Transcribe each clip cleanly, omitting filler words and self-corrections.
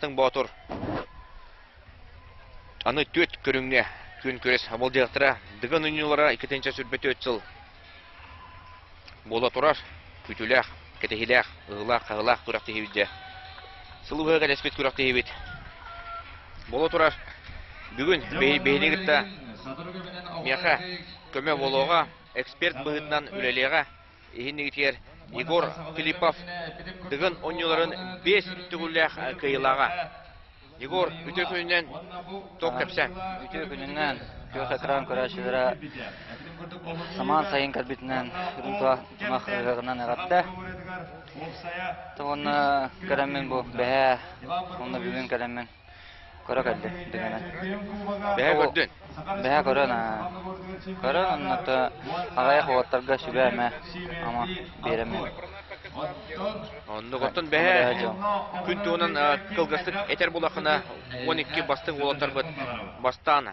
Боотур аны түөрт көрүҥҥэ күөн күрэс былдьаһыктара Дыгын оонньуулара 244 сыл буола турар. Күүтүүлээх, кэтэһиилээх, ыһыылаах-хаһыылаах күрэхтэһиибит дьэ. Сыл уһуга кэтэспит күрэхтэһиибит буола турар. Бүгүн биһини кытта миэхэ көмө буолуоҕа, эксперт быһыытынан үлэлиэҕэ. Иһиннигитигэр Егор Филиппов Дыгын оонньууларын биэс төгүллээх кыайыылааҕа. Егор, үтүө күнүнэн туох кэпсээн? Үтүө күнүнэн күөх экран көрөөччүлэрэ самаан сайын кэлбитинэн үрүҥ тунах ыһыаҕынан эҕэрдэ. Уонна кэлэммин бу бэһээ, уонна бүгүн кэлэммин Көрө кэллим дыгына. Бэһэ көрдүн? Бэһэ көрөн аа. Көрөн онното аҕыйах уолаттарга сүбэ-эмэ ама биэрэммин. Оннук оттон бэһэ күн туһунан кылгастык этэр булахына 12 бастыҥ уолаттарбыт бастаан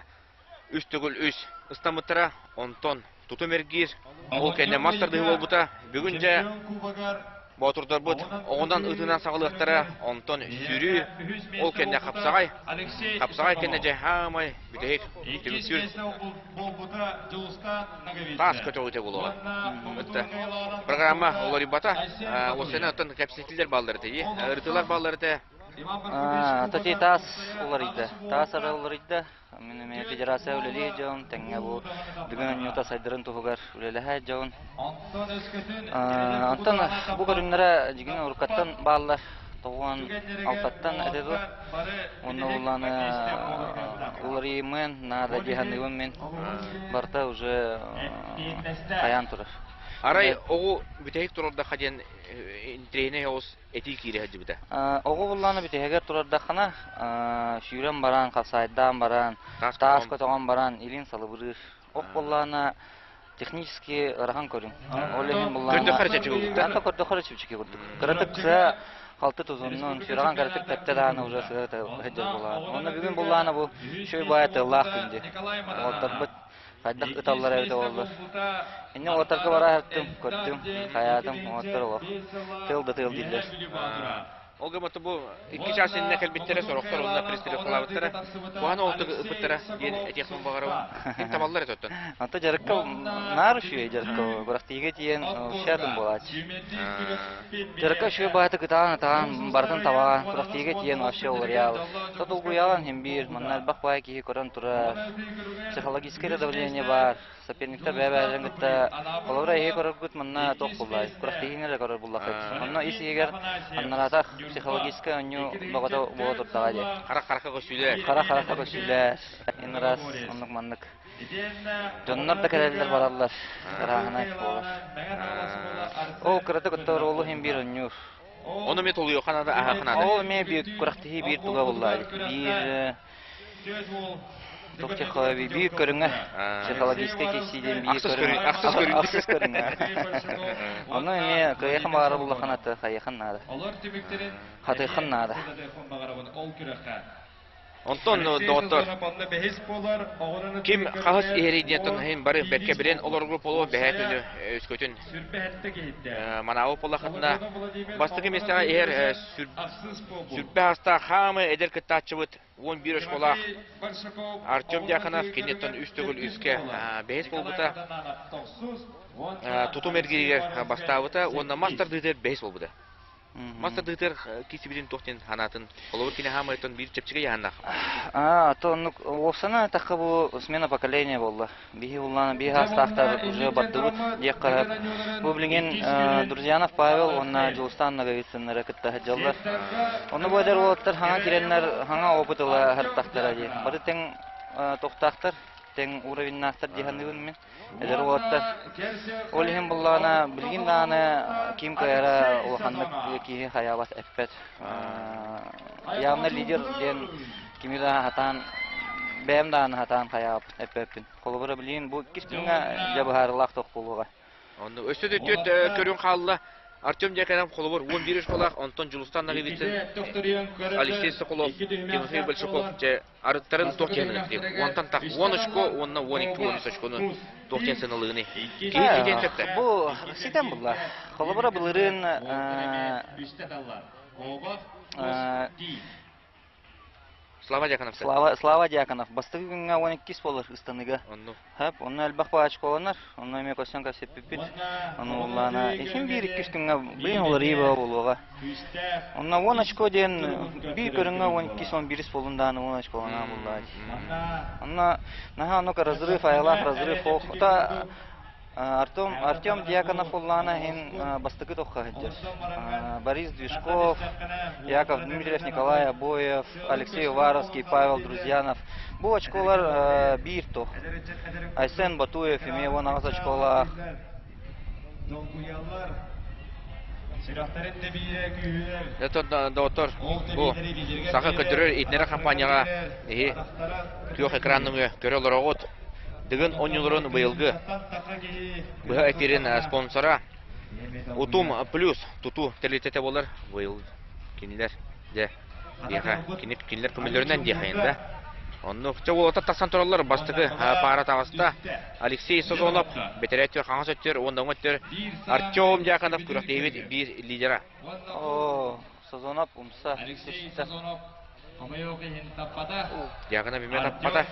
үс төгүл үс ыстаммыттара, онтон тутум эргиир, ол кэннэ мас тардыһыы буолбута. Бүгүн дьэ боотурдарбыт оҕунан ытыынан саҕалыахтара, онтон сүүрүү, ол кэннэ хапсаҕай, хапсаҕай кэннэ дьэ хаамай бүтэһик түмүктүүр таас көтөҕүүтэ буолуоҕа. Программа уларыйбата, уопсайынан оттон кэпсэтиилэр бааллар этэ, ырытыылар бааллар этэ. Тати таас уларыйда. Таас ара уларыйда. Мин эмиэ федерация үлэлии дьон, тэҥҥэ бу бүгүн оонньуута сайдарын туһугар үлэлэһэ дьон. Онтон бу көрүҥнэрэ дьигин уруккаттан бааллар. Тоҕуон алтаттан этэ дуо? Уонна улааны уларыйымыан наада дии саныыбын мин. Барыта уже хайаан турар. Арай оҕу бүтэһик турардахха диэн интэриэһинэй оҕус этии киирэ сылдьыбыта. Оҕо буллаана бүтэһигэр турардаххына, сүүрэн баран, хапсаайдаан баран, таас көтөҕөн баран, илин салыбырыыр. Ох буллаана технически ыарахан көрүҥ. Ол иһин буллаана... Көрдөххө эрэ чэпчэки курдук да? Ата көрдөххө эрэ чэпчэки курдук. Кыратык сыа халты тутуннун, сүрэҕин кыратык тэптэ даҕаны уже сыа сылдьар буолаан. Онно бүгүн буллаана бу үчүгэй баайа тыаллаах күн дии. Уолаттарбыт Хайдах ыталлара эбитэ буоллар. Инньэ уолаттарга бараһыттым, көрдүм, хайаатым, уолаттар олох тыал да тыал дииллэр. Ол гыммыт бу икки чаас иннинэ кэлбиттэрэ, сорохтор онно пристрелкалаабыттара. Куһаҕан оҕотук ыппыттара диэн этиэхпин баҕарабын. Ким табаллар этэ оттон? Онто дьарыкка наар үчүгэй дьарыкка бырахтыыга тиийэн ушатым буолааччы. Дьарыкка үчүгэй баайты кытаан ытаан барытын табаҕа күрэхтиигэ тиийэн вообще уларыйаал. То долгуйаҕын иһин биир, манна элбэх баай киһи көрөн турар. Психологическое давление баар. Соперниктар бэйэ-бэйэлэрин кытта холобура эһиги көрөргүт манна туох буллай? Күрэхтэһиини эрэ көрөр буллаххыт. Онно ис иһигэр аннараатах психологическай оонньуу бөҕөтө буола турдаҕа дии. Харах-харахха көссүүлэр. Харах-харахха көссүүлэр. Ин раз оннук маннык. Дьоннор да кэлэллэр бараллар. Ырааһынай буолар. Ол кыратык оттор олу иһин биир оонньуур. Ону эмиэ толуйуохха наада, аһаахха наада. Ол эмиэ биир күрэхтэһии биир туга булла. Биир биир көрүҥэ психологическай киирсии диэн биир көрүҥ. Ахсыс көрүҥ. Ахсыс көрүҥэ. Ону эмиэ кыайыахын баҕарар улахан аты хайыахын наада. Хатыахын наада. Онтон доҕоттор, ким хаһыс иһэрий диэн иһин бары бэркэ билэн олоргу полуо бэһээ күнү өскөтүн манаабы буоллаххытына бастакы миэстэҕэ иһэр сүрбэ астаах хаамы эдэр кыттааччыбыт 11 очколаах Артем Дьяконов киниттэн үс төгүл үскэ бэһис буолбута, тутум эргииригэр бастаабыта уонна мас тардыытыгар бэһис буолбута. Мас тардыытыгар киирсибитин туох диэн санаатын холобур кини хаамыйтан биир чэпчэки яһаннаах. А, то оннук уопсана тахха бу смена поколения буолла. Биһи уллаана биһи хаастаахтар уже бардыбыт диэххэ Бу билигин Друзьянов Павел уонна Дьулустаан Ноговицыннары кытта сылдьаллар. Онно бу эдэр уолаттар хаҥа киирэннэр хаҥа опыт ыла сырыттахтара дии. Бары тэҥ тохтаахтар, тэҥ уровеннаахтар дии саныыбын мин. Эдэр уолаттар. Ол иһин буллаҕына билигин даҕаны ким кыайара улаханнык киһи хайаабат эппэт. Явно лидер диэн кими да хатаан бэйэм даҕаны хатаан хайаабыт эппэппин. Холобура билигин бу иккис күҥҥэ дьэ быһаарылаах тох буолуоҕа. Онно өссө да түөрт көрүҥ хаалла. Артем Дьяконов холобур 11 школах, онтон Дьулустан Ноговицын, Алексей Соколов, Тимофей Большаков дьэ арыттарын туох диэн уонтан так 10 очко уонна 12 13 очкону туох диэн сыаналыыны киһи ситиэн сөптө. Бу ситэн булла. Холобура былырыын Слава Дьяконов. Слава, Слава Дьяконов. Бастакы күҥҥэ 12 буолар ыстаныга. Онну. Хөп, онно элбэх очколанар, онно эмиэ көстөн кэпсэппиппит. Ону улаана иһин биир иккис күҥҥэ быйын уларыйыы бөҕө буолуоҕа. Онно 10 очко диэн биир көрүҥҥэ 12 11 буолун даҕаны 10 очколанаа буллаа. Онно наһаа оннук разрыв айылаах разрыв ох. Ота Артем, Артем Дьяконов уллаана иһин бастакы тохха сылдьар. Борис Движков, Яков Дмитриев, Николай Обоев, Алексей Уваровский, Павел Друзьянов. Бу очколар биир тох. Айсен Батуев эмиэ 18 очколаах. Это доктор бу саха көтөрөр итинэрэ компанияҕа иһи күөх экранныҥы көрө олороҕут. Дыгын оонньууларын быйылгы быһа эфирин спонсора Утум Плюс тутуу тэрилтэтэ буолар. Быйыл кинилэр дьэ диэхэ кини кинилэр көмөлөрүнэн диэхэйин да. Оннук чэ уолаттар тахсан тураллар бастакы паара таҕыста Алексей Созонов бэтэрээ өттүгэр хаҥас өттүгэр уонна уҥа өттүгэр Артем Дьяконов күрэхтэһиибит биир лидера. О, Созонов умса Алексей Созонов хомойуох иһин таппата. Дьяконов эмиэ таппата.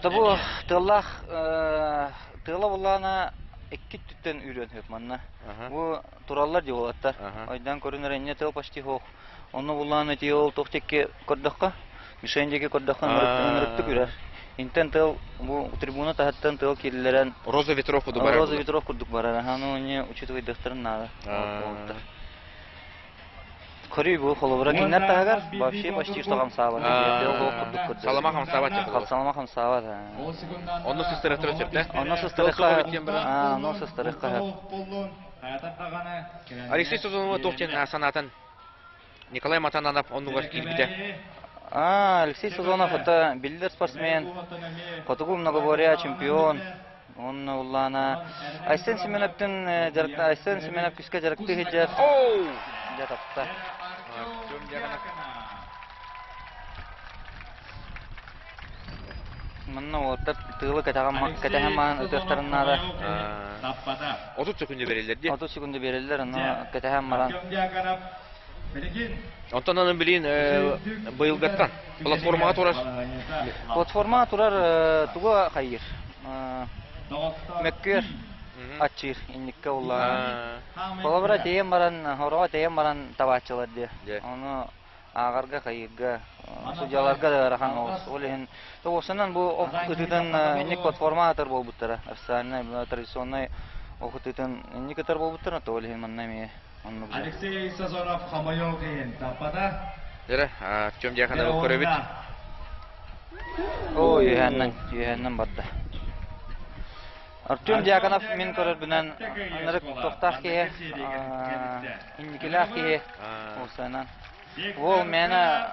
Тобу тыаллаах тыала буллаана икки өттүттэн үүрүөн сөп манна. Бу тураллар дии уолаттар. Ойдан көрүнэр инньэ тыал почти суох. Онно буллаана ити ол туох диэки көрдөххө, мишень диэки көрдөххө ынырыктык үрэр. Интэн тыал бу трибуна таһыттан тыал киллэрэн Роза ветров курдук барар. Роза ветров курдук барар. Аха, ну не учитывайдахтарын наада. Уолаттар. Көрүй бу холобура кинилэр таһыгар вообще почти что хамсаабат. Курдук Салама хамсаабат холобура. Салама хамсаабат. Онно сыстарыхтара сөп да? Онно сыстарыхха онно сыстарыхха Алексей Созонова туох диэн санаатын Николай Матананов оннугар киирбитэ. А, Алексей Сазонов это биллэр спортсмен, хотугу многоборья чемпион. Он уллаана Айсен Семеновтын дьарыкта Айсен Семенов күскэ дьарыктыы сылдьар. Дьэ тапта. Манна уолаттар тыылы кэтэһэн маһын ытыахтарын наада. 30 секунда береллер дии. 30 секунда береллер, ону кэтэһэн баран. Онтон аны билин быйылгаттан платформаҕа турар. Платформаҕа турар тугу хайыыр? Мөккүөр аччыыр инникке уллаан. Холобура тиийэн баран, хороҕо тиийэн баран табааччылар диye. Ону ааҕарга, хайыырга, судьяларга да ыарахан оҕус. Ол иһин тоҕусунан бу ох ытыытын инник платформа атар буолбуттара. Официальнай, традиционнай ох ытыытын инник ытар буолбуттара, то ол иһин манна эмиэ оннук. Алексей Сазонов хомойуох иһин таппата. Дьэ, Артем Дьяконов көрөбүт. О, үһээннэн, үһээннэн барда. Артем Дьяконов мин көрөрбүнэн ынырык тохтаах киһи, инникилээх киһи уусанан. Уол мээнэ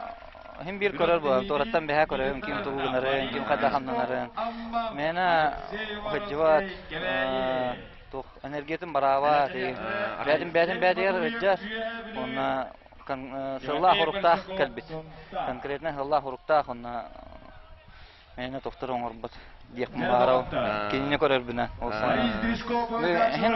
хим биир көрөр буолар, туораттан бэһэ көрөбүн, ким тугу гынарын, ким хайдах хамнанарын. Мээнэ сылдьыбат, туох энергиятын бараабат, бээтин бээтин бээтигэр ыдьар, уонна сыллаах уруктаах кэлбит. Конкретно сыллаах уруктаах, уонна Мээнэ тохтор оҥорбот диэхпин баҕарабын. Кинини көрөрбүнэ. Ол Иһин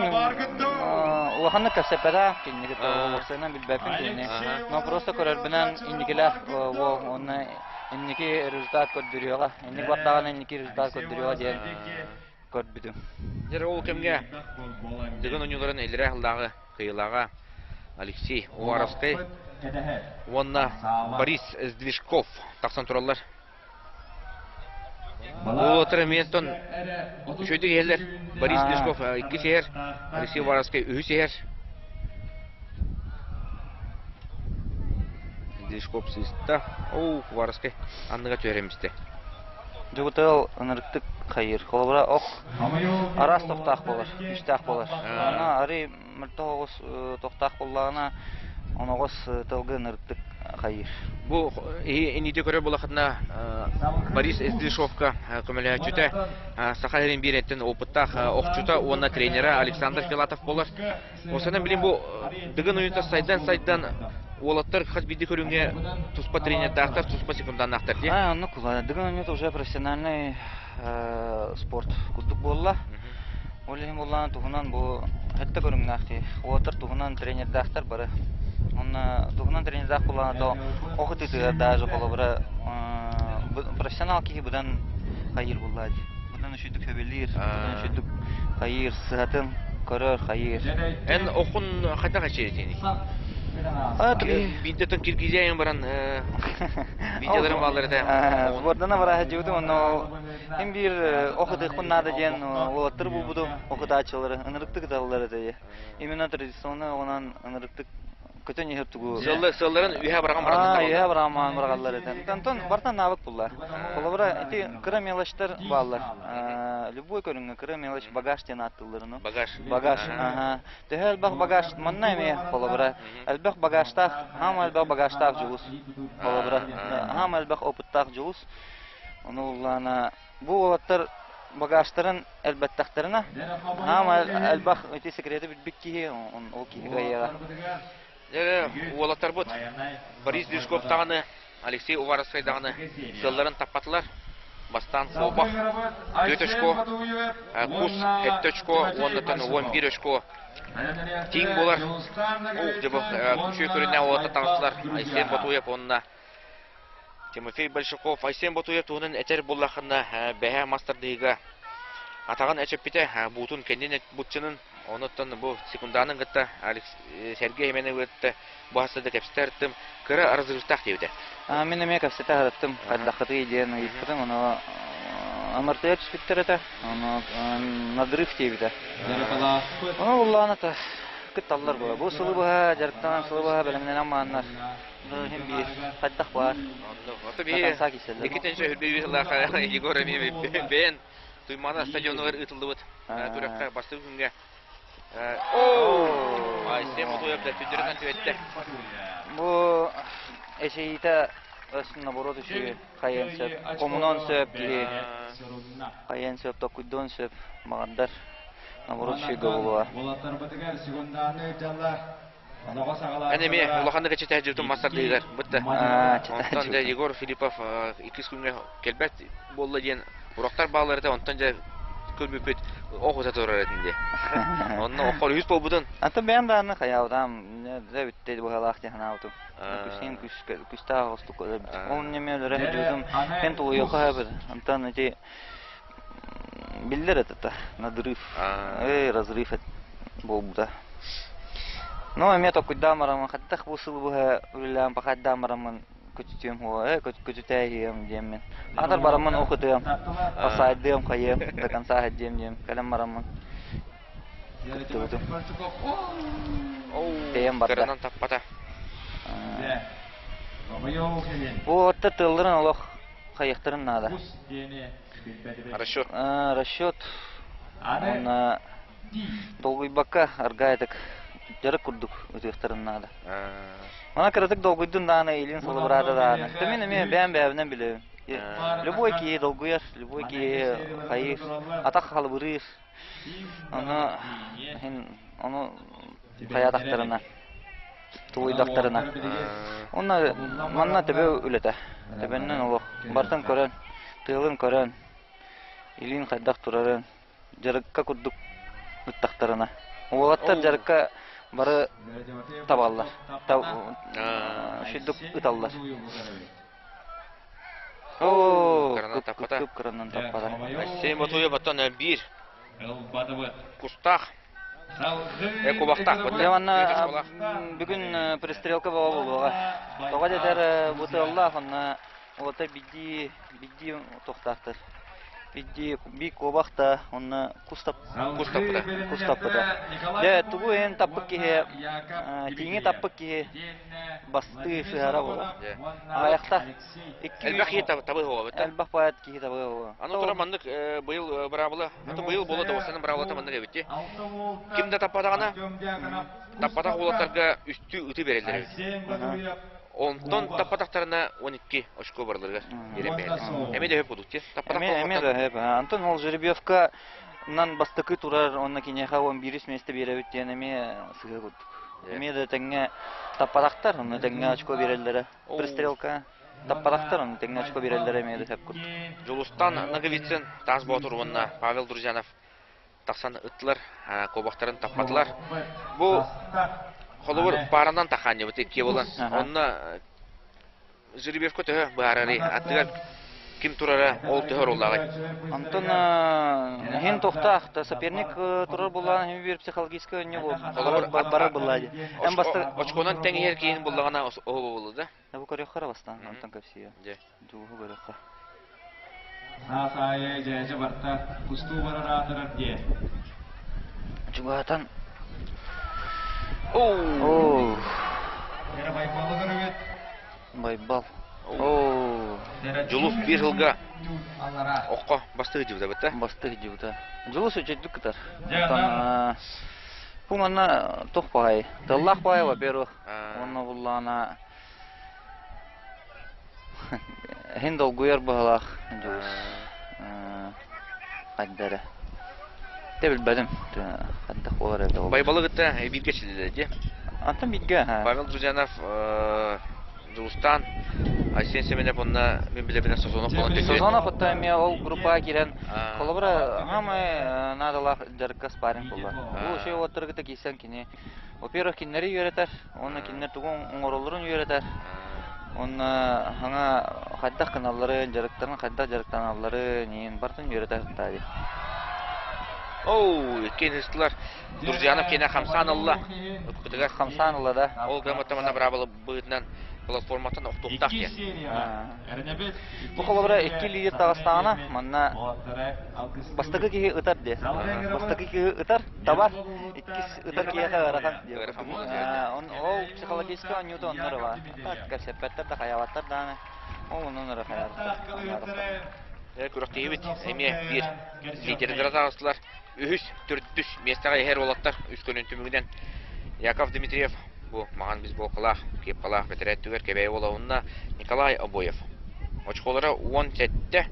улаханнык кэпсэппэтэх кинини кытта уопсайынан билбэппин кинини. Но просто көрөрбүнэн инникилээх уол уонна инники результат көрдөрүөҕэ. Инник бардаҕына инники результат көрдөрүөҕэ диэн көрбүтүм. Дьэ ол кэмҥэ Дыгын оонньууларын иллэрээ сыллааҕы кыайыылааҕа Алексей Уваровскай уонна Борис Сдвижков тахсан тураллар. Уолаттар эмиэ оттон үчүгэйдик иһэллэр. Борис Лешков иккис иһэр, Алексей Уваровскай үһүс иһэр. Лешков сыыста. Оу, Уваровскай анныга түһэрэн истэ. Дьыбытыал ынырыктык хайыыр. Холобура, ох араас тохтоох буолар, күүстээх буолар. Аны арый мөлтөх оҕус тохтоох буоллаҕына, оноҕос тылгы ынырыктык хайыыр. Бу инники көрөр буоллаххытына Борис Эздышовка көмөлөһөөччүтэ Саха сирин биэриттэн опыттаах охчута уонна тренерэ Александр Филатов буолар. Осанан билин бу Дыгын уйунта сайдан-сайдан уолаттар хас биирдии көрүҥҥэ туспа тренердаахтар, туспа секунданнаахтар дии. А, оннук Дыгын оонньуута уже профессиональный спорт курдук буолла. Ол иһин буоллаҕына туһунан бу сэттэ көрүҥнээх дии. Уолаттар туһунан тренердаахтар бары. Онно туһунан тренердаах буоллаҕына ох ытыытыгар даже холобура профессионал киһи быдан хайыыр буоллаа дии. Быдан үчүгдүк сөбүлүүр, быдан үчүгдүк хайыыр, сыһатын көрөр, хайыыр. Эн охун хайдах эчиэтиний? Биирдэ тон Киргизияйын баран видеоларым бааллар этэ. Сбордана бараһа дьыбытым, онно Мин биир ох ытыахпын наада диэн уолаттары булбутум, ох ытааччылары ынырыктык ыталлар этэ. Именно традиционно онон ынырыктык көтөн иһэр тугу Сылларын үһэ быраҕан баран үһэ быраҕан быраҕаллар этэ. Онтон бартан навык булла. Холобура ити кыра мелочтар бааллар. Любой көрүҥҥэ кыра мелочь багаж диэн ааттыыллар ону. Багаж. Багаж. Аха. Төһө элбэх багаж манна эмиэ холобура элбэх багажтаах, хаама элбэх багажтаах дьулус. Холобура хаама элбэх опыттаах дьулус. Ону уллаана бу уолаттар багажтарын элбэттэхтэринэ, хаама элбэх ити секрети билбит киһи, ол киһи кыайыаҕа. Дьэ, уолаттарбыт Борис Дюшков даҕаны, Алексей Уваровскай даҕаны сыалларын таппатылар. Бастаан Куобах 4 очко, Кус 7 очко уонна 11 очко тиҥ буолар. Ух, дьэ бу үчүгэй көрүннээх уолаттар таҕыстылар. Айсен Ботуев уонна Тимофей Большаков Айсен Ботуев туһунан этэр буоллаххына, бэһэ мас тардыһыыга атаҕын эчэппитэ, буутун кэннин бутчунун, онуттан бу секунданын кытта Сергей Хименовы кытта бу хаста кэпсэтэ кыра разрывтаах диэбитэ. Мин эмиэ кэпсэтэ сырыттым, хайдаххытый диэн ыйыппытым, ону амыртыйа түспүттэр этэ, ону надрыв диэбитэ. Ону буллаҕына кытталлар була. Бу сылы быһа дьарыктанан, сылы быһа бэлэмнэнэн мааннар. Иһин биир хайдах баар. Ото биһи иккитинчи үрбүй сыллаах Егор эмиэ бэйэн Туймаана стадионугар ыытыллыбыт күрэххэ бастакы күҥҥэ Айсен Мотуев да түндүрүнэн түбэттэ. Бу эчэйиитэ наоборот үчүгэй хайыан сөп, хомунуон сөп киһи хайыан сөп, токкуйдуон сөп, маҕандар наоборот үчүгэй буолуо. Уолаттарбытыгар секундааны дьалла Эн эмиэ улаханнык эчэтээдьибитин мас тардыыгар бытта. Онтон дьэ Егор Филиппов иккис күҥҥэ кэлбэт буолла диэн уроктар бааллар этэ, онтон дьэ көрбүппүт ох ута турар этин диэ. Онно оххор үһүс буолбутун. Антон бэйэм даҕаны хайаабытам, дьэ бүтте быһалаах диэн санаабытым. Күсин күстээх оҕустук өлөрбүт. Ол ньэмэ өлөрө сылдьыбытым, эн тулуйуохха сөп. Антон ити Биллэр это надрыв, разрыв буолбута. Ну, эмиэ токуйдаан бараммын, хайдах бу сылы быһа үлэлээн пахайдаан бараммын көтүтүөм хуо, көтүтээһиэм диэммин. Аатар бараммын ох ытыам, осайдыам, хайыам, до конца диэм диэм, кэлэн бараммын кыттыбытым. Тэйэн барда. Кыранан таппата. Бу отта тылларын олох хайыахтарын наада. Расчет. Расчет. Уонна долгуйбакка аргаайтык дьарык курдук ытыахтарын наада. Мана кыратык долгуйдун даҕаны илин салыбыраата даҕаны. Мин эмиэ бэйэм бэйэбинэн билэбин. Любой киһи долгуйар, любой киһи хайыыр, атах халыбырыыр. Ону ону хайаатахтарына тулуйдахтарына. Онно манна төбө үлэтэ. Төбөннөн олох бартын көрөн, тыалын көрөн, илиин хайдах турарын, дьарыкка курдук ыттахтарына. Уолаттар дьарыкка бары табаллар. Шүрдүк ыталлар. Оо, кып кыранан таппата. Алексей Мотуев оттон биир кустаах Кубахтаах Дьэ манна бүгүн пристрелка бөҕө буолуоҕа. Тоҕо диэтэр бу тыаллаах онно уота бидии бидии туохтаахтар. Бидии би куобах да онно кус таппыта. Кус таппыта. Дьэ тугу эн таппыт киһи тииҥи таппыт киһи бастыы сыһара буолар. Аҕыйахта Элбэх киһи табы буолбут. Элбэх поэт киһи табы буолуо. Аны туран маннык быйыл быраабыла, аты быйыл буола да быраабылата маннык эбит Ким да таппатаҕына, таппатах уолаттарга үстүү ыты береллер эбит. Онтон таппатахтарына 12 очко барыларыгар биэрэн бэйэлэр. Эмиэ да өп кудук Таппатах Эмиэ да өп. Антон ол жеребьевка нан бастакы турар, онно киниэхэ 11 место биэрэбит диэн эмиэ сыһа курдук. Эмиэ да тэҥҥэ таппатахтар, онно тэҥҥэ очко биэрэллэрэ. Пристрелка таппатахтар, ону тэҥҥэ очко биэрэллэрэ эмиэ да сөп курдук. Дьулустан Ноговицын, Таас Боотур уонна Павел Друзьянов тахсан ыттылар, куобахтарын таппатылар. Бу Холобур, пааранан тахаанньабыт иккиэ буолан. Онно жеребьевка төһө быһаарарый? Аттыгар ким турара ол төһө оруоллааҕый? Онтон иһин тохтоох, соперник турар буллаҕына иһин биир психологическай оонньуу Холобур, барар буллаа дии. Эн баста очконан тэҥ иһэр киһин буллаҕына оһо буолла да? Бу көрүөххэ эрэ бастаан, онтон кэпсиэ. Дьэ. Дьулуһу көрүөххэ. Саас аайы дьээдьэ барта, кустуу барар аатырар диэ. Чугаһатан. Оу. Эрэ Байбалы көрүбүт. Байбал. Оо. Дьулус биир сылга окко бастыы дьыбыта бытта. Бастыы дьыбыта. Дьулус үчүгдүк кытар. Оттон бу манна туох баҕайы? Тыллаах баҕайы, во-первых. Уонна буллаана Иһин долгуйар быһалаах Дьулус. Хайда эрэ. Тэ билбэтим. Хайдах буолар эбитэ буоллар. Байбалы кытта бииргэ чилилэр дии. Антон бииргэ Павел Друзьянов Дьулустаан Айсен Семенов уонна мин билэбинэн Созонов буолан төттөрү. Созонов оттон эмиэ ол группаҕа киирэн холобура хаамай наадалаах дьарыкка спарринг буолла. Бу үчүгэй уолаттары кытта киирсэн кини во-первых кинилэри үөрэтэр уонна кинилэр тугу оҥороллорун үөрэтэр уонна саҥа хайдах гыналларын, дьарыктарын хайдах дьарыктаналларын иин барытын үөрэтэ сатаа дии. Оу, иккиэн ыстылар. Друзьянов киэнэ хамсаан ылла. Ыппытыгар хамсаан ылла да. Ол грамота быраабыла быһыытынан платформаттан охтуохтаах диэн. Бу холобура икки лидер таҕыстаҕына, манна бастакы киһи ытар диэ. Бастакы киһи ытар, табар, иккис ытар киһиэхэ ыарахан диэ. Ол психологическай оонньуута оннор баар. Так кэпсэппэттэр да хайаабаттар даҕаны. Ол онон эрэ хайаабаттар. Күрэхтэһиибит эмиэ биир лидердэрэ таҕыстылар. Үһүс, төрдүс миэстэҕэ иһэр уолаттар үс көнүн түмүгүнэн Яков Дмитриев бу маҕан бейсболкалаах, кепкалаах бэтэрээт түгэр Кэбээйи уола уонна Николай Обоев. Очколара 17,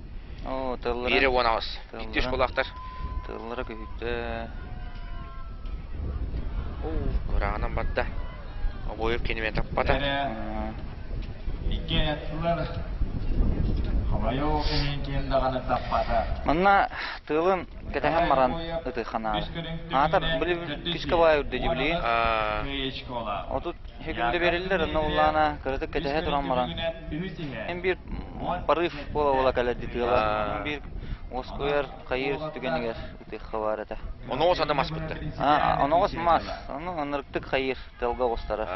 биирэ 18. Икки очколаахтар. Тыллара көһүттэ. Кырааҕынан барда. Обоев кинимен таппата. Икки аттылар Хомойуох иһин ким даҕаны таппата. Манна тыалын кэтэһэн баран ытыханаары. Аатар били күскэ баай үрдэ билигин. Отут күндэ бериллер, онно улаана кыратык кэтэһэ туран баран. Эн биир порыв буола-буола кэлэрди тыала. Биир уоскуйар хайыыр түгэнигэр ытыахха баар этэ. Оноҕос аны мас кытта. Оноҕос мас. Ону ынырыктык хайыыр тыалга оҕустарар.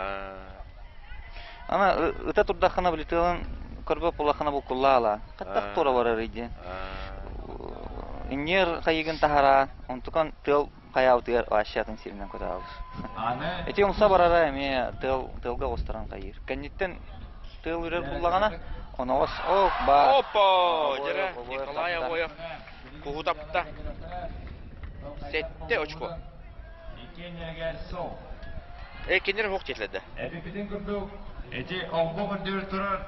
Ана ыта турдаххына били тыалын көрбөт буоллаххына булкуллаала. Хаттах туора барарый диэн. Инньиэр хайыгын таһараан, онтукан тыал хайаабытыгар вообще атын сиринэн көтөҕөбүт. Ити умса барара эмиэ тыал тыалга оҕустаран хайыыр. Кэнниттэн тыал үрэр буллаҕына, оноҕос ок баар. Опа! Дьэрэ Николай Обоев куһу тапта. Сэттэ очко. Э, кинилэр суох диэтилэр да. Эпипитин курдук, эти олбох үрдүгэр турар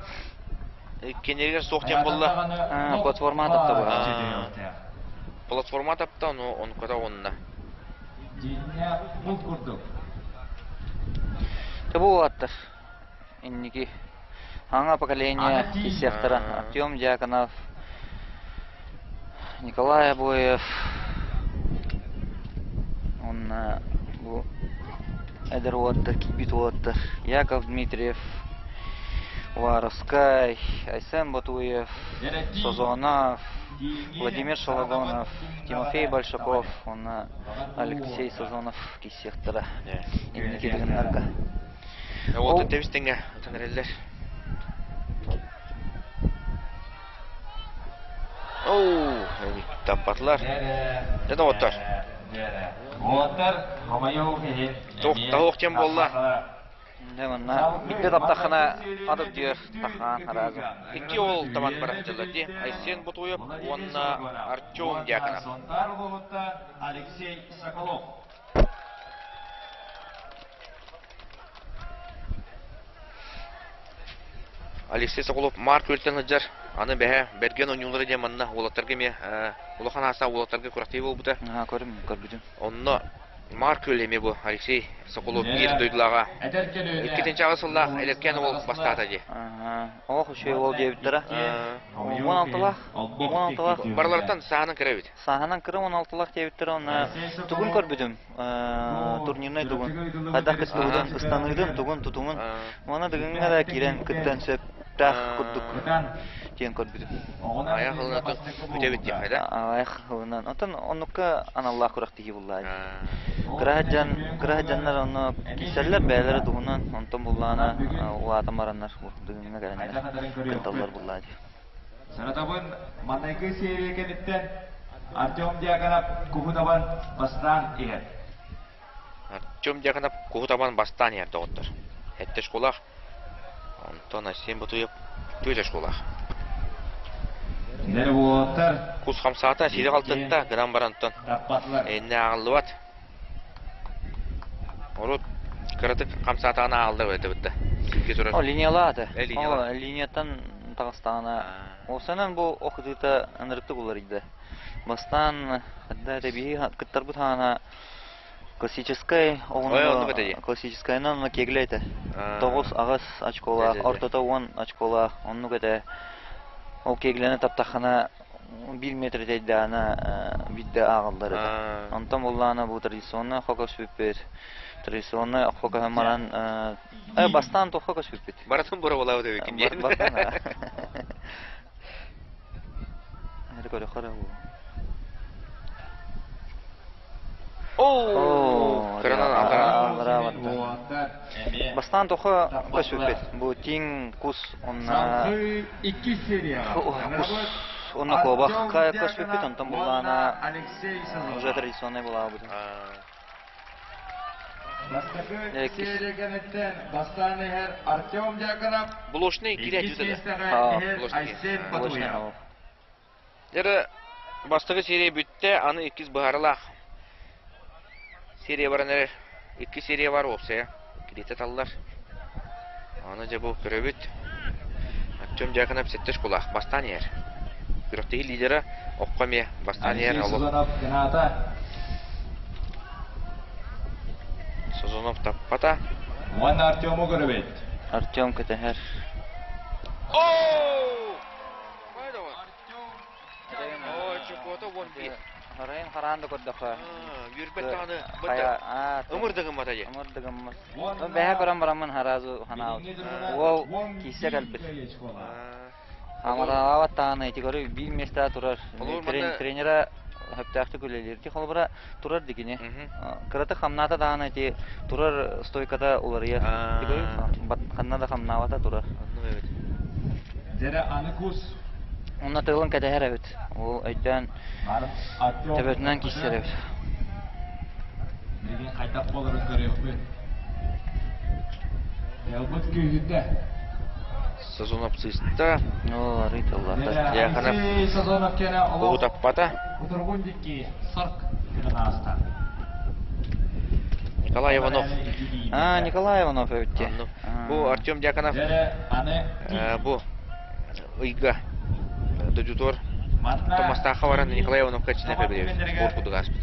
Кинилэр суох диэн буолла. Платформа тапта бу. Платформа тапта, ону онуката онна. Дьиҥнээх булт курдук. Бу уолаттар инники Аңа поколение киссиэхтара Артем Дьяконов, Николай Обоев уонна бу эдэр уолаттар, киирбит уолаттар Яков Дмитриев, Уваровскай, Айсен Ботуев, Созонов, Владимир Шологонов, Тимофей Большаков уонна Алексей Созонов киирсиэхтэрэ инники дыгыннарга. Ол тэбис тэҥҥэ ытан эрэллэр. Оу, таппатылар. Дьэ доҕоттор. Уолаттар, хомойуох иһин. Туох диэн буолла? Дьэ манна биирдэ таптаххына ат үрдүгэр тахаан араазы. Икки уол табан барахтылар дии. Айсен Ботуев уонна Артем Дьяконов. Сунтаар улууһуттан Алексей Соколов. Алексей Соколов Маар күөлтэн сылдьар. Аны бэһэ Бэргэн оонньуулара диэн манна уолаттарга эмиэ улахан аастаах уолаттарга күрэхтэһии буолбута. Көрүм, көрбүтүм. Онно Марк Өлеми бу Алексей Соколов биир дойдулааҕа. Иккитинчи аҕыс сыллаах эдэркээн уол бастаата дии. Олох үчүгэй уол диэбиттэрэ. 16-лаах. 16-лаах. Барыларыттан сааһынан кыра эбит. Сааһынан кыра 16-лаах диэбиттэрэ уонна тугун көрбүтүм турнирнай тугун хайдах кыттыбытын ыстаныытын тугун тутумун уонна дыгыҥҥа да киирэн кыттан сөптөөх курдук диэн көрбүтүм. Айах ылынан бүтэбит диэххэ да? Айах ылынан. Оттон оннукка аналлаах күрэхтэһии буллаа. Кыра дьон, кыра дьоннор онно киирсэллэр бэйэлэрэ туһунан, онтон буллаана улаатан бараннар дыгыҥҥа кэлэннэр кытталлар буллаа дии. Саратабын маҥнайгы серия кэнниттэн Артем Дьяконов куһу табан бастаан иһэр. Артем Дьяконов куһу табан бастаан иһэр доҕоттор. Сэттэ школах, онтон Асим Ботуев түөрт школах. Нервоттар Кус хамсаата сири халтытта, гынан баран онтон иннэ ааҕыллыбат. Урут кыратык хамсаатаҕына ааҕыллар эбит да. Сиргэ турар. О, линиялаата. Э, линиялаата. О, линияттан таҕыстаҕына. Осанан бу охытыыта ынырыктык уларыйда. Бастаан хадда биһи кыттарбыт хаана классическай оҕону классическайынан онно кегле этэ. 9-8 очколаах, ортото 10 очколаах оннук этэ. Ол кеглени таптаххына биир метр тэйдэҕинэ биирдэ ааҕыллар этэ. Онтон буллаҕына бу традиционнай хо көспүппүт. Традиционнай хо көһөн баран бастаан туохха көспүппүт? Барытын боруобалаабыт эбиккин диэн. Бартан Көрөххө эрэ Оо, кыранан аллараа барда. Бастаан тохо көспүппүт. Бу тиҥ кус онна кус онно куобахха көспүппүт, онтон буллаана уже традиционный булаабыт. Бастакы серия кэнниттэн бастаан иһэр Артем Дьяконов, Блошный иккис миэстэҕэ иһэр Айсен Батуев. Дьэ, бастакы серия бүттэ, аны иккис быһаарылаах серия баран эрэр. Икки серия бар уопсайа. Кириитэ таллар. Аны дьэ бу көрөбүт. Артем Дьяконов сэттэ школаах бастаан иһэр. Күрэхтэһии лидера окко эмиэ бастаан иһэр. Алексей Сазонов граната. Сазонов таппата. Уонна Артему көрөбүт. Артем көтөһөр. Оу! Харайын хараан да көрдөххө. Үөрбэт даҕаны ымыр да гыммата дии. Ымыр да гыммат. Бэһэ көрөн бараммын харазу ханаабыт. Уол киисэ кэлбит. Хамараабат даҕаны ити көрү биир миэстэҕэ турар. Тренера сөптөөхтүк үлэлиир. Ити холобура турар дигини. Кыратык хамнаата даҕаны ити турар стойката уларыйар. Ити көрү ханна да хамнаабата турар. Дьэрэ аны кус. Онно тыалын кэтэһэр эбит. Ол өйдөөн төбөтүнэн киирсэр эбит. Билигин хайдах буоларын көрүөхпүт. Ялбыт күүһүрдэ. Сазонов сыста. Оо, арый тыллаата. Дьяханов Сазонов кэнэ олох утаппата. Утургун дикки сарк гынан ааста. Николай Иванов. А, Николай Иванов эбит Бу Артем Дьяконов бу ыйга дойдутугар Томастаахха баран Николай Ивановка чинэ кэбирэбит. Буор курдук ааспыт.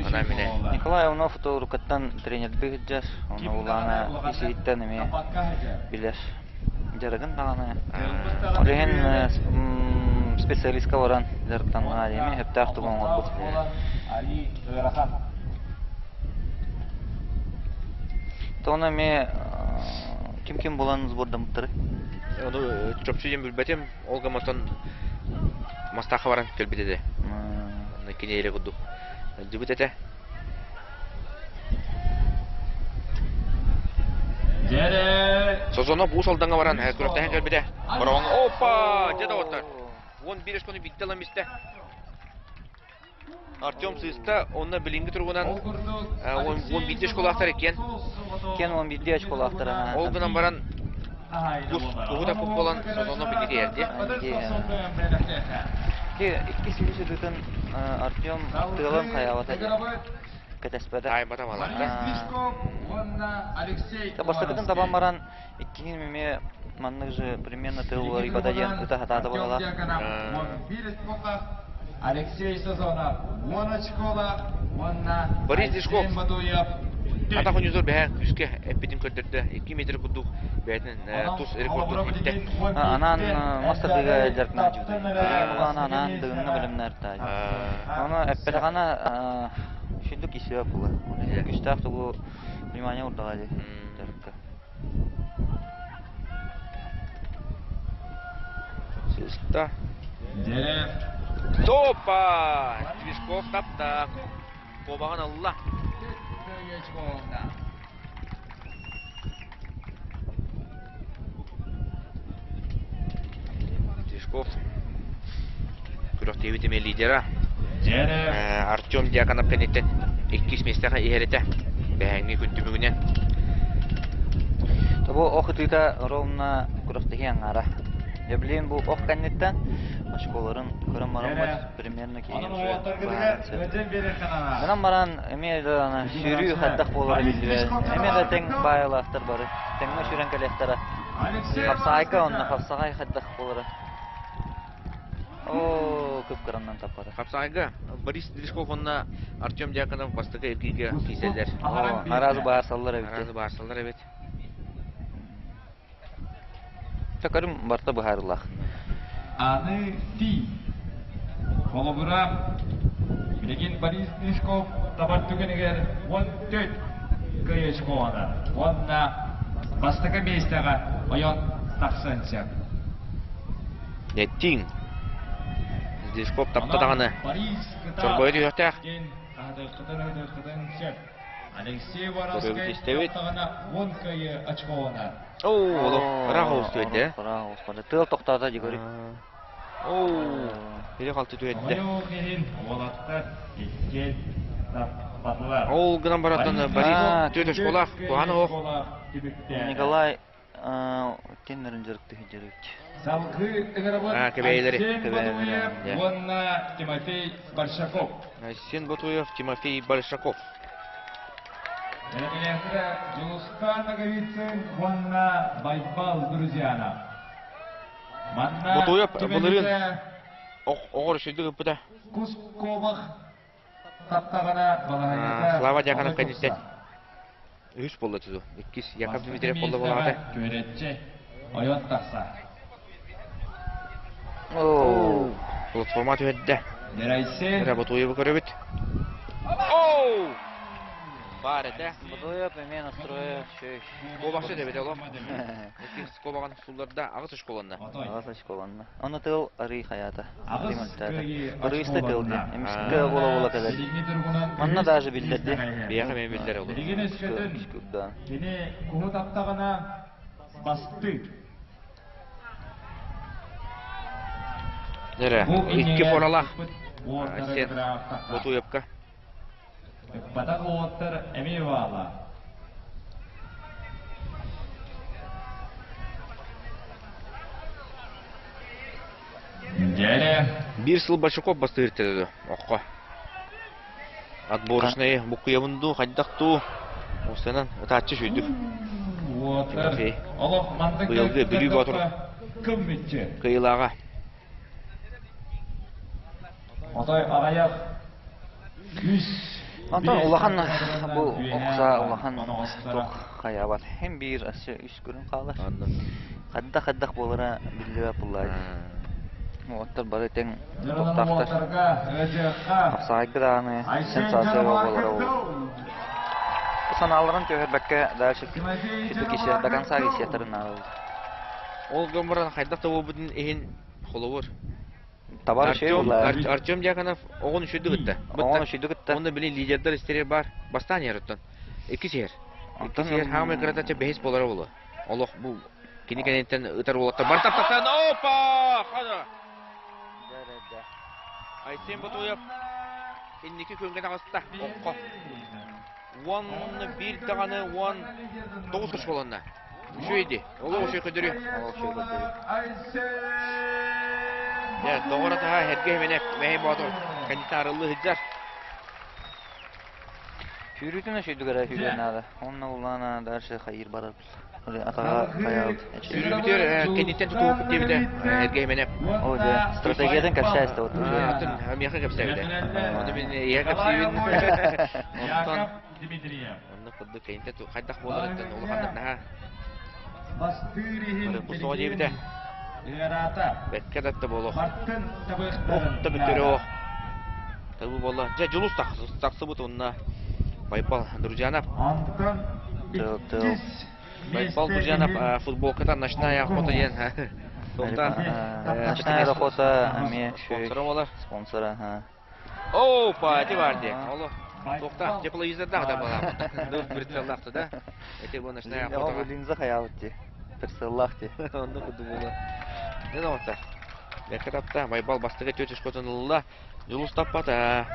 Ана мине. Николай Иванов уруккаттан тренердыы сылдьар. Ону улаана исиһиттэн эмиэ билэр. Дьарыгын даҕаны. Ол иһин специалистка баран дьарыктанна эмиэ сөптөөх тугу оҥорбут. Тоҕо эмиэ ким-ким булан сбордаммыттары? Ону чопчу диэн билбэтим. Ол гымматан Мастаахха баран кэлбит этэ. Кини эрэ курдук дьыбыт этэ. Созонов Уус Алдаҥҥа баран күрэхтэһэн кэлбитэ. Бороҕоҥҥо опа! Дьэ доҕоттор. 11 очкону биирдэ ылан истэ. Артем сыыста, онно билиҥҥи туругунан 11 очколаахтар иккиэн. Иккиэн 11 очколаахтар. Ол гынан баран куһу таппыт буолан Созонов инники иһэрдиэ. Иккис үһүс ытытын Артем тыалын хайаабата кэтэспэтэ. Таайбата малаата. Бастакытын табан баран иккиһин эмиэ маннык же примерно тыл уларыйбата диэн ыта сатаата буолалаах. Алексей Сазонов 10 очколаах уонна Борис Дежков Айсен Мадуев атах ойуутугар бэһэ күүскэ эппитин көрдөрдө. 2 метр курдук бэйэтин тус рекордун иттэ. Анаан мас тардыыга дьарыктанар Билигин булаана анаан дыгыҥҥа бэлэмнээр таай. Ону эппэтэҕинэ сүрдүк исиэ була. Күстээх тугу внимание урдаҕа дии дьарыкка. Сыста. Топа! Твишков тапта. Куобаҕын ылла. Твишков күрэхтэһиибит эмиэ лидера. Артем Дьяконов кэнниттэн иккис миэстэҕэ иһэр этэ. Бэһээҥҥи күн түмүгүнэн. Бу ох ытыыта ровно күрэхтэһии аҥаара. Дьэ билигин бу ох кэнниттэн очколарын көрөн бараммыт примерно киһи Гынан баран эмиэ да сүүрүү хайдах буолара биллибэт. Эмиэ да тэҥ баайалаахтар бары. Тэҥҥэ сүүрэн кэлиэхтэрэ. Хапсаҕайга онно хапсаҕай хайдах буолара. Оо, кып-кыраннан таппата. Хапсаҕайга Борис Дрешков уонна Артем Дьяконов бастакы эргииргэ киирсэллэр. Араас баарсаллар эбит. Араас баарсаллар эбит. Көрүм барыта быһаарыылаах. Аны ти. Холобура, билигин Борис Дрешков табар түгэнигэр 14 кыайыачколанар уонна бастакы миэстэҕэ ойон тахсан сөп. Нэттиҥ. Дрешков тапта даҕаны. Чорбойо түһүөхтээх. Алексей Көрөбүт Воровскай истэбит. таптаҕына 10 кыайыы очколанар. Оо, олох ыраах оҕус түһэрдэ. Ыраах оҕус барды. Тыал тохтоото дьигори. Оо, били халты түһэрдэ. Хомойуох иһин уолаттар иккиэн таппатылар. Ол гынан баран Борис түөрт очколаах, куһаҕан оһох. Николай кимнэрин дьарыктыы дьарык. Салгыы ыҥырабыт Кэбээйилэри. Айсен Батуев уонна Тимофей Большаков. Айсен Батуев, Тимофей Большаков. Бэлэмнээхтэрэ Дьулустаан Ноговицын уонна Байбал Друзьянов. Манна Ботуев былырыын оҕор үчүгдүк ыппыта. Кус куобах таптаҕына балаһыанньата Слава Дьяконов кэнниттэн үһүс буолла туту. Иккис Яков Дмитриев буолла буолаҕата. Күөрэччи ойон тахса. Оо. Платформа түһэрдэ. Дэрайсен. Эрэ Ботуевы көрөбүт. Оу! Баар этэ. Ботуев эмиэ настроя үчүгэй. Куобахчы эбит олох. Иккис куобаҕын сулларда аҕыс очколанна. Аҕыс очколанна. Ону тыл арый хайаата. Аҕыс кыайыы Барыыста тыл диэн. Эмискэ буола-буола кэлэр. Манна даже биллэрди. Биһиэхэ эмиэ биллэр ол. Билигин өскөтүн кини куһу таптаҕына бастыы. Эрэ, икки форалаах Сен Ботуевка. Ыппатах уолаттар эмиэ баала. Дьэрэ. Биир сыл Большаков бастыыр төрөдө, окко. Отборочнай буккуйабын дуу, хайдах дуу, устанан ытааччы сүйдүк. Уоттар олох мантык Быйылгы Бүлүү Боотур кыммыччы. кыйылааҕа. Отой аҕыйах үс Онтон улахан бу окса улахан туох хайаабат. Һин биир өссө үс күрүн хаалар. Хайдах-хайдах буолара биллибэт буллаайы. Уоттар бары тэҥ туохтаахтар. Хапсаайга даҕаны сенсация буолара буолуо. Санааларын түһэрбэккэ дальше сүтүк исиэх до конца исиэхтэрин наада. Ол гынан баран хайдах да буолбутун иһин холобур. Табар Артем, Артем Дьяконов оҕону үчүгдүк кытта. Оҕону үчүгдүк кытта. Онно били лидердэр истэригэр баар. Бастаан иһэр оттон. Иккис иһэр. Иккис иһэр хаамай кыратачча бэһис буолара буолуо. Олох бу кини кэнниттэн ытар уолаттар бар таптахтан опа! Хана! Айсен Ботуев инники күҥҥэ таҕыста. Окко. 11 даҕаны 19 осколонно. Үчүгэй дии. Олох үчүгэй көдөрү. Олох үчүгэй көдөрү. Дьэ, доҕор атаһа Сэргэй Мэник Мэһэй Боотур кэнниттэн арыллыы сылдьар. Сүүрүүтүн үчүйдүк эрэ сүүрүөн наада. Онно улаана дальше хайыр барар. Атаҕа хайаабыт. Сүүрүүбүтүгэр кэнниттэн тутуһуппут диэбитэ Эргэһимэнэп. Оо дьэ, стратегиятын кэпсээстэ вот уже. Атын миэхэ кэпсээбитэ. Ону мин ийэ кэпсиибин. Онтон онно курдук кэнниттэн хайдах буоларыттан улаханнык наһаа Бу диэбитэ. Бэккэ да буолуох. Ох, бүтөрөө. Табы буолла. Дьэ, Дьулус тахсыбыт уонна Байбал Друзьянов. Байбал Друзьянов футболката ночная охота диэн. Ночная охота эмиэ спонсора буолар. Спонсора, О, пати бар диye. Оло. Тоқта, тепловизордаах да балаабыт. Ду прицеллаахты да. Эти бу ночная охота. Линза хаябыт ди. Прицеллаах ди. Онно курдук буолар. Не оҕотта. Бэккэ тапта, Байбал бастакы түөтүшкотун ылла. Дьулус таппата.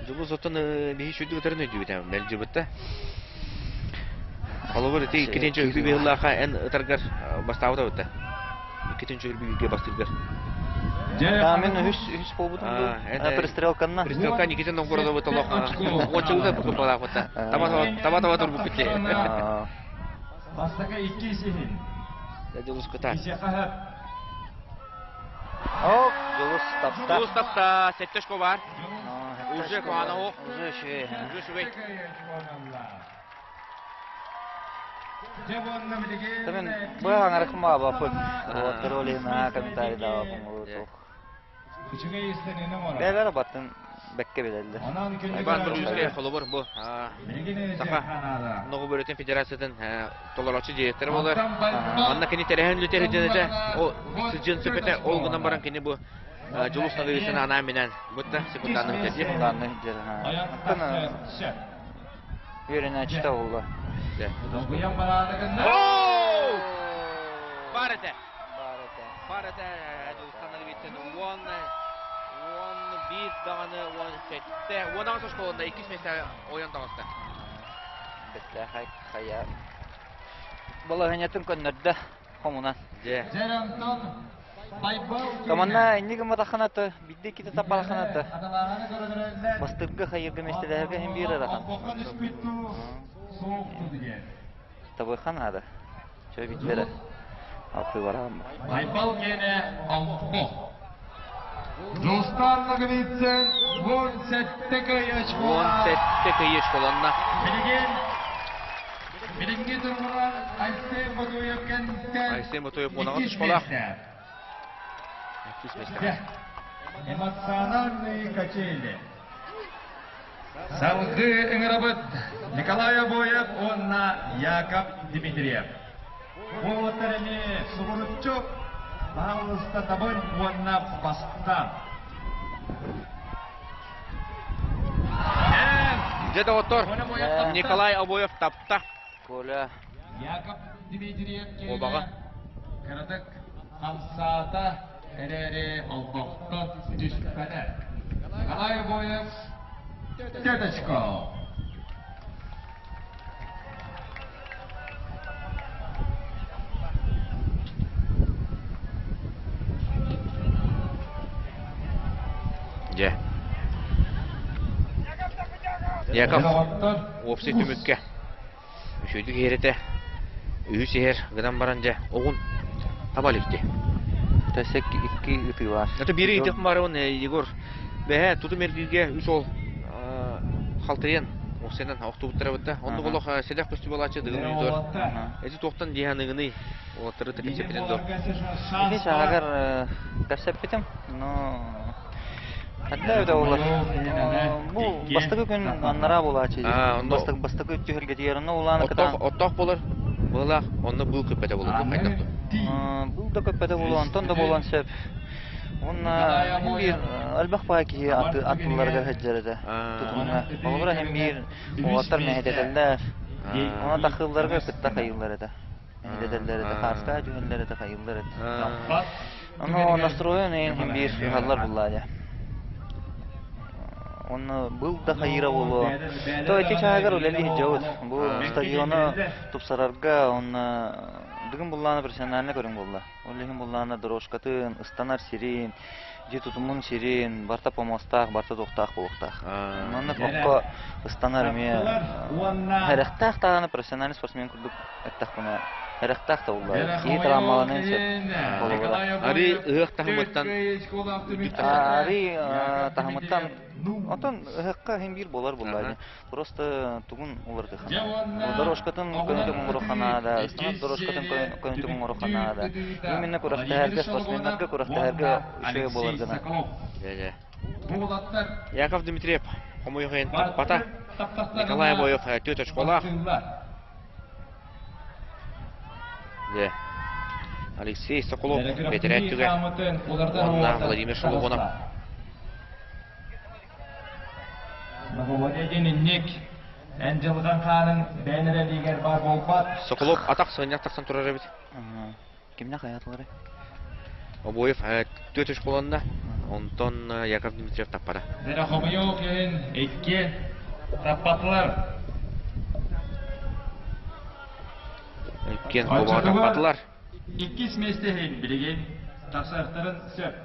Дьулус оттон биһи сүрдүк ытарын өйдүүбүт мэлдьибитте. Холобур ити иккитинчи өлбү быһыллаахха эн ытаргар бастаабыта бытта. Иккитинчи өлбү бастыыргар. Мин үһүс үһүс буолбутум дуу. Пристрелканна. Пристрелка Никитин Новгородовы толох. Уончалыта букупалаахпыта. Таба таба турбуккут дии. Бастакы иккис иһин. Дьулус кыта. О, Дьулус тапта. Дьулус тапта, сэттэ очко бар. Уже куана ох. Уже үчүгэй. Уже үчүгэй. Мен бу аңарыкым баабаппын. Уоттар олиһына комментарий даабаппын олуутуох. Бээлэр баттын бэккэ билэллэр. Иван Брюске холобур бу Саха Ноҕу бөрөтүн федерациятын толороочу директора буолар. Манна кини тэрээһин үлэтэ сылдьан ол сылдьыан сөп этэ. Ол гынан баран кини бу Дьулус Ноговицын анаан минээн бутта секундаанны сылдьар. Секундаанны сылдьар. Оттон үөрэнээччитэ буолла. Бар этэ. Бар этэ. Дьулустан Ноговицын 11 даҕаны 17 18 оскуоланда иккис миэстэ ойон таҕыста. Бэттээхэй хайа балаһыанньатын көннөрдө хомунан. Дьэ. Команда инник гымматаххына биирдэ иккитэ таппатаххына бастыырга хайыырга миэстэлэһэргэ иһин биир ыарахан. Табыахха наада. Чө биттэрэ. Алты бараан. Байбал гене алты. Достар Ноговицын 17 кыйы школа. 17 кыйы школанна. Билигин билинги тургунан Айсен Ботуев кэнниттэн Айсен Ботуев 16 школа. Иккис миэстэ. Эмоциональные качели. Салгыы ыҥырабыт Николай Обоев уонна Яков Дмитриев. Уолаттар эмиэ субуруччу баһаалыста табын уонна бастан. Дьэ доҕоттор, Николай Обоев тапта. Коля. Яков Дмитриев Обаҕа. кыратык хамсаата эрээри олбохтон түспэтэ. Николай Обоев Теточко. Дьэ. Яков уопсай түмүккэ үчүгэйдик иһэр этэ. Үһүс иһэр гынан баран дьэ оҕун таба иликти. Тэсэ икки ытыылаах. Это бири итих барыбын Егор бэһэ тутум эргииргэ үс ол халтайан уопсайынан охтубуттара бытта. Оннук олох сэдэх көстүү буолааччы дыгын ойдор. Эти туохтан диэханыгыный уолаттары кэпсэппитин дуо? Ити сааһыгар кэпсэппитим, но Ханна эбитэ буоллар? Бу бастакы күн аннараа буолааччы. Бастакы бастакы түһүлгэтигэр онно улаана кытаан. Оттоох буолар. Быылаах онно быыл көппөтө буолар хайдах Быыл да көппөтө буолуо, онтон да буолуон сөп. Уонна биир элбэх баай киһи аттыларыгар сылдьар этэ. Тутумҥа. Холобура иһин биир уолаттар мэһэйдэтэллэр. Оны тахыылларга кытта хайыыллар этэ. Мэһэйдэтэллэр этэ, хааска түһэллэр этэ, хайыыллар этэ. Ону настроен иһин биир ыһаллар буллаа дьэ. Онно был да хайыыра буолуо. То ити чааһыгар үлэлии сылдьабыт. Бу стадиону тупсарарга уонна Дыгын буллаана профессиональный көрүҥ буолла. Ол иһин буллаана дорожкатын, ыстанар сирин, дьиэ тутумун сирин, барта помостаах, барта туохтаах буолуохтаах. Маннык окко ыстанар эмиэ эрэхтээх даҕаны профессиональный спортсмен курдук эттэхпинэ эрэхтээх да буолла. Киһи травмаланыан сөп. Арыы ыһыах таһымыттан Арыы таһымыттан Онтон ыһыахха иһин биир буолар буолла. Просто тугун уларытыахха наада. Дорожкатын көнөтүк оҥоруохха наада, ыстанар дорожкатын көнөтүк оҥоруохха наада. Именно күрэхтэһэргэ, спортсменнарга күрэхтэһэргэ үчүгэй буолар гына. Яков Дмитриев хомуйуохайын таппата. Николай Обоев түөрт очколаах. Дьэ, Алексей Соколов бэтэрээт түгэр. Уонна Владимир Шолобонов. Боговоде диэн инник эн дьылҕан хааныҥ бэйэн эрэлиигэр баар буолбат. Соколов атах сыанньах тахсан турар эбит. Кимнэ хайаатылары? Обоев түөрт очколанна, онтон Яков Дмитриев таппата. Дэрэ хомойуох иһин икки таппатылар. Иккиэн хобоҕо таппатылар. Иккис миэстэ иһин билигин тахсыахтарын сөп.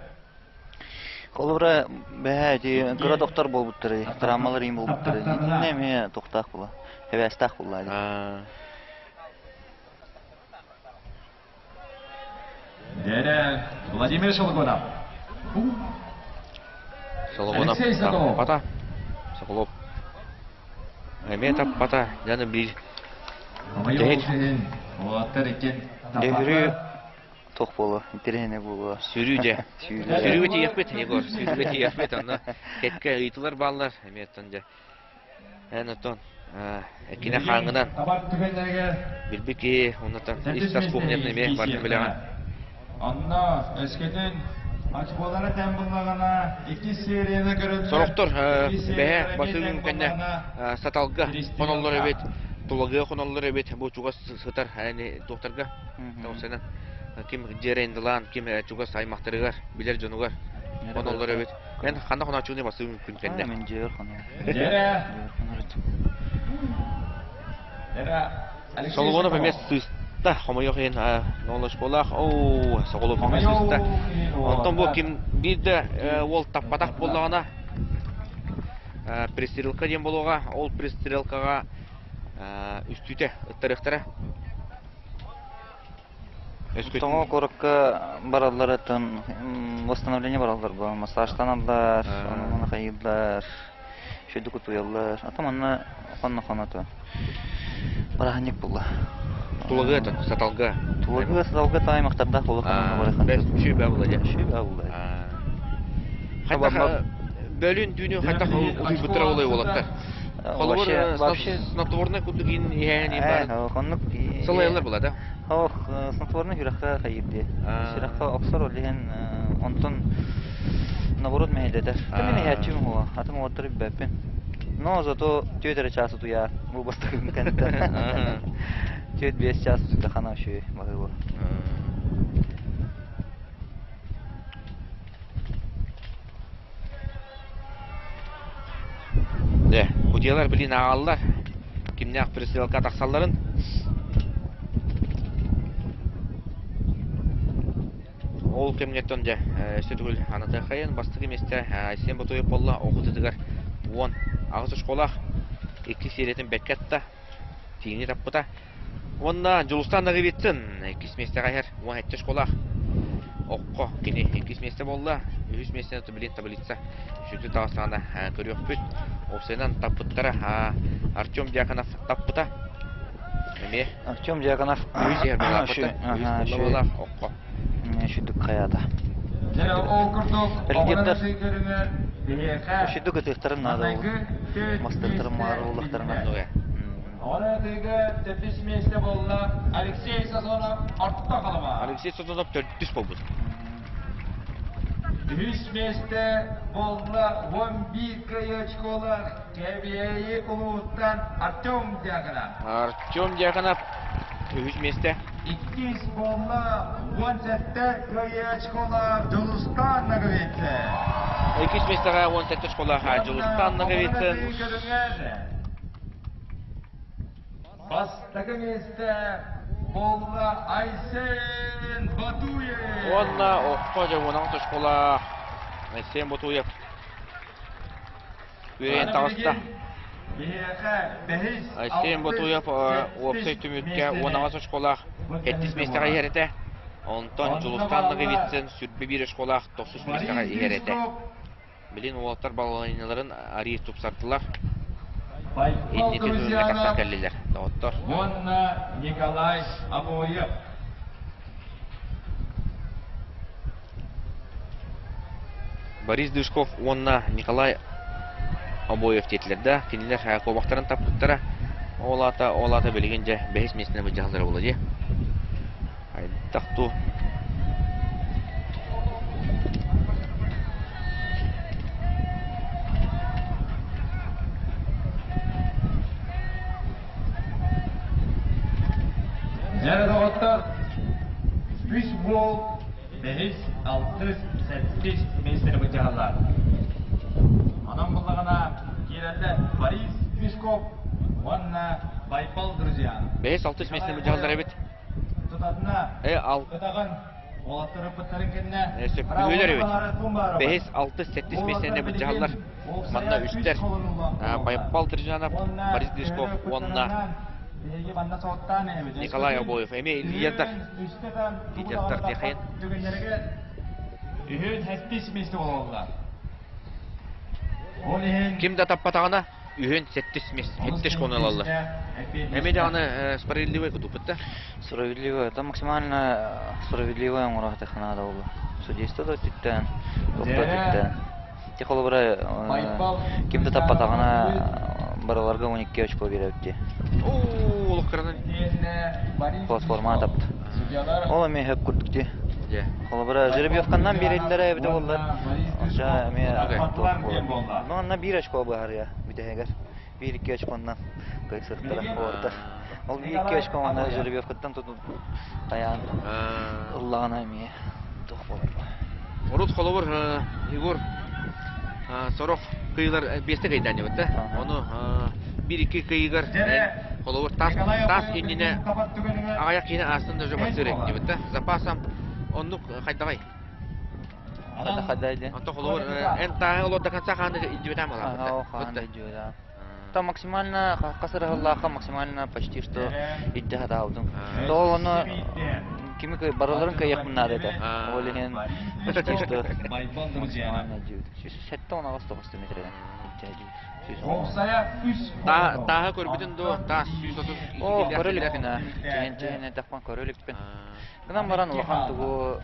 Холобура, бэһээ ити кыра доктор буолбуттары, травмалар иин буолбуттары. Итиннэ эмиэ тохтоох була, эбээстээх буолла. Дэрэ Владимир Шолгонов. Шолгонов таппата. Соколов эмиэ таппата. Дьаны биир Дегрүү туох буолуо, интэриэһинэй буолуо. Сүүрүү дьэ. Сүүрүүгэ тиийиэхпит, Егор, сүүрүүгэ тиийиэхпит. Онно кэккэ ыйытыылар бааллар. Эмиэ оттон дьэ. Эн оттон эккинэ хааҥҥынан билбит киһи оннотон ис-тас кухнятын эмиэ барытын билэҕин. Онно өскөтүн очколара тэн буллаҕына иккис серияны көрөллөр. Сорохтор бэһэ басыгын кэннэ саталга хоноллор эбит, тулагыга хоноллор эбит, бу чугас сытар туохтарга тоҕусанан ким дьиэрэйндылаан, ким чугас аймахтарыгар, билэр дьонугар хоноллор эбит. Эн ханна хонооччугуну басыгын күн кэннэ? Мен дьиэр хонор. Соловонов эмиэ сыыста, хомойуох иһин нолошколаах, оо, Соколов эмиэ сыыста. Онтон бу ким биир да уол таппатах буоллаҕына, пристрелка диэн буолуоҕа, ол пристрелкаҕа үстүүтэ ыттарыахтара. Тоҥо куоракка баралларыттан восстановление бараллар бу массажтаналлар, ону-маны хайыыллар, үчүгэйдик утуйаллар. А то манна хонно-хоно бырааһынньык буолла. Тулагы саталга. Тулагы саталга тааймахтардаах буолла Үчүгэй буолла дьэ. Үчүгэй буолла. Хайдах бөлүн түүнү хайдах утуйбуттара буолай уолаттар? Холобур, снотворнай курдук иин иһээн баар. Оннук Салайалар була да? Ох, снотворный сүрэххэ хайыр дии. Сүрэххэ охсор ол иһин онтон наоборот мэһэйдэтэр. Мин иһээччим уһуга, атын уолаттары билбэппин. Но зато түөрт эрэ чаас утуйаар, бу бастакы кэнниттэн. 4-5 чаас утуйдахана үчүгэй баһыыба. Дьэ, судьуйалар билин ааҕаллар, кимнээх перестрелка тахсалларын. Ол кэмҥэттэн дьэ, өссө төгүл анатыаххайын бастакы миэстэ Айсен Ботуев буолла, оҕутутугар 18 очколаах, икки сериятын бэккэ атта, тииҥи таппыта. Уонна Дьулустаан Ноговицын иккис миэстэҕэ иһэр 17 очколаах. Окко кини иккис миэстэ буолла. Үһүс миэстэни билин таблица сүтү таҕыстаҕына көрүөхпүт. Опсайынан таппыттара Артем Дьяконов таппыта. Эмиэ. Артем Дьяконов үһүс иһэр буолааппыта. Үһүс буолла окко. Сүдүк хайаата. Ол курдук, Лидердэр сүдүк ытыахтарын наада ол. Мастыахтарын маары буоллахтарына. Оҕо төрдүс миэстэ буолла Алексей Сазонов орто халыма. Алексей Сазонов төрдүс буолбут. Үһүс миэстэ буолла 11 кыайыы очколар Кэбиэйи улууһуттан Артем Дьяконов. Артем Дьяконов үһүс миэстэ. Иккис буолла 17 кыайыы очколар Дьулустаан Ноговицын. Иккис миэстэҕэ 17 очколаах Дьулустаан Ноговицын. Бастакы миэстэ буолла Айсен Батуев. Уонна окко дьэ оскуолаах Айсен Ботуев үөрэн таҕыста. Айсен Ботуев уопсай түмүккэ 18 оскуолаах 7 миэстэҕэ иһэр этэ. Онтон Дьулустаан Ноговицын 21 оскуолаах 9 миэстэҕэ иһэр этэ. Билин уолаттар балалайныларын арыый тупсардылар. Инники күҥҥэ тахсан кэллилэр, доҕоттор. Уонна Николай Обоев. Борис Дышков уонна Николай Обоев диэтилэр да, кинилэр куобахтарын таппыттара. Ол аата, ол аата билигин дьэ бэһис миэстэни былдьаһаллара буолуо дии. Хайдах дуу? Дьэ, доҕоттор, үс уол бэһис, алтыс, сэттис миэстэни былдьаһаллар. Онон буллаҕына киирэллэр Борис Мешков уонна Байбал Друзьянов. Бэһис, алтыс миэстэни былдьаһаллар эбит. Тутатына Э, ал ытаҕын уолаттары кэннэ Сөппүһүлэр эбит. Бэһис, алтыс, сэттис миэстэни былдьаһаллар. Манна үстэр. Байбал Друзьянов, Борис Дышков уонна Николай Обоев. Эмиэ лидердар. Лидердар диэхайын. Үһүн сэттис миэстэ буолаллар. Ол иһин Ким да таппатаҕына, үһүн сэттис сэттис хонун ылаллар. Эмиэ даҕаны справедливый кутуппут да. Справедливый. Это максимально справедливый оҥоро наада буолла. Судейство да өттүттэн, тохто өттүттэн. Ти холобура ким да таппатаҕына барыларга 12 очко биэрэбит дии. Оо, олохторунан Платформа тапты. Ол эмиэ хөп курдук дии. Дьэ. Холобура, жеребьевканнан биэрэллэрэ эбитэ буоллар, онча эмиэ туох буолар. Ну, онно биир очко быһарыа бүтэһигэр. Биир-икки очконнан кыайсыахтара орда. Ол биир-икки очко уонна жеребьевкаттан тутун тайаан ыллаҕына эмиэ туох буолар. Урут холобур Егор сорох кыйылар биэстэ кыйдаан диэбит да. Ону биир-икки кыйыгар холобур тас тас иннинэ аҕыйах киһини аастын даже барсыыр диэбит да. Запасом оннук хайдаҕай? Хайда диэн. Онто холобур эн тааһы олор до конца хааны илдьибэтэ Ага, хааны илдьибэтэ. Там максимально хас ырыһыллаахха максимально почти что илдьэ сатаабытым. Ол ону кими барыларын кыайыахпын наада этэ. Ол иһин почти что максимально илдьибит. 78 метрден Тааһы көрбүтүн дуо? Таас 130 О, көрө иликпин аа. Чэһин чэһин эттэхпин көрө иликпин. Гынан баран улахан тугу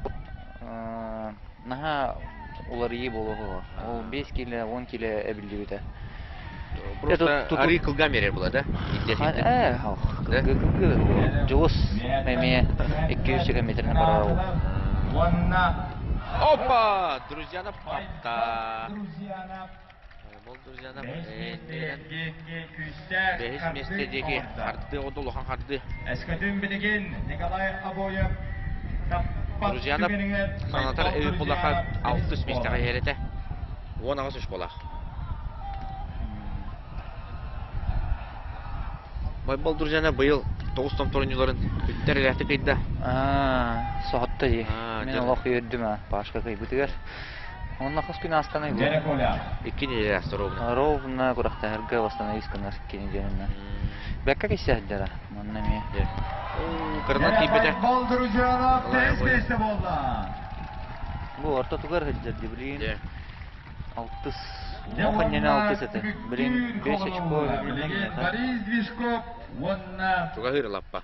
наһаа уларыйыы буолуо. Ол 5 кило, 10 кило эбиллибитэ. Просто арыы кылган берер була да? Э, кылгы кылгы. Дьулус эмиэ 200 метрин барар ол. Опа! Друзья на папта. Ол друзья на Бэһис миэстэ диэки харды оду улахан харды. Эскөтүн билигин Николай Обоев Друзьянов санатар эбит булаха алтыс миэстэҕэ иһэр этэ. 18 оскуолаах. Байбал Друзьяна быйыл тоҕус томторунньуларын үттэр элээхтик ыйда. Аа, соһутта дии. Мин олох үөрдүм аа, Пашка кыйбытыгар. Онно хас күн аастанай бу? Икки неделя ааста ровно. Ровно курахтаһарга восстановись гынар икки неделяны. Бэккэ кэсиэһдэрэ, манна эмиэ. Кырынан тиийбэтэ. Байбал Друзьянов бэс миэстэ буолла. Бу ортотугар сылдьар дии, блин. Алтыс. Ох, инньэни алтыс этэ. Блин, бес очко Борис Движков уонна Чугаһыыр лаппа.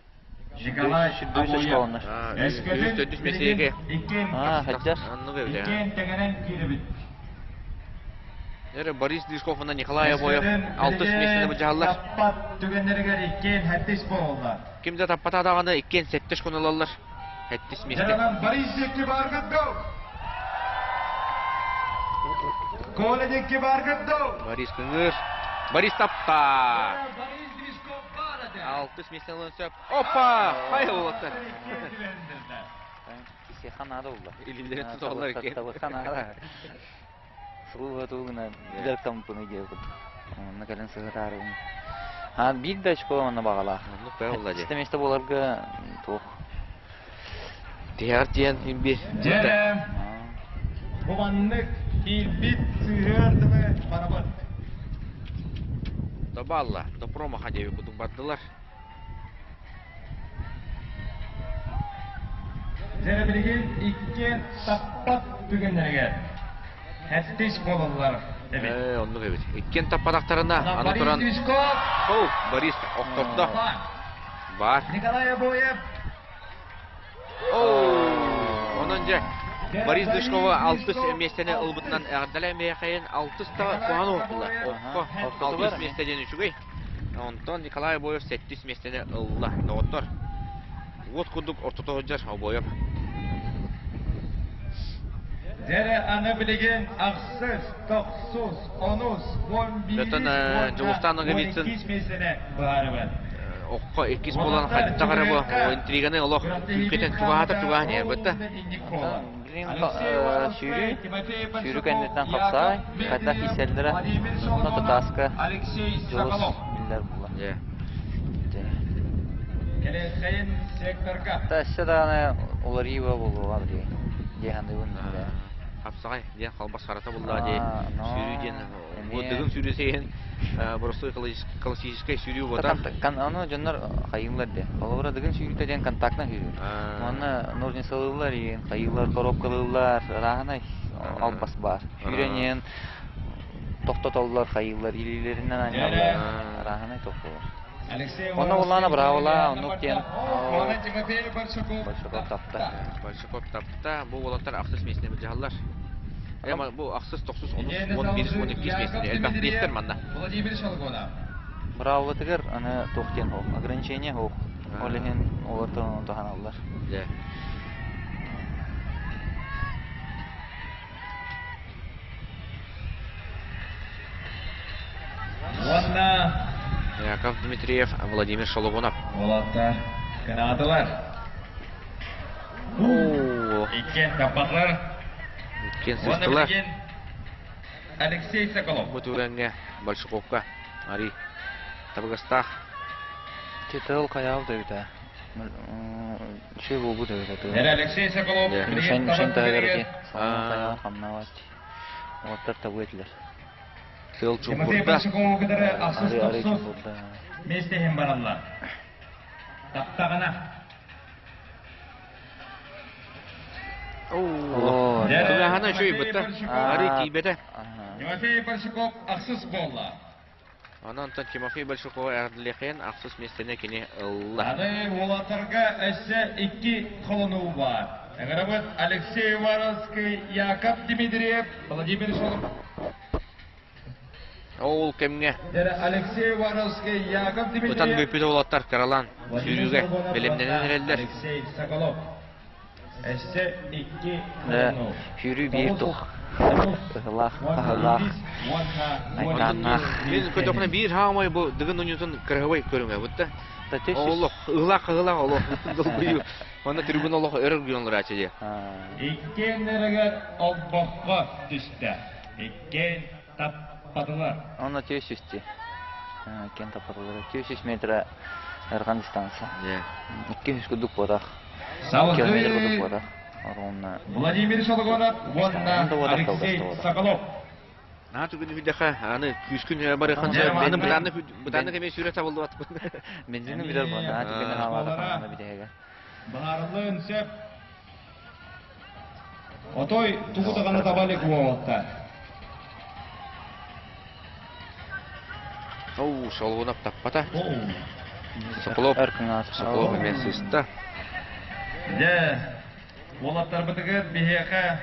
Николай Үс очколоннор. Үс төрдүс миэстэгэ. Аа, хаддьар. Оннук эбит. Иккиэн тэҥинэн киирэбит. Эрэ Борис Движков уонна Николай Обоев алтыс миэстэни былдьаһаллар. Таппат түгэннэригэр иккиэн хэттис буолаллар. Ким да таппата даҕаны иккиэн сэттис күн ылаллар. Хэттис миэстэ. Дьаранан Борис диэки бааргыт доо. Коля диэки бааргыт доо. Борис кыҥыр. Борис тапта. Борис Движков баар этэ. Алтыс миэстэни ылан сөп. Опа! Хай уолаттар. Кисиэхэ наада буолла. Илиилэрин туталлар иккиэн. Табыхха наада. Сылы тугунан дьарыктаммыппын диэбит. Онно кэлэн сыһытаарыбын. А биир да очко онно баҕалаах. Оннук баа буолла дии. Сэттэ миэстэ буоларга туох. Тиһэҕэр тиийэн мин биир. Дьэ, бу маннык киирбит сыһыар дылы барабыт. Добалла, допромаха диэби кудук бардылар. Дьэ, билигин иккиэн таппат түгэннэригэр хэттис буолаллар эбит. Ээ, оннук эбит. Иккиэн таппатахтарына, аны Борис туран... Движков! Оу, Борис охтордо. Бар. Николай Обоев! Оу, онон дьэ, Борис Дышкова алтыс миэстэни ылбытынан эҕэрдэлээн миэхэйин алтыс та куһаҕан оҥордулар. Окко алтыс миэстэ диэн үчүгэй. Онтон Николай Обоев сэттис миэстэни ылла. Доҕоттор, уот курдук ортото сылдьар Обоев. Дьэрэ аны билигин ахсыс, тохсус, онус, он биирис Оттон Дьулустаан уонна он Ноговицын иккис миэстэни быһаарыбыт. Окко иккис буолан хайдах эрэ бу интриганы олох күүскэтэн чугаһаатар чугаһан иһэр бытта. Билигин сүүрүү, сүүрүү кэнниттэн хапсаай, хайдах киирсэллэрэ, онно татааска дьулус биллэр буолла. Өссө даҕаны уларыйыы буолуоҕа билигин дии саныыбын. Хапсаҕай диэн халбас харата буллаа дии сүүрүү диэн бу дыгын сүүрүү сейин боростуой классическай сүүрүү буота. Аны дьоннор хайыыллар де. Холобура дыгын сүүрүүтэ диэн контактна сүүрүү. Уонна ножницалыыллар иин, хайыыллар, коробкалыыллар, ырааһынай албас баар. Сүүрэн иһэн тохтотоллор, хайыыллар, илиилэринэн анньаллар, ырааһынай тохтолор. Онно улаана браво оннук диэн Большаков тапта. Большаков тапта. Бу уолаттар ахсыс миэстэни былдьаһаллар. Эма бу ахсыс, тохсус, онус, он бирис, он иккис миэстэни элбэх биэстэр манна. Владимир Шалгонов. Браавлатыгар аны туох диэн хоох, ограничение хоох. Ол иһин олортон туһаналлар. Дьэ. Уонна Яков Дмитриев, Владимир Шологунов. Уолаттар кынаатылар. Оо. Иккиэн таппатылар. Иккиэн Уонна сыстылар. билигин Алексей Соколов. Бу түгэҥҥэ Большаковка Ари табыгастаах. Титул хайаал дөбүтэ. Үчүгэй буолбут эбит этэ. Эрэ Алексей Соколов билигин Мишень табан таһыгар түгэнигэр ити салгын хамнават. Уоттар табы этилэр. Тыал Тимофей чуҥкурда. Большакову кытары ахсыс Ары ары тохсус чуҥкурда. миэстэ иһин бараллар. Таптаҕына. Оо, Тыаһана үчүгэй бытта. Ары тиийбэтэ. Тимофей Большаков ахсыс буолла. Онон онтон Тимофей Большакова эҕэрдэлиэххин ахсыс миэстэни кини ылла. Аны уолаттарга өссө икки холонуу баар. Ыҥырабыт Алексей Уваровский, Яков Дмитриев, Владимир Шолохов. Ол кэмҥэ Алексей Уваровский, Яков Дмитриев, ытан бүппүт уолаттар кыралаан сүүрүүгэ бэлэмнэнэн эрэллэр. Алексей Соколов. Өссө икки холонуу. Сүүрүү биир тух. Ыһылаах, аһылаах, айдааннаах. Мин көтөхүнэ биир хаамай бу дыгын уньутун кыраһыбай көрүҥэ бутта. Олох, ыһылаах, ыһылаах олох долгуйуу. Онно трибуна олох өрөр гүйон дии. Иккиэннэригэр олбоххо түстэ. Иккиэн таппатылар. Онно түөс үсти. Иккиэн таппатылар. Түөс үс метра ырхан дистанция. Икки үс курдук буотах. Километр курдук буотах. Ровно. Владимир Шологонов уонна Алексей Соколов. Наһаа түгүн үһүйдэхэ, аны күүскүн барыхан аны бытааннык бытааннык эмиэ сүүрэ табыллыбат. Бензини билэр бу, наһаа түгүн хаалаата битэһигэ. Баарылыын сөп. Отой тугу даҕаны таба илик уолаттар. Оу, Шолгунов таппата. Соколов, Соколов эмиэ сыста. Дьэ, уолаттарбытыгар биһиэхэ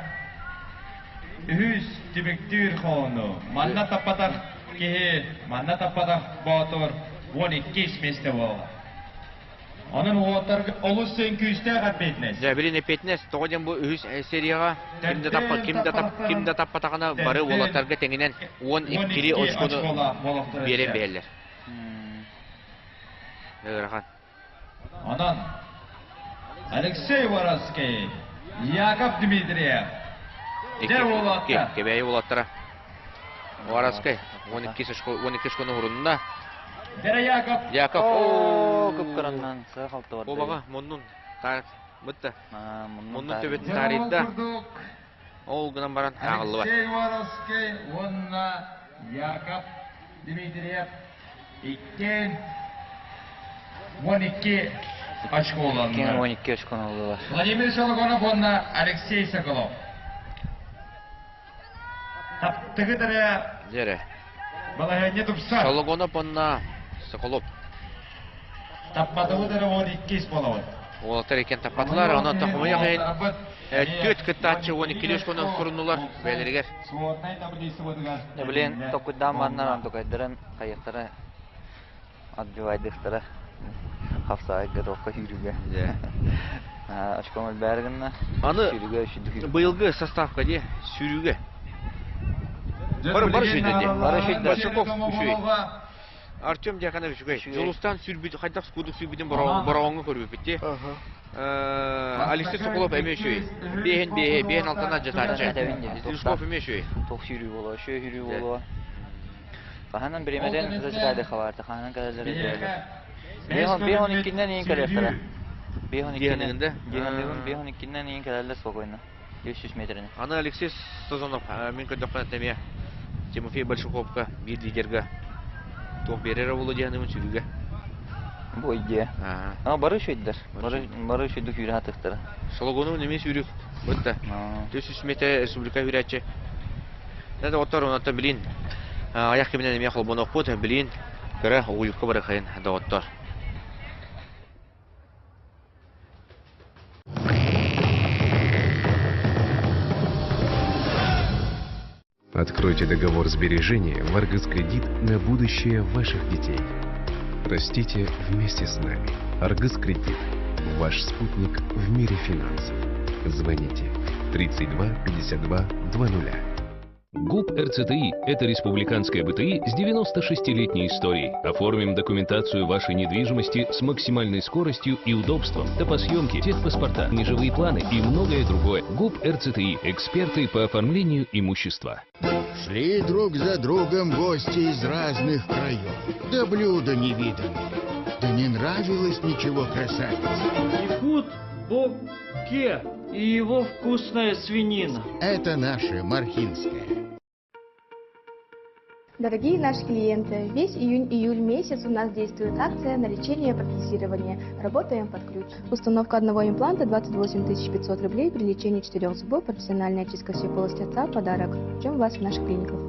үһүс түмүктүүр хоону. Манна таппатах киһи, манна таппатах боотур 12 миэстэ буолла. Онон уолаттарга олус сен күүстээх эппиэтинэс. Дьэ, билин эппиэтинэс тоҕо диэн бу үһүс серияҕа ким да таппа ким да тап ким да таппатаҕына бары уолаттарга тэҥинэн 12 очкону биэрэн биһэллэр. Ыарахан. Онон Алексей Воровский, Яков Дмитриев, дьэ уолаттар. Кэбээйи уолаттара. Воровскай 12 очко 12 очкону урунна. Дьэрэ Яков. Яков. Оо, кып-кыраннан сыа халты барда. Куобаҕа муннун таар бытта. Муннун Муннун төбөтүн таарыйда. Ол гынан баран ааҕыллыбат. Алексей Воровский уонна Яков Дмитриев иккиэн 12 очко Иккиэн ыланнар. 12 очкону ыллылар. Владимир Шологонов уонна Алексей Соколов. Таптыгыт эрэ Дьэрэ. балаһыанньа тупсар. Шологонов уонна Соколов. Таппатыбыт эрэ 12 буолабыт. Уолаттар иккиэн таппатылар, онон хомойуох иһин түөрт кыттааччы 12 очкону суруннулар бэйэлэригэр. Своднай таблицабытыгар Блин, токуйдаан бараннар антукайдарын хайыахтара отбивайдыахтара хапсаайга туохха сүүрүүгэ. Очком өлбөөр гынна. Аны Сүүрүүгэ үчүдүк. быйылгы составка дии сүүрүүгэ. Бары бары үчүгэй дии. Бары үчүгэй. Большаков үчүгэй. Артем Дьяконов үчүгэй. Дьулустан сүүрбүт хайдах кудук сүүрбүтүн бороҕоҥҥо көрбүппүт дии. Алексей Соколов эмиэ үчүгэй. Биэһин биэһи, биэһин алтана дьатааччы. Лужков эмиэ үчүгэй. Туох сүүрүү буолуо, шөө сүүрүү буолуо. Хаһанан бириэмэтин зажигайды хабаарты, хаһанан кэлэллэр өйдөөлөр. Биэһон иккиннэн иин кэлиэхтэрэ. Биэһон иккиннэн, биэһон иккиннэн иин кэлэллэр спокойно. 300 метрини. Аны Алексей Сазонов, мин көрдөхпүнэ эмиэ Тимофей Большаковка биир лидерга туох биэрэр буолуо диэхинибин сүрүгэ. Бу идея. А бары үчүгдэр. Бары бары үчүгдүк сүүрэ сатыахтара. Сологону эмиэ сүүрүк бытта. 400 метр республика сүүрээччи. Да доҕоттор, онон билин аяқ киминен эмиэ холбонуохпут, билин кыра угуйукка барыхайын доҕоттор. Откройте договор сбережения в Аргыс-Кредит на будущее ваших детей. Растите вместе с нами. Аргыс-Кредит. Ваш спутник в мире финансов. Звоните 32 52 00. ГУП РЦТИ – это республиканская БТИ с 96-летней историей. Оформим документацию вашей недвижимости с максимальной скоростью и удобством. Топосъемки, техпаспорта, межевые планы и многое другое. ГУП РЦТИ – эксперты по оформлению имущества. Шли друг за другом гости из разных краев. Да блюда невиданные. Да не нравилось ничего красавице. Якут Боке и его вкусная свинина. Это наша Мархинская. Дорогие наши клиенты, весь июнь-июль месяц у нас действует акция на лечение и протезирование. Работаем под ключ. Установка одного импланта 28 500 рублей при лечении четырех зубов, профессиональная чистка всей полости рта, подарок. Ждем вас в наших клиниках.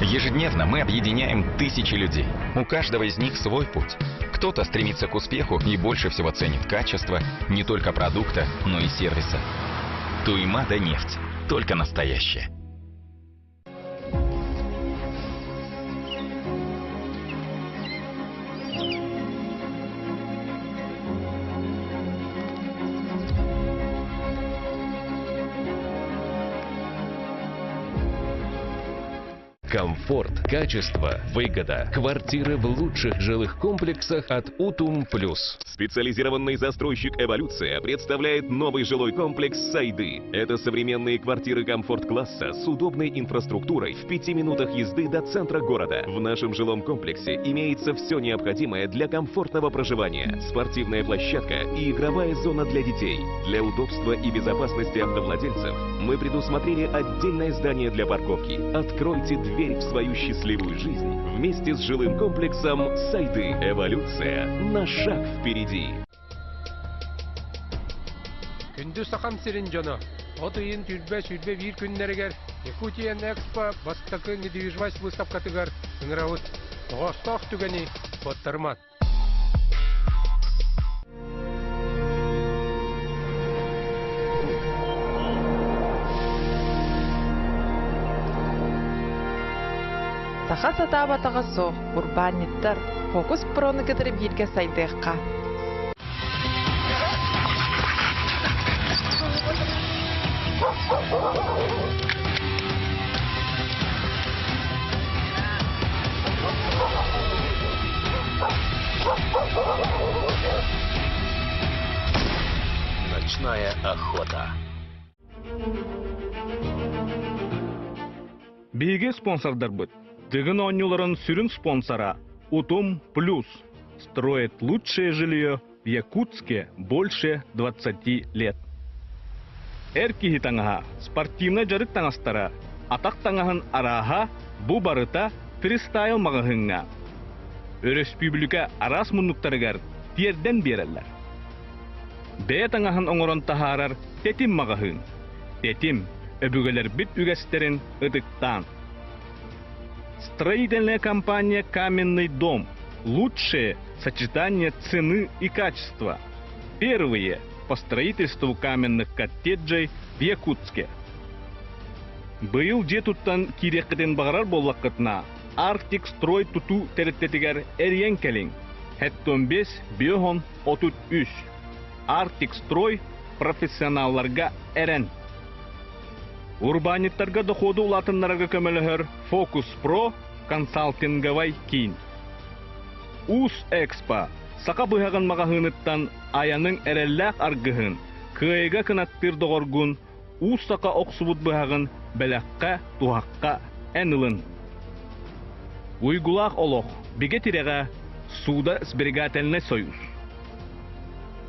Ежедневно мы объединяем тысячи людей. У каждого из них свой путь. Кто-то стремится к успеху и больше всего ценит качество не только продукта, но и сервиса. Туймада нефть. Только настоящая. Комфорт, качество, выгода. Квартиры в лучших жилых комплексах от Утум Плюс. Специализированный застройщик «Эволюция» представляет новый жилой комплекс «Сайды». Это современные квартиры комфорт-класса с удобной инфраструктурой в 5 минутах езды до центра города. В нашем жилом комплексе имеется все необходимое для комфортного проживания. Спортивная площадка и игровая зона для детей. Для удобства и безопасности автовладельцев мы предусмотрели отдельное здание для парковки. Откройте дверь в свою счастливую жизнь вместе с жилым комплексом «Сайды». Эволюция на шаг впереди. Күндү Сахам сирин дьоно. От ыйын 20-21 күннэригэр Якутия Экспо бастакы недвижимость выставкатыгар ыҥырабыт. Тоҕоостоох түгэни куоттарымаҥ. Саха сатаабатаҕа суох, урбаанньыттар, Фокус Прону кытары бииргэ сайдыахха. Ночная охота. Биһиги спонсордарбыт. Дыгын оонньууларын сүрүн спонсора. Утум Плюс строит лучшее жилье в Якутске больше 20 лет. Эр киһи таҥаһа, спортивнай дьарык таҥастара, атах таҥаһын арааһа бу барыта фристайл маҕаһыыҥҥа. Өрөспүүбүлүкэ араас муннуктарыгар тиэрдэн биэрэллэр. Бэйэ таҥаһын оҥорон таһаарар Тэтим маҕаһыын. Тэтим, өбүгэлэрбит үгэстэрин ытыктаан. Строительная компания «Каменный дом» – лучшее сочетание цены и качества. Первые по строительству каменных коттеджей в Якутске. Быйыл дьиэ туттан киириэххитин баҕарар буоллаххытына, Арктик Строй тутуу тэрилтэтигэр эрийэн кэлиҥ. Хэттон 5 биоһон 33. Арктик Строй профессионалларга эрэн. Урбаанньыттарга дохуоду улаатыннарарга көмөлөһөр Фокус Про консалтинговай киин. Уус Экспо саха быһаҕын маҕаһыыныттан айаныҥ эрэллээх аргыһын, кыайыга кынаттыыр доҕоргун уус саха охсубут быһаҕын бэлэххэ, туһахха эн ылын. Уйгулаах олох бигэ тирэҕэ Суда сберегательный союз.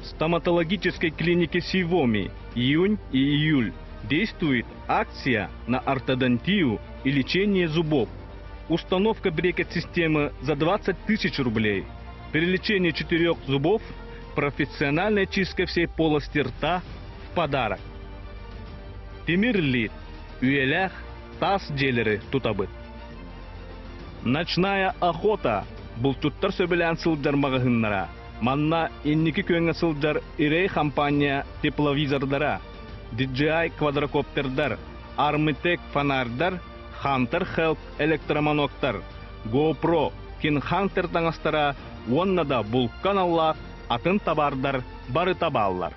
Стоматологической клинике Сивоми июнь и июль действует акция на ортодонтию и лечение зубов. Установка брекет-системы за 20 тысяч рублей. Перелечение четырех зубов, профессиональная чистка всей полости рта в подарок. Тимир үйэлээх таас дьиэлэри тутабыт. Ночная охота булчуттар сөбүлээн сылдьар маҕаһыыннара. Манна инники күөҥҥэ сылдьар Ирей компания тепловизордара, DJI квадрокоптердар, Armytek фонардар, Hunter Help электроманоктар, GoPro, King Hunter таҥастара уонна да булка аналлаах атын табаардар барыта бааллар.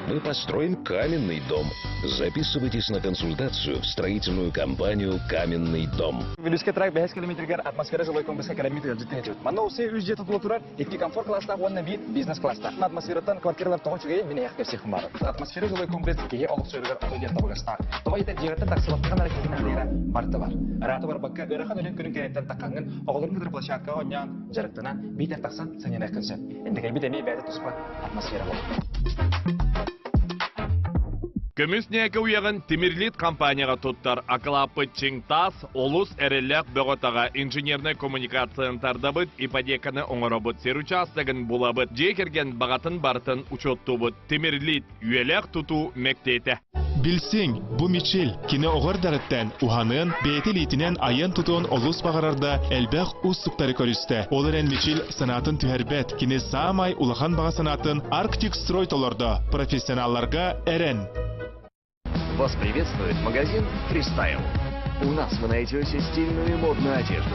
Мы построим каменный дом. Записывайтесь на консультацию в строительную компанию «Каменный дом». Вилюйскай тракт бэһис километригэр атмосфера жилой комплекска кэлэммит ыалдьыттан этибит. Манна усе үс дьиэ тутула турар, икки комфорт класстаах уонна биир бизнес класстаах. Атмосфераттан квартиралар тоҕо үчүгэйин мин эйэх кэпсиэхпин баар. Атмосфера жилой комплекс киһи олохсуйарыгар ото диэн табыгастаах. Тоҕо этэ дьиэҕиттэн тахсыбаккаҕын эрэ киһи наадыйара барыта бар. Ыраата барбакка ыарахан үлэҥ күнүн кэнниттэн таххаҥҥын оҕолорун кытары площадкаҕа оонньоон, дьарыктанан, биитэр тахсан сынньаныаххын сөп. Интэгэрбит эмиэ бэйэтэ туспа атмосфера буолар. Көмүс ньээкэ уйаҕын Тимирлит компанияҕа туттар акылааппыт чиҥ таас, олус эрэллээх бөҕө-таҕа инженернэй коммуникацияны тардабыт, ипотеканы оҥоробут, сир учаастагын булабыт, дьиэ кэргэн баҕатын барытын учуоттуубут. Тимирлит үйэлээх тутуу мэктиэтэ. Билсиҥ, бу Мичил, кини оҕо эрдэҕиттэн уһаныан, бэйэтэ илиитинэн айан-тутуон олус баҕарар да, элбэх уустуктары көрүстэ. Ол эрэн Мичил санаатын түһэрбэт, кини саамай улахан баҕа санаатын Арктик Строй толордо, профессионалларга эрэн. Вас приветствует магазин Freestyle. У нас вы найдете стильную и модную одежду.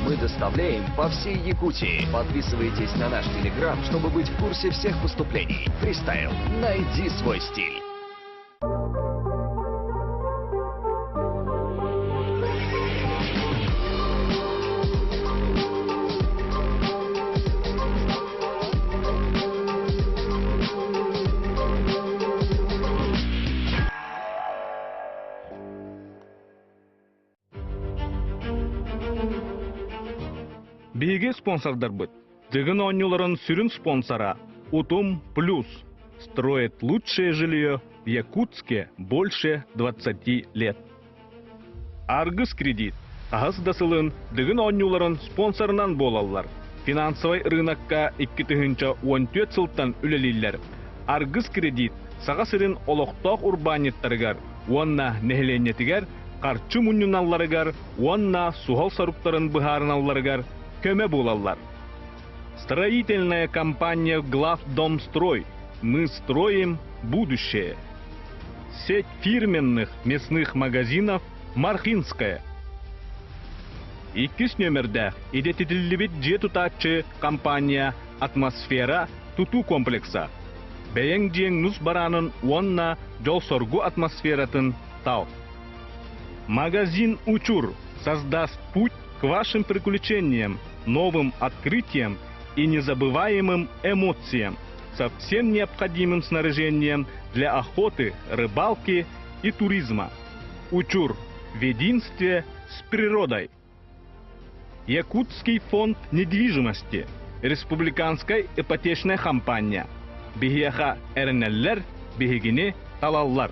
Мы доставляем по всей Якутии. Подписывайтесь на наш телеграм, чтобы быть в курсе всех поступлений. Freestyle. Найди свой стиль. Биһиги спонсордарбыт Дыгын оонньууларын сүрүн спонсора Утум Плюс строит лучшее жилье в Якутске больше 20 лет. Аргыс кредит хаһыс да сылын Дыгын оонньууларын спонсорынан буолаллар. Финансовай рынокка 2014 сылтан үлэлииллэр. Аргыс кредит Саха сирин олохтоох урбаанньыттарыгар уонна нэһилиэнньэтигэр харчы мунньуналларыгар уонна суһал соруктарын быһаарыналларыгар көмө буолаллар. Строительная компания «Главдомстрой». Мы строим будущее. Сеть фирменных мясных магазинов «Мархинская». Иккис нүөмэрдээх идэтитиллибит дьиэ тутааччы компания «Атмосфера» тутуу комплекса. Бэйэҥ дьиэҥ нус бараанын уонна дьол-соргу атмосфератын тал. Магазин «Учур» создаст путь к вашим приключениям, новым открытиям и незабываемым эмоциям. со всем необходимым снаряжением для охоты, рыбалки и туризма. Учур в единстве с природой. Якутский фонд недвижимости, республиканскай ипотечная компания. Биһиэхэ эрэнэллэр, биһигини талаллар.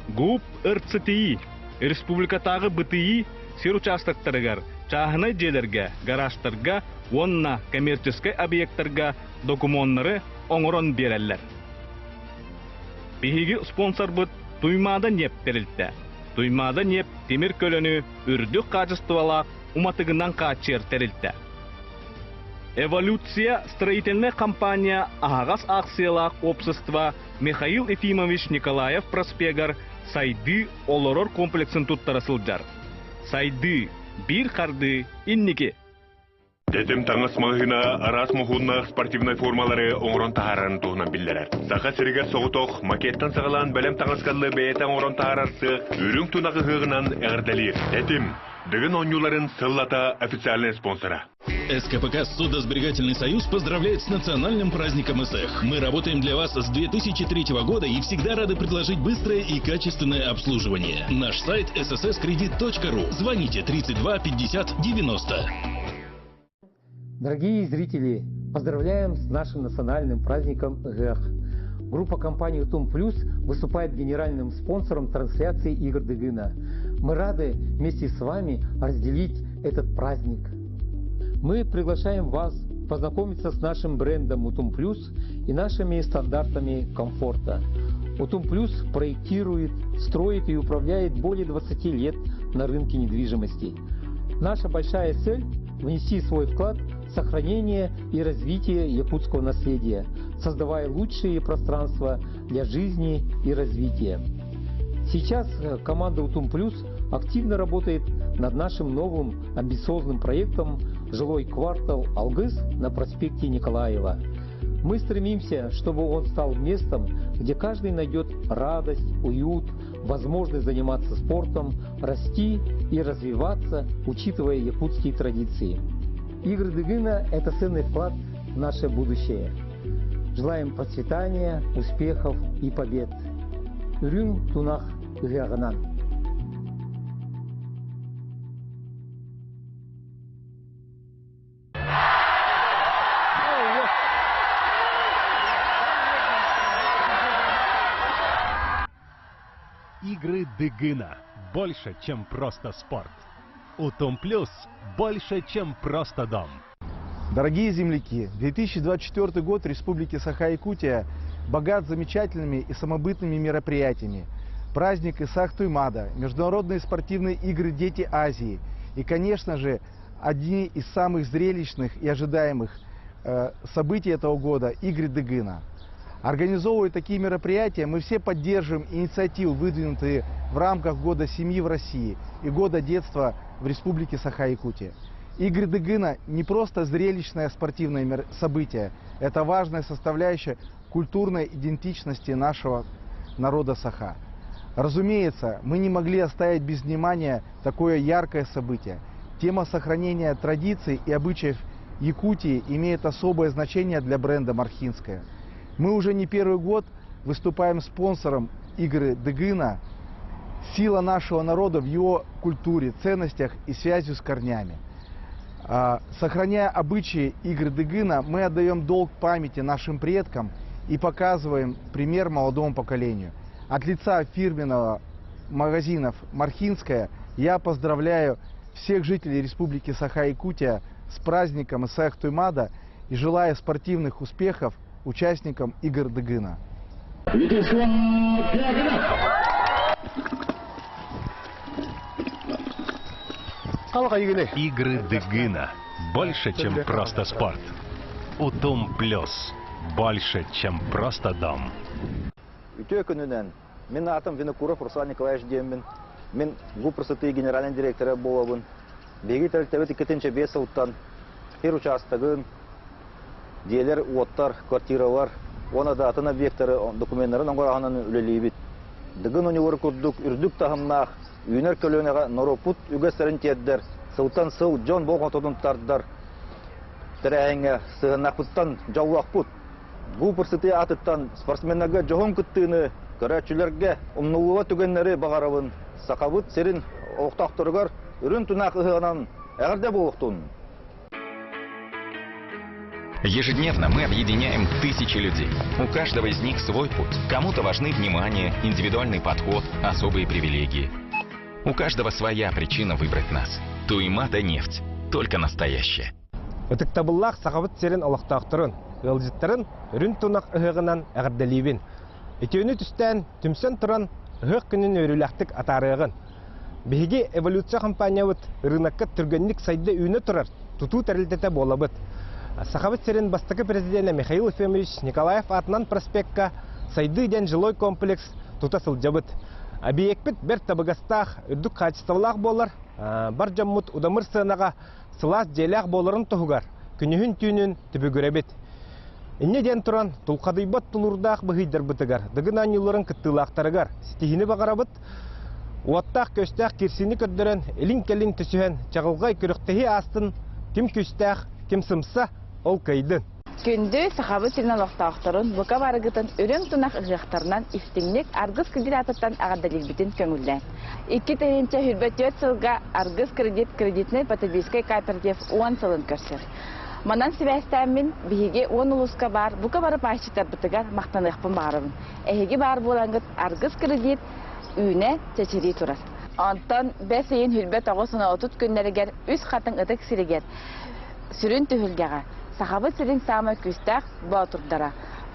ГУП РЦТИ республикатааҕы БТИ сир учаастактарыгар, чааһынай дьиэлэргэ, гаражтарга уонна коммерческай объектарга докумуоннары оҥорон биэрэллэр. Биһиги спонсорбут Туймаада ньиэп тэрилтэ. Туймаада ньиэп тимир көлөнү үрдүк хаачыстыбалаах уматыгынан хааччыйар тэрилтэ. Эволюция строительнай компания аһаҕас аахсыйалаах общество Михаил Ефимович Николаев проспегар Сайдыы олорор комплексын туттара сылдьар. Сайдыы биир хардыы инники. Тэтим таҥас маҕаһыына араас моһуоннаах спортивнай формалары оҥорон таһаарарын туһунан биллэрэр. Саха сиригэр соҕотох макеттан саҕалаан бэлэм таҥаскаллы бэйэтэ оҥорон таһаарар сыах үрүҥ тунах ыһыаҕынан эҕэрдэлиир. Тэтим, Дыгын оонньууларын сыллата официальнай спонсора. СКПК «Судосберегательный союз» поздравляет с национальным праздником ИСЭХ. Мы работаем для вас с 2003 года и всегда рады предложить быстрое и качественное обслуживание. Наш сайт ssscredit.ru. Звоните 32 50 90. Дорогие зрители, поздравляем с нашим национальным праздником ГЭХ. Группа компании «Утум Плюс» выступает генеральным спонсором трансляции игр Дыгына. Мы рады вместе с вами разделить этот праздник. Мы приглашаем вас познакомиться с нашим брендом «Утум Плюс» и нашими стандартами комфорта. «Утум Плюс» проектирует, строит и управляет более 20 лет на рынке недвижимости. Наша большая цель – внести свой вклад в сохранение и развитие якутского наследия, создавая лучшие пространства для жизни и развития. Сейчас э, команда «Утум Плюс» активно работает над нашим новым амбициозным проектом «Жилой квартал Алгыс» на проспекте Николаева. Мы стремимся, чтобы он стал местом, где каждый найдет радость, уют, возможность заниматься спортом, расти и развиваться, учитывая якутские традиции. Игры Дыгына – это ценный вклад в наше будущее. Желаем процветания, успехов и побед. Үрүҥ тунах ыһыаҕынан! Игры Дыгына. Больше, чем просто спорт. Утум Плюс. Больше, чем просто дом. Дорогие земляки, 2024 год Республики Саха-Якутия богат замечательными и самобытными мероприятиями. Праздник Исах Туймада, международные спортивные игры «Дети Азии» и, конечно же, одни из самых зрелищных и ожидаемых э, событий этого года – Игры Дыгына. Организовывая такие мероприятия, мы все поддерживаем инициативы, выдвинутые в рамках Года семьи в России и Года детства в Республике Саха-Якутия. Игры Дыгына не просто зрелищное спортивное событие, это важная составляющая культурной идентичности нашего народа Саха. Разумеется, мы не могли оставить без внимания такое яркое событие. Тема сохранения традиций и обычаев Якутии имеет особое значение для бренда «Мархинская». Мы уже не первый год выступаем спонсором игры Дыгына. Сила нашего народа в его культуре, ценностях и связью с корнями. Сохраняя обычаи игры Дыгына, мы отдаем долг памяти нашим предкам и показываем пример молодому поколению. От лица фирменного магазинов «Мархинская» я поздравляю всех жителей Республики Саха-Якутия с праздником Исаах Туймада и желаю спортивных успехов участникам игр Дыгына. Игры Дыгына. Больше, чем просто спорт. Утум Плюс. Больше, чем просто дом. Үтүө күнүнэн. Мин аатым Винокуров Руслан Николаевич диэммин. Мин ГУП генеральный директора буолабын. Биһиги тэрилтэбит иккитинчэ биэс сылтан сир учаастагын, дьиэлэр, уоттар, квартиралар уонна да атын объектары докуменнарын оҥорооһунан үлэлиибит. Дыгын универ курдук үрдүк таһымнаах үүнэр көлүөнэҕэ норуоппут үгэстэрин тиэрдэр, сылтан сыл дьон болҕомтотун тардар тэрээһиҥҥэ сыһыаннаахпыттан дьоллоохпут. Гупр сытыы аатыттан спортсменнарга дьоһун кыттыыны, көрөөччүлэргэ умнуллубат түгэннэри баҕарабын. Сахабыт сирин олохтоохторугар үрүн тунаах ыһыаҕынан эҕэрдэ буолуохтун! Ежедневно мы объединяем тысячи людей. У каждого из них свой путь. Кому-то важны внимание, индивидуальный подход, особые привилегии. У каждого своя причина выбрать нас. Туймада нефть. Только настоящая. Ытыктабыллаах Сахабыт сирин олохтоохторун, ыалдьыттарын үрүн тунах ыһыаҕынан эҕэрдэлиибин. Үтүөнү түстээн, түмсэн туран, ыһыах күнүн үөрүүлээхтик атаарыаҕын. Биһиги эволюция компаниябыт ырыынакка түргэнник сайда-үүнэ турар тутуу тэрилтэтэ буолабыт. Сахабыт сирин бастакы президенэ Михаил Ефимович Николаев аатынан проспекка Сайдыы диэн жилой комплекс тута сылдьабыт. Объекпит бэрт табыгастаах, үрдүк хаачыстыбалаах буолар. Бар дьоммут удамыр сыанаҕа сылаас дьиэлээх буоларын туһугар күнүһүн-түүнүн түбүгүрэбит. Инньэ диэн туран, тулхадыйбат тулуурдаах быһыйдарбытыгар, Дыгын оонньууларын кыттыылаахтарыгар ситиһиини баҕарабыт. Уоттаах-көстөөх кирсини көрдөрөн, илин-кэлин түсүһэн, чаҕылҕай күрэхтэһии аастын, ким күүстээх, ким сымса, ол кыайдын. Күндү Сахабыт сирин олохтоохторун бука барыгытын үрүҥ тунах ыһыахтарынан истиҥник Аргыс кредит аатыттан эҕэрдэлиирбитин көҥүллээн. 2024 сылга Аргыс кредит кредитнэй потребительскай кооператив 10 сылын көрсөр. Манан сибээстээммин биһиги 10 улууска баар бука бары пайщиктарбытыгар махтаныахпын баҕарабын. Эһиги баар буолаҥҥыт Аргыс кредит үүнэ чэчирии турар. Онтон бэс ыйын 29 күннэригэр Үс Хатыҥ ытык сиригэр сүрүн түһүлгэҕэ Сахабыт сирин саамай күүстээх боотурдара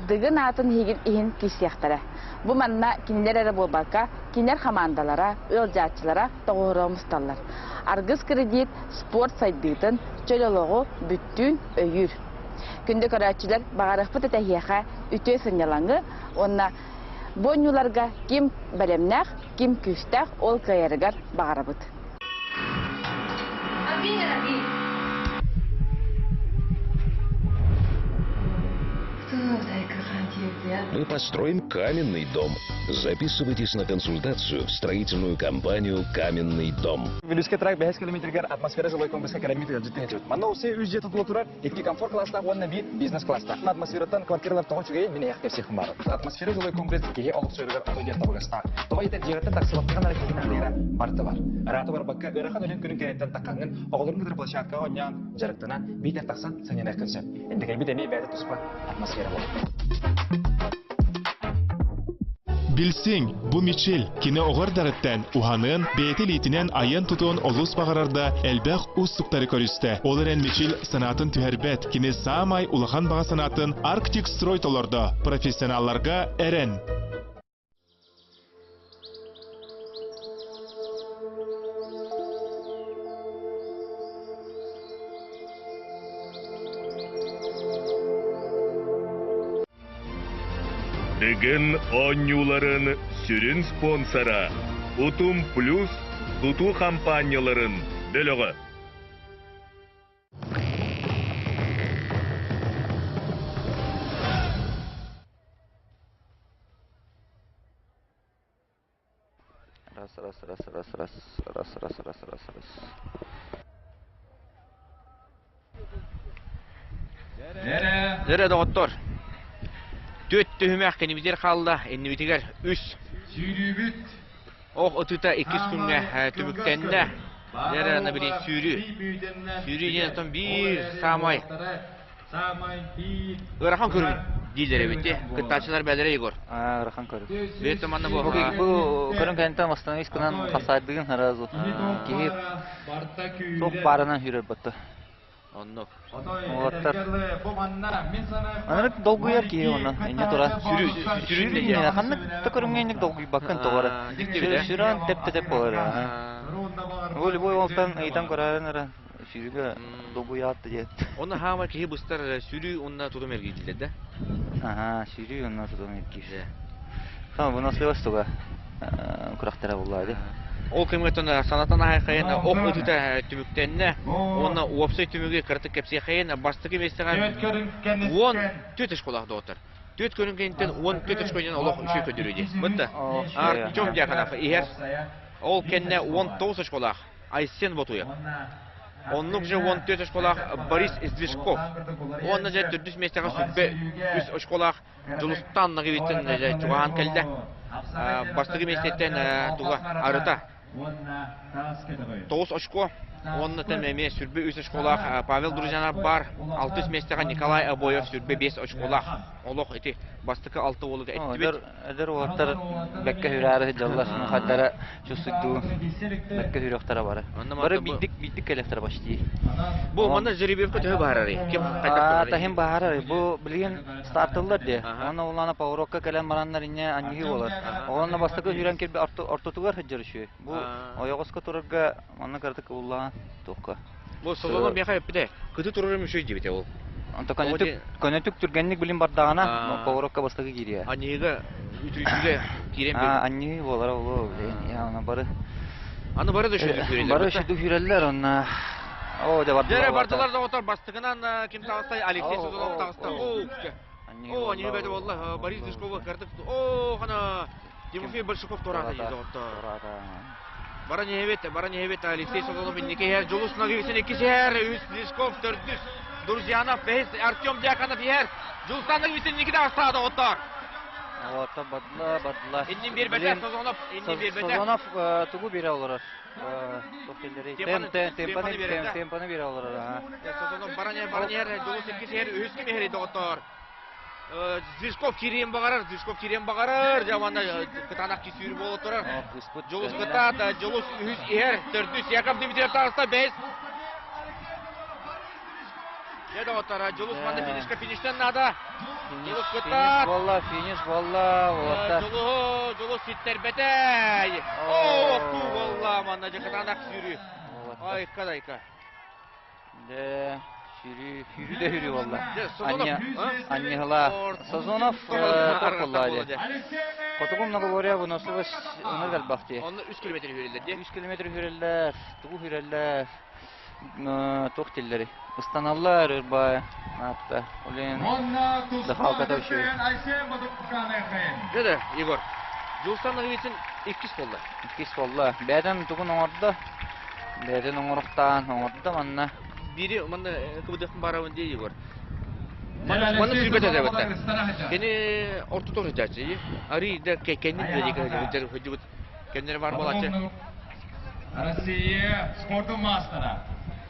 Дыгын аатын иһигин иһин киирсиэхтэрэ. Бу манна кинилэр эрэ буолбакка, кинилэр хамаандалара, ыалдьааччылара тоҕуоруһа мусталлар. Аргыс кредит спорт сайдыытын, чөл олоҕу бүттүүн өйүүр. Күндү көрөөччүлэр, баҕарыахпыт этэ эһиэхэ үтүө сынньалаҥы уонна бу оонньууларга ким бэлэмнээх, ким күүстээх ол кыайарыгар баҕарабыт. Мы построим каменный дом. Записывайтесь на консультацию в строительную компанию «Каменный дом». Вилюйскай тракт бэһис километригэр атмосфера жилой комплекска кэлэммит ыалдьыттан этибит. Манна усе үс дьиэ тутула турар, икки комфорт класстаах уонна биир бизнес класстаах. Атмосфераттан квартиралар тоҕо үчүгэйин мин эйэх кэпсиэхпин баар. Атмосфера жилой комплекс киһи олохсуйарыгар отой диэн табыгастаах. Тоҕо этэр дьиэҕиттэн тахсыбаккаҕын эрэ киһи наадыйара барыта бар. Ыраата барбакка ыарахан үлэҥ күнүн кэнниттэн таххаҥҥын оҕолорун кытары площадкаҕа оонньоон, дьарыктанан, биитэр тахсан сынньаныаххын сөп. Интэгэрбит эмиэ бэйэтэ туспа атмосфера буолар. Билсиҥ, бу Мичил, кини оҕо эрдэҕиттэн уһаныан, бэйэтэ илиитинэн айан-тутуон олус баҕарар да, элбэх уустуктары көрүстэ. Ол эрэн Мичил санаатын түһэрбэт, кини саамай улахан баҕа санаатын Арктик Строй толордо, профессионалларга эрэн. Дыгын оонньууларын сүрүн спонсора Утум Плюс тутуу хампаанньаларын бөлөҕө. Раз, раз, раз, раз, раз, раз, раз, раз, раз, раз. Дэрэ доҕоттор, түөрт түһүмэх кэннибитигэр хаалла, иннибитигэр үс. Сүүрүүбүт. Ох ытыта иккис күҥҥэ түмүктэннэ. Дэрэ ана били сүүрүү. Сүүрүү диэн оттон биир саамай Ыарахан көрүҥ дииллэр эбит дии. Кыттааччылар бэлэрэ Егор. Ыарахан көрүҥ. Бэйэтэ манна бу Бу көрүҥ кэнниттэн восстановись гынан хасаайдыгын сразу. Киһи туох баарынан сүүрэр батта. Оннук. Уолаттар. Анарык долгуйар киһи онно. Инне тура. Сүрү сүрүн Ханнык да көрүҥҥэ инник долгуйбаккын тоҕо Сүрэн тэп-тэп болар. Бу любой уолтан ыйтан көрөрөн эрэ Сүүрүүгэ долгуйаат диэт. Онно хаамар киһи быстар сүүрүү уонна тутум эргийдилэр да? Аһаа, сүүрүү уонна тутум эргийдэ. Сама выносливость туга күрэхтэрэ буллаа дии. Ол кэмҥэ санатан аһайхайын ох ытыта түмүктэннэ уонна уопсай түмүгү кыратык кэпсиэхэйин бастакы миэстэҕэ 14 очколаах доҕоттор. Түөрт көрүҥ кэнниттэн 14 очкойунан олох үчүгэй көрдөрүү дии. Бытта. Артем Дьяконов иһэр. Ол кэннэ 19 очколаах Айсен Ботуев. Оннук же 14 очколаах Борис Сдвижков. Уонна же төрдүс миэстэҕэ сүрбэ үс очколаах Дьулустан Нагивиттен же чугаһаан кэллэ. Бастакы миэстэттэн туга арыта 9 очко. Уонна тем эмиэ сүрбэ үс очколаах Павел Друзьянов бар. Алтыс миэстэҕэ Николай Обоев сүрбэ 5 очколаах. Олох ити бастакы алта уолуга эттибит. Эдэр уолаттар бэккэ хүрээри сылдьаллар, хардара чувствуйдуу бэккэ хүрүөхтэрэ бары. Бары биирдик биирдик кэлиэхтэрэ почти. Бу манна жеребьевка төһө баарарый? Ким хайдах Таһым баарарый. Бу билигин стартыллар дии. Онно улаана поворотка кэлэн бараннар инньэ анньыһыы буолар. Онно бастакы хүрэн кирби ортотугар сылдьар үчүгэй. Бу ойоҕоско турарга манна кыратык ыллаан туохха. Бу Созонов миэхэ эппитэ, кыты турарым үчүгэй диэбитэ ол. Онто көнөтүк, көнөтүк түргэнник билин бардаҕына, поворотка бастакы киириэ. Анньыыга үтүрүйүүгэ киирэн Аа, анньыы буолара буолуо, блин, я аны бары Аны бары да үчүгэйдик сүүрэллэр. Бары үчүгэйдик сүүрэллэр, онна Оо, дьэ бардылар. Дьэ, бардылар доҕоттор, бастакынан ким таҕыста? Алексей Созонов таҕыста. Оо, Оо, анньыы бэйдэ буолла. Борис Дышкова кырдык. Оо, хана Тимофей Большаков туораата дии доҕоттор. Баран иһэбит, баран иһэбит Алексей Соколов инники иһэр, Дьулус Ноговицын иккис иһэр, үс Лешков төрдүс, Друзьянов бэһис, Артем Дьяконов иһэр, Дьулустан Ноговицын инники таҕыстаҕа доҕоттор. Оҕото бадла, бадла. Иннин биэрбэтэ Созонов, иннин биэрбэтэ. Созонов тугу биэрэ олорор? Темпаны биэрэ. Темпаны биэрэ олорор. Созонов баран иһэр, баран иһэр, Дьулус иккис иһэр, үһүс ким иһэрий доҕоттор? Зижков кириэн баҕарар, Зижков кириэн баҕарар. Дьэ манна кытаанах кисүүр буола турар. Дьулус кытаат, Дьулус үһүс иһэр, төрдүс Яков Дмитриев таҕыста, бэһис. Дьэ доҕоттор, Дьулус манна финишка фиништен наада. Дьулус кытаат. Финиш буолла, финиш буолла. Дьулуһу, Дьулус ситтэрбэтэ. Оо, туу буолла манна дьэ кытаанах сүүрүү. Айка дайка. Дэ, сүүрүү, сүүрүү да сүүрүү буолла. Анньыһыла. Сазонов туох буолла дии. Хотугу многоборье выносливость ынырык элбэх дии. Онно 3 километр хүрэллэр дии. 3 километр хүрэллэр, тугу хүрэллэр, туох дииллэрий? Ыстаналлар ырбай, аатта. Олен дыхалката үчүгэй. Дьэ да, Егор, Дьулустан Ноговицын иккис буолла. Иккис буолла. Бэйэтин тугун оҥордо? Бэйэтин оҥоруохтаан оҥордо манна. Биири манна кыбытыахпын баарабын дии Егор. Манна сүүрбэт этэ Кини ортотугар сылдьааччы. Арый да кэннин да сылдьыбыт кэмнэрэ баар буолааччы. Россия спортун маастара.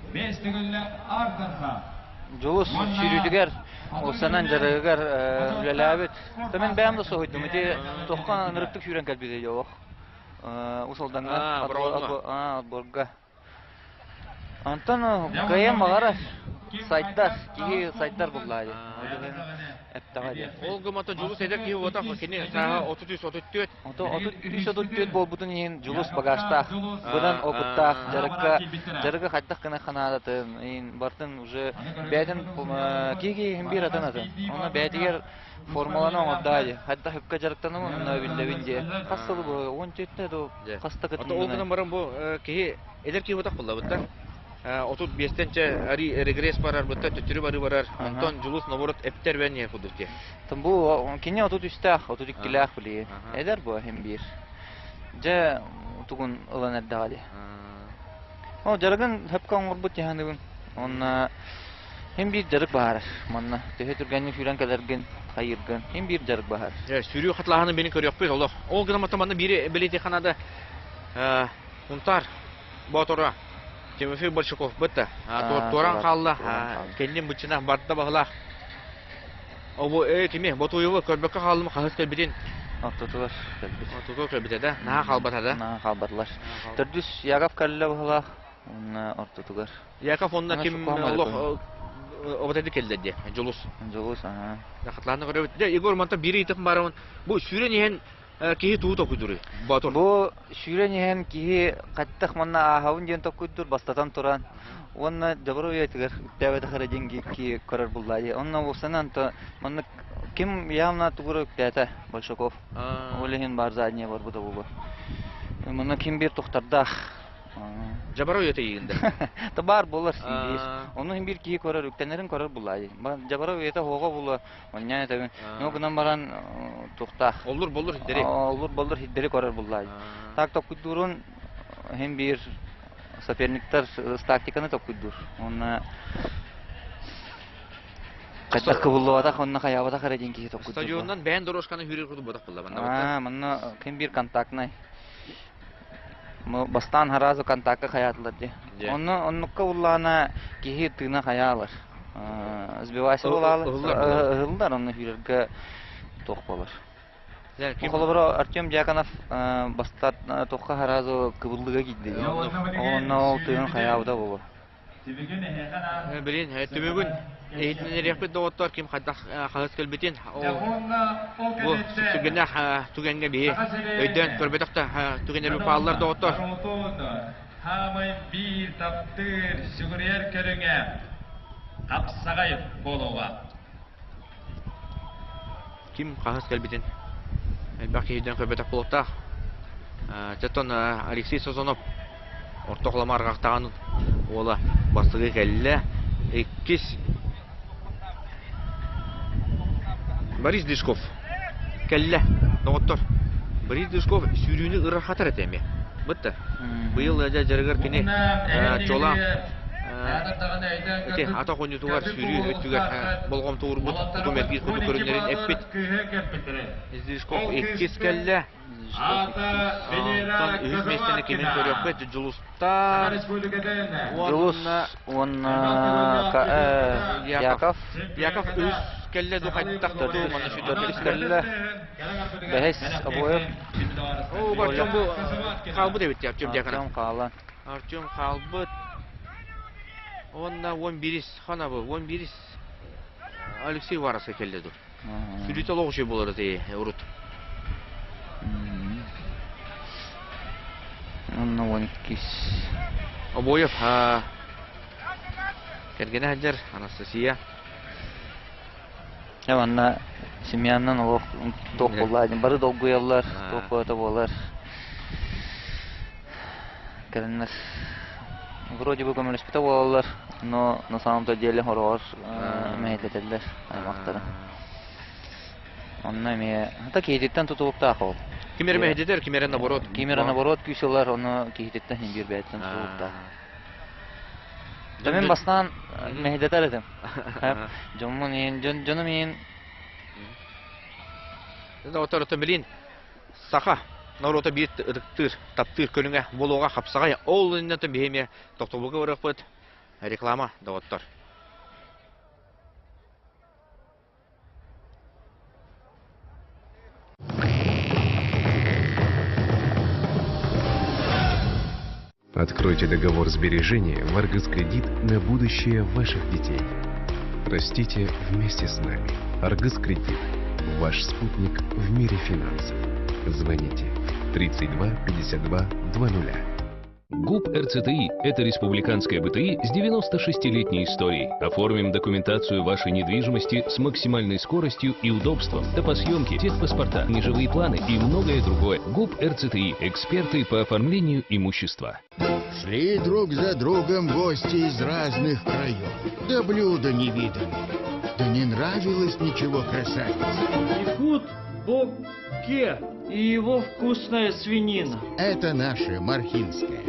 Бэс төгүллээх Ардарха. Дьулус сүүрүүтүгэр, уопсанан дьарыгыгар үлэлээбит. Мин бэйэм да соһуйдум. Ити туохха ынырыктык сүүрэн кэлбитэ олох. Уус Алдаҥҥа отборга. Онтон кыайан баҕарар сайдар, киһи сайдар буллаа дии. Эттэҕэ дии. Ол гымата Дьулус эдэр киһи буолбатах, кини сааһа 33-34. Ото 33-34 буолбутун иһин Дьулус багажтаах, быдан опыттаах, дьарыкка дьарыгы хайдах гына ханаадатын, иһин бартын уже бэйэтин киһи иһин биир атын атын. Онно бэйэтигэр формуланы оҥордоо дии. Хайдах үпкэ дьарыктанабын, онно биллэбин дии. Хас сылы бу 14-те дуу, хаста Ото ол гынан баран бу киһи эдэр киһи буолбатах буоллабыт да. 35-тен чэ ари регресс барар бытта төттөрү бары барар. Онтон Дьулус наоборот эптер бен не кудук дии. Бу кини 33-тээх, 32-лээх билии. Эдэр бу иһин биир. Дьэ тугун ылан эрдэҕэ дии. Ол дьарыгын хөпкө оҥорбут дьаһаныгын. Онно Син биир дьарык баһаарар. Манна төһө түргэнник сүүрэн кэлэргин, хайыыргын, син биир дьарык баһаар. Сүүрүү хатылааһыны бини көрүөхпүт олох. Ол гынан манна биири бэлиэтиэххэ наада. Хунтаар Боотура Тимофей Большаков бытта. Туоран хаалла. Кэннин быччына барда баһылаах. Обу э кими Ботуеву көрбөккө хааллым хаһыс кэлбитин. Ортотугар кэлбит. Ортотугар кэлбитэ да. Наһаа хаалбата да. Наһаа хаалбатылар. Төрдүс Яков кэллэ баһылаах. Уонна ортотугар. Яков онно ким олох обатайды кэллэ диэ Дьулус. Дьулус, аха. Хатылааны көрөбүт. Дьэ, Егор мантан биир ыйытык барабын. Бу сүүрэн иһэн киһи тугу токуйдуруй? Боотур. Бу сүүрэн иһэн киһи хаттах манна ааһабын диэн токуйдур бастатан туран уонна дьабыр уйатыгар үктээбэтэх эрэ диэн киһи көрөр буллаа дии. Онно уопсанан то маннык ким явно тугура үктээтэ Большаков. Ол иһин баар задняя барбыта буолуо. Манна ким биир тухтардаах Дьабара уйата иигинде. Та баар буолар син биир. Ону иһин биир киһи көрөр, үктэнэрин көрөр буллаа. Дьабара уйата хоҕо була, онньаан этэбин. Но гынан баран тухтаах. Оллур боллур хиддери. Оллур боллур хиддери көрөр буллаа. Так токкуйдуурун иһин биир соперниктар тактиканы токкуйдуур. Онно хайдах кыбыллыбатах, онно хайаабатах эрэ диэн киһи токкуйдуур. Стадионунан бэйэн дорожканы хүрэр курдук ботах булла манна. Аа, манна ким биир контактнай. Бастаан сразу контакка хайаатылар дии. Онно оннукка буллаана киһи тыына хайаалар. Сбивайся буолаалар. Ыһыллар, онно хүрэргэ туох буолар. Холобура, Артем Дьяконов бастаат туохха сразу кыбыллыга киирдэ. Онно ол тыын хайаабыта буолуо. Билин түмүгүн иһитиннэриэхпит доҕоттор ким хайдах хаһыс кэлбитин бу сүпсүлгэннээх түгэҥҥэ биһи өйдөөн көрбөтөх да түгэннэр бааллар доҕоттор. Хаамай биир таптыыр сүгүрүйэр көрүҥэ хапсаҕай буолуоҕа. Ким хаһыс кэлбитин элбэх киһидэн көрбөтөх буолуохтаах. Чоттон Алексей Созонов орто холомо арҕахтаҕын уола бастакы кэллэ. Иккис Борис Дышков кэллэ, доҕоттор. Борис Дышков сүүрүүнү ырархатар этэ эмиэ. Бытта. Быйыл дьэ дьарыгар кини чуолаан Ити атах оонньуутугар сүүрүү өттүгэр болҕомто уурбут утум эргиир курдук көрүҥнэрин эппит. Зижков иккис кэллэ. Онтон үһүс миэстэни кимин көрүөхпүт Дьулустан Дьулус уонна Яков. Яков үһүс кэллэ ду хайдах дуу манна төрдүс кэллэ. Бэһис Обоев. Оо, Артем бу хаалбыт эбит Артем Дьяконов. Артем хаалан. Артем хаалбыт. Уонна он бирис ханабы, он бирис Алексей Вараска кэллэ ду. Сүрүтэ олох үчүгэй буолар ити урут. Онно он иккис. Обоев кэргэнэ сылдьар Анастасия. Дьэ манна семьянан олох туох буолла бары долгуйаллар, туох буолата буолар. Кэлиннэр вроде бы көмөлөспүтэ буолаллар, но на самом-то деле хороҕор мэһэйдэтэллэр аймахтара. Онно эмиэ хата киһититтэн тутулуктаах ол. Ким эрэ мэһэйдэтэр, ким эрэ наоборот. Ким эрэ наоборот күүс ылар, ону киһититтэн иһин биир бэйэтиттэн тутулуктаах. Мин бастаан мэһэйдэтэр этим. Дьоммун иһин, дьонум иһин Доҕотторуттан билин саха норуота биир ытыктыыр, таптыыр көрүҥэ буолуоҕа хапсаҕай. Ол иннинэ биһи эмиэ тохтобулга барыахпыт. Реклама, доҕоттор. Откройте договор сбережения в Аргыс-Кредит на будущее ваших детей. Растите вместе с нами. Аргыс-Кредит. Ваш спутник в мире финансов. Звоните 32 52 00. ГУП РЦТИ – это республиканская БТИ с 96-летней историей. Оформим документацию вашей недвижимости с максимальной скоростью и удобством. Топосъемки, техпаспорта, межевые планы и многое другое. ГУП РЦТИ – эксперты по оформлению имущества. Шли друг за другом гости из разных краев. Да блюда невиданные. Да не нравилось ничего красавице. Якут Боке и его вкусная свинина. Это наша Мархинская.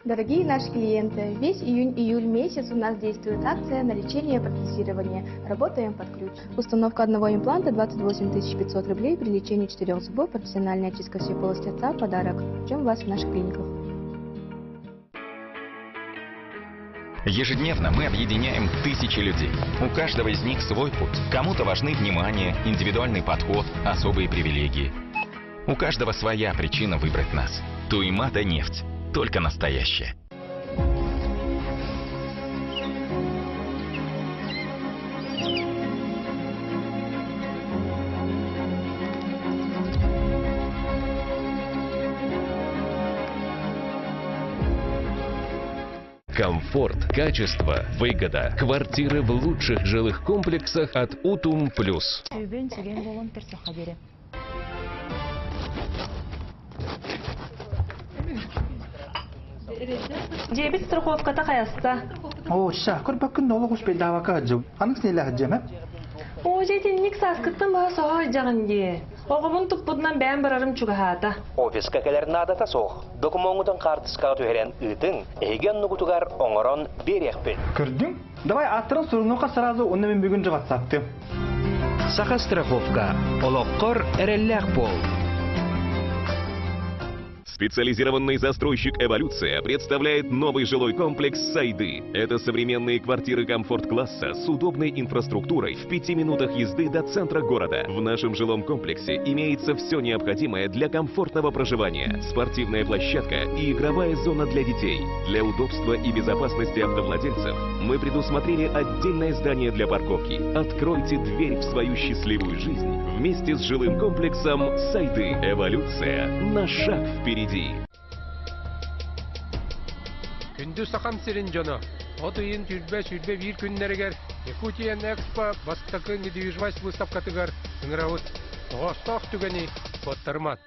Дорогие наши клиенты, весь июнь-июль месяц у нас действует акция на лечение и протезирование. Работаем под ключ. Установка одного импланта 28 500 рублей при лечении четырех зубов, профессиональная очистка всей полости рта, подарок. Ждем вас в наших клиниках. Ежедневно мы объединяем тысячи людей. У каждого из них свой путь. Кому-то важны внимание, индивидуальный подход, особые привилегии. У каждого своя причина выбрать нас. Туймада нефть. Только настоящая. Комфорт, качество, выгода. Квартиры в лучших жилых комплексах от Утум Плюс. Сүүбүн сүгэн буолан көрсөххө диэри. Дьиэбит страховката хайаста? Оо, ща, көрбөккүн да олох успейдаабакка сылдьым. Ханнык снеллээх дьиэм, Оо, дьэ итинник сааскыттан баһа соһо сылдьаҕын дии. Оҕобун туппутунан бэйэм барарым чугаһаата. Офиска кэлэр наадата суох. Докумуоҥҥутун хаартыскаҕа түһэрэн ыытыҥ, эһиги оннугутугар оҥорон биэриэхпит. Көрдүҥ? Давай ааттарын сурунуохха сразу уонна мин бүгүн же ватсаптыым. Саха страховка. Олоххор эрэллээх буол. Специализированный застройщик «Эволюция» представляет новый жилой комплекс «Сайды». Это современные квартиры комфорт-класса с удобной инфраструктурой в пяти минутах езды до центра города. В нашем жилом комплексе имеется все необходимое для комфортного проживания. Спортивная площадка и игровая зона для детей. Для удобства и безопасности автовладельцев мы предусмотрели отдельное здание для парковки. Откройте дверь в свою счастливую жизнь вместе с жилым комплексом «Сайды». Эволюция на шаг впереди. Күндү Сахам сирин дьоно, от ыйын түрбэ сүрбэ биир күннэригэр Якутия Экспо бастакы недвижимость выставкатыгар ыҥырабыт. Тоҕоостоох түгэни куоттарыман.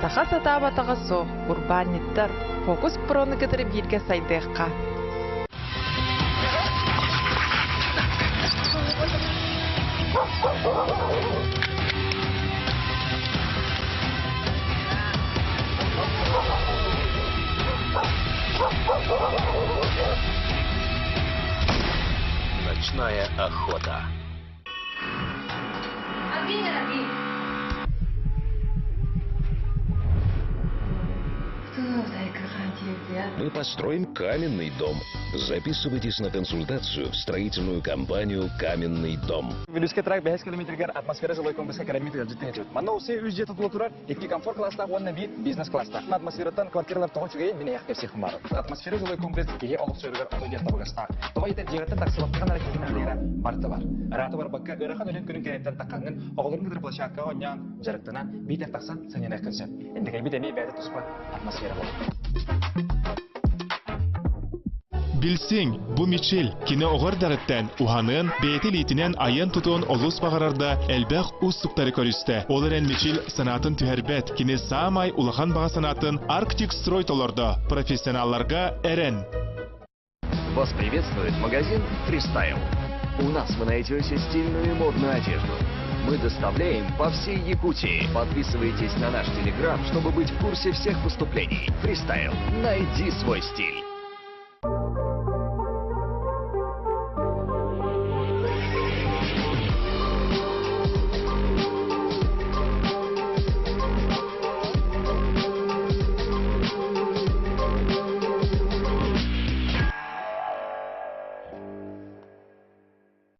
Саха сатаабатаҕа суох, урбаанньыттар Фокус Прону кытары бииргэ сайдыахха. Ночная охота. Мы построим каменный дом. Записывайтесь на консультацию в строительную компанию «Каменный дом». Вилюйскэй тракт бэһис километригэр атмосфера жилой комплекска кэлэммит ыалдьыттыы сылдьыбыт. Манна усе үс дьиэ тутула турар, икки комфорт класстаах уонна биир бизнес класстаах. Атмосфераттан квартиралар тоҕо үчүгэйин мин эйэх кэпсиэх баар. Атмосфера жилой комплекс киһи олохсуйарыгар отой диэн табыгастаах. Тоҕо этэр дьиэҕиттэн тахсыбаккаҕын эрэ киһи наадыйара барыта бар. Ыраата барбакка ыарахан үлэҥ күнүн кэнниттэн таххаҥҥын оҕолорун кытары площадкаҕа оонньоон, дьарыктанан, биитэр тахсан сынньаныаххын сөп. Инникэйбит эмиэ бэйэтэ туспа атмосфера буолар. Билсиҥ, бу Мичил, кини оҕо эрдэҕиттэн уһаныан, бэйэтэ илиитинэн айан-тутуон олус баҕарар да, элбэх уустуктары көрүстэ. Ол эрэн Мичил санаатын түһэрбэт, кини саамай улахан баҕа санаатын Арктик Строй толордо, профессионалларга эрэн. Вас приветствует магазин Freestyle. У нас вы найдете стильную и модную одежду. Мы доставляем по всей Якутии. Подписывайтесь на наш телеграм, чтобы быть в курсе всех поступлений. Фристайл. Найди свой стиль.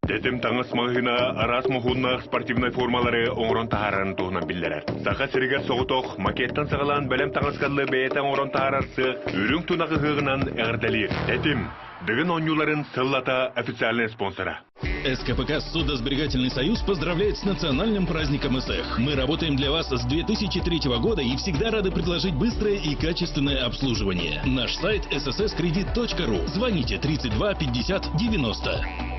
Тэтим таҥас маҕаһыына араас моһуоннаах спортивнай формалары оҥорон таһаарарын туһунан биллэрэр. Саха сиригэр соҕотох макеттан саҕалаан бэлэм таҥаскаллы бэйэтэ оҥорон таһаарар сыах үрүҥ тунах ыһыаҕынан эҕэрдэлиир. Тэтим, Дыгын оонньууларын сыллата официальнай спонсора. СКПК «Судосберегательный союз» поздравляет с национальным праздником СЭХ. Мы работаем для вас с 2003 года и всегда рады предложить быстрое и качественное обслуживание. Наш сайт ssscredit.ru. Звоните 32 50 90.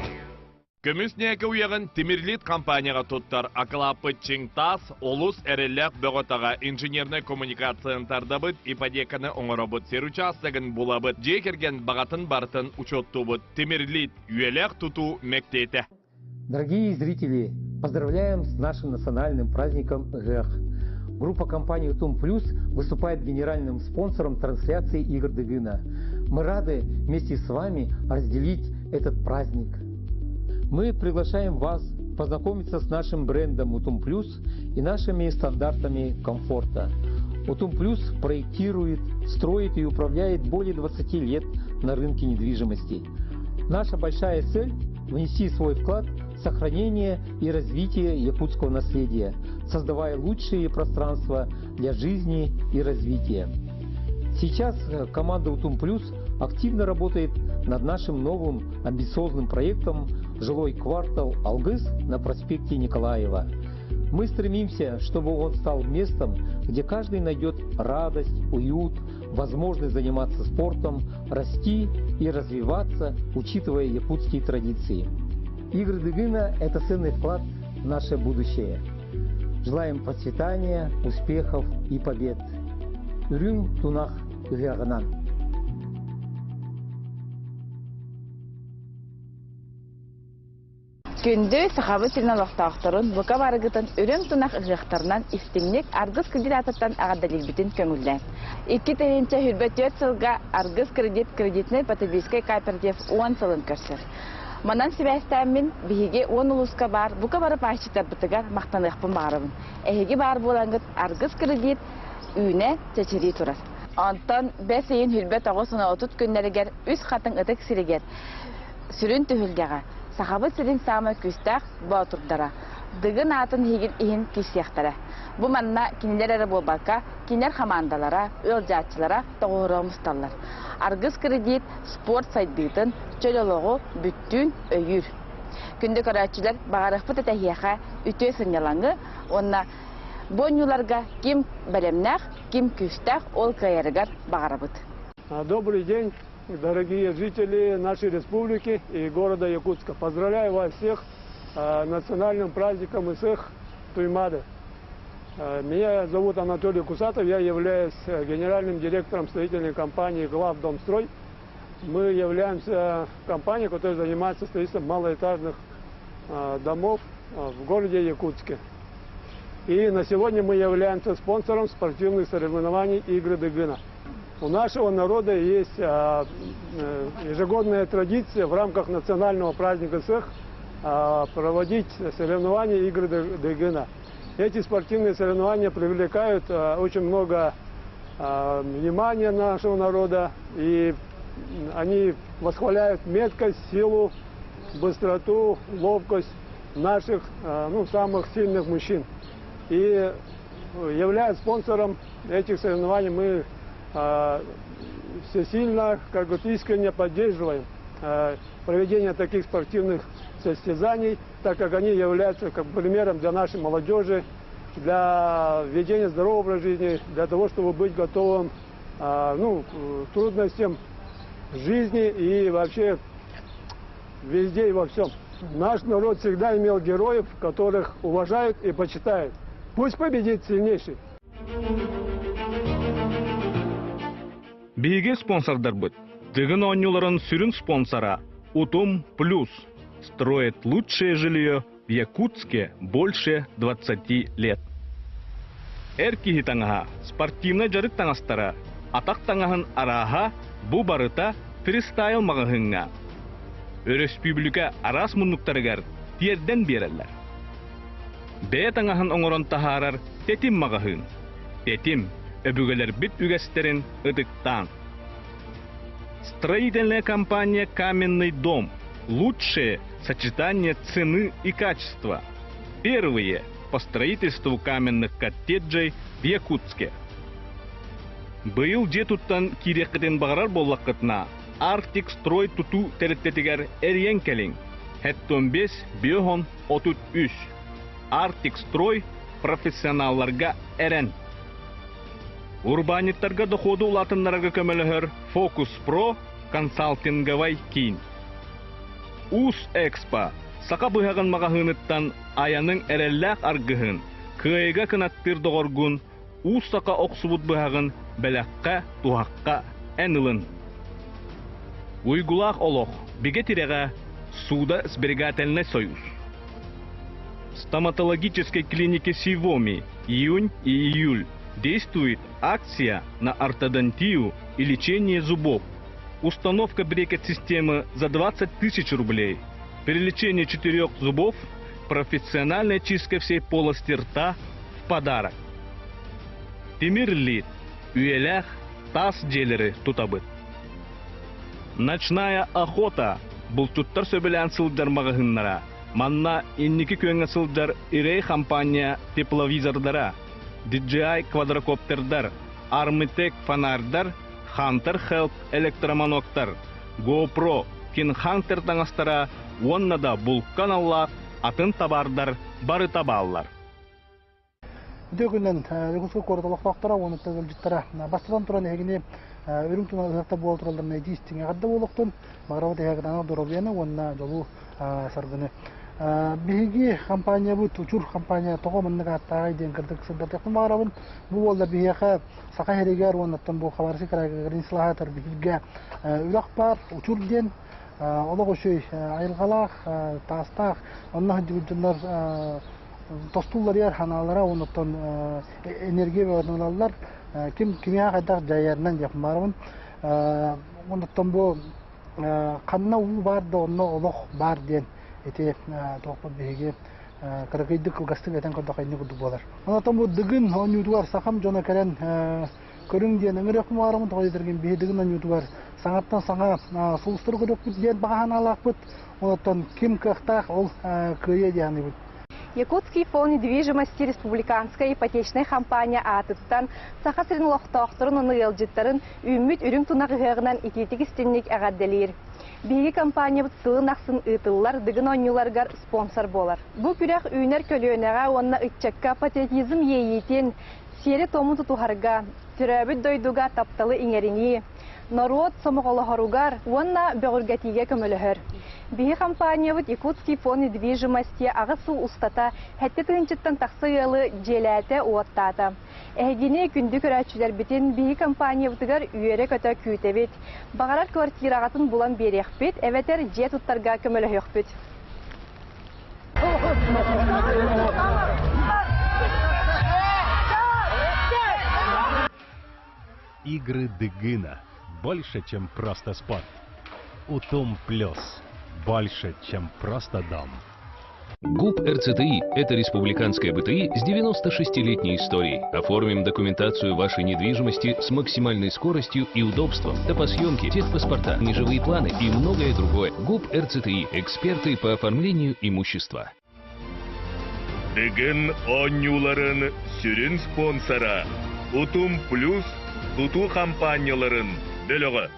Көмүс ньээкэ уйаҕын Тимирлит компанияҕа туттар акылааппыт чиҥ таас, олус эрэллээх бөҕө-таҕа инженернэй коммуникацияны тардабыт, ипотеканы оҥоробут, сир учаастагын булабыт, дьиэ кэргэн баҕатын барытын учуоттуубут. Тимирлит үйэлээх тутуу мэктиэтэ. Дорогие зрители, поздравляем с нашим национальным праздником Ыһыах. Группа компании «Утум Плюс» выступает генеральным спонсором трансляции игр Дыгына. Мы рады вместе с вами разделить этот праздник. Мы приглашаем вас познакомиться с нашим брендом «Утум Плюс» и нашими стандартами комфорта. «Утум Плюс» проектирует, строит и управляет более 20 лет на рынке недвижимости. Наша большая цель – внести свой вклад в сохранение и развитие якутского наследия, создавая лучшие пространства для жизни и развития. Сейчас э, команда «Утум Плюс» активно работает над нашим новым амбициозным проектом «Жилой квартал Алгыс» на проспекте Николаева. Мы стремимся, чтобы он стал местом, где каждый найдет радость, уют, возможность заниматься спортом, расти и развиваться, учитывая якутские традиции. Игры Дыгына – это ценный вклад в наше будущее. Желаем процветания, успехов и побед. Үрүҥ тунах. ыһыаҕынан! Күндү Сахабыт сирин олохтоохторун бука барыгытын үрүҥ тунах ыһыахтарынан истиҥник Аргыс кредит аатыттан эҕэрдэлиирбитин көҥүллээн. 2024 сылга Аргыс кредит кредитнэй потребительскай кооператив уон сылын көрсөр. Манан сибээстээммин биһиги уон улууска баар бука бары паасчыктарбытыгар махтаныахпын баҕарабын. Эһиги баар буолаҥҥыт Аргыс кредит үүнэ чэчирии турар. Онтон бэс ыйын хүрбэ 930 күннэригэр Үс Хатыҥ ытык сиригэр сүрүн түһүлгэҕэ Сахабыт сирин саамай күүстээх боотурдара Дыгын аатын иһигин иһин киирсиэхтэрэ. Бу манна кинилэр эрэ буолбакка, кинилэр хамаандалара, ыалдьааччылара тоҕуоруһа мусталлар. Аргыс кредит спорт сайдыытын, чөл олоҕу бүттүүн өйүүр. Күндү көрөөччүлэр, баҕарыахпыт этэ эһиэхэ үтүө сынньалаҥы уонна бу оонньууларга ким бэлэмнээх, ким күүстээх ол кыайарыгар баҕарабыт. Добрый день, дорогие жители нашей республики и города Якутска. Поздравляю вас всех национальным праздником Исых Туймады. Меня зовут Анатолий Кусатов, я являюсь генеральным директором строительной компании «Главдомстрой». Мы являемся компанией, которая занимается строительством малоэтажных домов в городе Якутске. И на сегодня мы являемся спонсором спортивных соревнований «Игры Дыгына». У нашего народа есть ежегодная традиция в рамках национального праздника Сых проводить соревнования «Игры Дыгына». Эти спортивные соревнования привлекают очень много внимания нашего народа, и они восхваляют меткость, силу, быстроту, ловкость наших ну, самых сильных мужчин. И являясь спонсором этих соревнований, мы всесильно, как бы искренне поддерживаем проведение таких спортивных состязаний, так как они являются как примером для нашей молодежи, для ведения здорового образа жизни, для того, чтобы быть готовым ну, к трудностям жизни и вообще везде и во всем. Наш народ всегда имел героев, которых уважают и почитают. Пусть победит сильнейший. Биһиги спонсордарбыт. Дыгын оонньууларын сүрүн спонсора Утум Плюс. Строит лучшее жилье в Якутске больше 20 лет. Эр киһи таҥаһа, спортивнай дьарык таҥастара, атах таҥаһын арааһа бу барыта фристайл маҕаһыыҥҥа. Өрөспүүбүлүкэ араас муннуктарыгар тиэрдэн биэрэллэр. Бэйэ таҥаһын оҥорон таһаарар Тэтим маҕаһыын. Тэтим, өбүгэлэрбит үгэстэрин ытыктаан. Строительная компания «Каменный дом» – лучшее сочетание цены и качества. Первые по строительству каменных коттеджей в Якутске. Быйыл дьиэ туттан киириэххитин баҕарар буоллаххытына, Арктик строй тутуу тэрилтэтигэр эрийэн кэлиҥ. Хэттон 5 биоһон 33. Арктик строй профессионалларга эрэн. Урбаанньыттарга доходу улаатыннарарга көмөлөһөр Фокус Про консалтинговай киин. Уус Экспо саха быһаҕын маҕаһыыныттан айаныҥ эрэллээх аргыһын, кыайыга кынаттыыр доҕоргун уус саха охсубут быһаҕын бэлэххэ, туһахха эн ылын. Уйгулаах олох бигэ тирэҕэ Суда сберегательный союз. Стоматологической клинике Сивоми июнь и июль действует акция на ортодонтию и лечение зубов. Установка брекет-системы за 20 тысяч рублей. При лечении четырех зубов профессиональная чистка всей полости рта в подарок. Тимирлит, үйэлээх таас дьиэлэри тутабыт. Ночная охота булчуттар сөбүлээн сылдьар маҕаһыыннара. Манна инники күөҥҥэ сылдьар Ирей компания тепловизордара, DJI квадрокоптердар, Armytek фонардар, Hunter Help электроманоктар, GoPro, King Hunter таҥастара уонна да булка аналлаах атын табаардар барыта бааллар. Үтүө күнүнэн Якутскай куорат олохтоохторо уонна ыалдьыттара бастатан туран эһигини үрүҥ туна ыһыахта буола туралларын эдии истиҥ эҕэрдэ буолуохтун. Баҕарабыт эһиэхэ доруобуйаны уонна дьолу саргыны. Биһиги компаниябыт Учур компания тоҕо маннык ааттааҕый диэн кырдык сырдатыахпын баҕарабын. Бу буолла биһиэхэ Саха сиригэр уоннаттан бу Хабаровскай кыраайга границалаһатар биһиргэ үрэх баар Учур диэн олох үчүгэй айылҕалаах, таастаах, онно сылдьыбыт дьоннор тостулларыгар ханаалара уоннаттан энергия бөҕөтүн ылаллар. Ким кимиэхэ хайдах дьайарынан диэхпин баҕарабын. Оннуттан бу ханна уу баар да онно олох баар диэн ити туохпут биһиги кыракыйдык кылгастык этэн көрдөххө инник курдук буолар. Онтон бу Дыгын оонньуутугар сахам дьоно кэлэн көрүҥ диэн ыҥырыахпын баҕарабын тоҕо диэтэргин биһи Дыгын оонньуутугар саҥаттан саҥа сулустары көрүөхпүт диэн баҕа санаалаахпыт. Онтон ким кыахтаах ол кыайыа диэн саныыбын. Якутский фонд недвижимости республиканскай ипотечнай компания аатыттан Саха сирин олохтоохторун уонна ыалдьыттарын үүммүт үрүҥ тунах ыһыаҕынан итиитик-истинник эҕэрдэлиир. Биһиги компаниябыт сылын ахсын ыытыллар Дыгын оонньууларыгар спонсор буолар. Бу күрэх үүнэр көлүөнэҕэ уонна ыччакка патриотизм иэйиитин, сиэри-туому тутуһарга, төрөөбүт дойдуга тапталы иҥэринии, норуот сомоҕолоһоругар уонна бөҕүргэтиигэ көмөлөһөр. Биһи компаниябыт Якутский фонд недвижимости аҕыс сыл устата сэттэ тыһыынчаттан тахса ыалы дьиэлээтэ-уоттаата. Эһигини күндү көрөөччүлэрбитин биһи компаниябытыгар үөрэ-көтө күүтэбит. Баҕарар квартираҕытын булан биэриэхпит эбэтэр дьиэ туттарга көмөлөһүөхпүт. Игры Дыгына. Больше, чем просто спорт. Утум Плюс. Больше, чем просто дом. ГУП РЦТИ – это республиканская БТИ с 96-летней историей. Оформим документацию вашей недвижимости с максимальной скоростью и удобством. Топосъемки, техпаспорта, межевые планы и многое другое. ГУП РЦТИ – эксперты по оформлению имущества. Дыгын оонньууларын сүрүн спонсора Утум Плюс тутуу хампаанньаларын бөлөҕө.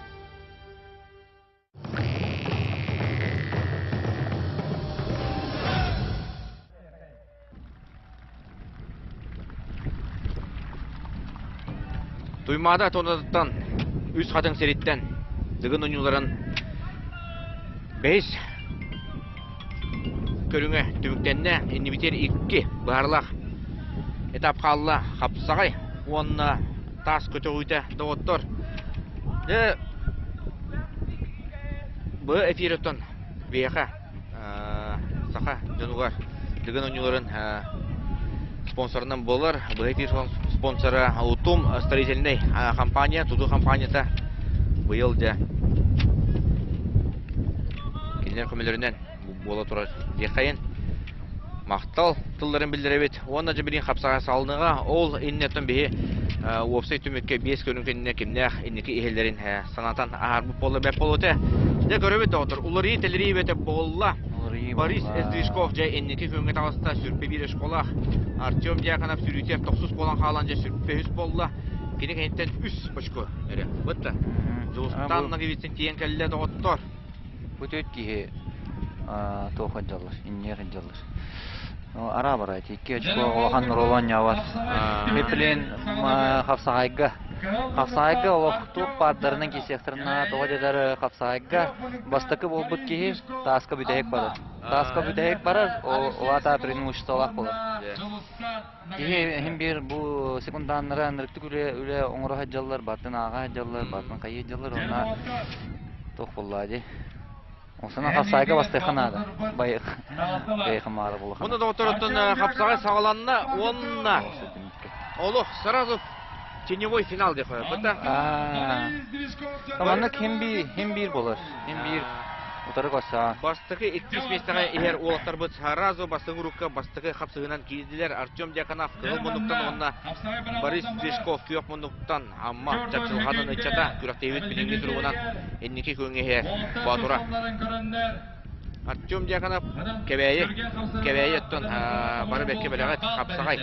Туймаада тонатыттан үс хатыҥ сириттэн Дыгын оонньууларын бэһис көрүҥэ түмүктэннэ. Иннибитигэр икки быһаарылаах этап хаалла. Хапсаҕай уонна таас көтөҕүүтэ доҕоттор. Дьэ, бу эфириттэн биһиэхэ саха дьонугар Дыгын оонньууларын спонсорынан буолар. Быһа спонсора Утум строительнай компания, тутуу компанията быйыл дьэ кинилэр көмөлөрүнэн буола турар диэххэйин. Махтал тылларын биллэрэбит. Уонна дьэ билигин хапсаҕай салыныга ол иннеттэн биһи уопсай түмүккэ биэс көрүҥ кэннэ кимнээх инники иһэллэрин санатан аһарбыт буолла бэрт буолуо этэ. Дьэ көрөбүт доҕоттор, уларыйыы тэлэрии бэтэ буолла. Борис Сдвижков дьэ инники күҥҥэ таҕыста сүрпэ биир школа. Артем Дьяконов сүрүүтүгэр тохсус буолан хаалан дьэ сүрпэ үс буолла. Кини кэнниттэн үс очко эрэ. Бытта. Дьулустан Ноговицын тиийэн кэллэ доҕоттор. Бу төрт киһи туох дьаллар, инньэр дьаллар. Араа бара икки очко улахан оруолу оонньообот. Миплин хапсаҕайга хапсаҕайга олох туох баардарынан киирсиэхтэрин тоҕо дэтэр хапсаҕайга бастакы буолбут киһи тааска бүтэһик барар. Тааска бүтэһик барар, ол аата преимуществолаах буолар. Киһи иһин биир бу секундааннара ынырыктык үлэ үлэ оҥоро сылдьаллар, бартын ааҕа сылдьаллар, бартын хайыы сылдьаллар уонна туох буоллаа дии. Осана хапсаайга бастыахха наада. Байых байыхымаары булахан. Муну доҕотторуттан хапсаҕай саҕаланна уонна олох сразу теневой финал диэх быта. Манна ким биир ким биир болар. Ким биир утары көрсө. Бастакы иккис миэстэҕэ иһэр уолаттарбыт сразу бастакы урукка бастакы хапсыһыынан киирдилэр. Артем Дьяконов кыһыл муннуктан уонна Борис Движков күөх муннуктан Амма чапчылҕанын ыччата күрэхтэһиибит билиҥҥи туругунан инники күөҥҥэ иһэр Боотура. Артем Дьяконов Кэбээйи Кэбээйи оттон бары бэккэ бэлэҕит хапсаҕай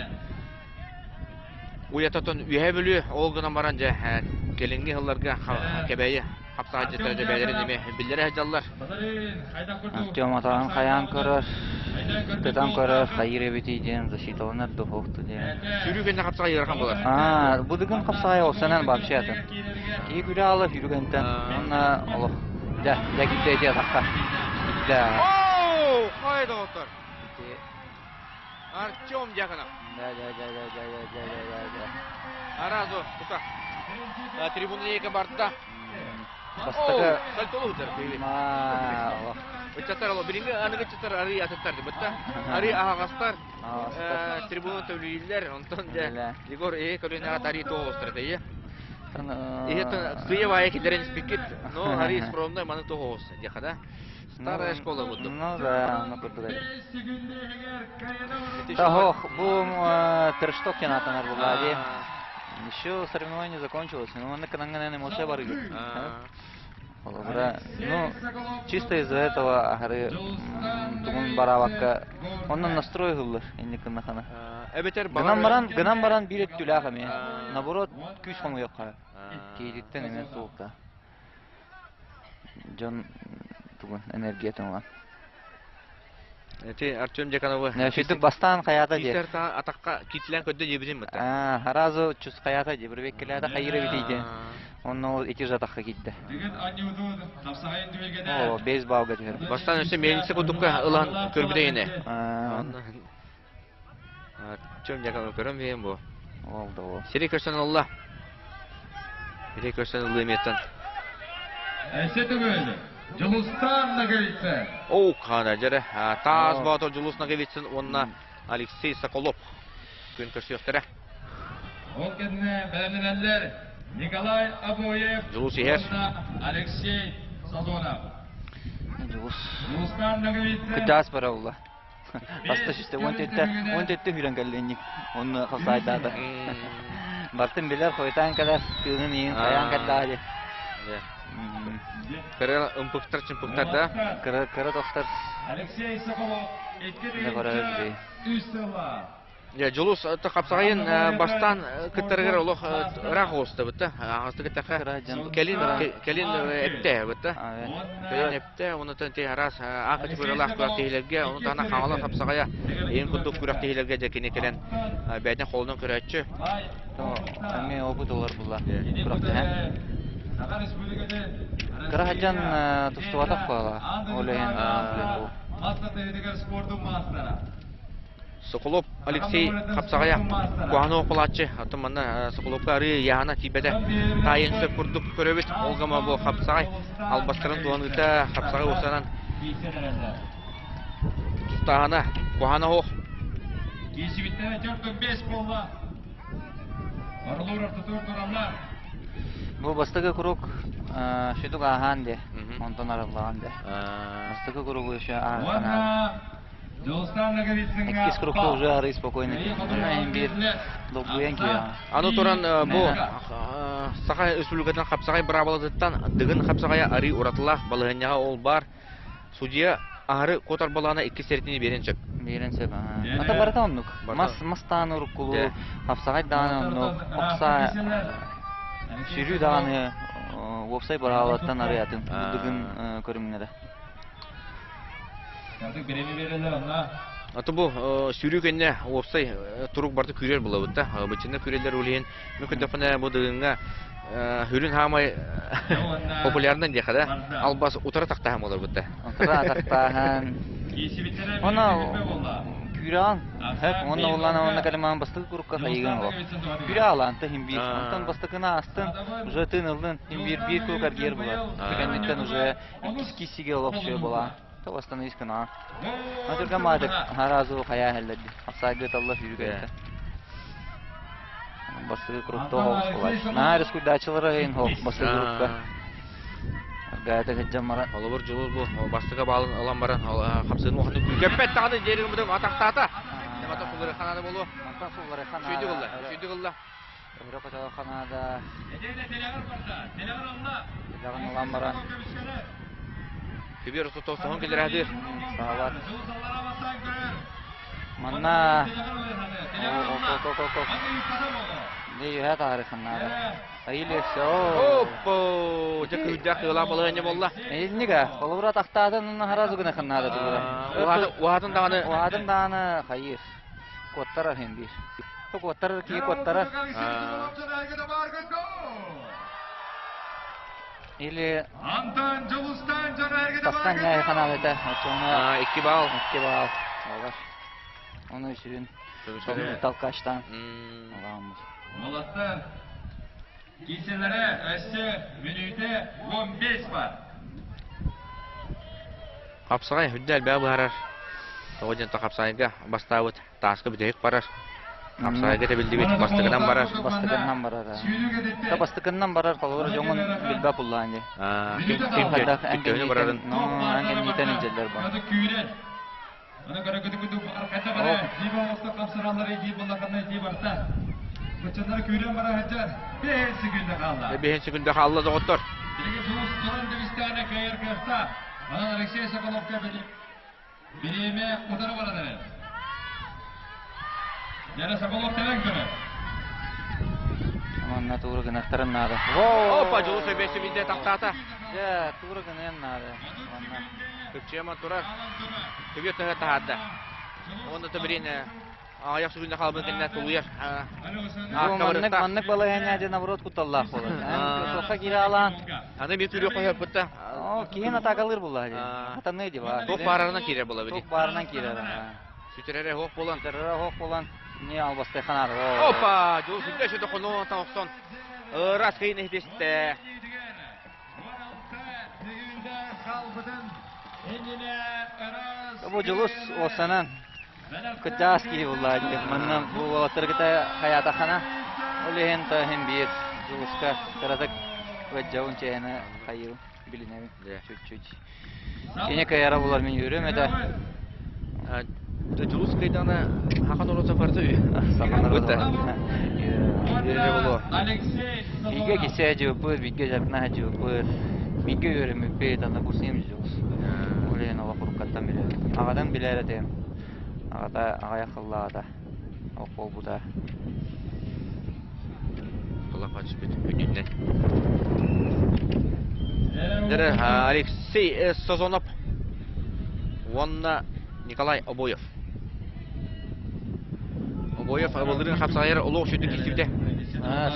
уйататын үөһэ бүлүү ол гынан баран дьэ кэлиҥҥи сылларга Кэбээйи хапсаҕайдьыттара дьэ бэйэлэрин эмиэ биллэрэ сылдьаллар. Артем атаҕын хайаан көрөр, тытан көрөр, хайыыр эбитий диэн защиталанар духовту диэн. Сүүрүү кэннэ хапсаҕай ыарахан буолар. Аа, бу дыгын хапсаҕай олсанан вообще атын. Киһи күрэ ала сүүрүгэнтэн уонна олох дьэ, дьэ киттэ ити атахха. Да. Оу! Хай доҕоттор. Артем Дьяконов. Да, да, да, да, да, да, да, да, да. Аразу, тута. Трибуна диэки барда. Бастакы Сальтолу утар. Ыччаттар оло билиҥҥи аныгы ыччаттар арыы атыттар дибитта. Арыы аһаҕастар. Трибуна төлүүллэр. Онтон дьэ Егор ээ көлүөнэҕэ тарыы тоҕустар этэ. Иһит сыйа баайа киллэрэн испиккит, но арыы скромный маны тоҕус диэхэ да. Старая школа курдук. Ну да, ону курдук эбит. Ох, бу трешток атанар буолла дии. Еще соревнование закончилось, но манна кынанган эмоция барыгы. Холобура, ну, чисто из-за этого аһары тугун бараабакка, онон настрой ыһыллар инник гыннахана. Эбэтэр Гынан баран, гынан баран биир өттүлээх эмиэ. Наоборот, күүс хомуйуохха. Киһититтэн эмиэ суолта. Дьон тугун энергиятын ылан. Эти Артем Дьяконовы Сүтүк бастаан хайаата дии. Киисэр атахха киитилээн көрдө диэбитин бытта. Аа, сразу чус хайаата дии, бирбеккелээте хайыра битийде. Онно ол ити же атахха киирдэ. О, бейс балга түһэр. Бастаан өссө мельница курдукка ылан көрбүтэ ине. Артем Дьяконов көрөн биһиэн бу. Ол да ол. Сири көрсөн ылла. Сири көрсөн ылыы меттан. Эссе төгүл Дьулустаан Ноговицын. Оу, хана дьэрэ. Таас Боотур Дьулус Ноговицын уонна Алексей Соколов күн көрсүөхтэрэ. Ол кэннэ бэлэмнэнэллэр Николай Обоев Дьулус иһэр. уонна Алексей Сазонов. Дьулус. Дьулустаан Ноговицын. Кыдаас бара улла. Баста сүстэ 10 төрттө хүрэн кэллинник. Онно хасайдаата. Бартын билэр хойтаан кэлэр тыынын иин хайаан кэллээли. Кыра ымпыктар чымпыктар да. Кыра кыра тохтар. Алексей Соколов 2 3 сыла. Дьулус хапсаҕайын бастаан кыттарыгар олох ыраах оҕуста бытта. Аҕасты кыттаха кэлин кэлин эпте бытта. Кэлин эпте, онутан ти араас аа категориялаах күрэхтэһиилэргэ, ону таһынан хаҥала хапсаҕайа ең курдук күрэхтэһиилэргэ дьэ кини кэлэн бэйэтин холунан көрөөччү. Эмиэ опыт олор була күрэхтэһэн. Кыра сылдьан тустубатах буола. Ол иһин Соколов Алексей хапсаҕайа куһаҕаны окулааччы, оттон манна Соколовка арыы яһана тиийбэтэ таайын сөп курдук көрөбүт. Ол гама бу хапсаҕай албастарын туһаныыта хапсаҕай уосанан тустааһына куһаҕана оһох. Киисибиттэрэ 4-5 буолла. Орлур ортотугар тураллар. Бу бастакы круг сүдүк ааһаан де, онтон арыллаҕан де. Бастакы кругу еще ааһан. Иккис кругта уже арый спокойно. Онно иһин биир долгуйан киһи. Аны туран бу Саха Республикатын хапсаҕай быраабылатыттан Дыгын хапсаҕайа арыы уратылаах балаһыанньаҕа ол баар. Судья аһары куотар балаана икки сэртини биэрэн сөп. Биэрэн сөп. Ата барыта оннук. Мас мастаан уруккулуу, хапсаҕай даҕаны оннук, охса сүрүү даҕаны уопсай быраабылаттан арыйатын Дыгын көрүҥнэрэ. Аты бу сүүрүү кэннэ уопсай турук барыта күүрэр булабыт да. Быччынна күүрэллэр ол иһин мен көрдөхпүнэ бу Дыгыҥҥа хүрүн хаамай популярный диэхэ да. Албас утары тахтааһын буолар да. Утары тахтааһын. Она күүрэҕин. Хэп уонна улаана уонна кэлимаан бастакы курукка хайыгын олох. Күрэ алаанта хим биир. Онтон бастакыны астын, уже тыын ыллын, хим биир биир круг аргиер булар. Кэнниттэн уже иккис киссиге олох була. То восстановись кына. Матырга маадык харазу хая хеллерди. Апсайгы талла сүүрүгэ. Бастыгы кругта хоҕус булар. Наар искуйдаачылара хейин хо бастыгы кругка. Аргаата кэджан мара. Холобур дьулур бу бастыгы баалын ылан баран хапсыын уохатын күүкэппэт даҕаны диэрин бутум атахтаата. Мата сулары ханаада болу. Мата сулары ханаада. Сүйдү гылла. Сүйдү гылла. Өрө көтөҕө ханаада. Тилэҕин ылан баран. Күбүөр тосоһун киллэрээдир. Саалар. Манна Дии таары ханнаада. Айылы все. Оппо, дьэ күүрдээх кыылаах балаһыанньа буолла. Иннига, холобура тахтаатын харазы гына ханнаада тугура. Уһатын даҕаны. Уһатын даҕаны хайыр. Куоттарар хин биир. Куоттарар киһи куоттарар. Или тастан ньаайы ханаал этэ. Оччоҥно Икки баал. Икки баал. Олар. Оны сүрүн талкачтан аламмыт. Молодцы. Киселere өссө мүнүүтэ 15 бар. Хапсаҕай үрдэ элбэҕи быһаарар. Тоҕо диэн хапсаҕайга бастаабыт тааска бүтэһик барар. Хапсаҕайга тэбиллибит бастакынан барар. Бастакынан барар. Та бастакынан барар холобур дьоҥун билбэт буллаан дии. Ким ким төһөнү барарын. Эн илдьэллэр бу. Аны көрө-көтү арката бара, дии боллохто қапсыралары дии боллоханна дии барта. Быччаннар күүрэн бара сылдьар. Бэһин секунда хаалла. Бэһин секунда хаалла доҕоттор. Билигин Дьулус туран дэгистээнэ кыайар кыахта. Онон Алексей Соколовка бириэмэ утары баран эрэр. Дьэрэ Соколов кэлэн көрөр. Манна тууру гынахтарын наада. Опа, Дьулус өбөсү билде тахтаата. Дьэ, тууру гыныан наада. Манна. Көпчүөмэ турар. Көбүөр төһө таһаарда. Уонна төбүрүн аҕыйах сүгүнэ хаалбын кэннэ тулуйар. Маннык маннык балаһыанньа дьэ наоборот кутталлаах буолар. Туохха киирэ алаан. Аны bir түрү қойып О, киһин атакалыыр булла дии. Хатаныы дии баар. Туох баарынан киирэр була били. Туох баарынан киирэр. Сүтэрэрэ хоох болан. Сүтэрэрэ хоох болан. Не албастай ханаар. Опа, жол сүрдэ сүтэ хонуон тохсон. Ырас кыйын ихтисте. Бу Дьулус уопсанан кырдьаҕас киһи буолла дии. Манна бу уолаттаргыта хайаатаххына, ол иһин та иһин биир Дьулуска кыратык ыаддьабын чэйэни хайыы билинэбин чуть-чуть. Кини кыайара булар мин үөрүм этэ. Дьулус кыйдаҕына хахан орота барда ү. Сахан Быта. Үөрэ болуо. Бигэ кисэ дьыппыт, бигэ дьаркна дьыппыт, бигэ үөрэммиппит, аны курсием дьулус. Ол иһин олох уруккаттан билэр. Аҕадан билэр этим. Аҕата аҕайах сыллааҕыта ох буолбута. Кулака түспүт күнүнэн. Алексей Созонов уонна Николай Обоев. Обоев былырыын хапсаҕайар олох сүдү киирсибитэ.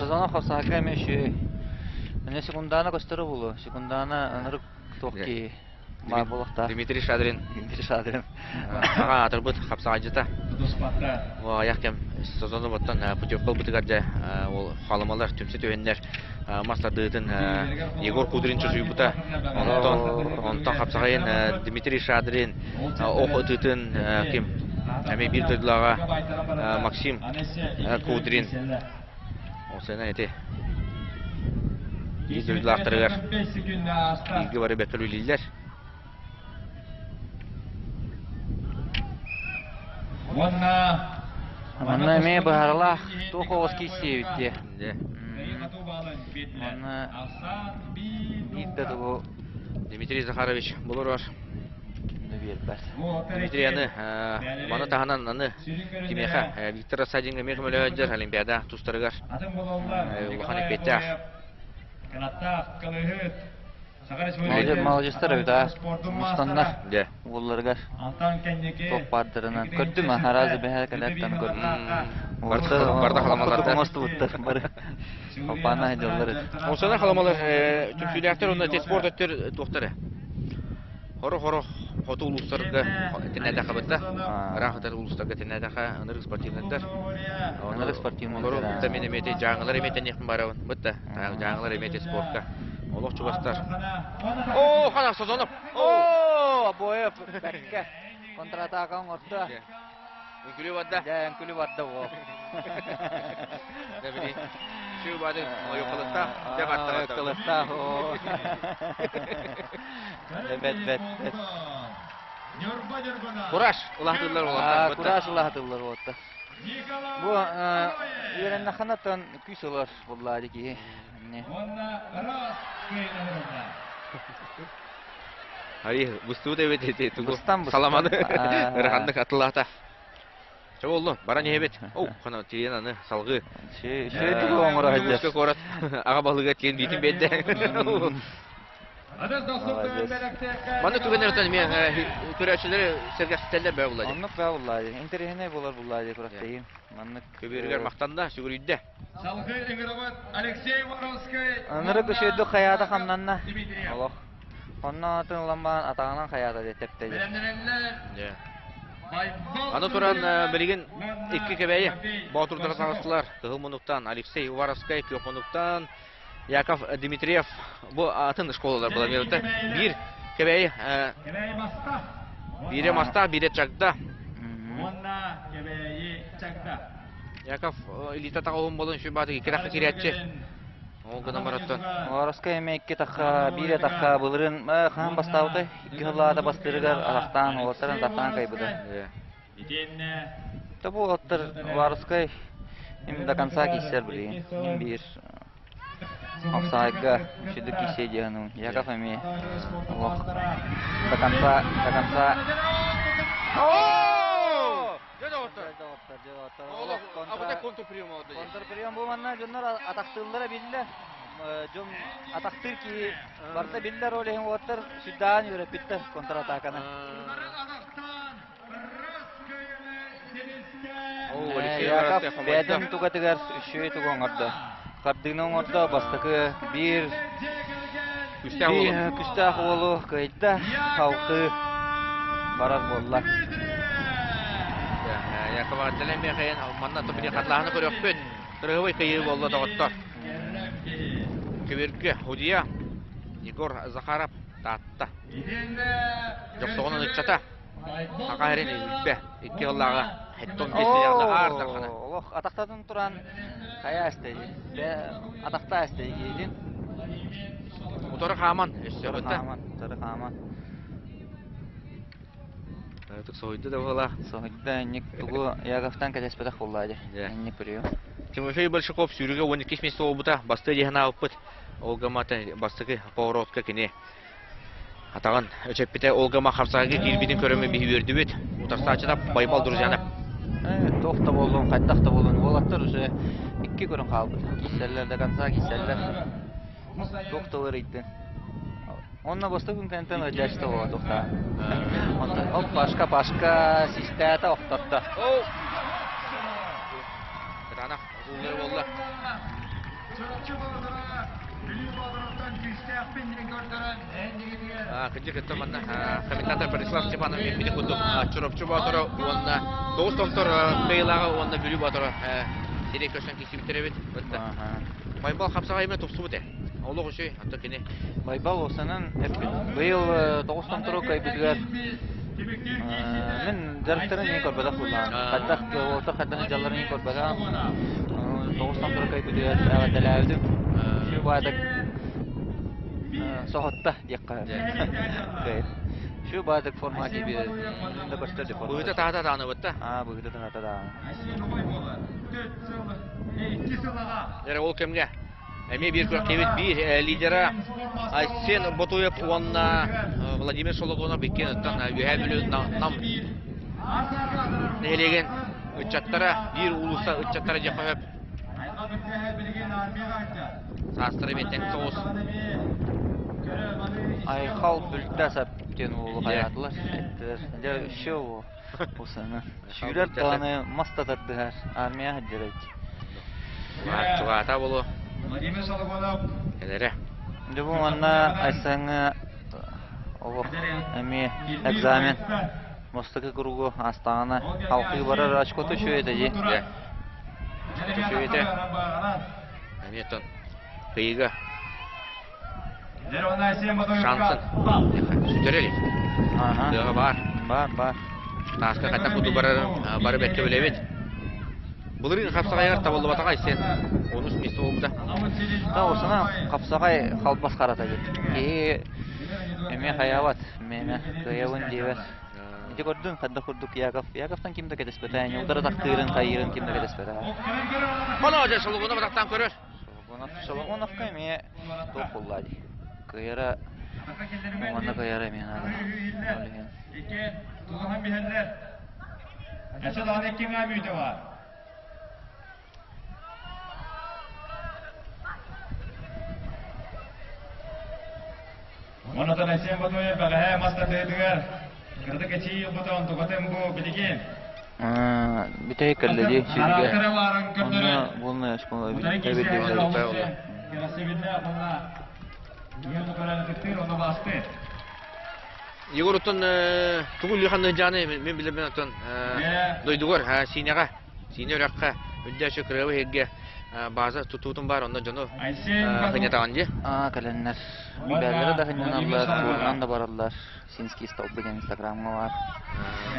Созонов хапсаҕайга эмиэ үчүгэй. Эмиэ секундана көстөрө буолуо. Секундана ынырык туох киһи баар буолуохтаах. Дмитрий Шадрин. Дмитрий Шадрин. Аҕа аатырбыт хапсаҕайдьыта. Аҕыйах кэм Созоновоттон путевка ылбытыгар дьэ ол халымалар түмсэ түһэннэр мас тардыытын Егор Кудрин чочуйбута. Онтон онтон хапсаҕайын Дмитрий Шадрин ох ытыытын ким эмиэ биир дойдулааҕа Максим Кудрин ол сена ити биир дойдулаахтарыгар бииргэ бары бэркэ үлэлииллэр. Уонна Манна эмиэ быһаарылаах туох оҕус киирсиэбит диэ. Манна биир да тугу Дмитрий Захарович булуруор. биэрбэт. Дмитрий аны маны таһынан аны кимиэхэ Виктор Рассадинга эмиэ көмөлөһө Олимпиада тустарыгар улахан эппиэттээх. Молодежтар эбит аа мустаннар уолларыгар туох баардарынан көрдүм аразы бэһэ кэлэттэн көрдүм. Барда халамаларда. Оҥостубуттар бары. Опаана дьаллар. Осана халамалар түмсүүлээхтэр уонна спорт өттөр туохтара. Хоро-хоро хоту улуустарга тиннээтэхэ бытта. Ыраах ытар улуустарга тиннээтэхэ ынырык спортивнайдар. Ынырык спортивнайдар. Олору кытта мин эмиэ дьааҥылар эмиэ тэниэхпин барабын. Бытта. Дьааҥылар эмиэ спортка. Олох чугастар. Оо, хана Созонов. Оо, Обоев бэккэ контратака оҥордо. Үҥкүлүү барда. Дьэ, үҥкүлүү барда уол. Дэ били. Үчүгэй баады ойуоккалыктаах. Дьэ барда. Ойуоккалыктаах. Бэт бэт бэт. Кураж улаатыллар уолаттар. Кураж улаатыллар уолаттар. Бу үөрэннэххинэ күүс ылар буоллаа дии киһи. Ари, быстыбыт эбит ити тугу саламаны ыраханнык атылаата. Чэ боллун, баран иһэбит. Оу, хана тиийэн аны салгыы. Шөй тугу оҥоро сылдьар. Куорат аҕа баһылыга тиийэн биитин биэрдэ. Молодец. Маннык түгэннэртэн эмиэ көрөөччүлэри сэргэхситэллэр бээ булла. Оннук бээ булла. Интэриэһинэй буолар булла дии күрэхтэһиим. Маннык Көбүөрүгэр махтанна, сүгүрүйдэ. Салгыы ыҥырабыт Алексей Воровскай. Ынырык үчүгэйдик хайаата хамнанна. Олох. Онно атын ылан баран атаҕынан хайаата диэ тэптэ диэ. Аны туран билигин икки кэбэйи боотурдара таҕыстылар. Кыһыл муннуктан Алексей Уваровскай, күөх муннуктан Яков Дмитриев бу атын школалар була Биир кэбэйи биирэ мастаах, биирэ чагда. Уонна кэбэйи чагда. Яков илиитэ таҕылын болон сүбааты икки кириэччи. Ол гынан бараттан. Уваровскай эмэ икки тахха, биирэ тахха былырын хаан бастаабытай? Икки сыллаата бастыырыгар атахтаан, уолаттарын атахтаан кайбыта. Итиэннэ Та бу уолаттар Уваровскай им до конца киссер билигин. Им биир Офсайдка үчүгэй киирсиэ диэн Яков эмиэ олох до конца до конца Контрприем бу манна дьоннор атахтыыллара биллэ. Дьон атахтыыр киһи барыта биллэр ол иһин уолаттар сүрдээҕин үөрэппиттэр контратаканы. Яков бэйэтин тугатыгар үчүгэй тугу оҥордо. Хардыыны оҥордо, бастакы биир күстээх уолу кыайда, халқы барар буолла. Яков Ардален Михаил манна тупини хатлаһаны көрөхпүт. Кырыһыбай кыйыы буолла доҕоттор. Көбүргө Худия Егор Захаров Таатта. Дьохсоҕонун ыччата. Аҕа эрин үлбэ, икки ыллааҕа хеттон бес аар дархана. Олох атахтатын туран хайа эстэй. Атахта эстэй киһитин. Утары хааман, өссө Утары хааман, утары хааман. Тук соһуйду да буола. Соһуйда, инник тугу Яковтан кэтэспэтэх буолла дии. Инник прием. Тимофей Большаков сүүрүгэ 12 место буолбута, басты диэһин аалпыт. Ол гамата бастакы поворотка кини Атаҕын өчөппүтэ Олгама хапсаҕайга киирбитин көрөммүн биһи үөрдүбүт. Утарсааччыта Байбал Друзьянов. Туох да буоллун, хайдах да буоллун, уолаттар уже икки көрүн хаалбыт. Киирсэллэр до конца киирсэллэр. Туох да ыарыйдын. Онно бастакы күн кэнниттэн ыалдьааччыта буола туохтаа. Онтон оп Пашка Пашка систээтэ охтордо. Кытаанах ууллары буолла. Кырдьык өттө манна комментатор Борислав Степанов эппити курдук Чурапчы Боотура уонна Тоҕус Томтор кыайыылааҕа уонна Бүлүү Боотура сирэй көрсөн киирсибиттэр эбит. Байбал хапсаҕайыма тупсубут ээ. Олох үчүгэй, антон кини. Байбал осанан эппит. Быйыл Тоҕус Томтору кыайбытыгар мин дьарыктарын иһин көрбөтөх буоллаҕым. Хайдах уолаттар хайдах дьалларын иһин көрбөтөҕүм. Тоҕус томтору кыайбытыгар эҕэрдэлээбитим. Үчүгэй баайдык соһутта диэххэ. Үчүгэй баайдык форма киирбит. Да көстөр ди форма. Быһыта таһата даҕаны Аа, быһыта таһата даҕаны. Эрэ ол кэмҥэ Эмиэ биир күрэхтэһиибит биир лидера Айсен Ботуев уонна Владимир Шологонов иккиэн оттон Үөһээ Бүлүү Нам нэһилиэгин ыччаттара биир уулусса ыччаттара дьэ хөп саастара эмиэ тэҥ соҕус. Айхал Бүлтасов диэн уолу хайаатылар эттилэр. Дьэ еще Усаны. Сүүрэр даҕаны мас да тардыһар, армия сылдьар Чугаата болу. Владимир Соломонов. Кэлэрэ. Дьэ бу манна Айсаҥҥа олох эмиэ экзамен бастакы кругу аастаҕына халкыы барар очкото үчүгэй этэ дии. Үчүгэй этэ. Эмиэ тон кыйыга Шансын сүтэрэ илик. Тыаҕа баар. Баар, баар. Тааска хайдах курдук барарын бары бэркэ билэбит. Былырыын хапсаҕайыгар табыллыбатаҕа Айсен. Онус миэстэ буолбута. Да, осана хапсаҕай халбас харата диэн. Киһи эмиэ хайаабат, миэнэ кыайабын диэбэт. Ити көрдүн, хайдах курдук Яков. Яковтан ким да кэтэспэтэ, не удара тахтыырын, хайыырын ким да кэтэспэтэ. Хоно дьэ Сологунов атахтаан көрөр. Соломоновка эмиэ туох буолла дии. Кыайара уонна кыайара эмиэ наада. Ол иһин. Тулаһан биһэллэр. Өссө даҕаны икки мүнүүтэ баар. Онотон Айсен Ботуев бэҕэһээ мас тардыытыгар кыратык эчии ылбытын тугатын бу билигин. Бүтэһик кэллэди сүүргэ. Онно буолна школа эбит. Егор оттон тугу үлүхан ыдьааны мен билэрбин оттон дойдугар Сиинэҕэ Сиинэ үрэххэ үрдээччи кырыабы иһиргэ база тутуутун баар онно дьону хынньатаҕын дии. Аа кэлэннэр бээллэрэ да хынньаналлар, туурунан да бараллар. Синский столбы диэн инстаграмҥа баар.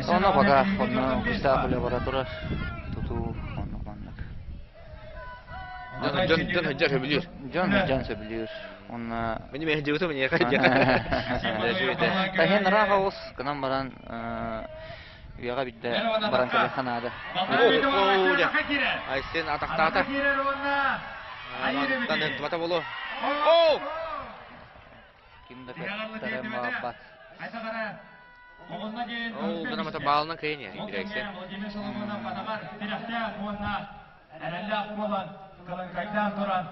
Онно пока онно кустаах үлэ бара турар. Тутуу оннук маннык. Дьон дьон сылдьар сөбүлүүр. Дьон дьон сөбүлүүр. Онно Мин миэхэ миэхэ Таһын ыраах оҕус гынан баран үйэҕэ бидде баран кэлиэххэ наада. Айсен атахтаата. Мантан ынтыбата болу. Оо! Ким да көттөрөн баҕарбат. Ол гынамата баалынан кыйын я, Айсен. Эрэллээх буолан, кылыҥкайдаан туран,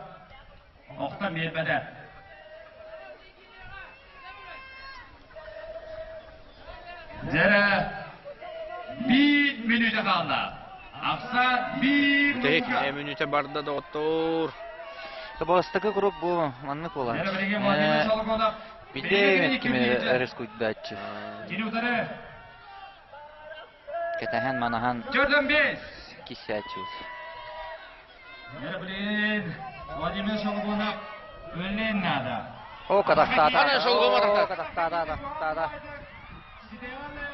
охтон биэрбэтэ. Дьэрэ биир мүнүүтэ хаалла. Ахса биир Бүтэһик мүнүүтэ барда доҕоттоор. Бастакы круг бу маннык буолар. Бидэ кими рискуйдааччы. Кэтэһэн манаһан кисээччи. Владимир Шолгунов өллен надо. О, катахтаата. О, катахтаата, катахтаата.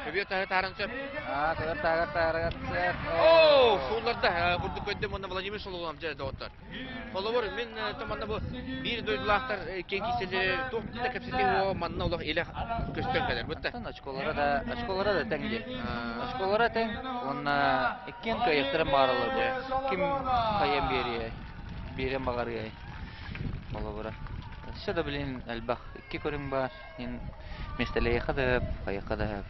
Көбүө таһы таарын сөп. Аа, көбүөр таагар таарыгар сөп. О, суулларда курдук көддөм уонна Владимир Шолгунов дьэ доҕоттор. Холобур, мин манна бу биир дойдулаахтар киэн кииссэлэри туох да кэпсэтии уо манна олох илэ көстөн кэлэр бутта. Очколара да очколара да тэҥ дии. Очколара тэҥ уонна иккиэн кыайыахтарын бааралар бу. Ким хайан биэриэй, биэриэн баҕарыай. Холобура. Өссө да билин элбэх икки көрүҥ баар. Ин миэстэлэйиэхэ да хайыахха да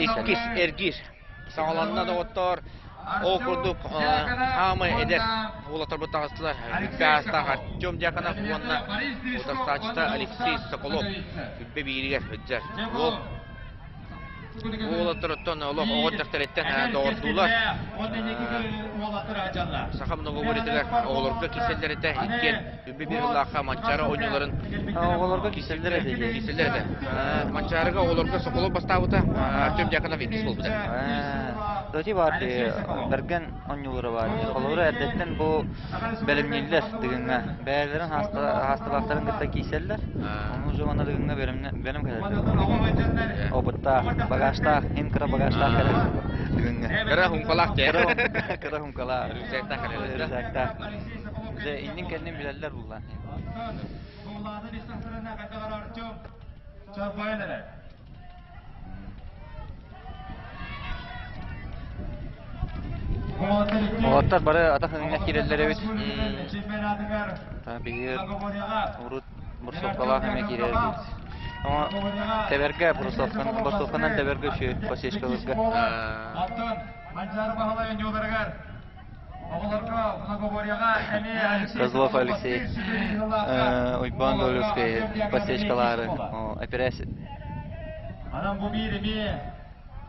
Иккис эргиир. Саҕаланна доҕоттоор. Ол курдук хаамай эдэр уолаттарбыт таҕыстылар. Бүппэ аастаах Артем Дьяконов уонна утарсааччыта Алексей Соколов бүппэ бииригэр сылдьар. Уол уолаттарыттан олох оҕо эрдэхтэриттэн доҕордуулар. Саха многоборьетыгар оҕолорго киирсэллэритэ иккиэн бүппэ биир ыллаахха Манчаары оонньууларын Оҕолорго киирсэллэр этэ. Киирсэллэр этэ. Манчаарыга оҕолорго Соколов бастаабыта, Артем Дьяконов иккис буолбута. Доти баар бэргэн оонньуулара баар. Холобура эрдэттэн бу бэлэмнииллэр Дыгыҥҥа. Бэйэлэрин хаастыбаахтарын кытта киирсэллэр. Ону уже манна Дыгыҥҥа бэлэм кэлэллэр. Опыттаах, багажтаах, ин кыра багажтаах кэлэр Дыгыҥҥа. Кыра хумкалаах Кыра хумкалаах. Рюкзактаах кэлэллэр. Рюкзактаах. Дьэ, иннин-кэннин билэллэр булла. Уолаттар бары атах өҥҥө киирэллэр эбит. Биһиги урут бурсовкалаах эмэ киирэр эбит. Тэбэргэ бурсовканан тэбэргэ үчүгэй посечкаларга. Козлов Алексей, Уйбаан Долевскай подсечкалаары операция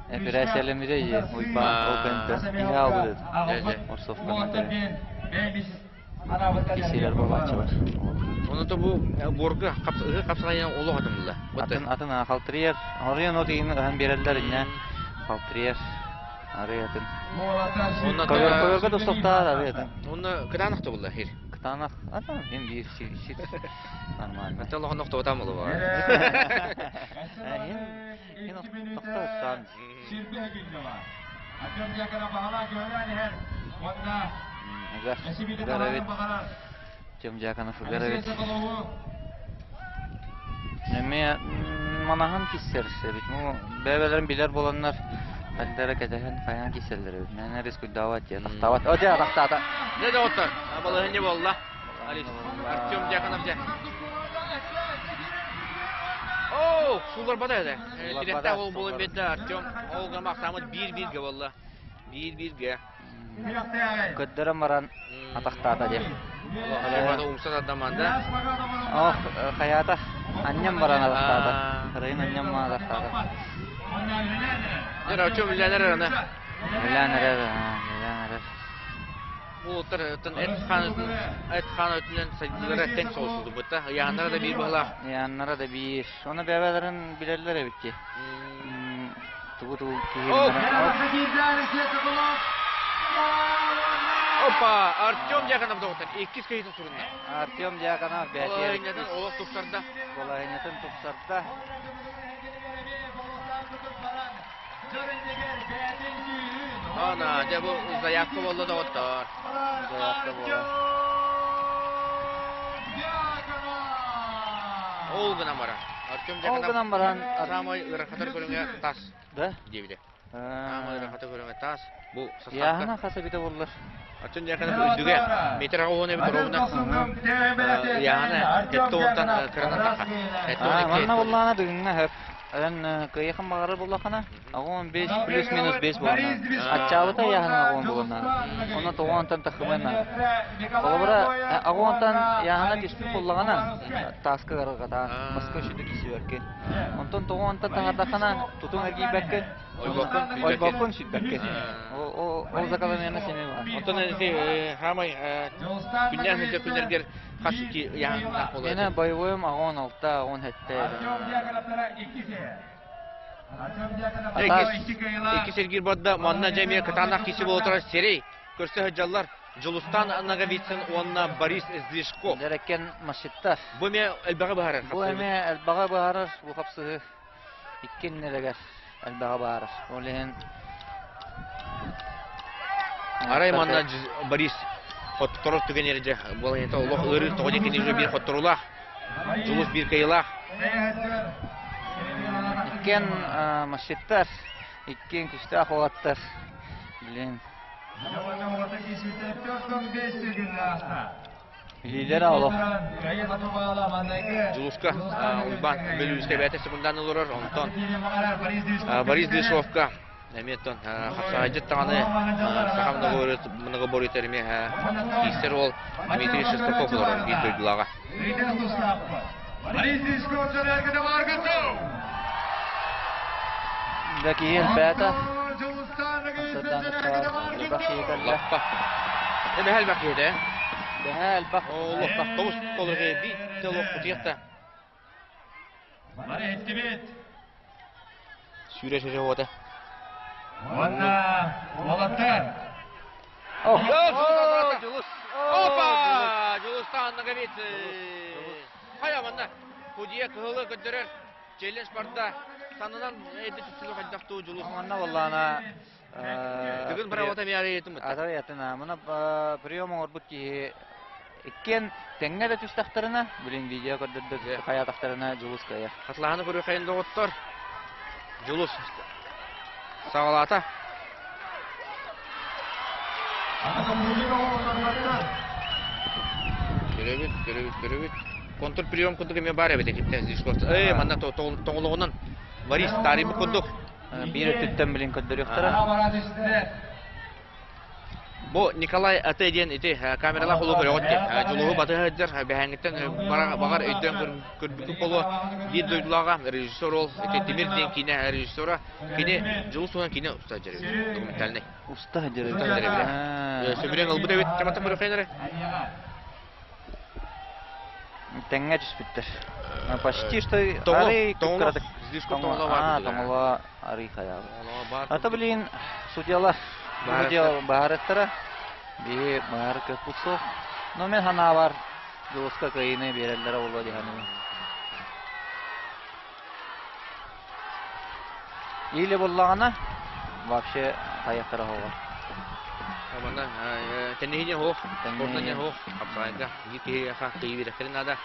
Операциялемире Уйбаан ол кэнтэ иһэ албыт Орсовканан кисилер буолааччылар. Ону то бу буорга хапсаҕайынан олох атымылла. Атын атын халтырыйар. Оройон от иһин ыһан биэрэллэр иннэ халтырыйар. Арыйатын. Көйгө тустуктаар арыйатын. Онно кытаанах тобулла хир. Кытаанах ата им биир сир нормально. Ата лохон охтобатам болу. Хин хин тохтоттан. Ыгар Тем Дьяконов ыгар эбит. Эмиэ манаһан киссэр эбит. Ну, бэйэлэрин билэр буоланнар эллэрэ кэтэһэн хайаан киссэллэр эбит. Мээнэ рискуйдаабат дии, атахтаабат. О, дьэ, атахтаата. Дьэ, доҕоттор, балаһыанньа буолла. Артем Дьяконов дьэ. Оо, сууларбата этэ. Тирэхтээх ол буолан биэрдэ Артем. Ол гына ахсааммыт биир-бииргэ буолла. Биир-бииргэ. Көрдөрөн баран атахтаата диэн. Умса тардаманда. Ох, хайаата. Анньан баран атахтаата. Райын анньан атахтаата. Дьэ, Артем үлэлэнэр эрэ. Үлэлээн эрэр, үлэлээн эрэр. Булуттар эт хаан өтүнэн сайдыылара тэҥ соҕусуллубута. Ыйааннара да биир быһалаах. Ыйааннара да биир. Оны бэбэлэрин билэллэр эбит дии. Тугу тугу киһи Опа! Артем Дьяконов доҕоттор иккис кыйытын сурунна. Артем Дьяконов бээтиэр Балаһыанньатын олох тупсарда. Балаһыанньатын тупсарда. Ана, дьэ бу заявка буолла доҕоттор. Заявка буолла. Ол гынан баран. Артем Ол гынан баран Самай ыарахатар көрүҥэ тас. Да? Диэбитэ. Самай ыарахатар көрүҥэ тас. Бу составка. Яһына хаса бите боллар. Артем Дьяконов үрдүгэ метр аҕа эбит ровно. Яһына кетті онтан кыранан таха. Манна боллаана бүгүҥҥэ хөп. Эн кыйыхан баҕарар буоллаххына, аҕа 15 плюс-минус 5 буолна. Аччаабыта яһынан аҕа буолна. Онно тоҕо онтон тахымыан наада. Холобура, аҕа онтон яһана түспүт буоллаҕына, тааска гарҕата, маска үчүдүк кисибэккин. Онтон тоҕо онтон таһардаххына, тутун эргийбэккин, ойбоккун сүппэккин. Ол закономерно семи бар. Онтон ити хаамай күннээх сылдьар күннэргэр хас ики яһаннаах буолар? Мене боевойум аҕа 16, 17. Икки сиргир барда, манна дьэ эмиэ кытаанах киси буола турар сирэй. Көрсө сылдьаллар Дьулустан Ноговицын уонна Борис Сдвижков. Дэреккен машиттар. Бу эмиэ элбэҕи быһаарар. Бу эмиэ элбэҕи быһаарар, бу хапсыһы иккиннэригэр элбэҕи быһаарар. Ол иһин Арай манна Борис хотторор түгэнэр дьэ буолан олох ыарыы тоҕо диэн кини уже биир хотторуулаах Дьулус биир кыайыылаах. Иккиэн машиттар, иккиэн күстээх уолаттар. Блин. Илиилэрэ олох. Дьулуска Уйбаан Бөлүүскэ бэйэтэ секундаан олорор, онтон Борис Дышовка эмиэ оттон хапсаҕайдьыт даҕаны саха многоборьета эмиэ киирсэр уол Дмитрий Шестаков олорор биир дойдулааҕа. Да киһи элбээтэ. Лаппа. Бэһэл элбэх киһи Бэһэл элбэх. Олох тоҕус толору биир олох кутуйахта. Бары иһиттибит. Сүүрэ сүүрэ уота. Уонна уолаттар. Дьулус. Опа! Дьулустаан Ноговицын. Хайа манна. Судья кыһылы көрдөрөр. Челлендж барда. Санынан эти түстүлү хайдах туу Дьулус. Манна боллаана Бүгүн бравота миарыйтым. Ата ятына. Мына прием оҥорбут киһи иккиэн тэҥҥэ да түстэхтэринэ, блин, видео көрдөрдө хайаатахтарына Дьулус кыайар. Хатылаһаны көрүөххэйин доҕоттор. Дьулус саҕалаата. Көрөбүт, көрөбүт, көрөбүт. Контур прием курдук эмиэ баар эбит экиптен Зишков. Эй, манна тоҥолоҕунан Борис таарыйбыт курдук. Биир өттүттэн билин көрдөрүөхтэрэ. Бу Николай Ате диэн ити камералаах улуу көрөҕүт диэн. Дьулуһу батыһа сылдьар бэһээҥҥиттэн баҕар өйдөөн көрбүккүт буолуо. Биир дойдулааҕа режиссер ол ити Тимир диэн киинэ режиссера. Кини Дьулус туһунан киинэ уста сылдьар эбит. Документальный. Уста сылдьар эбит. Уста сылдьар эбит. Сөбүлэҥ ылбыт эбит. Чаматтан көрүөххэ эрэ. Тэҥҥэ түспүттэр. Почти что арый кыратык. Слишком тоҥоло бар. Тоҥоло арый хайаабыт. Ата блин, судьялар бу баарыттара биһи баары көппут суох. Но мен ханаабар Дьулуска кыайыыны биэрэллэрэ буолуо дии саныыбын. Или буллаҕына вообще хайахтара оһоҕор. Манна тенниһине оһох, спортнане оһох, хапсаҕайга биир киһиэхэ кыйыы биэрэхтэрин наада.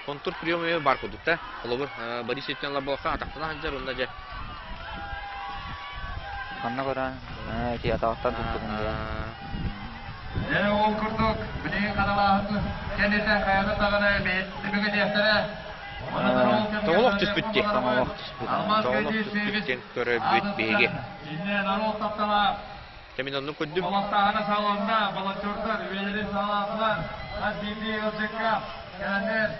Контур прием бар курдук да. Холобур, Борис Ильин лабалха атахтана сылдьар, онно дьэ Ханна баран ити атаҕыттан туттугун диэн. Дьэ ол курдук билигин ханалааһын кэннитэ хайата даҕаны бэйэтин диэхтэрэ. Тоҥолох түспүт дии. Тоҥолох түспүт. Тоҥолох түспүт диэн көрөбүт биһиги. Дьэ мин оннук көрдүм. Олохтааһына салонна волонтердар үлэлэрин саҕалаатылар. Хас биирдии ыалдьыкка кэлэннэр.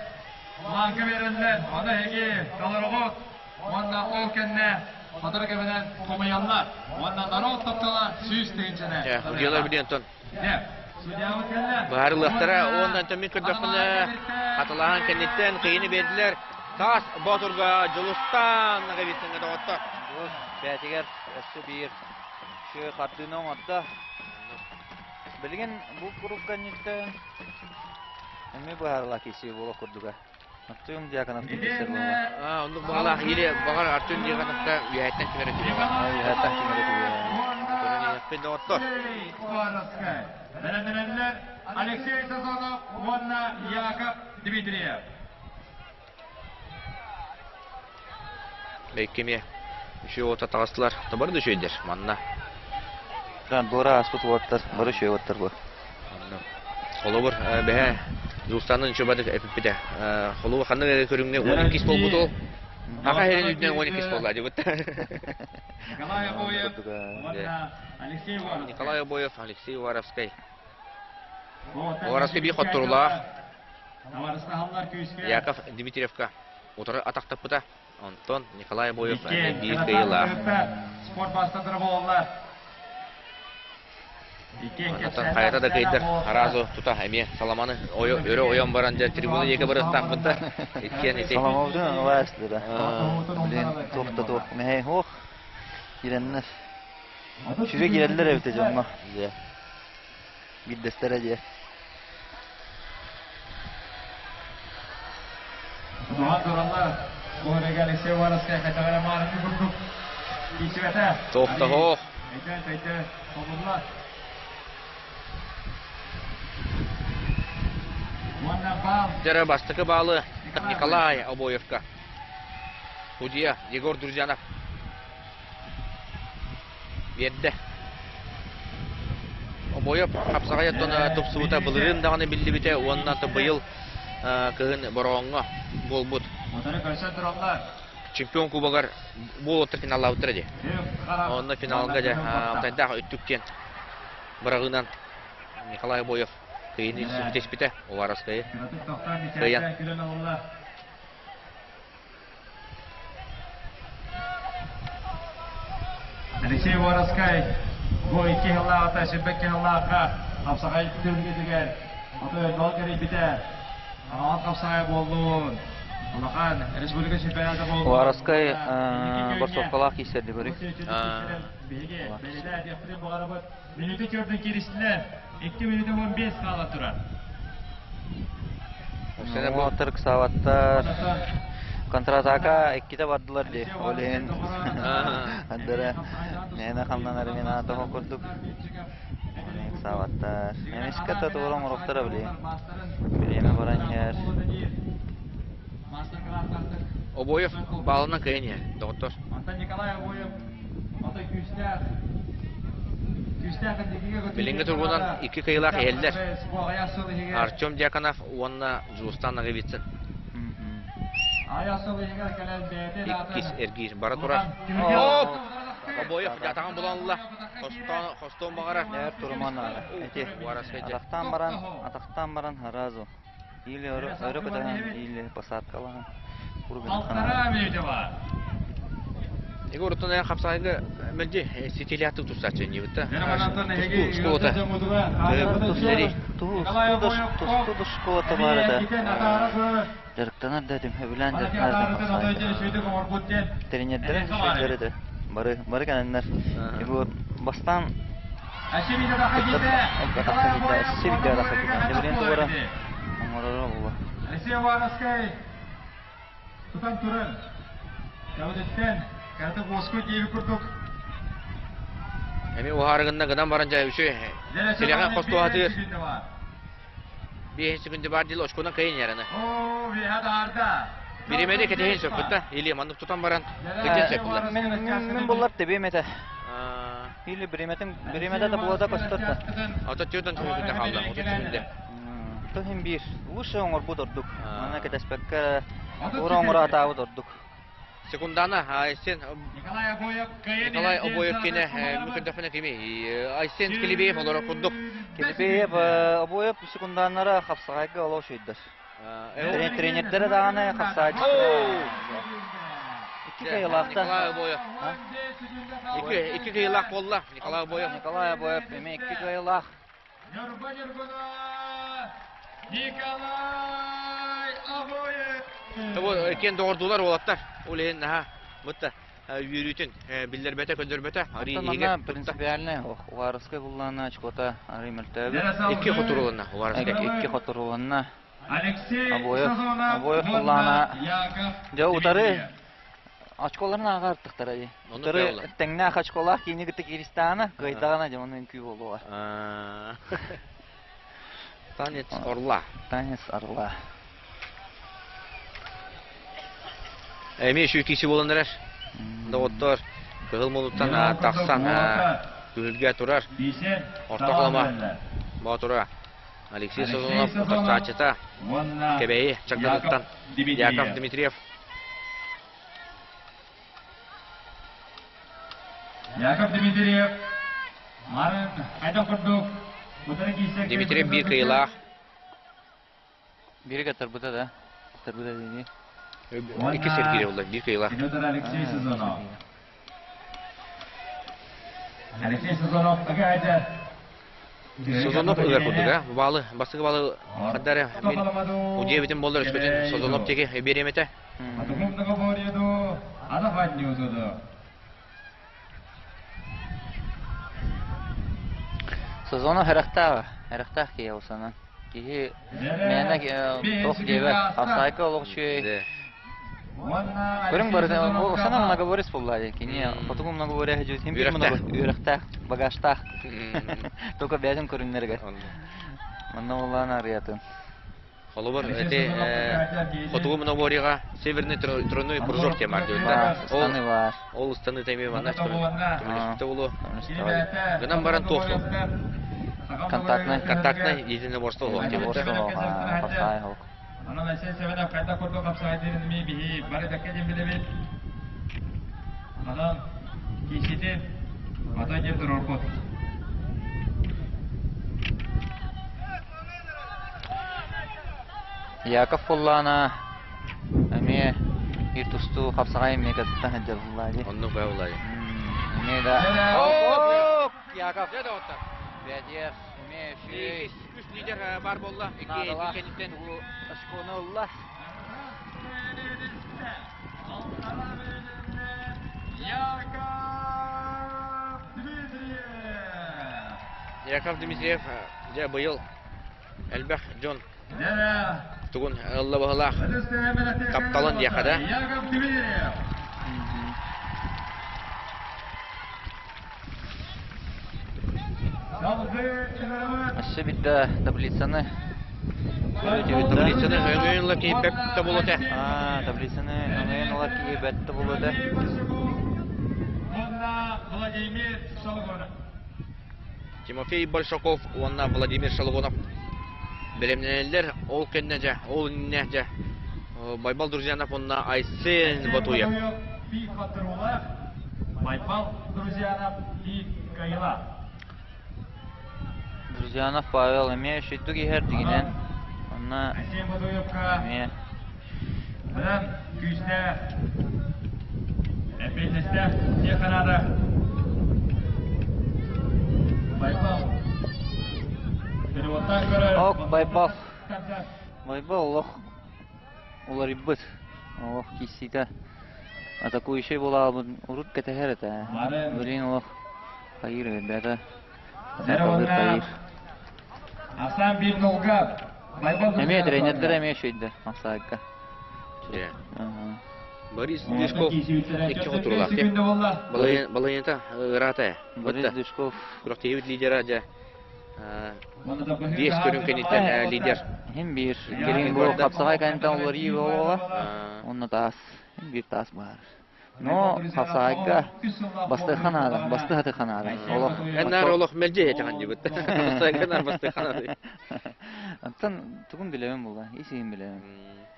Бланка береллер, оны эги толорогут, уонна ол кэннэ сотору кэминэн хомуйаллар. Уонна народ таптала сүүс тыһыынчаны. Судьялар билиэн тон. Быһаарылыахтара уонна онтон мин көрдөхпүнэ хатылаһан кэнниттэн кыйыны биэрдилэр. Таас Боотурга Дьулустаан Ноговицыҥҥа доҕоттор. Дьулус бээтигэр өссө биир үчүгэй хардыыны оҥордо. Билигин бу куруук кэнниттэн эмиэ быһаарылаах киирсии буолуох курдуга. Артем Дьяконов киирсэр буолла. Аа, оннук баҕалаах или баҕар Артем Дьяконовка үөһэттэн ким эрэ түһүөҕэ. Үөһэттэн ким эрэ түһүөҕэ. Көрөн иһиэхпит доҕоттор. Бэлэмнэнэллэр Алексей Сазонов уонна Яков Дмитриев. Бэйкэмиэ үчүгэй уота таҕыстылар. Бары да үчүгэйдэр манна. Туора ааспыт уоттар, бары үчүгэй уоттар бу. Холобур, бэһэ Дьулустанын үчүгэйдик эпиппитэ. Холобур, ханнык эрэ көрүҥҥэ 12 буолбут ол. Аха иһэрин үрдүнэн 12 буолла дебут. Николай Обоев уонна Алексей Уваровскай. Николай Обоев, Алексей Уваровскай. Уваровскай биир хотторулаах. Яков Дмитриевка утары атахтаппыта. Онтон Николай Обоев биир кыайыылаах. Спорт маастардара буолаллар. Онтон хайата да кыайдар аразу тута эмиэ саламаны өрө ойон баран дьэ трибуна диэки барыахтаахпыт да иккиэн ити Саламабытын ылаастыра. Блин, туох да туох мэһэй суох. Киирэннэр. Сүрэ киирэллэр эбитэ дьоҥҥо. Биирдэстэрэ дьэ. Тутуһан тураллар. Бу Алексей Уваровскай хайдах маарыҥҥы курдук киирсибэтэ. Тохтоһуох. Өйдөөн төйдө солулла. Уонна баал. Дьэрэ бастакы баалы Николай Обоевка. Судья Егор Друзьянов биэрдэ. Обоев хапсаҕай оттон тупсубута былырыын даҕаны биллибитэ уонна быйыл кыһын Бороҕоҥҥо буолбут чемпион кубогар буолуоттар финаллаабыттара дии. Онно финалга дьэ Алтайдаах өттүк диэн быраҕыынан Николай Обоев кыайыыны ситиспитэ Уваровскайы кыайан. Алексей Воровскай бу икки сыллааҕыта сүүрбэккэ сыллаахха хапсаҕай түһүлгэтигэр отой дол кэрийбитэ. Аҕал хапсаҕай буоллун. Улахан республика чемпионата буоллун. Воровскай борсовкалаах киирсэрди көрүй. Биһиги бэлиэтээ диэхпитин баҕарабыт. Мүнүүтэ төрдүн кииристилэр. 2 мүнүүтэ 15 хаала турар. Уоттар ыксаабаттар. Контратака иккитэ бардылар дии. Ол иһин андара мээнэ хамнанар мин аатаҕа курдук. Ыксаабаттар. Эмискэ татуора оҥоруохтара били. Бириэмэ баран иһэр. Обоев баалынан кыайан иһэр, доҕоттор. Антон Николай Обоев отой күүстээх Билиҥҥи туругунан икки кыайыылаах иһэллэр. Артем Дьяконов уонна Дьулустан Ноговицын. Иккис эргиир бара турар. Оп! Обоев дьатаҕын булан ылла. Хостон баҕарар. Эр туруман эти атахтаан баран, атахтаан баран сразу или өрө көтөһөн, или посадкалаһан. Егор оттон эн хапсаайга мэлдьи ситиилээхтик тустааччы иннибит да. Тустуу школата. Тустуу школата баар этэ. Дьарыктанар да этим, сөбүлээн дьарыктанар этим хапсаайга. Тренердэрин үчүгэйдэр этэ. Бары, бары кэнэннэр. Егор бастаан Өссө биирдэ атахха киирдэ. Дебилин тугара оҥороро буолла. Алексей Уваровскай тутан туран, Давыдыттан карата уоскуй диэби курдук. Эми уһаарыгынна гынан баран дьэ үчү силэҕин хостуоһатыыр. Биэһин секунды бар дил очконан кыйын яраны. Оо, биэһэ таарда. Биримэни кэтэһин сөппүттэ. Или маннык тутан баран кытын сөппүлэр. Мен буллар тебиэм этэ. Или бириметин биримете да булада көстөр да. Ото түөртөн секунда хаалла. 30 секунда. Тоһин биир. Лучше оҥорбут ордук. Манна кэтэспэккэ ура оҥоро атаабыт ордук. Секундана Айсен Николай Обоев Николай Обоев кине мүкүрдэхпинэ кими Айсен Килибеев олоро курдук. Килибеев Обоев секунданнара хапсаҕайга олох үчүгэйдэр. Тренердері даҕаны хапсааччылара. Икки кыайыылаахтар. Николай Обоев. Икки кыайыылаах буолла Николай Обоев. Николай Обоев эмиэ икки кыайыылаах. Николай Обоев! Иккиэн доҕордуулар уолаттар. Ол иһин наһаа бытта үөрүүтүн биллэрбэтэ, көрдөрбөтө. Манна принципиальный Уваровскай буллаана очкота арый мөлтөөбүт. Икки хотурулунна Уваровскай. Икки хотурулунна. Обоев, Обоев буллаана. Дьэ утары очколарын ааҕа артыктара дии. Утары тэҥнээх очколаах киини кытта кииристэҕинэ, кыайдаҕына дьэ онно үҥкүү буолуоҕа. Танец орла. Танец орла. Эмиэ үчүгэй киси буолан эрэр. Доҕоттор, кыһыл мунуттан тахсан күһүлгэ турар. Орто Халыма Боотура Алексей Сазонов утарсааччыта Кэбээйи Чагданыттан Яков Дмитриев. Яков Дмитриев Марын хайдах курдук утары киирсэр Дмитриев биир кыйылаах Бири каттарбыта да. Каттарбыта дии. Икки сир киирэ биир кыйылаах. Алексей Сазонов. Алексей Сазонов ыга Созонов ыгар курдук, а? Балы, бастакы балы хаддары мин удиэбитим боллар өскөтүн Созонов теги биэриэм этэ. Созонов эрехтаах, эрехтаах киһи осанан. Киһи мээнэ туох диэбэт, хасаайка олох үчүгэй. Көрүҥ барыта осанан многоборец буолла дии. Кини хотугу многоборец дьүтин бир үөрэхтээх, багажтаах. Только бэйэтин көрүҥнэригэр. Манна буоллаан арыйатын. Холобур, эти хотугу многоборьеҕа Северный тройной кружок диэн баар диэбиттэр. Ыстаны бар. Ол ыстаны тэми манна көмөлөспүтэ буолуо. Гынан баран туох суох. Контактный. Контактный единоборство суох диэбиттэр. Хапсаай хок. Онон Айсен Семенов хайдах курдук хапсаайдыырын эмиэ биһи бары бэккэ диэн билэбит. Онон киисити отой диэн туруорбут. Яков Куллана эмиэ биир тустуу хапсаҕай эмиэ кытта сылдьар буллаа дии. Оннук баа буллаа дии. Эмиэ да. Яков. Бэдиэр эмиэ үчүгэй. Үс лидер бар буолла. Наадалаах очкону ылла. Яков Дмитриев дьэ быйыл элбэх дьон тугун ылла быһылаах тапталын диэхэ да. Өссө биирдэ таблицаны Таблицаны өҥөйөн ылар киһи бэрт да буолуо Аа, таблицаны өҥөйөн ылар киһи бэрт да буолуо Владимир Шалгонов. Тимофей Большаков уонна Владимир Шалгонов бэлэмнэнэллэр. Ол кэннэ дьэ, ол иннинэ дьэ Байбал Друзьянов уонна Айсен Ботуев. Байбал Друзьянов и Кайла. Друзьянов Павел эмиэ үчүгдүк иһэр дигинэн. Онно Айсен Ботуевка эмиэ Быдан күүстээх, эппиэтинэстээх диэххэ наада. Байбал переводтаан көрөр. Ок, Байбал. Байбал олох уларыйбыт. Олох кииссиитэ атакующай буолаабын урут кэтэһэр этэ. Билигин олох хайыыр эбэтэ. Атакалыыр хайыыр. Асан бир нолга. Эмиэ тренердэр эмиэ үчүгэйдэр Махсаайка. Борис Дышков икки хотуруулаах Балайната ыраата. Борис Дышков. Күрэхтэһиибит лидера дьэ биэс көрүҥ кэнниттэн лидер. Иһин биир. Кэлин бу хапсаҕай кэнниттэн уларыйыы буолуоҕа. Онно таас. Биир таас баар. Но хапсаҕайга бастыахха наада, бастыһатыахха наада. Олох Эн олох мэлдьи этэҕин дибит. Хапсаҕайга наар бастыахха наада. Оттон тугун билэбин була, ис иһин билэбин.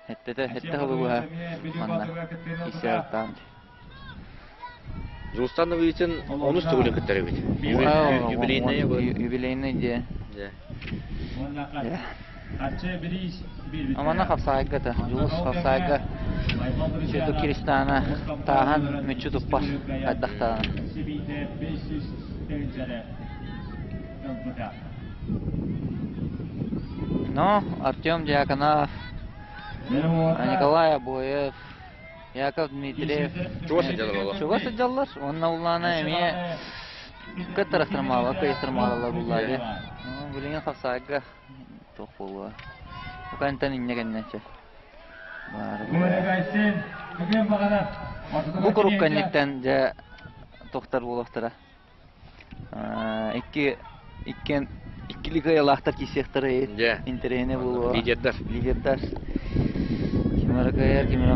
Хэттэтэ, хэтте хылыбыһа манна исэртаан. Жустан Новицын онус төгүлүн кыттар эбит. Юбилейный Юбилейный де. Амана хапсаайгата, Дьулус хапсаайга Сүөтүк Киристаана тааһан мүччү туппат хайдахтаана. Но Артем Дьяконов, Николай Обоев, Яков Дмитриев Чугас сылдьаллар буолуо. Чугас сылдьаллар. Уонна улаана эмиэ кыттарастырмаала, кыйыстырмаалалар буллаа дии. Билигин хапсаайга туох буолуо. Укантан инньэ кэннэ чэ. Бу курукка инниттэн дьэ тохтор буолуохтара. Икки иккиэн иккилик ыйалаахтар киирсиэхтэрэ Дьэ. интэриэһинэй буолуо. Лидердар. Лидердар. Ким эрэ кыайар, ким эрэ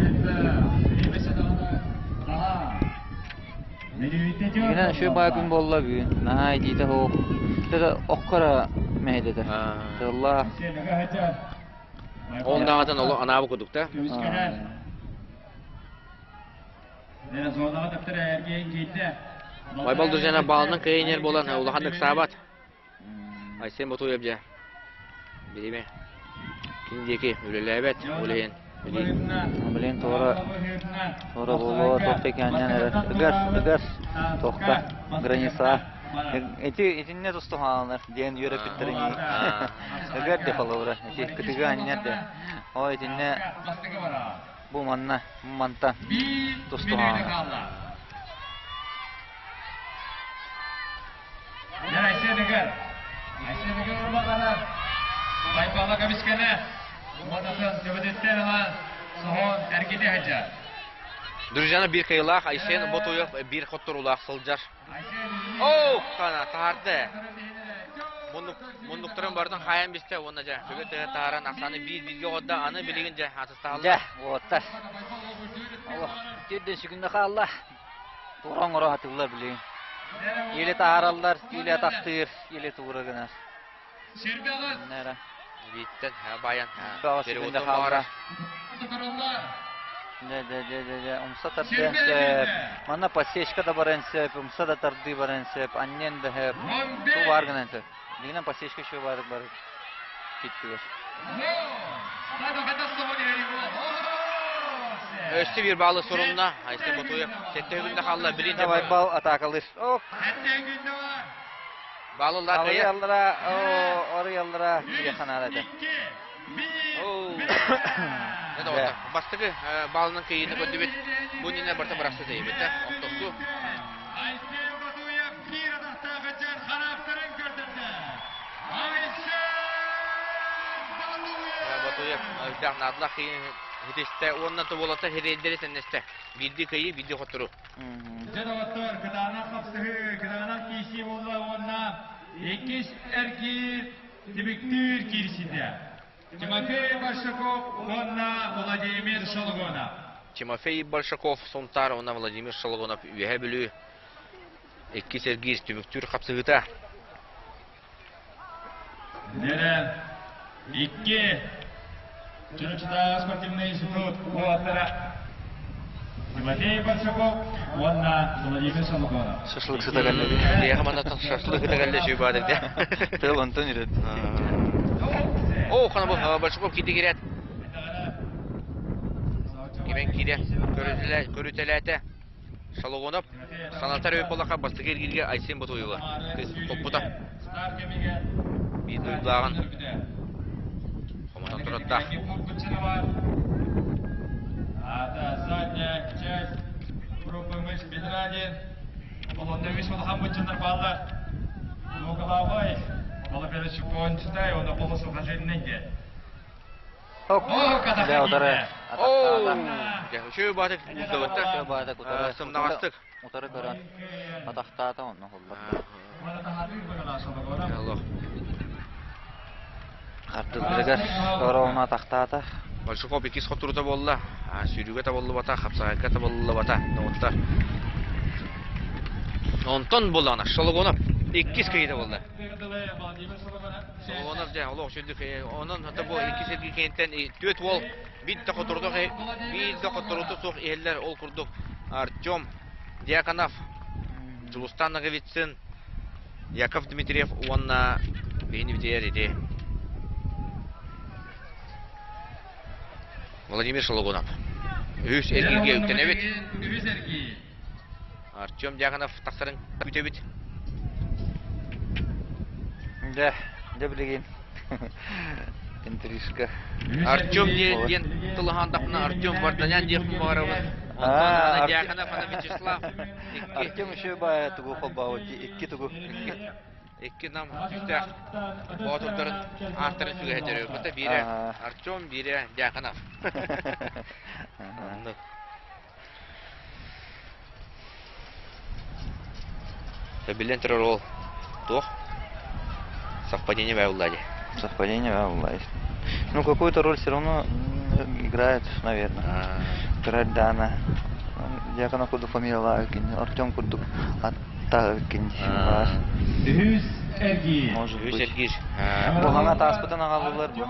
Игинэн үчүгэй баай күн буолла бүгүн. Наһаа итиитэ суох. Өтө окко эрэ мэһэйдэтэр. Тыаллаах. Оннааҕытын олох анаабы курдук да. Байбал Друзьяна баалынан кыайынер буолан улаханнык саабат. Айсен Ботуев дьэ бириме кини диэки үлэлээбэт ол иһин Блин, туора туора буолуо туох икээнньэн эрэ ыгар ыгар туохха граница ити итиннэ тустуһаалар диэн үөрэппиттэринии ыгар де холобура ити кытыгы анньар де о итиннэ бу манна мантан тустуһаалар Друзьяна биир кыайыылаах Айсен Ботуев биир хотторуулаах сылдьар. Оо, хана таһарды. Муннуктарын барытын хаайан бистэ уонна дьэ төбө тыһа таһааран ахсааны биир бииргэ оҕодда аны билигин дьэ атыстаһаллар. Дьэ, уоттар. Олох тиэрдэн сүгүннэ хаалла. Туора оҥоро сатыыллар билигин. Или таһаараллар, или атахтыыр, или туура гынар. Иннэ Бииттэн баайан Бөҕө сүгүндэ хаалла. Дьэ, дьэ, дьэ, дьэ, дьэ, умса тардыан сөп. Манна подсечка да баран сөп, умса да тардыы баран сөп, анньан да сөп. Туу баар гынан сөп. Билигин подсечка еще баар бар киттигэр. Өссө биир баалы сурунна. Айсен Ботуев сэттэ күндэ хаалла. Билин Давай бал атаакалыыр. Ок. Баалылар Арыйаллара, арыйаллара киһи этэ. Бастакы баалынан кыйыыны көрдүбүт. Бу иннинэ барыта бырахсы тэйбит да. Охтосу. Батуев үрдээх наадалаах хитистэ уонна тобулата хириэйдэри тэннэстэ. Биирдии кыайыы, биирдии хотторуу. Дьэ доҕоттор, кытаанах хапсыһыы, кытаанах киирсии буолла уонна иккис эргиир түмүктүүр киирсиитэ. Тимофей Большаков уонна Владимир Шологонов. Тимофей Большаков Сунтаар уонна Владимир Шологонов Үөһээ Бүлүү иккис эргиир түмүктүүр хапсыһыыта. Дьэрэ, икки Чурапчытааҕы спортивнай институт уолаттара Тимофей Большаков уонна Владимир Шологонов. Шашлык сыта кэллэ. Биһиэхэ манна шашлык сыта кэллэ сүү баар дэ. Тыл онтон үрөт. О, хана бу Большаков киирди киирээт. Кимэн киирэ көрүтэлээтэ. Шологонов санатар өй буоллахха бастакы эргииргэ Айсен Ботуева хоппута. Биир дойдулааҕын хомотон тураттаах. Задняя часть группы мышц бедра один. Олонневич улахан быччыннар бааллар. Угловой, полуперечкончатай, он полусухожильный. Дьэ, утары атахтаата. Дьэ, үчүгэй баатык кутабытта. Үчүгэй баатык утары. Сымнаҕастык. Утары көрөн атахтаата онно холлордо. Хардылларыгар ороҕуна атахтаата. Большаков иккис хотурута буолла. Сүүрүүгэ табыллыбата, хапсаҕайга табыллыбата. Доҕоттор. Онтон буллаҕына Шологонов иккис кыйыта буолла. Солонов дьэ олох үчүгдүк онон хата бу икки сирги кэнниттэн түөрт уол биир да хотурду биир да хотуруту суох иһэллэр ол курдук Артем Дьяконов, Дьулустан Ноговицын, Яков Дмитриев уонна биһини битийэр ити. Владимир Шологунов. Үс эргииргэ үктэнэбит. Артем Дьяконов тахсарын күүтэбит. Дьэ, дьэ билигин интрижка. Артем диэн тылыһаандахпына Артем Варданян диэхпин баҕарабын. Онтон Дьяконов ана Вячеслав. Артем еще баа тугу холбообут икки тугу. Икки нам күүстээх боотурдарын ааттарын сүгэһэ Бата биирэ Артем, биирэ Дьяконов. Оннук. Биллэн турар ол туох? Совпадение баа Совпадение баа Ну, какую-то роль все равно играет, наверное. Играет Дана. Дьяконов курдук фамилиялаах Артем курдук аттаах Үһүс эргиир. Может Үһүс быть. эргиир. Бу хаҥа тааспытын аҕаллылар бу.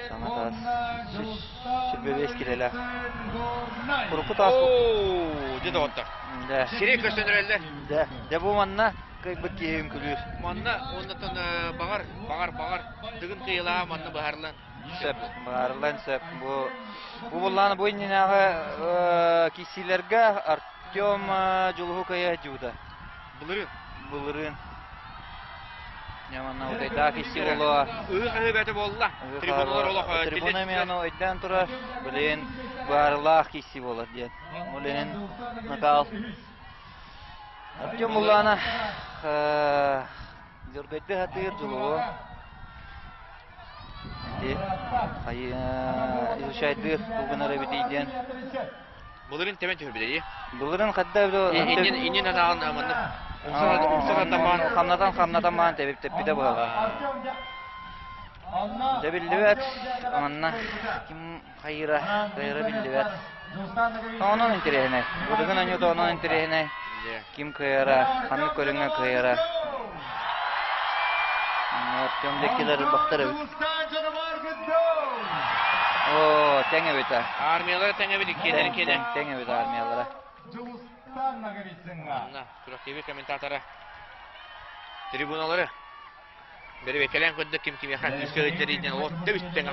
Саҥа таас. Сүрбэбиэс килэлээх. Урукку таас Оо, дьэ доҕоттор. Да. Сири көстөнөрөллөр. Да. Дьэ бу манна кыайбыт киһим күлүүр. Манна оннотон баҕар, баҕар, баҕар дыгын кыйылаа манна быһаарылан. Сөп, быһаарыллан сөп. Бу бу буллааны бу иннинээҕи киссиилэргэ Артем Дьулуһу кыайа дьуута. Былырыын. Былырыын. Ньаманна утайдаах исси болуо. Ыһыы бөтө буолла. Трибуналар олох Трибуна эмиэ өйдөөн турар. Билин баарылаах кисси болар диэн. Ол иһин накал. Артем Буллана Дьоргойды хатыыр дьулуһу. Ити изучайдыыр тугунар эбитий диэн. Былырын темен түһүрбүтэ дии. Былырын хадда Иннин иннин атаҕын маннык умсаҕатамаан хамнатан хамнатамаан тэбип тэппитэ буолла. Дьэ биллибэт манна ким хайыра кыайара биллибэт. Онон интэриэһинэй. Былыргын аньыыта онон интэриэһинэй. Ким кыайара, ханнык көрүҥҥэ кыайара. Артем деккилер бахтар эбит. О, тэҥ эбит Армиялара тэҥ эбит, иккиэннэрин киэнэ. Тэҥ эбит армиялара. Манна Турактиви комментатора трибуналары бэрэбиэркэлээн көрдө ким кимиэхэ күүскэ ыйдарыйдан ол тэбистэн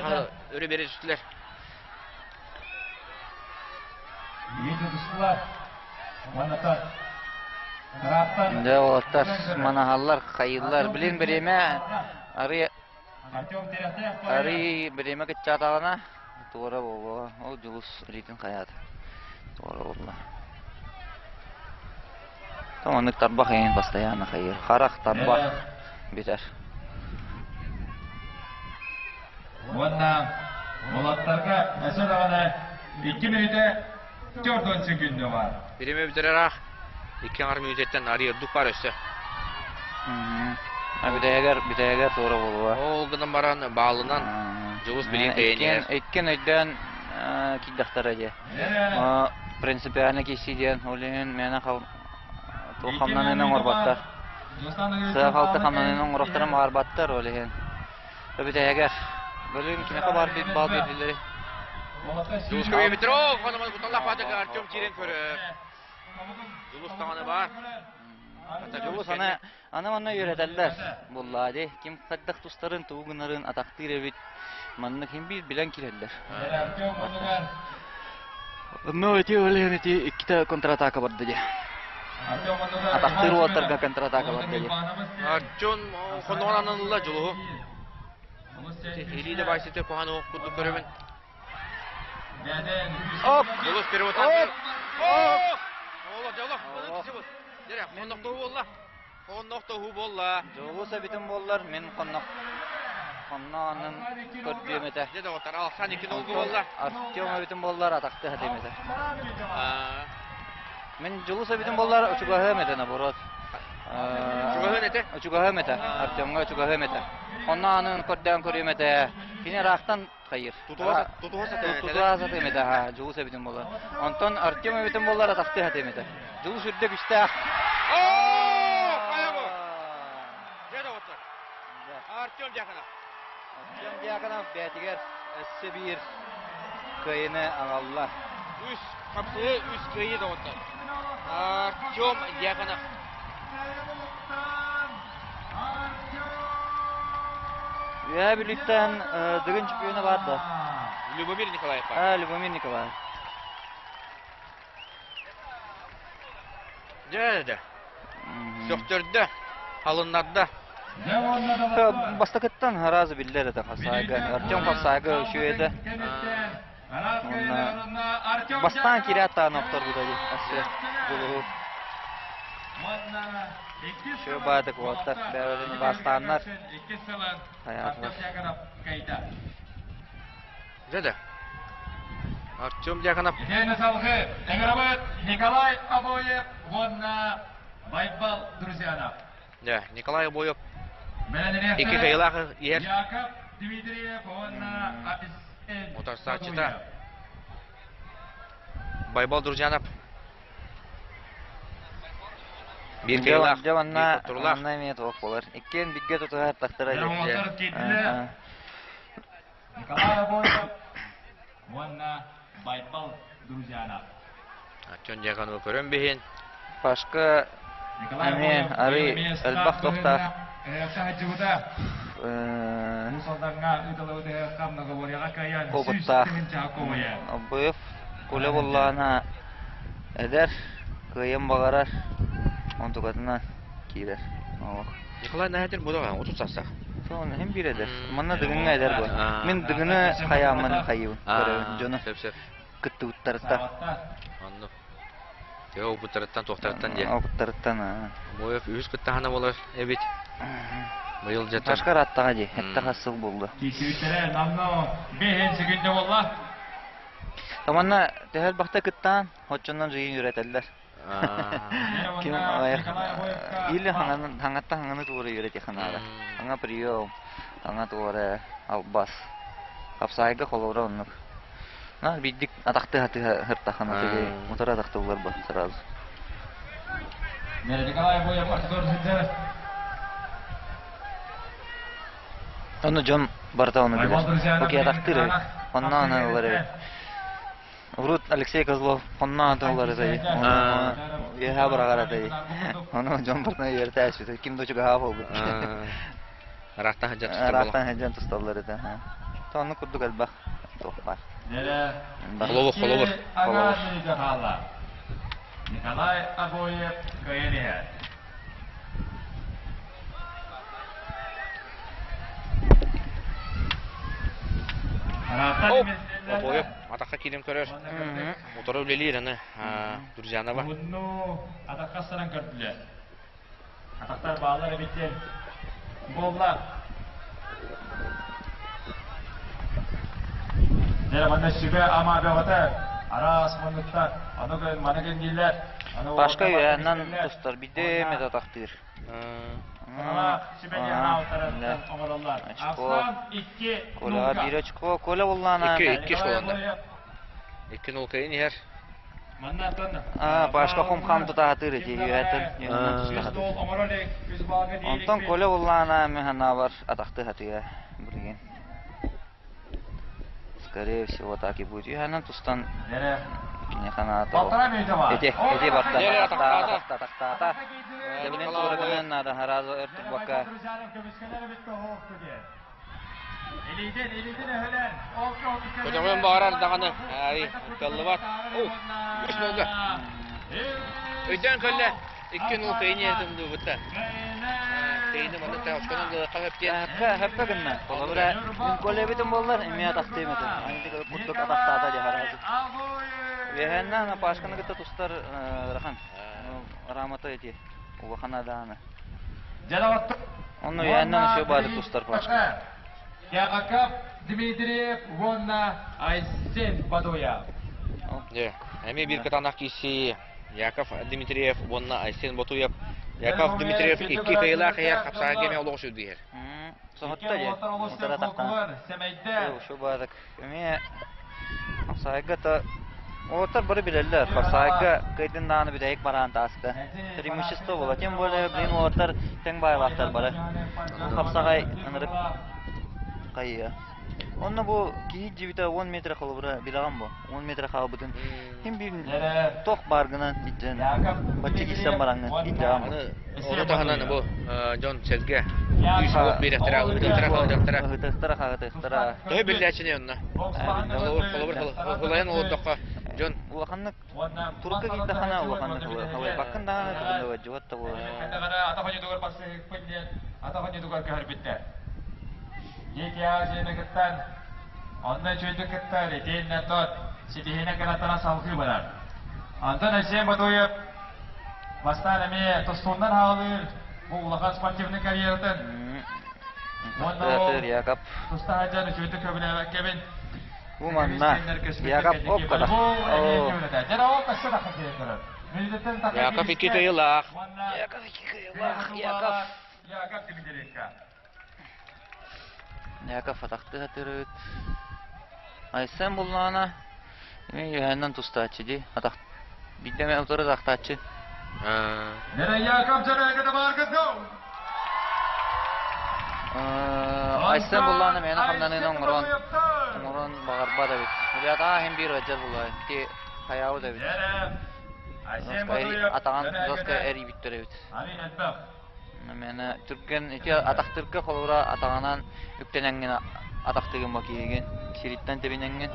өрө бере түстүлэр. Дьэ, уолаттар манаһаллар, хайыыллар. Билин бириэмэ арый арый бириэмэ кыччаатаҕына туора буолуо. Ол Дьулус илиитин хайаата. Туора буолла. Оннук тарбах иһин постоянно хайыыр. Харах тарбах бүтэр. Уонна уолаттарга өссө даҕаны икки мүнүүтэ 40 секунда бар. Бириэмэ бүтэрэр аах. Икки аҥар мүнүүтэттэн арый ордук бар өссө. Бүтэһигэр бүтэһигэр туора буолуо. Ол гынан баран баалынан Дьулус билин кэйэнигэр. Иккиэн өйдөөн киирдэхтэрэ дии. Принципиально киирсии диэн ол иһин мээнэ туох хамнаныыны оҥорботтор. Сыа-халты хамнаныыны оҥоруохтарын баҕарбаттар ол иһин. Бүтэһигэр бөлүн кимиэхэ баар биир баал биэрдилэри. Дьулуска Петров, куталлах баатыга Артем киирэн көрөр. Дьулус даҕаны баар. Дьулус аны аны манна үөрэтэллэр буллаа дии. Ким хайдах тустарын, тугу гынарын атахтыыр эбит. Маннык хин биир билэн киирэллэр. Ну, эти олehen эти иккитэ контратака барда дии. Атахтыыр уолаттарга контратака барда дии. Артем хонноҕун ананылла Дьулуһу. Илии да баайсыты куһаан уох курдук көрөбүн. Оп! Дьулус перевод. Оп! Оп! Ола, дьолох, Дьэ, хоннохтоһуу буолла. Хоннохтоһуу буолла. Дьолус эбитим буоллар, мин хоннох хонно аннын көрдүөм этэ. Дьэ, доҕоттор, Алсан икки долгу буолла. Артем эбитим буоллар, атахты хатыам этэ. Мин Дьулус эбитим буоллар, учугаһыам этэ, наоборот. Чугаһыан этэ? Учугаһыам этэ. Артемҥа чугаһыам этэ. Онно анын көрдөөн көрүөм этэ. Кини ыраахтан хайыр. Тутуһа сатыам этэ. Тутуһа сатыам этэ, Дьулус эбитим буоллар. Онтон Артем эбитим буоллар, атахтыы сатыам этэ. Дьулус үрдэ күстээх. Оо, хайа бу? Дьэ, доҕоттор. Артем Дьяконов. Артем Дьяконов бэйэтигэр өссө биир кыайыны аҕалла. Үс хапсыы, үс кыайыы доҕоттор. Артем Дьяконов. Үөһээ Бүлүүттэн Дыгын чемпиона баар да? Любомир Николаев. А, Любомир Николаев. Дьэ, дьэ. Сөхтөрдө, халыннарда. Бастакыттан аразы биллэр этэ Хасайга. Артем Хасайга үчүгэй этэ. Уонна бастаан киирээт даҕаны охторбута дии. Өссө дьулуһу. Үчүгэй баайдык уолаттар бэйэлэрин бастааннар хайаатылар. Дьэ да. Артем Дьяконов. Итиэннэ салгыы ыҥырабыт Николай Обоев уонна Байбал Друзьянов. Дьэ, Николай Обоев икки кыайыылаах иһэр. Яков Дмитриев уонна Утарсааччыта Байбал Друзьянов. Биир кыайыылаах, Дьэ биир манна хотторуулаах. манна эмиэ туох буолар. Иккиэн биггэ тутуһар тахтара Дьэ. Николай Обоев уонна Байбал Друзьянов. Артем Дьяконова көрөн биһин. Пашка эмиэ арый элбэх тохтаах. Опыттаах. Обоев Коля буоллаҕына эдэр, кыайан баҕарар, онтукатынан киирэр. Олох. Николай Наятин бу даҕаны 30 саастаах. Соны иһин биир эдэр. Манна Дыгыҥҥа эдэр бу. Мин Дыгыны хайааммын хайыбын көрөбүн дьону Сөп сөп. кыттыбыттарыттан. Оннук. Төһө опыттарыттан туохтарыттан диye. Опыттарыттан. Обоев үһүс кыттаһана болар эбит. Быйыл дьэ Башка ыраттаҕа дии. Этте хас сыл буолла. Киирсибиттэрэ намно бэһин секүндэ буолла. Манна төһө элбэхтэ кыттаан, оччонон жыйын үөрэтэллэр. Ким или хаҥаттан хаҥаны туора үөрэтиэхэ наада. Хаҥа прием, хаҥа туора албас. Хапсаайга холобура оннук. На биирдик атахтыы хатыһа сыртаххына утары атахтыллар бу сразу. Николай Боев ортотугар сылдьар. Ону дьон барыта ону билэр. Бу киһи атахтыыр эбит. Онно аны ылар эбит. Урут Алексей Козлов онно ылар этэй. Үөһэ быраҕар этэй. Ону дьон барытына үөрэтээччи. Ким да чугаһаа буолбут. Ыраахтан сылдьан тустар Ыраахтан сылдьан тусталлар этэ. Онну курдук элбэх туох баар. Холобур, холобур. Холобур. Николай Обоев кыайан иһэр. Обоев атахха киирэн көрөр. Утары үлэлиир аны Друзьянова. Уһунну атахха саран көрдүлэр. Атахтар баалар эбиттэн буолла. Дьэ, манна сүбэ ама бөҕөтө араас муннуктар, аны көн маны кэннииллэр. Пашка үөһэннэн тустар, биирдэ эмэ атахтыыр. Очко. Коляҕа биир очко. Коля буллаана. Икки, икки школанда. Икки нолкайын иһэр. А, Пашка хум-хам тутаатыыр ити үөһэттэн Онтон Коля буллаана мен ханаабар атахты хатыга билигин. Скорее всего, так и будет. Үһэнэн тустан кини ханаата ол. Эти, эти барта. Атахтаата, атахтаата. Дебилин туора гынан наада, харазы өр турбакка. Көтөҕүөн баҕарар даҕаны, ай, кыаллыбат. Үс нолга. Өйдөөн көллө. Икки нол кыйын этим бутта. Кыйыны маннык та очконун ылыахха сөп диэн. Хөппө, хөппө гынна. Холобура, мин колебитим боллар, эмиэ атахтыым этим. Антик курдук атахтаата дии харазы. Үөһэннэн Пашканы кытта тустар ыарахан. Рамата эти улахана дааны. Онно үөһэннэн үчүгэй баадык тустар Пашка. Яков Дмитриев уонна Айсен Бадуев. Дьэ, эмиэ биир кытаанах киирсии Яков Дмитриев уонна Айсен Ботуев. Яков Дмитриев икки кыайыылаах иһэр хапсаҕай кэмэ олоҕу сүрдүһэр. Соһутта дии. Утара тахтан. Шу баадык. Эмиэ хапсаҕайга то Уолаттар бары билэллэр, хапсаҕайга кыайдын даҕаны бүтэһик бараан тааска. Преимущество буолар. Тем более, блин, уолаттар тэҥ баайалаахтар бары. Хапсаҕай ынырык хайыа. Онно бу киһи дьибитэ 10 метр холобура билэҕин бу. 10 метр хаалбытын ким биир тох баар гынан иджен бачча киирсэн бараҥҥын иджаҕын бу. Ону таһынан бу дьон сэргэ күүс уох биэрэхтэрэ, ыһытыахтара, хаһытыахтара. Ыһытыахтара, хаһытыахтара. Төһө биллээччини онно? Холобур, холобур, олордоххо дьон улаханнык турукка киирдэххинэ улаханнык халыйбаккын даҕаны тугун да дьуот да буолар. Атах ойутугар барсыһыкпын диэн атах ойутугар көһөрбүттэр. Дикий Азияны кыттан, онно үчүгэйдик кыттар, итиэннэ тот ситиһиинэ кынаттана салгыы барар. Антон Айсен Ботуев бастаан эмиэ тустууннан хаалыыр бу улахан спортивный карьератын уонна ол Яков туста сылдьан үчүгэйдик көбүлээбэккэбин Бу манна Яков опката. Яков икки кыйылаах. Яков икки кыйылаах. Яков. Яков атахтыы сатыырыт. Айсен буллаҕына эмиэ үөһэннэн тустааччы дии. Атах биирдэ эмэ утары атахтааччы. Айсен буллаҕына мээнэ хамнаныыны оҥорон оҥорон баҕарбат эбит. Ребята иһин биир ыалдьар буллаҕа. Ити хайаабыт эбит. Атаҕын жестко эрийбиттэр эбит. Мээнэ түргэн ити атахтырга холобура атаҕынан үктэнэҥҥин атахтыгын бо киһигин сириттэн тэбинэҥҥин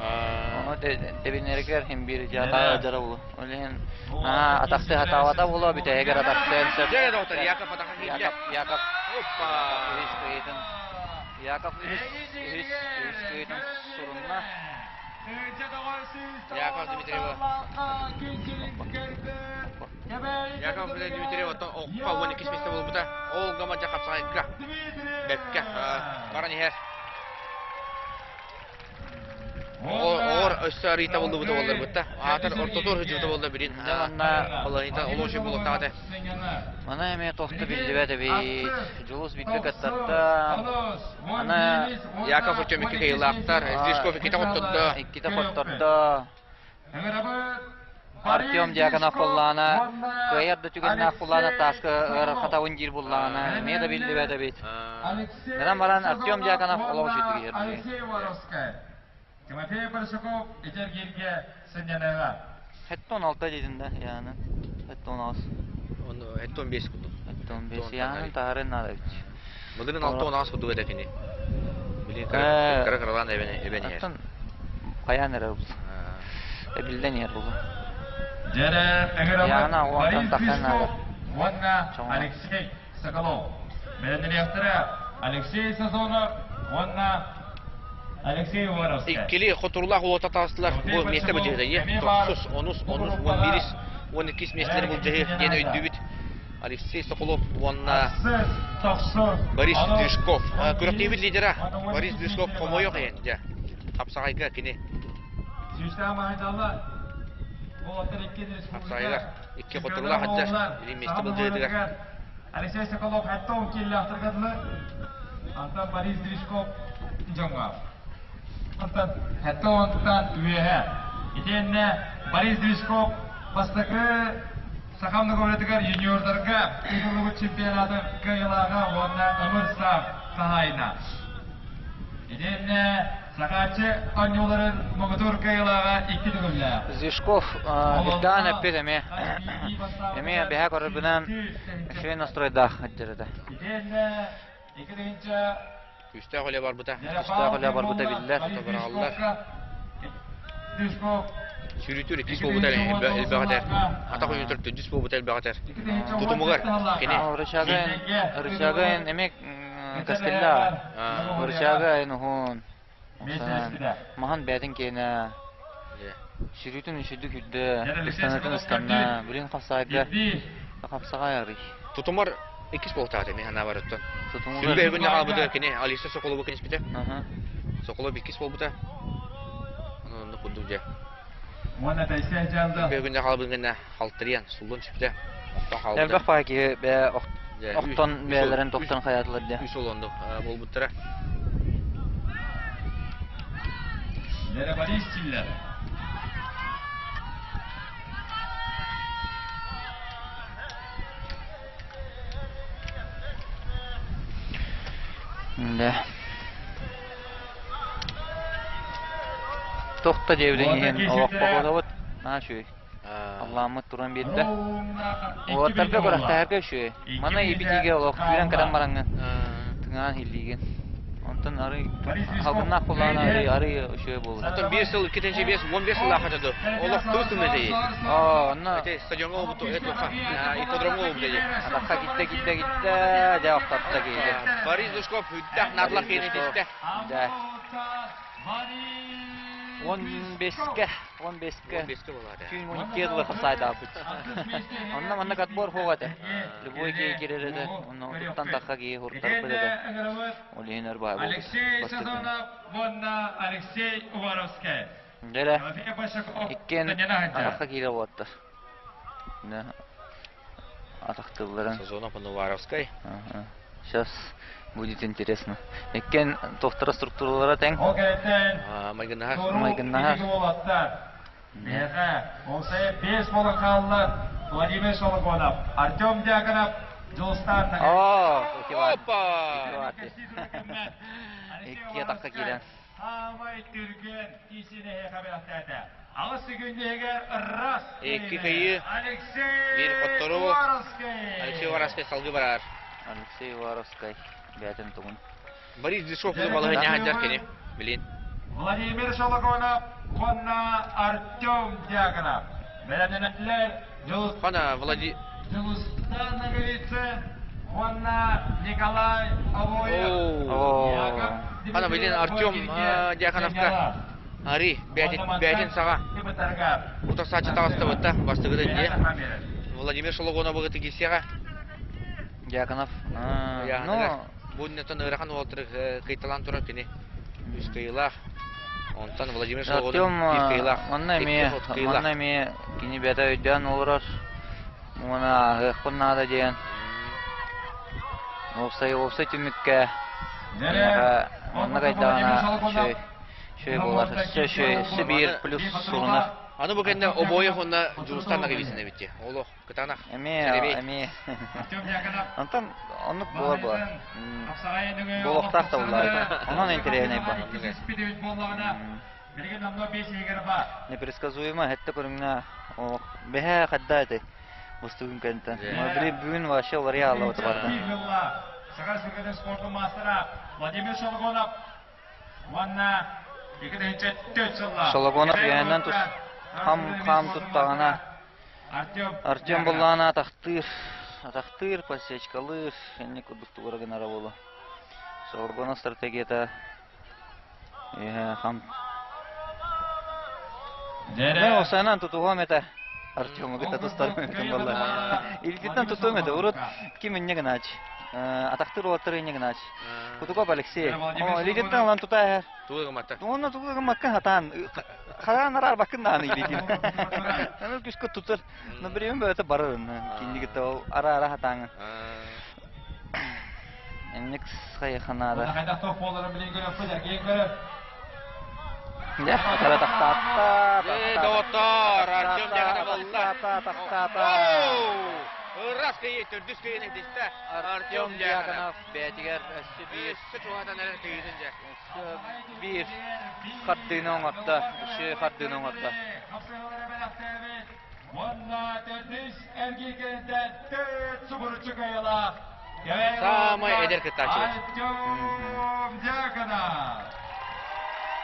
ону тэбинэригэр иһин биир ити атаҕа ыалдьара буолуо ол иһин наһаа атахтыы сатаабата буолуо бүтэһигэр атахтыан сөп Яков атаха киирдэ Яков Яков үһүс кыйытын Яков үһүс үһүс үһүс кыйытын сурунна Яков Дмитриева Яков Дмитриев оттон окко 12 миэстэ буолбута. Ол гамадьа хапсаҕайга бэккэ баран иһэр. Оҕор өссө арыйта буллубута буолларбытта. Аатар ортотуор сылдьыбыта буолла билин. Манна Баланита олуочу булуктаҕа Мана эмиэ тохто биллибэт эбит. Дьулус бииргэ кыттарда. Аны Яков Артем икки кыйылаахтар. Зишков иккитэ хоттордо. Иккитэ хоттордо. Артем Дьяконов буллаҕына, кыайар да түгэннээх буллаҕына тааска ыарахатабын диир буллаҕына, эмиэ да биллибэт эбит. Гынан баран Артем Дьяконов олох үчүгэй киһи. Тимофей Большаков итергиргэ сынньаныаҕа. Хэтте 16 дедин да, яны. Хэтте 16. Оны хэтте 15 курдук. Хэтте 15 яны таһарын надо ведь. Мыдырын 6-16 курдук этэ кини. Билин кыра кыралаан эбэн иһэр. Хайаан эрэ Эбиллэн иһэр буолуо. Дьэрэ Яна Борис уонтан тахсан наада. уонна Алексей Соколов. Бэлэмнэниэхтэрэ Алексей Сазонов уонна Алексей Уваровскай. Иккили хотуруулаах уота таастылар. Бу миэстэ быдьыһыта тохсус, онус, онус, уон биирис, уон иккис миэстэлэри былдьаһыы диэн өйдүүбүт. Алексей Соколов уонна Борис Движков. Күрэхтиибит лидера Борис Движков хомойуох иһин дьэ хапсаҕайга кини хапсаҕайга икки хотуруулаах сылдьар билин миэстэ былдьаһыытыгар. Алексей Соколов хаттон киллэхтэргэ Антон Борис Движков дьоҥҥо. Антон хаттон үөһэ. Итиэннэ Борис Движков бастакы Саха многоболетыгар юниордарга ыытыллыбыт чемпионаты кыайыылааҕа уонна ымыр саах хаһаайына. Итиэннэ Сахааччы оонньууларын муҥутуур кыайыылааҕа икки төгүллээх. Зишков Ирдаан эппит эмиэ эмиэ бэһэ көрөрбүнэн үчүгэй настройдаах этэ. Итиэннэ икки тыһыынча Күүстээх үлэ барбыта. Күүстээх үлэ барбыта биллэр. Быраҕаллар. Сүүрүүтүр иккис буолбута элбэх этэр. Атах ойуутур төрдүс буолбута элбэх этэр. Тутумугар кини. Рычагын эмиэ кастелла. Рычагын уһун. Маһан бээтин киэнэ. Сүрүүтүн үсүрдүк үрдэ, ыстанытын ыстанна. Билин хапсаайга хапсаҕай арый. Тутумар иккис буолтаата мин санаабар оттон. Сүрбэ күннэ хаалбыта кини Алиса Соколова киниспитэ. Соколов иккис буолбута. Ону онно курдук дьэ. Уонна Тайсен Жанда. Сүрбэ күннэ хаалбытын гэннэ халтырыйан суллун сүпүтэ. Оттон хаалбыта. Элбэх баҕа киһи бэйэ охтон бэйэлэрин тохтон хайаатылар дьэ. Үс олонду буолбуттара. Борис Силлер. Да. Тохто диэбитин иһин олох погодабыт наһаа үчүгэй. Аллааммыт туран биэрдэ. Уолаттарга күрэхтэһэргэ үчүгэй. Маны ипитиигэ олох күүрэн кэлэн бараҥҥын тыҥаан иһиллиигин. Онтон арый халгыннаах буоллаҕына арый арый үчүгэй буолуо. Оттон биир сыл иккитинчи биэс 15 сыллаах этэ дуо? Олох тыл тымныы этэ. Оо, онно Ити стадиоҥҥа уобут этуха ипподромҥа уобут этэ. Атахха киттэ киттэ киттэ дьэ охтотто киһи. Борис Душков үрдэх надлах киһини тистэ. Дьэ. 15-кэ, 15-кэ. 15-кэ буолаата. Түүн 12 дылы хапсайдаабыт. Онно маннык отбор хуох этэ. Любой киһи кирэр этэ. Онно туттан тахха киһи хуртарбыт этэ. Ол иһин өр баай буолбут. Алексей Сазонов уонна Алексей Уваровскай. Дьэрэ, иккиэн атахха киирэ уоттар. Атахтыылларын. Сазонов уонна Уваровскай. Сейчас будет интересно. Иккиэн тохтора структуралара тэҥ. Майгыннаһар. Майгыннаһар. Миэхэ ол бес буолан хаалла Владимир Шологонов, Артем Дьяконов, Дьулустаан О, Опа! Икки атахха киирэн. Саамай түргэн киисини эһиэхэ Аҕыс секүндүһүгэр раз Икки кыйыы, биир хотторуу. Алексей Уваровскай салгыы барар. Алексей Уваровскай бэйэтин тугун. Борис Дешев балаһыанньа сылдьар кини, билин. Владимир Шологонов уонна Артем Дьяконов. Бэлэмнэнэллэр Хана Влади... Дьулустан Ноговицын уонна Николай Обоев. Хана билин Артем Дьяконовка Ари бээтин саҕа утарсааччы таҕыстыбытта бастыгыта дии. Владимир Шологонов тигисиэҕэ. Дьяконов. Ну, бу иннеттэн ыарахан уолтары кыйталаан турар кини. Үс кыйылаах. Онтон Владимир Шологонов биир кыйылаах. Манна эмиэ, манна эмиэ кини бэйэтэ өйдөөн олорор. Уонна ааһыахпын наада диэн. Уопсай уопсай түмүккэ манна кайдаҕына үчүгэй үчүгэй буолар. Өссө үчүгэй, өссө биир плюс сурунар. Аны бу кэннэ Обоев уонна Дьулустан Наговицын эбит Олох кытаанах. Эмиэ, эмиэ. Онтон оннук буолар буолар. Буолуохтаах да буоллар. Онон интэриэһинэй ба. Непредсказуемо хэтте көрүҥнэ бэһэ хадда этэй бустугун кэнтэн. Били бүгүн вообще уларыйа аллабыт барда. Саха Республикатын спортун маастара Владимир Шологонов уонна 2004 сылла Шологонов үөһэннэн тус хам-хам туттаҕына Артем буллаҕына атахтыыр, атахтыыр, подсечкалыыр, инник курдук тугура гынара буолуо. Шологонов стратегията үөһэ хам Мен осанан тутуһуом этэ. Артему кытта тустарым эбитин буолла. Илгиттэн тутуом этэ. Урут ким инньэ гынаачы. Атахтыыр уолаттары инньэ гынаачы. Кутуков Алексей. О, илигиттэн ылан тута иһэр. Тугу гымматта? Уонна тугу гыммакка хатаан хараан араарбаккын даҕаны илиитин. Аны күскэ тутар. Но бириэмэ бөҕөтө барар онно. Кинигитэ ол ара-ара хатааҥын. Инник хайыханаада. Хайдах туох буоларын билин көрөппүт, эргийэн көрөр. Дьэ, атара тахтаатта. Доҕоттоор, Артем Дьяконов ылла. Тахтаата. Ырас кыйы, төрдүс кыйын этистэ. Артем Дьяконов бэйэтигэр өссө биир өссө чугаһатан эрэр кыйытын дьэ. Өссө биир хардыыны оҥордо. Өссө хардыыны оҥордо. Уонна төрдүс эргииргэнтэн төрт субуруччу кыайыылаах Саамай эдэр кыттааччыбыт. Артем Дьяконов.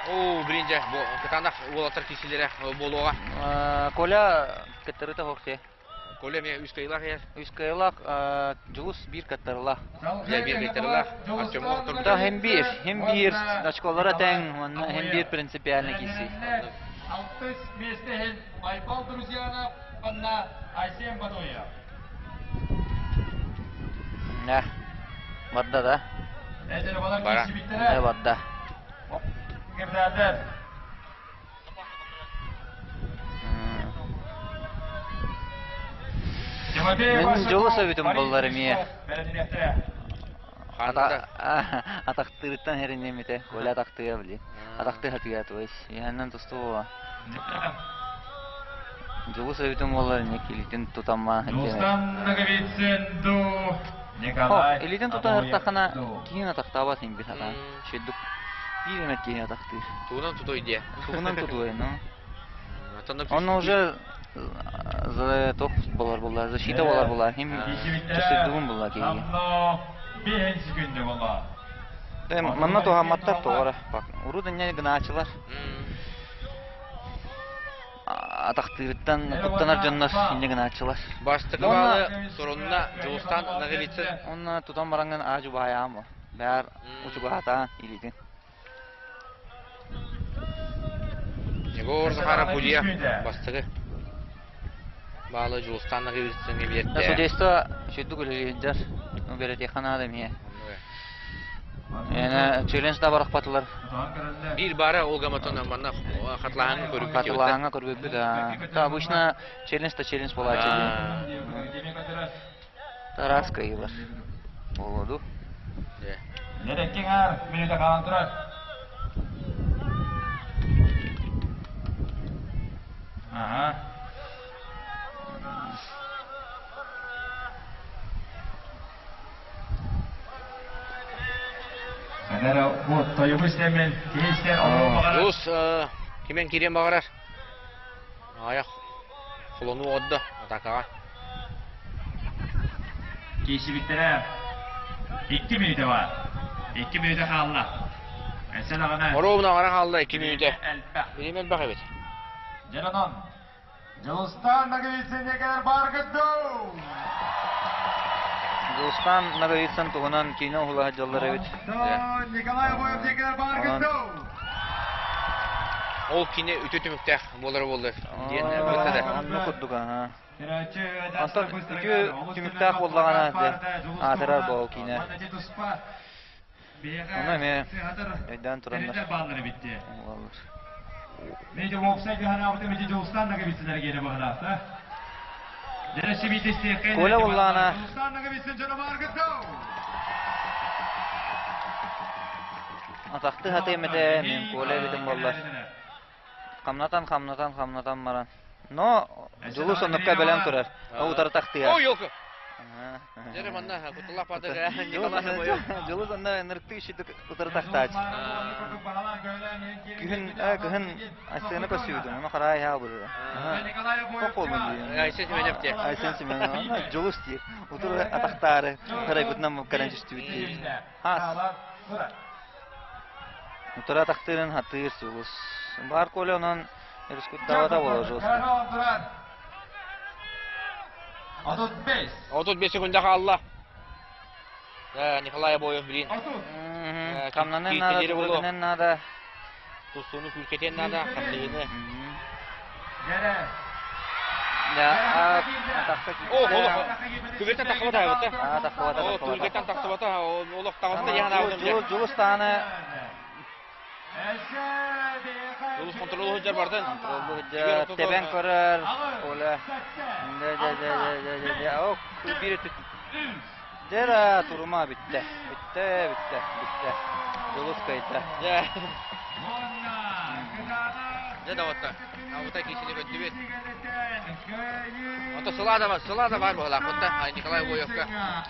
Оо, блин дьэ, бу кытаанах уолаттар киирсиилэрэ буолуоҕа. Коля кыттарыта суох Коля эмиэ үс кыайыылаах иһэр. Үс кыайыылаах, Дьулус биир кыттарылаах. Дьэ, биир кыттарылаах. Артемҥа хотторбута. Да, хем биир, хем биир очколара тэҥ, уонна хем биир принципиально киирсии. Алтыс миэстэ иһин Байбал Друзьянов уонна Айсен Бадуев. Нэ, барда да? Бара. Э, барда. Кирдээдэр. Мин дьолус эбитим буоллар эмиэ. Атахтыырыттан эриниэм этэ. Коля атахтыа били. Атахтыы хатыа то есть. Иһэннэн тустуу Дьулус эбитим буоллар эмиэ илиитин тутамма Дустан Ноговицын ду Николай Илиитин тута сыртаххына киһин атахтаабат иҥ бит хатаан. Шүйдүк. Биир эмэ киһи атахтыыр. Тугунан тутуй диэ. Тугунан тутуй, ну. Онно уже за тох болар була, защита болар була. Хим төсөйдүгүн була киһиге. Манна туһамматтар тоҕора. Урут инне гынаачылар. Атахтыырыттан куттанар дьоннор инне гынааччылар. Бастакы баалы сурунна Дьулустан Ноговицын. Онно тутан бараҥҥын аа дьубаайаам. Бээр учугаата илиитин. Егор Захаров Улья бастакы баалы Дьулустан Ноговицыҥҥа биэрдэ. Судейство сүрдүк үлэлиирдэр. Бэрэтиэххэ наада эмиэ. Эне челлендж да барахпатылар. Биир баара ол гаматон манна хатлааһыҥҥа көрүбүт. Хатлааһыҥҥа көрбүппүт. Да. Обычно челлендж да челлендж буолааччы. Тараас кыайыылар. Буолуоду. Нереккиңар мүнүүтэ хаалан турар. Ага. Улус кимен кириэн баҕарар. Аяқ холону отда атакаҕа. Киисибиттэрэ 2 мүнүүтэ бар. 2 мүнүүтэ хаалла. Эсен аҕана. Оруобуна аҕара хаалла 2 мүнүүтэ. Билим элбэх эбит. Дьононон Дьулустаан Ноговицын кэлэр бааргыт дуу? Дьулустаан Ноговицын туһунан киинэ уһула сылдьаллар эбит. Николай Обоев кэлэр бааргыт дуу? Ол киинэ үтүө түмүктээх буолара буоллар диэн бытта да. Онно курдук аха. Онтон үтүө түмүктээх буоллаҕына аатырар буол киинэ. Ону эмиэ өйдөөн тураннар. Бааллар эбит дии. Мейді уопсай гаһанаабыта мити Дьулустан Ноговицын эргиэнэ баһылаата. Коля буллаана. Атахты хатыым этэ, мин Коля эбитим буоллар. Хамнатан, хамнатан, хамнатан баран. Но Дьулус оннукка бэлэм турар. Утары тахтыа. Ой, елка! Дьэрэ манна кутуллах патыга Николай Боев. Дьулус онно ынырыктыы үчүдүк утары тахтаач. Күһүн кыһын Айсена көссүүтүн, ону хараай хаа булыр. Айсен Семенов диэ. Айсен Семенов. Дьулус диир. Утары атахтаары харайбытынан кэлэн түстүбүт диир. Хаас. Утары атахтыырын хатыыр Дьулус. Бар Коля онон өрүскүттаабата буола жестко. 35. 35 секунда хаалла. Николай Обоев билин. Камнанын надо, тургенен надо. Тустууну күүркэтиэн надо, хардыыны. О, олох. Түгэртэн тахсыбата эбит. Тахсыбата. О, түгэртэн тахсыбата. Олох таҕыста диэн аабытым. Дьулус тааны Улус контролу сылдьар бардын. Контролу сылдьар, тэбэн көрөр. Оля. Дэ дэ дэ дэ дэ дэ. Ок, биир өттүт. Дьэ турума бүттэ. Бүттэ, бүттэ, бүттэ. Дьулус кыайда. Дьэ. Дьэ доҕоттор. Аута киисини көрдүбүт. Ото сылаа да бар, сылаа да бар буолаах бутта Николай Воевка.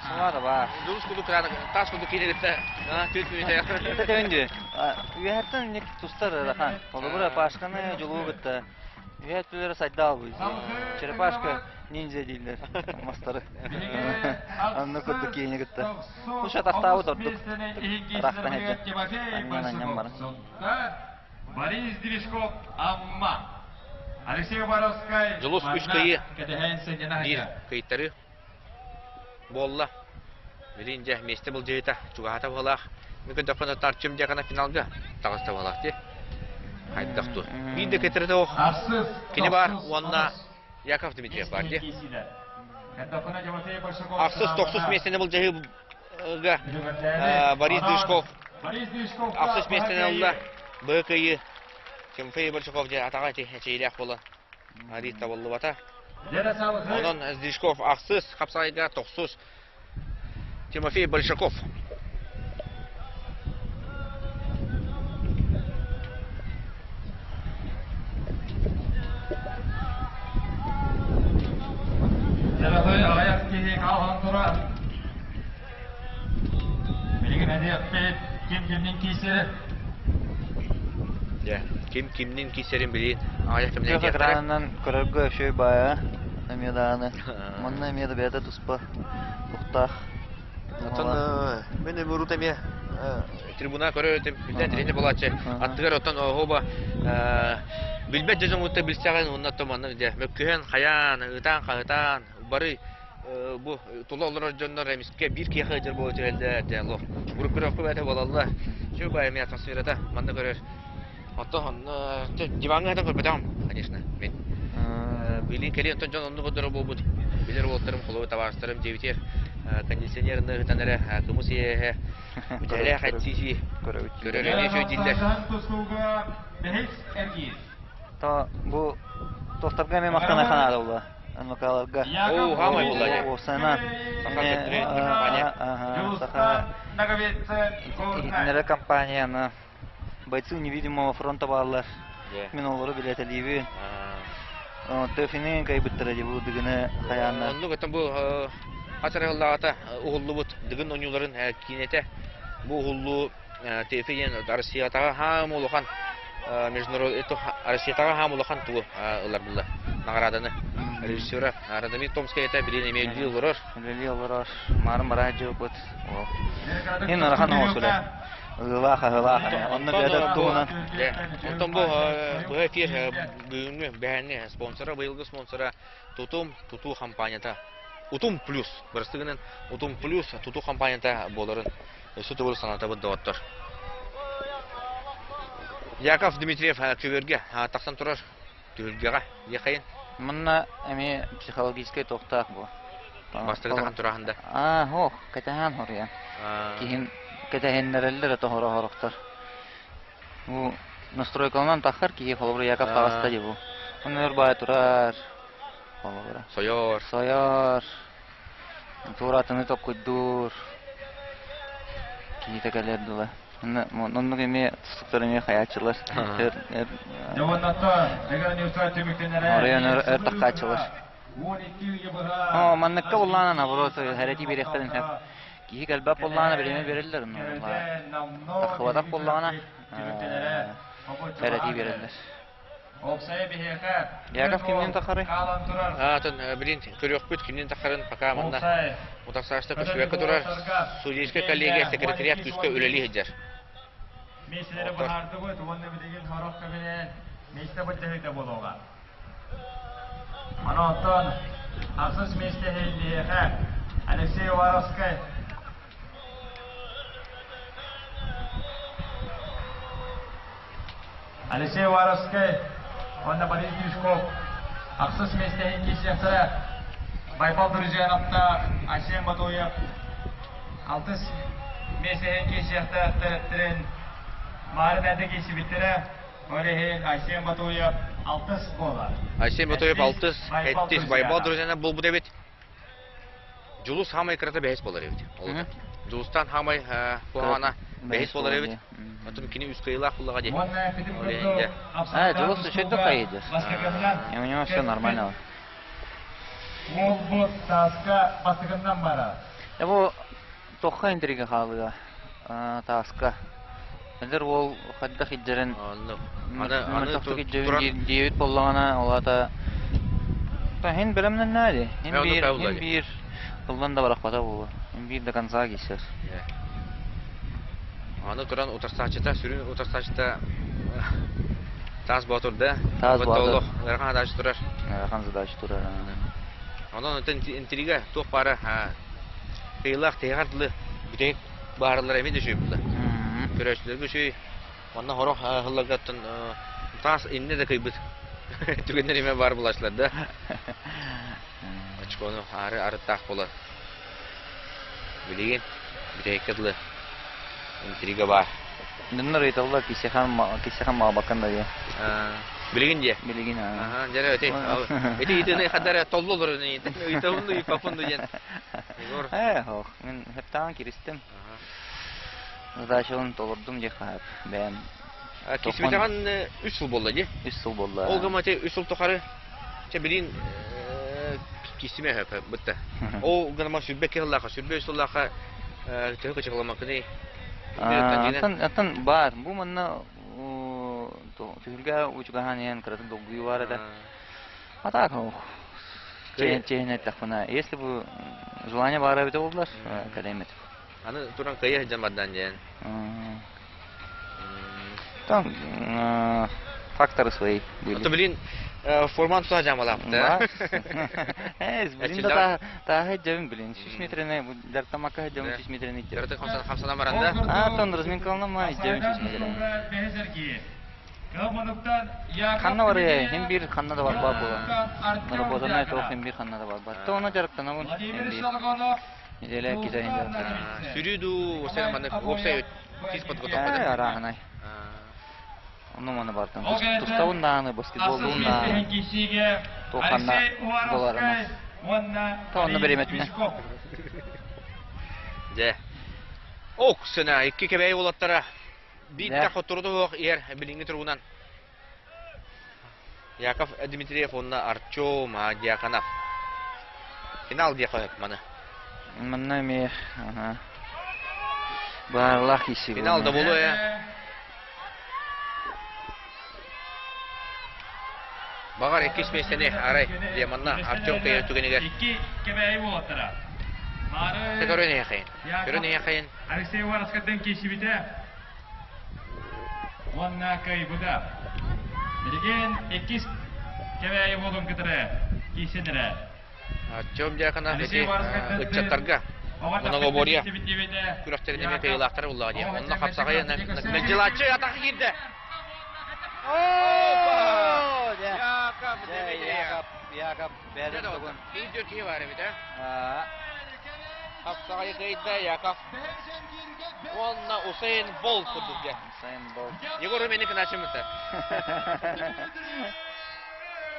Сылаа да бар. Дурус кудук таас кудук киирилипте. Түт мүнүтэ. Это төнді. Үөһэттэн ник тустар ырахан. Холобура Пашканы жолуу кытта. Үөһэт түлere сайда албый. Черепашка ниндзя дииллэр мастары. Анны курдук киини кытта. Куш атахтаабыт ордук. Рахтан эдде. Аннан аннан баран. Борис Движков Амма. Алексей Боровскай Дьулус үс кыйы биир кыйтары буолла. Билин дьэ миэстэ былдьыыта чугаһата быһалаах. Мүкүн тохпон Артем дьакана финалга таҕыста быһалаах дии. Хайдах ту. Биир да кетерete ох. Кини бар уонна Яков Дмитриев бар дии. Ахсыс тохсус миэстэни былдьаһыыга Борис Дышков ахсыс миэстэни ылла. Б кыйы Тимофей Большаков дьэ атаҕа эчэйилээх буолан арыый табыллыбата. Онон Сдвижков ахсыс хапсаҕайга тохсус Тимофей Большаков. Дьараһый аҕыйах киһи хаалан турар. Билигин эдиэхпит ким кимнин киисэр. Дьэ, ким кимнин киирсэрин билин аҕыйах кэминэн Күөх диэхтэрэ. экранынан көрөргө үчүгэй баайа эмиэ даҕаны. Манна эмиэ да бэйэтэ туспа туохтаах Оттон мин урут эмиэ трибуна көрөр этим, билдэн тренер буолааччы. Аттыгар оттон оһуоба билбэт дьон дьоҥҥуттан билсэҕин уонна оттон маннык дьэ мөккүһэн, хайаан, ыытаан-хаһытаан бары бу тула олорор дьоннор эмискэ биир киһиэхэ ыдьар буола түһэллэр дьэ лох группировка бэйэтэ буолаллар. Чү баай эмиэ атмосферата манна көрөр. Оттон диваҥҥа сытан көрбөтөҕүм, конечно, мин. Билин кэлин оттон дьон оннук көрдөрөр буолбут. Билэр уолаттарым, холобур, табаарыстарым дьиэбитигэр кондиционерны ыытан эрэ кымыс иһэ бүтэлээх эт-сии көрөр эмиэ үчүгэй дииллэр. То бу тохторго эмиэ махтана ханаада була. НВК-ларга. Оо, хаамай буолла дии. Уопсайынан. Саха компания. Саха иһитиннэрэр компанияны Бойцы невидимого фронта бааллар. Мин олору билэтэлиибин. Төфини кайбыттара дии бу дыгыны хайааннар. Оннук оттон бу хас эрэ сыллааҕыта уһуллубут Дыгын оонньууларын киинэтэ бу уһуллуу ТФ диэн Россиятааҕы хаам улахан международный Россиятааҕы хаам улахан тугу ылар булла наҕарааданы режиссера Радомир Томскай этэ билин эмиэ үлэлии олорор. Үлэлии олорор. Марын бараа дьылбыт. Ин ырахан оҥосулар. Ыылаах аһылаах онно бэйэтэ туһунан. Онтон бу быһа эфир бүгүҥҥү бэһэҥҥи спонсора быйылгы спонсора Тутум тутуу хампаанньата Утум плюс бырастыгынан Утум плюс тутуу хампаанньата буоларын өссө төгүл санатабыт доҕоттор. Яков Дмитриев көбүөргэ тахсан турар түһүлгэҕэ диэхайын. Манна эмиэ психологическай туохтаах бу. Бастакы тахан тураһында. Аа, ох, кэтэһэн хоруйан. Киһин кэтэһиннэрэллэр это хоро-хорохтор. Бу настройкаланан таххар киһи холобура Яков таҕыста дии бу. Онно өр баай турар. Холобура. Сойор. Сойор. Туоратыны токкуйдуур. Киһитэ кэлэр дыла. Оннук эмиэ тустуктар эмиэ хайааччылар. Оройон өр таххааччылар. Оо, манныкка буллаана наоборот хэрэтии биэриэхтэрин сөп. Киһи кэлбэт буоллаҕына бириэмэ биэрэллэр, таххыбатах буоллаҕына хэрэтии биэрэллэр. Яков кимнин тахары? Атын билин көрүөхпүт кимнин тахарын пока манна утарсаачта көстүбэккэ турар судейская коллегия секретариат күүскэ үлэлии сылдьар. Миэстэлэри быһаардыбыт уонна билигин сорох кэминэн миэстэ былдьаһыыта буолуоҕа. Аны оттон ахсыс миэстэ иһиллиэхэ Алексей Уваровскай Алексей Уваровскай уонна Борис Юшков ахсыс миэстэ иһин киирсиэхтэрэ. Байбал Друзьяновтаах Айсен Батуев алтыс миэстэ иһин киирсиэхтээхтэрин Маарын эрдэ киирсибиттэрэ. Ол иһин Айсен Батуев алтыс буолар. Айсен Батуев алтыс, сэттис, Байбал Друзьянов буолбут эбит. Дьулус хаамай кырата бэһис буолар эбит. Дьулустан хаамай куһаҕана бэһис буолар эбит. Оттон кини үс кыайыылаах буллаҕа дии. А, Дьулус үчүгэй хайыдыр. И у него все нормально. Уолбут тааска бастакыннан барар. Бу тохха интрига хаалыа тааска. Эдэр уол хайдах илдьэрин мөлтөхтүк илдьэбин диэбит буоллаҕына, ол аата Хин бэлэмнэннээ дии. Хин биир, хин биир тыллан да барахпата буолуо. Хин биир до конца киирсэр. Аны туран утарсааччыта, сүрүн утарсааччыта Таас Боотур да. Таас Боотур. Ыарахан задача турар. Ыарахан задача турар. Онон интрига туох баара кыйылаах тиһэҕэр дылы бүтэһик баарылар эмиэ да үчүгэй буолла. Көрөөччүлэргэ үчүгэй. Онно сорох сылларга таас иннэ да кыйбыт түгэннэр эмиэ баар булааччылар да. Очкону аары арыттаах буолан. Билигин бүтэһиккэ дылы интрига баар. Дьоннор ыйыталлар кисихан маабаккан да диye. Билигин диye. Билигин аа. Дьэ эти эти ыйытыыны хадара толлу олорун ыйытабын ыйыппаппын диэн. Егор. Ээ, ох, мин хептаан киристим. Задачабын толордум диye хаап. Бэйэм. Кисбитаҕан үс сыл буолла дии. Үс сыл буолла. Ол гыма үс сыл тухары чэ билин кисиме хөп бытта. Ол гыныма сүрбэ кыһыллаха, сүрбэ үс сыллаха төһө кычыкламакыны Аттан, аттан бар. Бу манна Түһүлгэ учугаһаан иһэн кыратык долгуйуу баар этэ. А так, чэһин эттэхпинэ, если бы желание баара эбитэ буоллар, кэлэйим этим. Аны туран кыайа сылдьан бардан диэн. Там факторы свои были. То блин, форман тута жамалаапта. Блин, да тааһы дьэбин блин, 3 метрine, дартамакка дьэбин 3 метрine итте. Дартак хамсанан баранда. А, тон разминкалана дьэбин 3 метрine. Ханна барыай, хин биир ханна да барбат буолан. Наработанай тоох хин биир ханна да барбат. То оны дьарыктанабын хин биир. Неделя кизе хин дьарыктанабын. Сүрүү дуу, осен маннык уопсай физподготовка да? Арааһынай. Онну маны бартын. Тустабын дааны, баскетболдуун дааны. Туоханна боларына. То онно бириметинэ. Дьэ. Ок, сына, икки кэбэй уолаттара Биирдэ хотторута суох иһэр билиҥҥи туругунан Яков Дмитриев уонна Артем Дьяконов. Финал диэххэ сөп маны. Манна эмиэ баарлаах киирсии Финал да буолуо ээ. Баҕар иккис миэстэни арай диэ манна Артем кыайар түгэнигэр. Икки кэбээйи уолаттара. Көрөн эһэхэйин. Көрөн эһэхэйин. Алексей Уваровскайдан киирсибитэ уонна кыайбыта. Билигин иккис Кэбээйи уолун кытары киирсэн эрэ. Артем Дьяконов ити ыччаттарга многоборье күрэхтэрин эмиэ кыайыылаахтара буллаҕа дии. Онно хапсаҕайы мэлдьилааччы атака киирдэ. Яков Дмитриев. Яков бэрин тугун. Биир киһи бар эбит, э? Хапсаҕайы кыайда Яков. Уонна Усейн Болт курдук дьэ. Усейн Болт. Егор мени кыначымыта.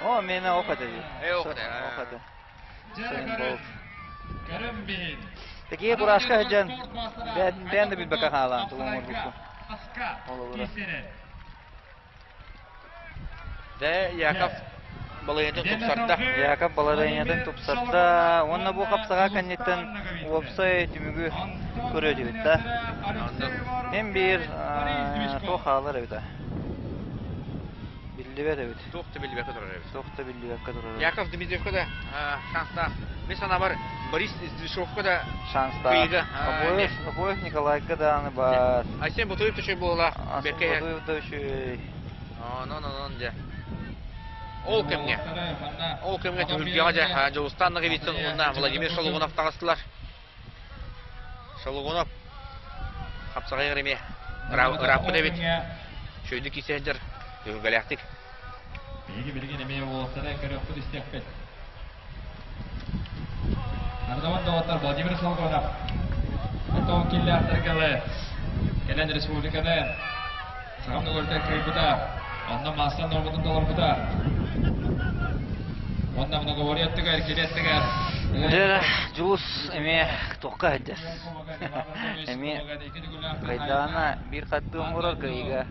О, мені охота дии. Э, охота. Охота. Усейн Болт. Такие бурашка сылдьан бэйэн да билбэккэ хаалаан тугу оҥорбуккун. Холобура. Дэ Яков балайыатын тупсарда. Яков балайыатын тупсарда. Уонна бу хапсаҕа кэнниттэн уопсай түмүгү көрүөтүбүт да. Мин биир туох хаалар эбит Биллибэт эбит. Туох да биллибэккэ турар эбит. Туох да биллибэккэ турар эбит. Яков Дмитриевка да шанстаах. Мин санаабар Борис Сдвижовка да шанстаах. Обоев, Обоев Николайга дааны бар. Айсен Ботуев да үчүгэй буолла. Айсен Ботуев да үчүгэй. Онон, онон дьэ. Ол кэмҥэ, ол кэмҥэ түһүлгэҕэ дьэ Дьулустаан Ноговицын уонна Владимир Шалугунов таҕыстылар. Шалугунов хапсаҕайыгар эмиэ ырааппыт эбит. Үчүгэйдик киирсэ сылдьар, түһүлгэлээхтик. Биһиги билигин эмиэ уолаттары көрүөхпүт истиэхпит. Ардаман доҕоттор Владимир Шалгонов Отон киллээхтэргэлэ кэлэн республиканы саҕам ногорда кыайбыта, онно маастар норматын толорбута. Уонна многоборьеттыгар, килеттигэр Дьэ, Дьулус эмиэ туохха сылдьар? Эмиэ кыайдаҕына биир хаттыы оҥорор кыайыыга.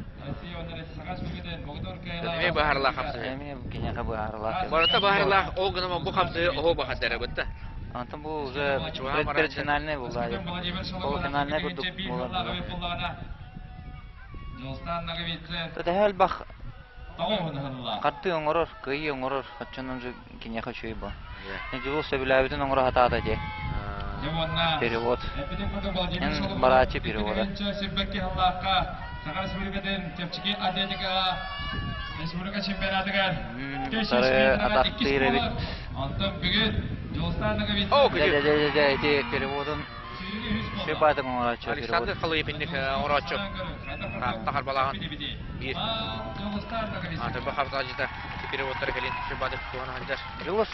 Эмиэ быһаарылаах хамсыһыы. Эмиэ киниэхэ быһаарылаах. Барыта быһаарылаах, ол гынан бу хамсыһыы оһо баһардара бытта. Антон бу уже предфинальный буолла. Полуфинальный курдук буолар. Төһө элбэх хаттыы оҥорор, кыайыы оҥорор, оччонон же киниэхэ үчүгэй буо. Дьулус сөбүлээбитин оҥоро сатаата дии. Перевод. Эн барааччы перевода. Саха Республикатын чэпчэки атлетикаҕа республика чемпионатыгар Утары атахтыыр эбит. Онтон бүгүн Дьулустаан Ноговицын Дьэ, дьэ, дьэ, ити переводун Шипатым оҥорооччу Александр Халыпинник оҥорооччу тахар балаҕан биир Атырба хапсаҕадьыта переводтара кэлин Шипатых туһана сылдьар. Дьулус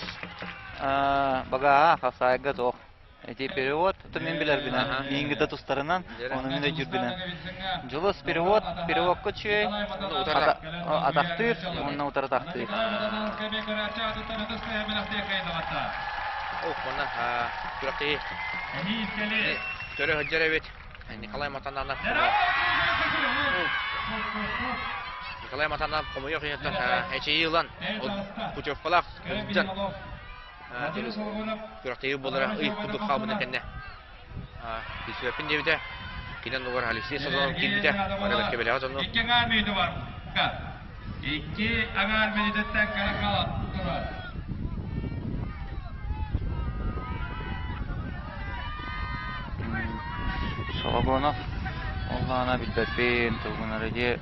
багааһа хапсаайга туох Ити перевод, то мин билэрбинэн, миингита тустарынан, ону мин өйдүүрбүнэн. Дьулус перевод, переводка үчүгэй, атахтыыр, уонна утары атахтыыр. Ох, манна күрэхтэһии көрө сылдьар эбит. Николай Матананов. Николай Матананов хомойуох иһиттэн эчэйии ылан, путевкалаах сылдьан Күрэхтэһии буолара ый курдук хаалбытын кэннэ киирсибэппин диэбитэ. Кини оннугар Алексей Сазонов киирбитэ. Бары бэркэ билэҕит ону. Икки аҥаар мүнүүтэттэн кыра хаалан турар. Сологонов оллаана билбэппин тугунара дьиэ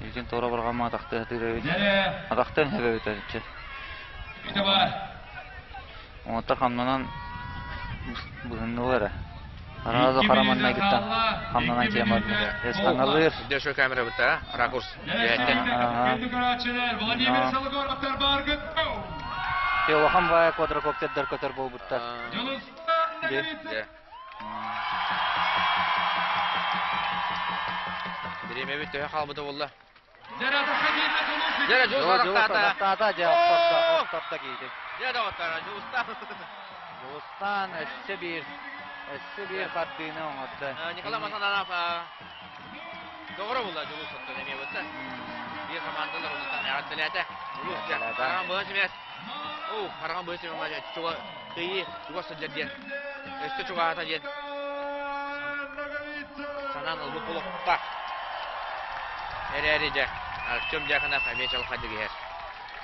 илдьин туора барҕамма атахтыы сатыыр эбит. Атахтан эбэбит чэ. Оҥоттор хамнанан быһыннылар эрэ. Араза хара маннайгыттан хамнанан киэн бардылар. Эстаналыыр. Дөшө камера быта, ракурс. Күндү көрөөччүлэр, Владимир Сологоровтар бааргыт. Улахан баай квадрокоптердар көтөр буолбуттар. Бириэмэбит төһө хаалбыта буолла? Дьэ, Дьулус Атахтаата, дьэ, охтордо киһи. Дьэ, доҕоттор, Дьулустаан. Дьулустаан өссө биир, өссө биир хардыыны оҥордо. Николай Масананов доҕоро буолла Дьулус оттон эмиэ бытта. Биир командалар оннуттан эҕэрдэлээтэ. Дьулус дьэ, хараҕын быһа симээс. Оо, хараҕын быһа симээс, чуга кыйыы чугас сылдьар диэн. Өссө чугаһата диэн. Санаан ылбыт буолуохтаах. Эрээри дьэ, Артем Дьяконов эмиэ чалхайдык иһэр.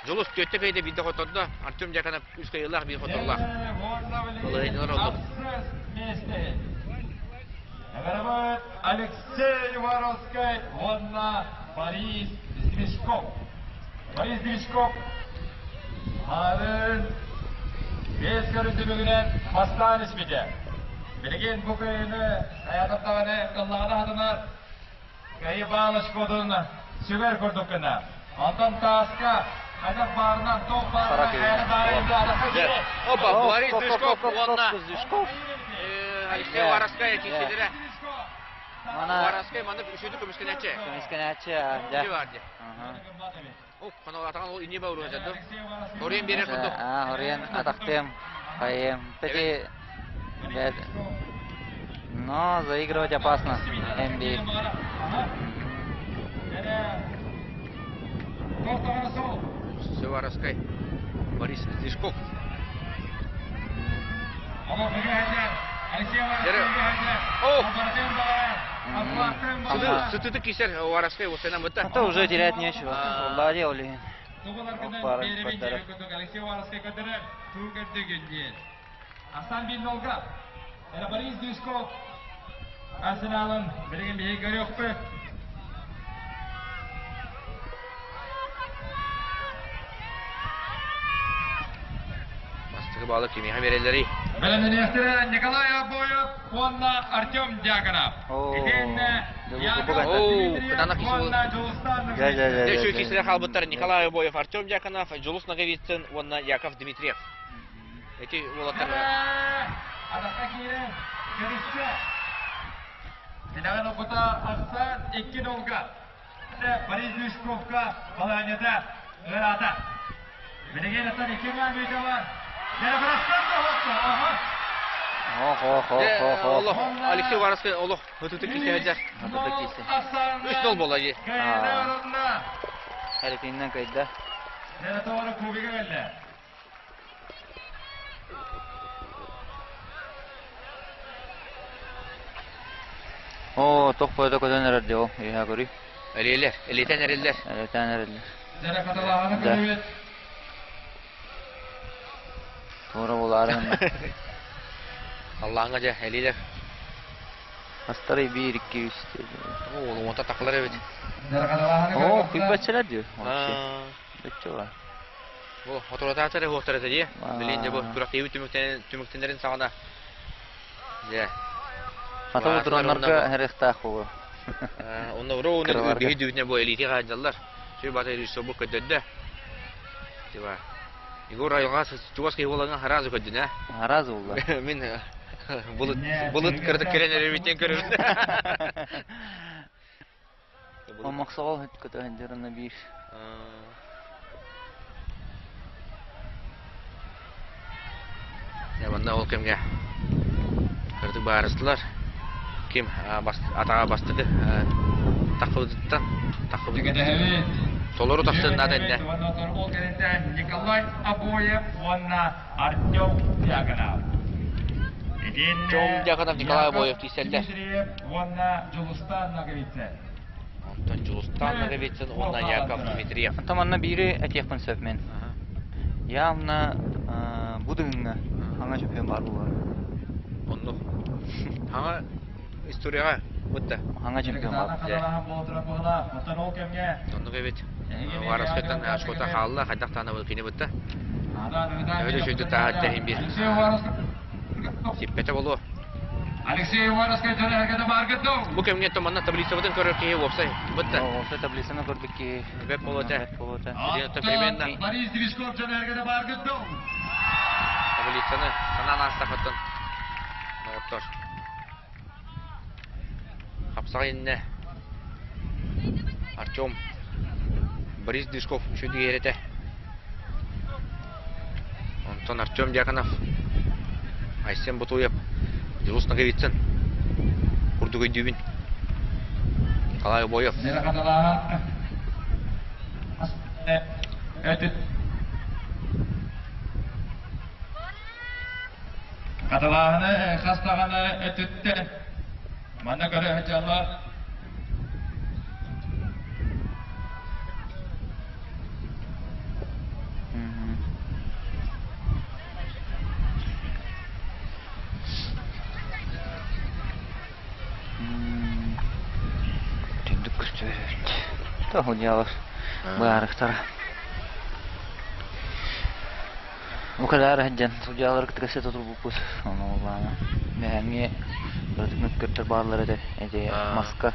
Дьулус түөттэ кыайда биирдэ хоттордо, Артем Дьяконов үс кыайыылаах биир хоторлоох. Балаһыанньалар оннук. Эҕэрдэ Алексей Уваровскай уонна Борис Сдвижков. Борис Сдвижков Хаарын биэс көрүн түмүгүнэн бастаан испитэ. Билигин бу кыайыыны хайаатар даҕаны ыллаҕына хатанар кыайыы баалышкотун сүгэр курдук гына. Онтон тааска хайдах баарынан, туох баарынан хайаны баарынан Опа, Борис Движков уонна Алексей Уваровскай киирсилэрэ. Уваровскай маннык үчүгүйдүк көмүскэнээччи. Көмүскэнээччи, дьэ. Хоруйан биэрэр курдук. Хоруйан атахтыам, хайыам. Кстати, но заигрывать опасно. NBA. Севаровскай Борис Зишков. Сытыты кисер Уваровскай осынан бытта. Это уже терять нечего. Владел ли? Асан Биннолга, Борис Движков, Арсеналын билигин биһиги көрүөхпүт. Бастакы баалы кимиэхэ биэрэллэрий? Бэлэмнэниэхтэрэ Николай Обоев уонна Артем Дьяконов. Итиэннэ Яков Дмитриев уонна Дьулустан Үчүгэй киһилэр хаалбыттар Николай Обоев, Артем Дьяконов, Дьулус Ноговицын уонна Яков Дмитриев. Эти уолаттар Атахха киирэн көрүстэ. Тилэҕин опыта Арсан икки долга. Борис Лужковка балаанньата ыараата. Билигин аттан икки ҥаа мүөтэ бар. Дьэ, да оһотто, аха. Ох, ох, ох, ох, ох. Алексей Уваровский олох ытытык кисе Ытытык кисе. Үс нол буолла дии. Әритиннен кыйда. Дьэ, тоҕо кубига кэллэ. Оо, туох бойото көтөн эрэр дии ол, үөһэ көрүй. Элиэлэр, элитэн эрэллэр. Элитэн эрэллэр. Дьэ, хатылааҕыны көрүбүт. Туора булаарын. Аллааҥҥа дьэ, элиэлэр. Астарый биир, икки, үс. Оо, уонта тахалар эбит. Оо, күйбэтчилэр дии вообще. Бөччө Бу хотурутаатар уохтар этэ дии. Билин дьэ бу күрэхтэһии түмүктэнэрин саҕана. Дьэ. Ата дроннарга хэрихтаах буолуо. Онно ура биһи дүүтүнэ бу элити хаадьаллар. Сүр бата режиссер бу көдөрдө. Тиба. Егор айылҕа чугас киһи буолаҥа харазы көддүнэ. Харазы булла. Мин булут булут кырдык кэлэн эребиттен көрөбүн. Омоксоҕол көтөһүндөрүнэ биир. Манна ол кэмҥэ кырдык баарыстылар. Ким атаҕа бастакы таххыбытыттан таххыбыт толору тахсыан наада иннэ. Ол кэнниттэн Николай Обоев уонна Артем Дьяконов. Артем Дьяконов, Николай Обоев киирсэллэр. Уонна Дьулустан Ноговицын. Онтон Дьулустаан Ноговицын уонна Яков Дмитриев. Онтон манна биири этиэхпин сөп мин. Явно бу дыгыҥҥа хаҥа чемпион баар буолар. Оннук. Хаҥа историяҕа бытта. Хаҥа чемпион баар. Оннук эбит. Вараскаттан Ашкота хаалла, хайдах таана кини бытта. Өлө сүрдү тааһат тэһин биир. Сиппэтэ болуо. Алексей Уваровскай дьон бааргыт дуу? Бу кэмҥэ манна таблицабытын көрөр киһи уопсай бытта. Уопсай таблицаны көрбүт киһи. Бэт болуота. Бэт болуота. Примерно. Борис Движков дьон бааргыт дуу? Таблицаны санаан аастахыттан доҕоттор. Хапсаҕай иннэ Артем Борис Движков үчүгэй эрэтэ. Онтон Артем Дьяконов, Айсен Ботуев, Дьулус Ноговицын курдук өйдүүбүн. Николай Обоев. Хатылааһыны хас даҕаны өттүттэн манна көрө сылдьаллар. Түндүк көстүбэт. Тоһу дьиалар баарыктара. Бу кэлээр сылдьан судьялары кытта кэпсэтэ турбуппут. Ону улаана мэһэҥҥи кыратык мөккүөрдэр бааллар этэ. Эти маска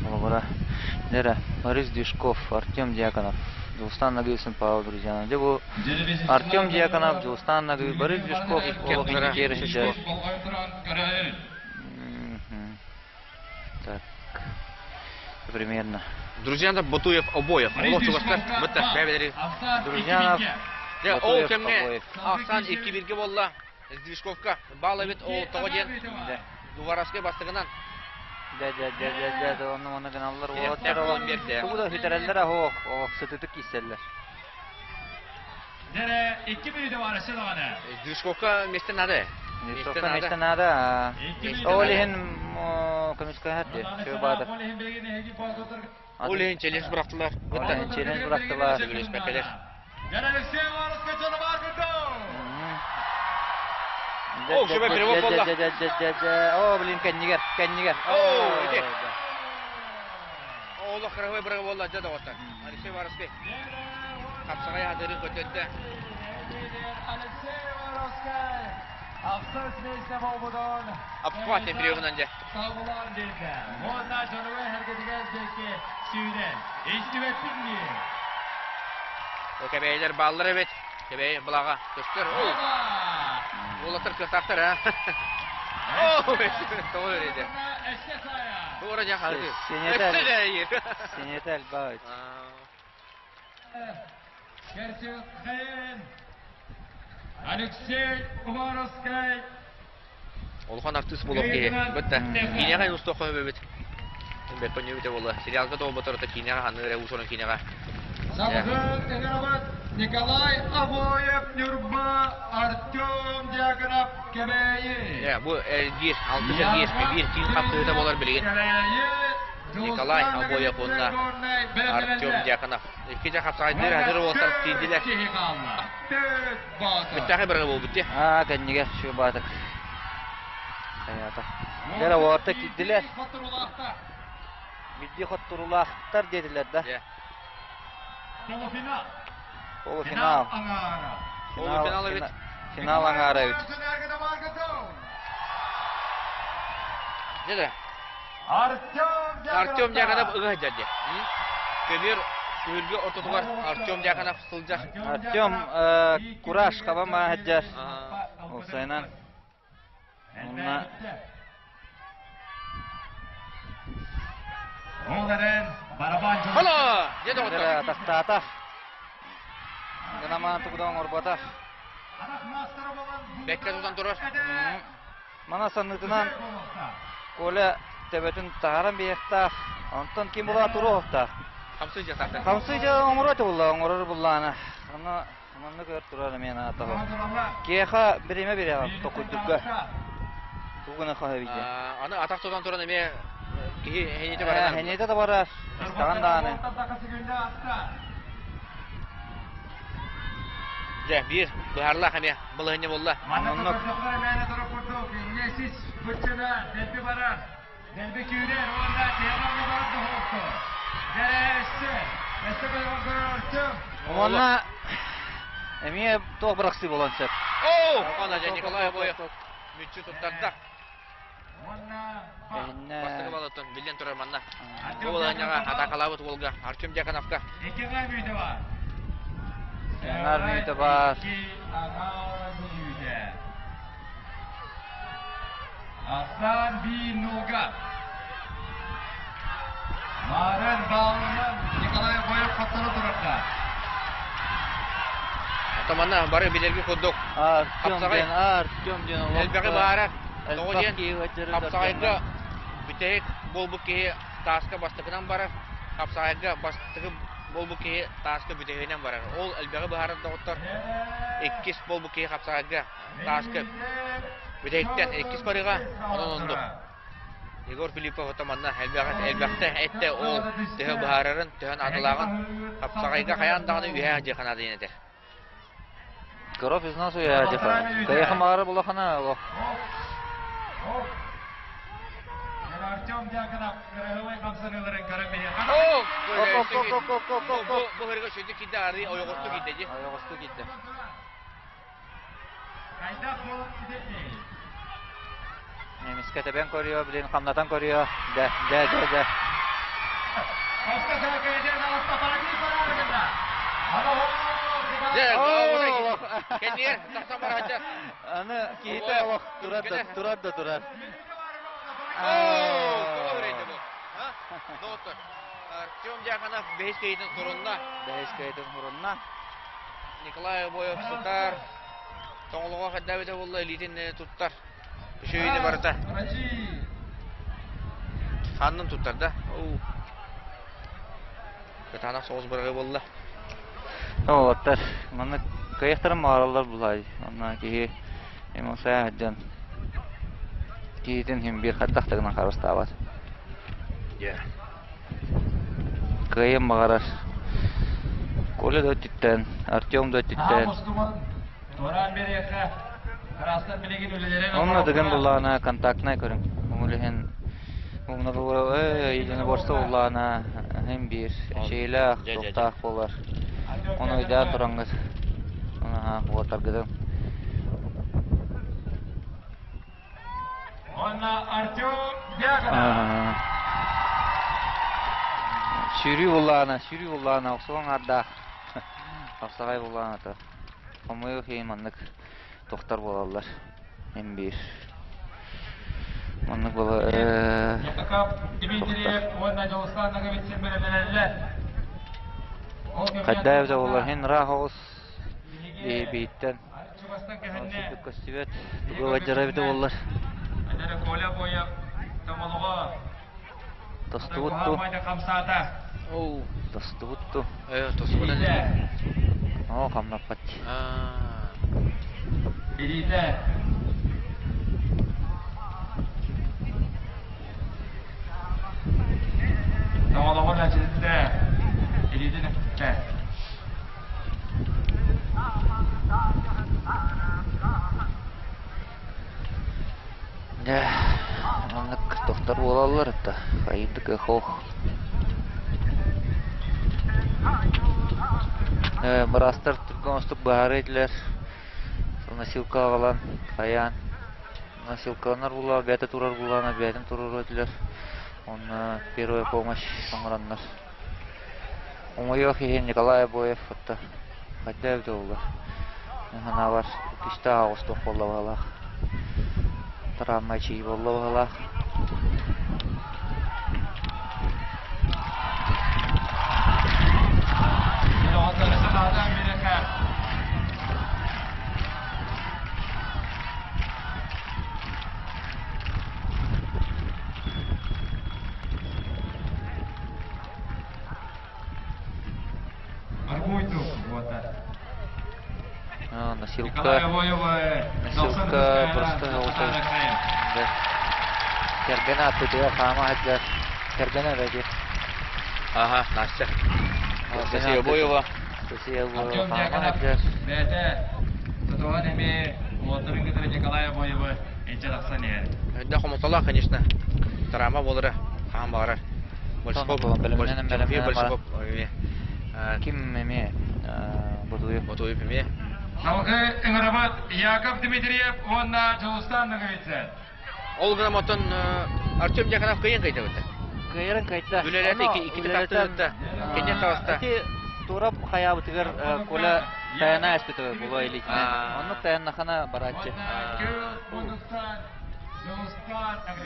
холобура Лера, Борис Движков, Артем Дьяконов, Дьулустаан Нагыйсын, Павел Друзьянов. Дьэ бу Артем Дьяконов, Дьулустаан Нагый, Борис Движков олох инникиэр сылдьар. Так, примерно. Друзьянов, Ботуев, Обоев. Олох чугастар. Бытта, бэбэлэри. Друзьянов, Дьэ, ол кэмҥэ Ахсан икки бирге болла. Сдвижковка бал эбит ол тоҕо диэн Дуваровскай бастыгынан. Дэ дэ дэ дэ дэ онно манна гыналлар уолаттар тугу да сүтэрэллэр аһоо ох сытытык киирсэллэр. Дere 2 мүнүүтэ баар өссө даҕаны. Движковка месте надо. Движковка месте надо. Ол иһин көмүскэһэр дии. Чө баатыр. Ол иһин челлендж бырахтылар. Ол иһин челлендж бырахтылар. Сөбүлэспэккэлэр. О, шөбө перевод болла. О, блин, кэннигэр, кэннигэр. О, иди. Олох кырабай бырага болла, дьэ доҕоттор. Алексей Воровский. Хапсаҕай хатырын көтөттө. Алексей Воровский ахсыс миэстэ буолбутун Обхват приемунан дьэ. Сабылаан биэрдэ. Уонна дьоруой эргэтигэр диэки сүүрэн. Истибэппин дии. Кэбээйилэр бааллар эбит. Кэбээйи былаҕа көстөр. Уолаттар кыахтаахтар а. Тоҕо өрөйдө. Туора дьэ хаһыы. Өссө Синета Альбаевич. Алексей Уваровскай. Улахан артыыс буолуох киһи. Бытта. Киинэҕэ устуохха өбөбүт. Бэккөнньүбүтэ буолла. Сериалга тоҕо боторота киинэҕэ ханнык эрэ уус-уран киинэҕэ. Салгын ыҥырабыт Николай Обоев Ньурба, Артем Дьяконов Кэбээйи. Бу эргиир, алтыс эргиир, биир киин хапсыһыыта буолар билигин. Николай Обоев уонна Артем Дьяконов. Икки дьэ хапсаҕайдыыр хатыр уолаттар тиийдилэр. Бүттээхэй бырага буолбут дии. Аа, кэннигэр şu баатык. Хайаата. Дьэ, уолаттар киирдилэр. Бидди хотторулаахтар диэтилэр да. Полуфинал. Полуфинал. Полуфинал эбит. Финал аҥаара эбит. Дьэ Артем Артем Дьяконов ыга сылдьар дии. Көмүөр түһүлгэ ортотугар Артем Дьяконов сылдьар. Артем кураж хаба маһаджар. Осайнан. Онна Ол эрэн барабан Хало! Дьэ доҕоттор. Тахтаата. Гынамаан тугуда оҥорботах. Бэккэ тутан турар. Мана саннытынан Коля төбөтүн таһааран биэхтаах. Онтон ким була туруохтаах. Хамсыы дьахтаахтар. Хамсыы дьа оҥоро булла, оҥорор буллаана. Аны маннык өр турар эмиэ наатаҕа. Киэха бириэмэ бириэҕэ токуйдурга. Тугуна хаһа виде. Аны атах тутан туран эмиэ Киһи эһиниитэ барар. Эһиниитэ да барар. Истэҕин даҕаны. Дьэ, биир быһаарлаах эмиэ балаһыанньа буолла. Оннук. Дэлби күүрэр уонна тиһэҕэр барар доһуохту. Дьэ, өссө көрөр Уонна эмиэ туох бырахсыы буолан сөп. Оо, ана дьэ Николай Обоев мүччү туттарда. Бастакы балыттан биллэн турар манна. Бу балаһыанньаҕа атаакалаабыт уолга Артем Дьяконовка. Эҥэр мүйтэ бар. Асан Бинуга. Марын баалынан Николай Обоев хотторо турарда. Атаманна бары билэрги курдук. Артем диэн, Артем диэн Элбэҕи баара. Тоҕо диэн хапсаҕайга бүтэһик буолбут киһи тааска бастакынан барар, хапсаҕайга бастакы буолбут киһи тааска бүтэһигинэн барар. Ол элбэҕи быһаарар доҕоттор. Иккис буолбут киһи хапсаҕайга тааска бүтэһиктэн иккис барыга онон оннук. Егор Филиппов ото манна элбэхтэ эттэ ол төһө быһаарарын, төһө наадалааҕын хапсаҕайга хайаан даҕаны үһээх дьиэ ханаадыйан этэр. Коров из нас уйаадьыха. Кайаха маара булахана олох. Артем Дьяконов кыраһыабай хамсаныыларын көрөн биһиэхэ. Бу хырыга сүдү киирдэ, арыы ойоҕосту киирдэ дии. Ойоҕосту киирдэ. Хайдах буолан киирдэй? Немецкэ тэбэн көрүө, блин, хамнатан көрүө. Дэ, дэ, дэ, дэ. Кэннигэр тахсан барааччы. Аны киһитэ олох турар да турар да турар. Доҕоттор, Артем Дьяконов бэһис кэйитин сурунна. Бэһис кэйитин сурунна. Николай Обоев сытар. Тоҥолоҕо хайдаабыта буолла илиитин туттар. Үчүгэйини барыта. Ханнын туттар да. Кытаанах соҕус быраҕыы буолла. Уолаттар манна кыайыахтарын баҕараллар булай. Онно киһи эмоция сылдьан киһитин иһин биир хайдах да гынан харыстаабат. Кыайыан баҕарар. Коля да өттүттэн, Артем да өттүттэн. Онно дыгын буллаҕына контактнай көрүҥ. Ол иһин умна единоборство буллаҕына иһин биир эчэйилээх, туохтаах буолар. Ону өйдөөн тураҥҥыт уотаргытын. Уонна Артем Дьяконов. Сүүрүү буллаҕына, сүүрүү буллаҕына охсуон аҥаардаах хапсаҕай буллаҕына Хомойуох иһин маннык тохтор буолаллар. Эн биир. Маннык буола Яков Дмитриев уонна Дьулустаан Ноговицын бэлэмнэнэллэр. Хайдаа эбитэ буоллар иһин ыраах оҕус биһиттэн сүрдүк көстүбэт тугу бадьара эбитэ буоллар. Коля Боев Томолоҕо Тостубут ту. Тостубут ту. Тостубут Оо, хамнаппат. Илиитэ. Тоҥолоҕун эчиттэ. Илиитин эттэ. Дьэ, маннык тохтор буолаллар это хайдык эхох. Быраастар түргэн оҥостук быһаарыы этилэр. Носилка аҕалан, хайаан носилкаланар буоллаҕа, бэйэтэ турар буоллаҕына бэйэтин туруоруо этилэр. Уонна первая помощь оҥороннор. Хомойуох иһин Николай Обоев отто хайда эбитэ буолла. Санаабар күүстээх оҕустуох буолла быһыылаах. Травма эчийии буолла быһыылаах. Носилка, носилка просто да. Кэргэн аттытыгар хаама сылдьар. Кэргэнэ эбэти. Ага, Настя. Анастасия Обоева. Анастасия Артем Дьяконов бэйэтэ тутуһан эмиэ уолаттарын кытары Николай Обоевы илдьэ тахсан иһэр. Өйдө хомуталаах, конечно. Драма буолара, хаан баҕарар. Большаков, Тимофей Большаков. Ким эмиэ Ботуев. Ботуев эмиэ. Салгыы ыҥырабыт Яков Дмитриев уонна Дьулустан Ноговицын. Ол гынан оттон Артем Дьяконов кыайан кыайдабыта. Кыайарын кыайда. Үлэлээтэ иккитэ тахтыытта. Кэннин таҕыста. Ити тура хайаабытыгар Коля тайана эспитэ була илиитинэн. Оннук таяннахана барааччы.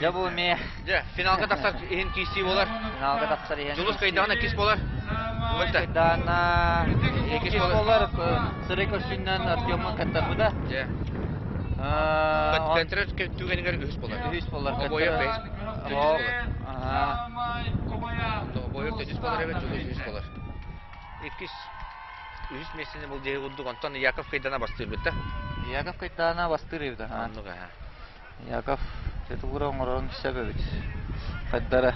Дьэ бу эмиэ. Дьэ, финалга тахсар иһин киирсии буолар. Финалга тахсар иһин. Дьулус кыайдаҕына иккис буолар. Дьулус кыайдаҕына иккис буолар. Сырай көрсүннэн Артемы кыттарбыта. Дьэ. Кыттарар түгэнигэр үһүс буолар. Үһүс буолар. Обоев бэһис төрдүс буолар. Обоев төрдүс буолар эбит, Дьулус үһүс буолар. Иккис үһүс миэстэни бұл диэги курдук, онтон Яков Кайдана бастыырбыт да. Яков Кайдана бастыыр эбит. Оннук аха. Яков тетугура оҥорорун сөп эбит. Хайдара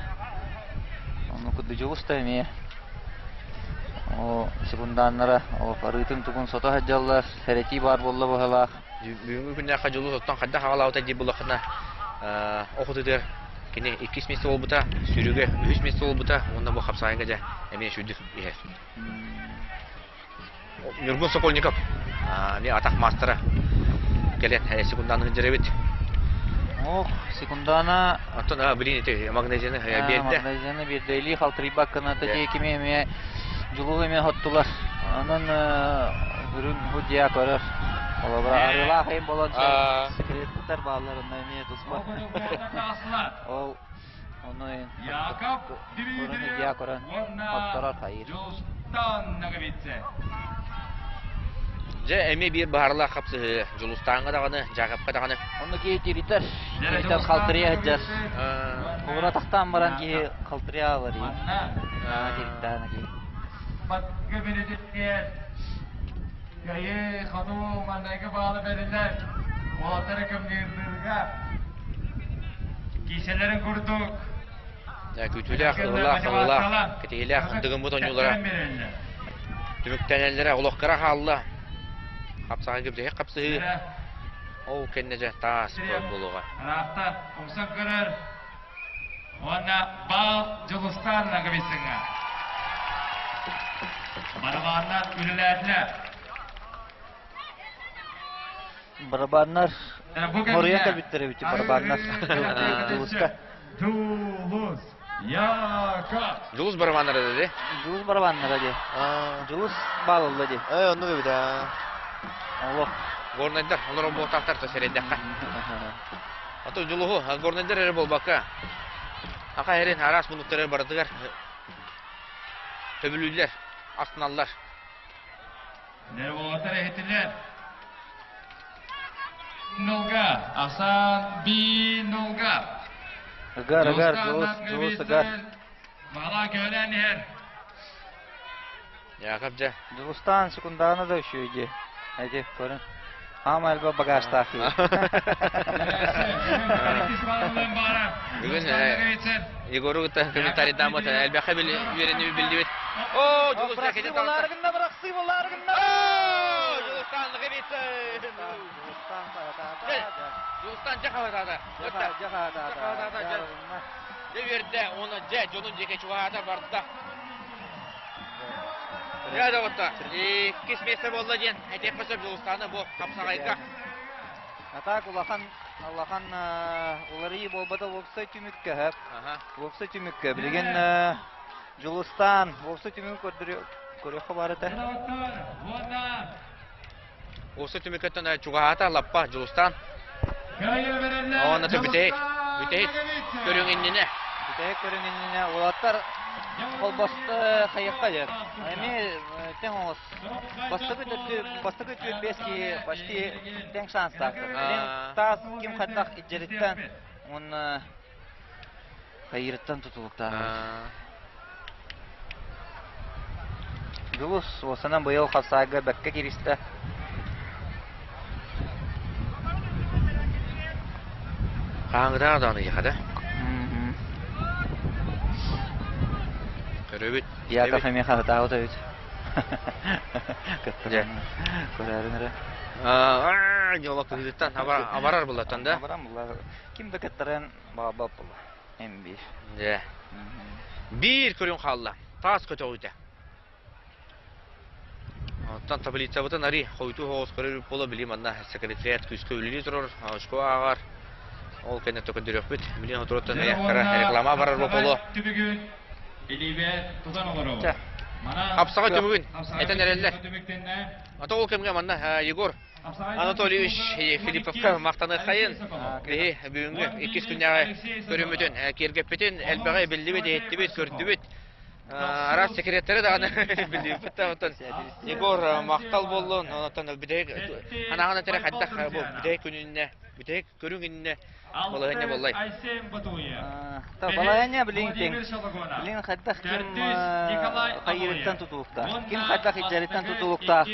ону курдук дьулус да эмиэ о секундааннара о арыытын тугун сото сылдьаллар, сэрэтии баар буолла быһалаах. Бүгүҥҥү күннээххэ Дьулус оттон хайдах аҕалаабыта дии буллаххына охотутугар кини иккис миэстэ буолбута, сүрүгэ үһүс миэстэ буолбута уонна бу хапсаайга дьэ эмиэ сүрдүк иһэр. Ньургун Сокольников эмиэ атах маастара кэлэн секундааны сылдьар эбит. Ох, секундана... Оттон блин ити магнезияны биэрдэ. Магнезияны биэрдэ. Илии халтырыйбаккына тати кими эмиэ дьулуу эмиэ хоттулар. Онон үрүн худья көрөр. Олобра арыылаах айым болон секреттер баалларына эмиэ туспа. Ол ону Яков Дмитриев уонна Дьулустаан Ноговицын. Дьэ, эмиэ биир баһарлаах хапсыһыы. Дьулустааҥҥа даҕаны, Дьаакапка даҕаны. Онно киһи тиритэр, тиритэр халтырыйа сылдьар. Ура тахтаан баран киһи халтырыйа алар Тириттээн киһи. Батгы билититтиэн кайы хоту маннайгы баалы берилер. Уолаттары көмнүүрдүүргэ кииселерин курдук Күүтүүлээх, ылылаах, ылылаах, кэтиһилээх дыгыммыт оонньуулара түмүктэнэллэрэ олох кыра хаалла. Хапсаҕай кэбиһэх хапсыһыы. Ол кэннэ дьэ таас буолуоҕа. Ыраахта умсан көрөр уонна баал Дьулустаан Ноговицыҥҥа. Барабааннар үлэлээтилэр. Барабаннар хоруйан кэлбиттэр эбит барабаннар Дьулуска. Дьулус Яков. Дьулус барабаннара дии. Дьулус барабаннара дии. Дьулус баалылла дии. Э, оннук эбит аа. Олох. Горнайдар, олорон буолтаахтар то сэрэйдэххэ. Ато Дьулуһу горнайдар эрэ буолбакка, аха эрин араас муннуктары барытыгар төбүлүүллэр, астыналлар. Нерволотар иһитилэр. Нулга, Асан Би Нулга. Ыгар, ыгар, Дьулус, Дьулус, ыгар. Бала көлөн иһэр. Яков дьэ. Дьулустаан секундааны да үчүгэй дии. Эти көрүн. Хаама элбэх багажтаах киһи. Бүгүн Егору кытта комментарийдааммыт элбэххэ үөрэнии биллибит. Оо, Дьулус Бырахсыы болаарыгынна, бырахсыы болаарыгынна! Дьулустаан Дьулустаан дьэ хаһытаата. Дьэ хаһытаата. Дьэ үөрдэ, уонна дьэ дьонун диэки чугаһаата барда. Дьэ доҕоттор, иккис миэстэ буолла диэн этиэххэ сөп Дьулустааны бу хапсаҕайга. А так улахан улахан уларыйыы буолбата уопсай түмүккэ сөп. Уопсай түмүккэ билигин Дьулустаан уопсай түмүгүн көрүөххэ баар этэ. Уопсай түмүккэттэн чугаһаата лаппа Дьулустаан. Уонна бүтэһик бүтэһик көрүҥ иннинэ. Бүтэһик көрүҥ иннинэ уолаттар холбосто хайыахха диэн. Эмиэ тэҥ оҥос. Бастакы бастакы түөрт биэс киһи почти тэҥ шанстаахтар. Таас ким хайдах ижериттэн уонна хайырыттан тутулуктаах. Дьулус уосанан быйыл хапсаайга бэккэ кииристэ. Хааңытаа даҕаны иһэхэ да. Көрөбүт. Яков эмиэ хаһытаабыт эбит. Кыттыран көрөөрүн эрэ. Дьоло кыһыытыттан абарар буллаттан да? Абаран булла. Ким да кыттарын баҕарбат буолла. Эм биир. Дьэ. Биир көрүҥ хаалла. Таас көтөҕүүтэ. Оттон таблицабытын ари хойутуу соҕус көрөр буола били манна секретариат күүскэ үлэлии турар, очко ааҕар. Ол кэннэ төкөндөрүөхпүт. Билин отуруттан реклама барар буолуо. Түбүгүн илиибэ тутан олоробут. Хапсаҕа түмүгүн этэн эрэллэр. Ата ол кэмҥэ манна Егор Анатольевич Филипповка махтаныаххайын. Биһи бүгүҥҥү иккис күннээҕи көрүммүтүн киэргэппитин элбэҕи биллибит, иһиттибит, көрдүбүт. Араас секреттери даҕаны билбиппит да оттон Егор махтал буоллун. Онтон бүтэһик анаҕын этэрэ хайдах бу бүтэһик күнүннэ, бүтэһик көрүҥ иннэ балаһыанньа буоллай? Балаһыанньа билин тең. Билин хайдах ким хайырыттан тутулуктаах. Ким хайдах ичэриттэн тутулуктаах.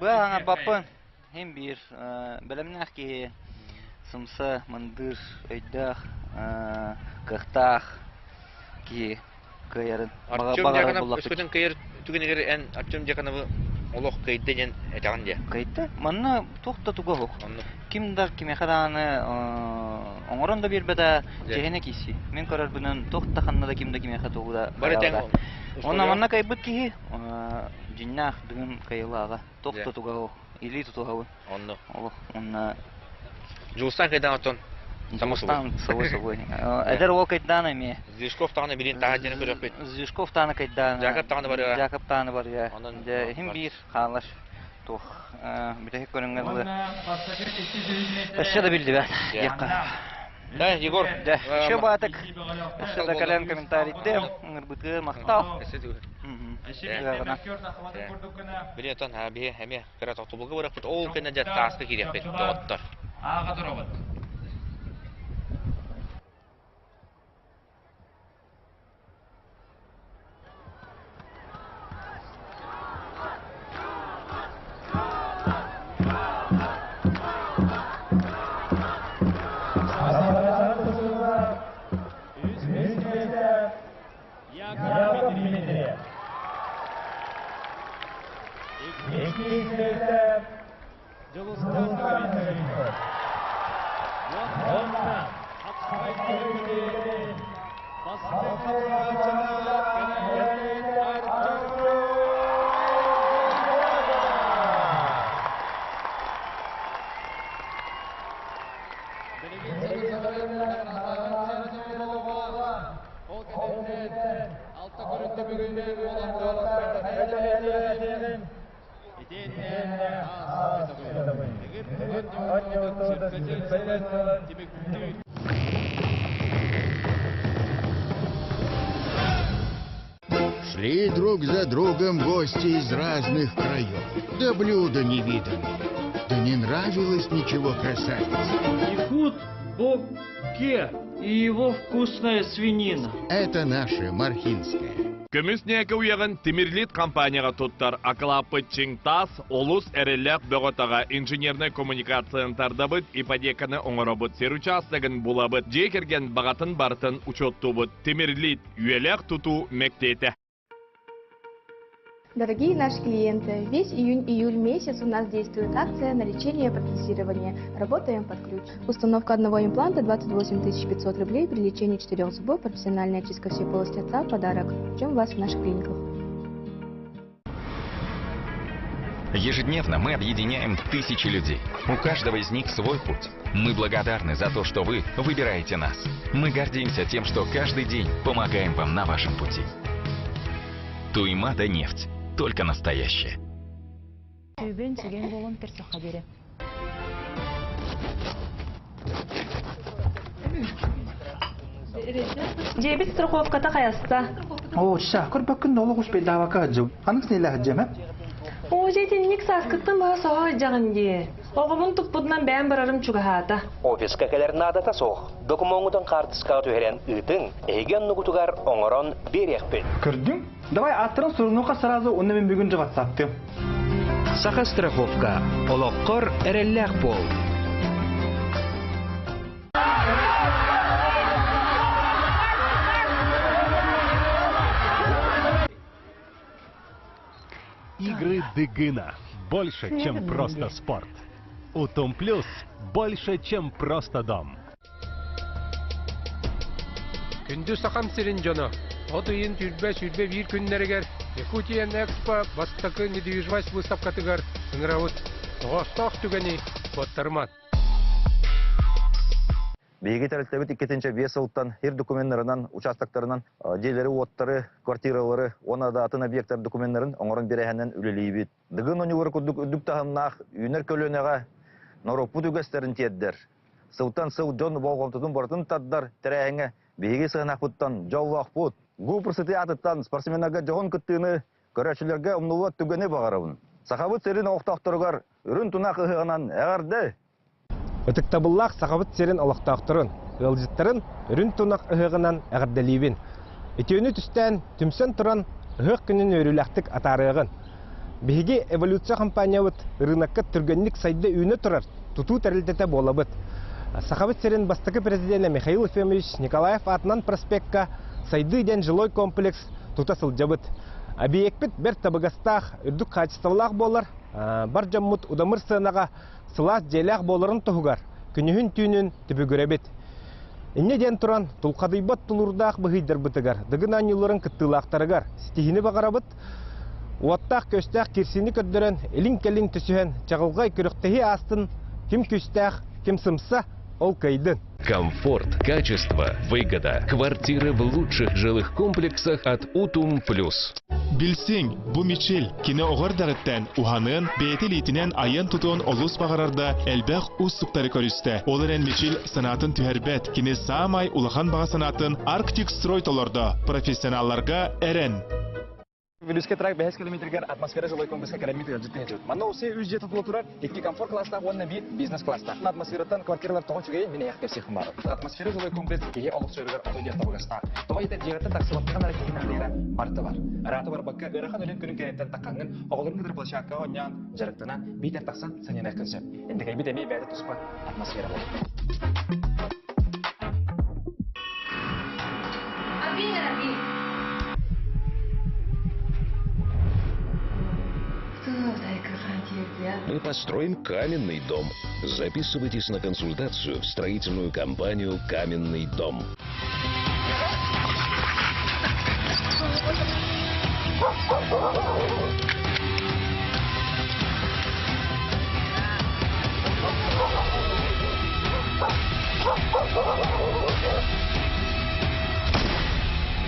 Быа баппын хим биир бэлэмнээх киһи сымса, мындыр, өйдөөх, кыахтаах киһи кыайарын Артем Дьяконов өскөтүн кыайар түгэнигэр эн Артем Дьяконовы олох кыайда диэн этэҕин диэ. Кыайда. Манна туох да туга суох. Ким да кимиэхэ даҕаны оҥорон да биэрбэтэ чиэһинэ киирсии. Мин көрөрбүнэн туох да ханна да ким да кимиэхэ тугу да Бары тэҥ Онно манна кыайбыт киһи дьиннээх дыгын кыайылааҕа. Туох да туга суох. Илии тутуһабын. Онно. Олох уонна Дьулустаан кайдан оттон Дьулустаан собой собой. Эдэр уол кайдаан эмиэ. Зюшков даҕаны билин таһа диэн көрөхпүт. Зюшков даҕаны кайдаан. Жаков даҕаны барыа. Жаков даҕаны барыа. Онон дьэ иһин биир хаалар туох бүтэһик көрүҥҥэ дылы. Өссө да биллибэт диэххэ. Да, Егор. Да, еще баатык. Өссө да кэлэн комментарийдем, ыҥырбытыгар махтал. Билетон биһи эмиэ кыра тохтобулга барыахпыт, ол кэннэ дьэ тааска киириэхпит, доҕоттор. Ааҕа туробут. Яков Дмитриев. Иккис Дьулустан Филиппов. Уонна Шли друг за другом гости из разных краев. Да блюда невиданные. Да не нравилось ничего красавице. Якут Бокке и его вкусная свинина. Это наша Мархинская. Көмүс ньээкэ уйаҕын Тимирлит компанияҕа туттар акылааппыт чиҥ таас, олус эрэллээх бөҕө-таҕа инженернэй коммуникацияны тардабыт, ипотеканы оҥоробут, сир учаастагын булабыт, дьиэ кэргэн баҕатын барытын учуоттуубут. Тимирлит үйэлээх тутуу мэктиэтэ. Дорогие наши клиенты, весь июнь-июль месяц у нас действует акция на лечение и протезирование. Работаем под ключ. Установка одного импланта 28 500 рублей при лечении четырех зубов, профессиональная очистка всей полости рта, подарок. Ждем вас в наших клиниках. Ежедневно мы объединяем тысячи людей. У каждого из них свой путь. Мы благодарны за то, что вы выбираете нас. Мы гордимся тем, что каждый день помогаем вам на вашем пути. Туймада нефть. Только настоящая. Түбен сүген болон персоха бере. Дьиэбит страховката хайаста. Оо, ча, көрбөккүн да олох успейдаабакка сылдьым. Ханнык сиэлэ сылдьыам, э? Оо, дьэ итинник сааскыттан баһа соһо сылдьаҕын дии. Оҕобун туппутунан бэйэм барарым чугаһаата. Офиска кэлэр наадата суох. Докумуоҥҥутун хаартыскаҕа түһэрэн ыытыҥ, эһиги оннугутугар оҥорон биэриэхпит. Көрдүҥ? Давай ааттарын сурунуохха сразу, уонна мин бүгүн же ватсаптыам. Саха страховка. Олоххор эрэллээх буол. Игры Дыгына. Больше, чем просто спорт. Утум Плюс. Больше, чем просто дом. Күндү Сахам сирин дьоно, от ыйын түрбэ сүрбэ биир күннэригэр Якутия Экспо бастакы недвижимость выставкатыгар ыҥырабыт. Тоҕоостоох түгэни куоттарыман. Биһиги тэрилтэбит иккитинчэ биэс сылтан ир докуменнарынан, участоктарынан дьиэлэри-уоттары, квартиралары уонна да атын объектар докуменнарын оҥорон биэрэһинэн үлэлиибит. Дыгын оонньуулары курдук үрдүк таһымнаах үүнэр көлүөнэҕэ норуоппут үгэстэрин тиэрдэр, сылтан сыл дьон болҕомтотун барытын тардар тэрээһиҥҥэ биһиги сыһыанахпыттан дьоллоохпут. ГУПР сытыы аатыттан спортсменнарга дьоһун кыттыыны көрөөччүлэргэ умнуллубат түгэни баҕарабын. Сахабыт сирин олохтоохторугар үрүн тунах ыһыаҕынан эҕэрдэ! Ытыктабыллаах Сахабыт сирин олохтоохторун, ыалдьыттарын Үрүн Тунах ыһыаҕынан эҕэрдэлиибин! Үтүөнү түстээн, түмсэн туран, ыһыах күнүн үөрүүлээхтик атаарыаҕын! Биһиги Эволюция хампаанньабыт ырыынакка түргэнник сайда-үүнэ турар тутуу тэрилтэтэ буолабыт. Сахабыт сирин бастакы президенэ Михаил Ефимович Николаев аатынан проспекка Сайдыы диэн жилой комплекс тута сылдьабыт. Объекпит бэрт табыгастаах, үрдүк хаачыстыбалаах буолар, бар дьоммут удамыр сыанаҕа сылаас дьиэлээх буоларын туһугар күнүһүн-түүнүн түбүгүрэбит. Инньэ диэн туран, тулхадыйбат тулуурдаах быһыйдарбытыгар, Дыгын оонньууларын кыттыылаахтарыгар ситиһиини баҕарабыт. Уоттаах-күөстээх кирсиини көрдөрөн, илин-кэлин түсүһэн, чаҕылҕай күрэхтэһии аастын, ким күүстээх, ким сымса, ол кыайдын. Комфорт, качество, выгода. Квартиры в лучших жилых комплексах от Утум Плюс. Билсиҥ, бу Мичил, кини оҕо эрдэҕиттэн уһаныан, бэйэтэ илиитинэн айан-тутуон олус баҕарар да, элбэх уустуктары көрүстэ. Ол эрэн Мичил санаатын түһэрбэт, кини саамай улахан баҕа санаатын Арктик Строй толордо, профессионалларга эрэн. Вилюйский тракт бэһис километригэр атмосфера жилой комплекска кэлэммит ыалдьыттан ыытыбыт. Манна усе үс дьиэ тутула турар, икки комфорт класстаах уонна биир бизнес класстаах. Атмосфераттан квартиралар тоҕо үчүгэйин мин эйэх кэпсиэхпин баар. Атмосфера жилой комплекс киһи олохсуйарыгар отой диэн табыгастаах. Тоҕо диэтэр дьиэҕиттэн тахсыбаттаҕын эрэ киһи наадыйара барыта бар. Ыраата барбакка ыарахан үлэҥ күнүн кэнниттэн таххаҥҥын оҕолорун кытары площадкаҕа оонньоон, дьарыктанан, биитэр тахсан сынньаныаххын сөп. Интикэйбит эмиэ бэйэтэ туспа атмосфера буолар. Мы построим каменный дом. Записывайтесь на консультацию в строительную компанию «Каменный дом».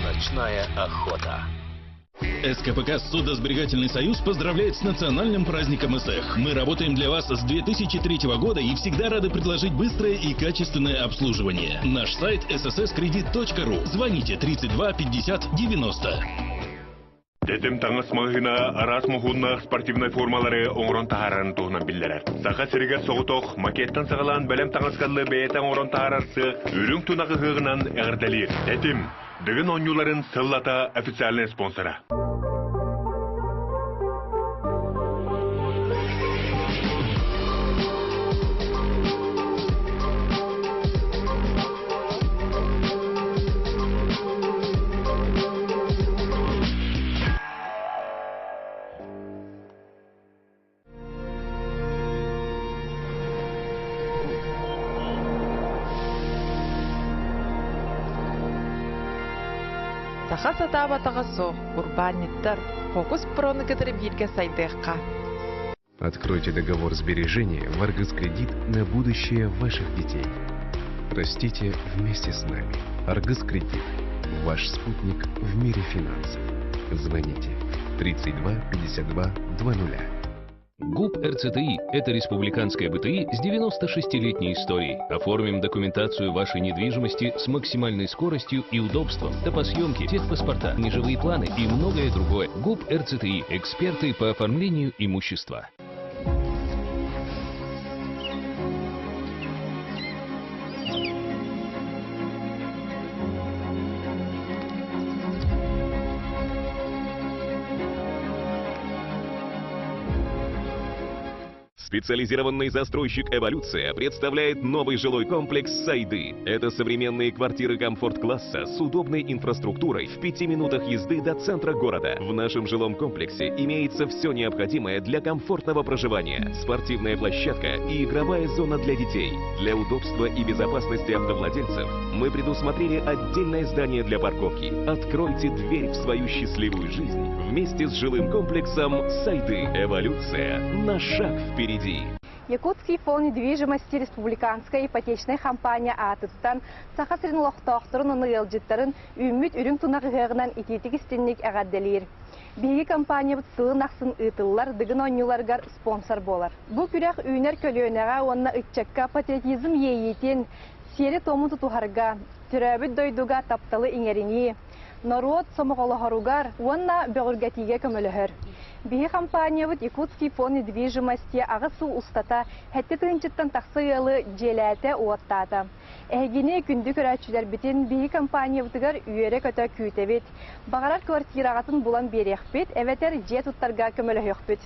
Ночная охота. СКПК «Судосберегательный союз» поздравляет с национальным праздником СЭХ. Мы работаем для вас с 2003 года и всегда рады предложить быстрое и качественное обслуживание. Наш сайт ssscredit.ru. Звоните 32 50 90. Тэтим таҥас маҕаһыына араас моһуоннаах спортивнай формалары оҥорон таһаарарын туһунан биллэрэр. Саха сиригэр соҕотох макеттан саҕалаан бэлэм таҥаскаллы бэйэтэ оҥорон таһаарар сыах үрүҥ тунах ыһыаҕынан эҕэрдэлиир. Тэтим, Дыгын оонньууларын сыллата официальнай спонсора. Саха сатаабатаҕа суох, урбаанньыттар фокус прону кытары бииргэ сайдыахха. Откройте договор сбережения в Аргыс-Кредит на будущее ваших детей. Растите вместе с нами. Аргыс-Кредит. Ваш спутник в мире финансов. Звоните 32 52 00. ГУП РЦТИ – это республиканская БТИ с 96-летней историей. Оформим документацию вашей недвижимости с максимальной скоростью и удобством. Топосъемки, техпаспорта, межевые планы и многое другое. ГУП РЦТИ – эксперты по оформлению имущества. Специализированный застройщик «Эволюция» представляет новый жилой комплекс «Сайды». Это современные квартиры комфорт-класса с удобной инфраструктурой в пяти минутах езды до центра города. В нашем жилом комплексе имеется все необходимое для комфортного проживания. Спортивная площадка и игровая зона для детей. Для удобства и безопасности автовладельцев мы предусмотрели отдельное здание для парковки. Откройте дверь в свою счастливую жизнь вместе с жилым комплексом «Сайды». Эволюция на шаг впереди. Якутский фонд недвижимости республиканскай ипотечнай хампаанньа аатыттан Саха сирин олохтоохторун уонна ыалдьыттарын үүммүт үрүҥ тунах ыһыаҕынан итиитик-истинник эҕэрдэлиир. Биһиги компаниябыт сылын ахсын ыытыллар Дыгын оонньууларыгар спонсор буолар. Бу күрэх үүнэр көлүөнэҕэ уонна ыччакка патриотизм иэйиитин, сиэри-туому тутуһарга, төрөөбүт дойдуга тапталы иҥэринии, норуот сомоҕолоһоругар уонна бөҕүргэтиигэ көмөлөһөр. Биһи компаниябыт Якутский фонд недвижимости аҕыс сыл устата сэттэ тыһыынчаттан тахса ыалы дьиэлээтэ-уоттаата. Эһигини күндү көрөөччүлэрбитин биһи компаниябытыгар үөрэ-көтө күүтэбит. Баҕарар квартираҕытын булан биэриэхпит эбэтэр дьиэ туттарга көмөлөһүөхпүт.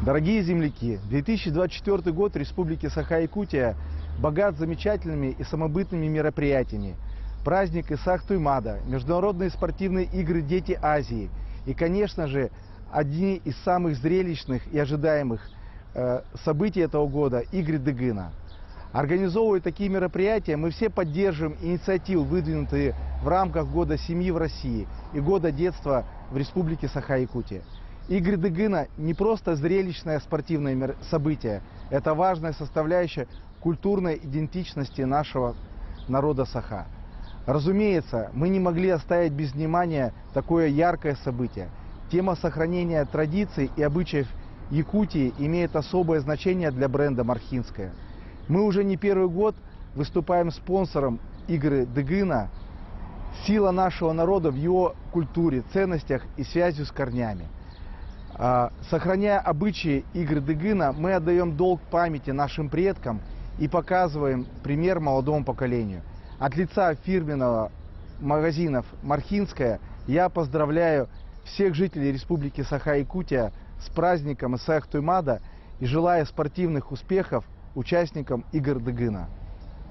Дорогие земляки, 2024 год Республики Саха-Якутия богат замечательными и самобытными мероприятиями. Праздник Исах Туймада, международные спортивные игры «Дети Азии» и, конечно же, одни из самых зрелищных и ожидаемых событий этого года – Игры Дыгына. Организовывая такие мероприятия, мы все поддерживаем инициативы, выдвинутые в рамках Года семьи в России и Года детства в Республике Саха-Якутия. Игры Дыгына не просто зрелищное спортивное событие, это важная составляющая культурной идентичности нашего народа Саха. Разумеется, мы не могли оставить без внимания такое яркое событие. Тема сохранения традиций и обычаев Якутии имеет особое значение для бренда «Мархинская». Мы уже не первый год выступаем спонсором игры Дыгына. Сила нашего народа в его культуре, ценностях и связью с корнями. Сохраняя обычаи игры Дыгына, мы отдаем долг памяти нашим предкам и показываем пример молодому поколению. От лица фирменного магазинов «Мархинская» я поздравляю всех жителей Республики Саха-Якутия с праздником Исаах Туймада и желаю спортивных успехов участникам игр Дыгына.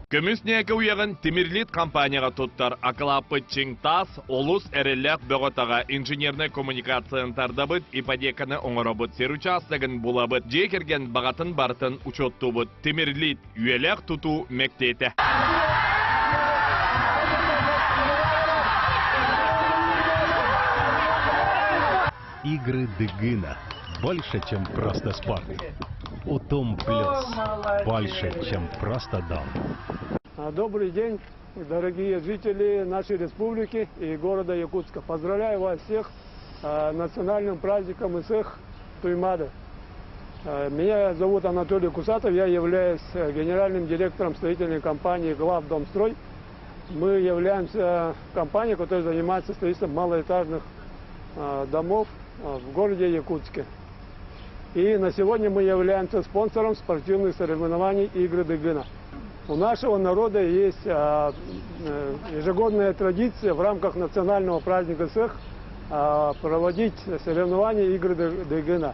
Көмүс ньээкэ уйаҕын Тимирлит компанияҕа туттар акылааппыт чиҥ таас, олус эрэллээх бөҕө-таҕа инженернай коммуникацияны тардабыт, ипотеканы оҥоробут, сир учаастагын булабыт, дьиэ кэргэн баҕатын барытын учуоттуубут. Тимирлит үйэлээх тутуу мэктиэтэ. Игры Дыгына. Больше, чем просто спорт. Утум Плюс. Больше, чем просто дом. Добрый день, дорогие жители нашей республики и города Якутска. Поздравляю вас всех с национальным праздником Исэх Туймада. Меня зовут Анатолий Кусатов, я являюсь генеральным директором строительной компании «Главдомстрой». Мы являемся компанией, которая занимается строительством малоэтажных домов в городе Якутске. И на сегодня мы являемся спонсором спортивных соревнований «Игры Дыгына». У нашего народа есть ежегодная традиция в рамках национального праздника Сых проводить соревнования «Игры Дыгына».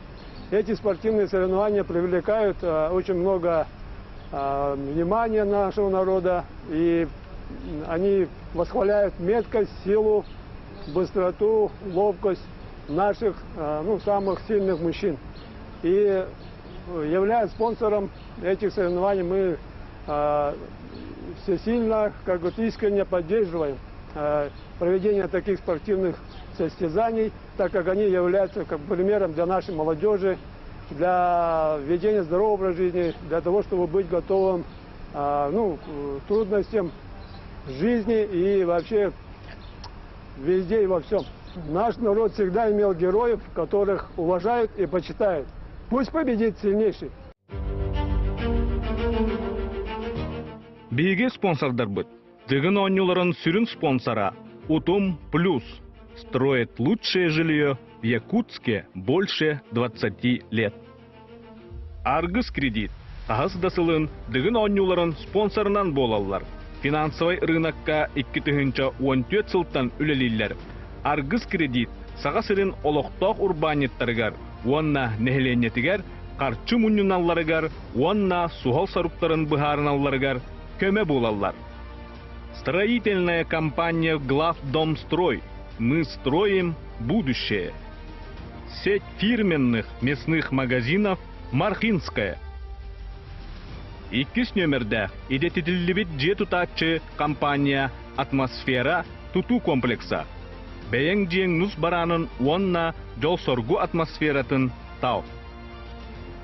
Эти спортивные соревнования привлекают очень много внимания нашего народа, и они восхваляют меткость, силу, быстроту, ловкость наших ну, самых сильных мужчин. И являясь спонсором этих соревнований, мы всесильно, как говорится, искренне поддерживаем проведение таких спортивных состязаний, так как они являются как примером для нашей молодежи, для ведения здорового образа жизни, для того, чтобы быть готовым ну, к трудностям жизни и вообще везде и во всем. Наш народ всегда имел героев, которых уважают и почитают. Пусть победит сильнейший. Биһиги спонсордарбыт. Дыгын оонньууларын сүрүн спонсора Утум Плюс. Строит лучшее жилье в Якутске больше 20 лет. Аргыс кредит. Хаһыс да сылын Дыгын оонньууларын спонсорынан буолаллар. Финансовай рынокка 2014 сылтан үлэлииллэр. Аргыс кредит Саха сирин олохтоох урбаанньыттарыгар уонна нэһилиэнньэтигэр харчы мунньуналларыгар уонна суһал соруктарын быһаарыналларыгар көмө буолаллар. Строительная компания «Главдомстрой» «Мы строим будущее». Сеть фирменных мясных магазинов «Мархинская». Иккис нүөмэрдээх идэтитиллибит дьиэ тутааччы компания «Атмосфера» тутуу комплекса. Бэйэҥ дьиэҥ нус бараанын уонна дьол-соргу атмосфератын тал.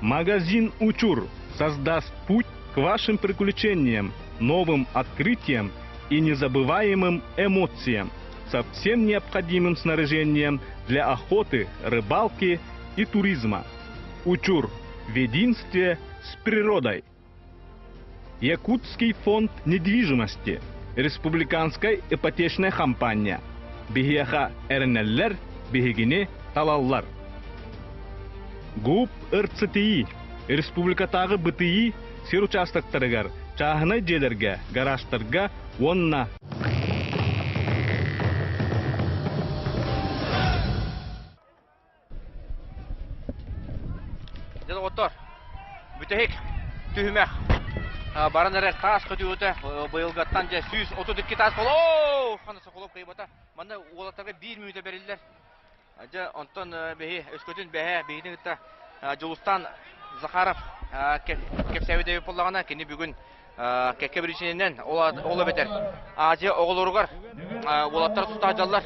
Магазин «Учур» создаст путь к вашим приключениям, новым открытиям и незабываемым эмоциям со всем необходимым снаряжением для охоты, рыбалки и туризма. Учур в единстве с природой. Якутский фонд недвижимости, республиканскай ипотечная компания. Биһиэхэ эрэнэллэр, биһигини талаллар. ГУП РЦТИ республикатааҕы БТИ сир участоктарыгар, чааһынай дьиэлэргэ, гаражтарга уонна Дьэ доҕоттор, бүтэһик түһүмэх баран эрэр таас көтүүтэ быйылгаттан дьэ 132 таас болоо! Хана Соколов кыайбата. Манна уолаттарга биир мүнүүтэ бэриллэр. Дьэ онтон биһи өскөтүн бэһэ биһигини кытта Дьулустаан Захаров кэпсээбит эбит буоллаҕына, кини бүгүн кэккэ биричиинэнэн ол эбэтэр Азия оҕолоругар уолаттар тустаах дьаллар.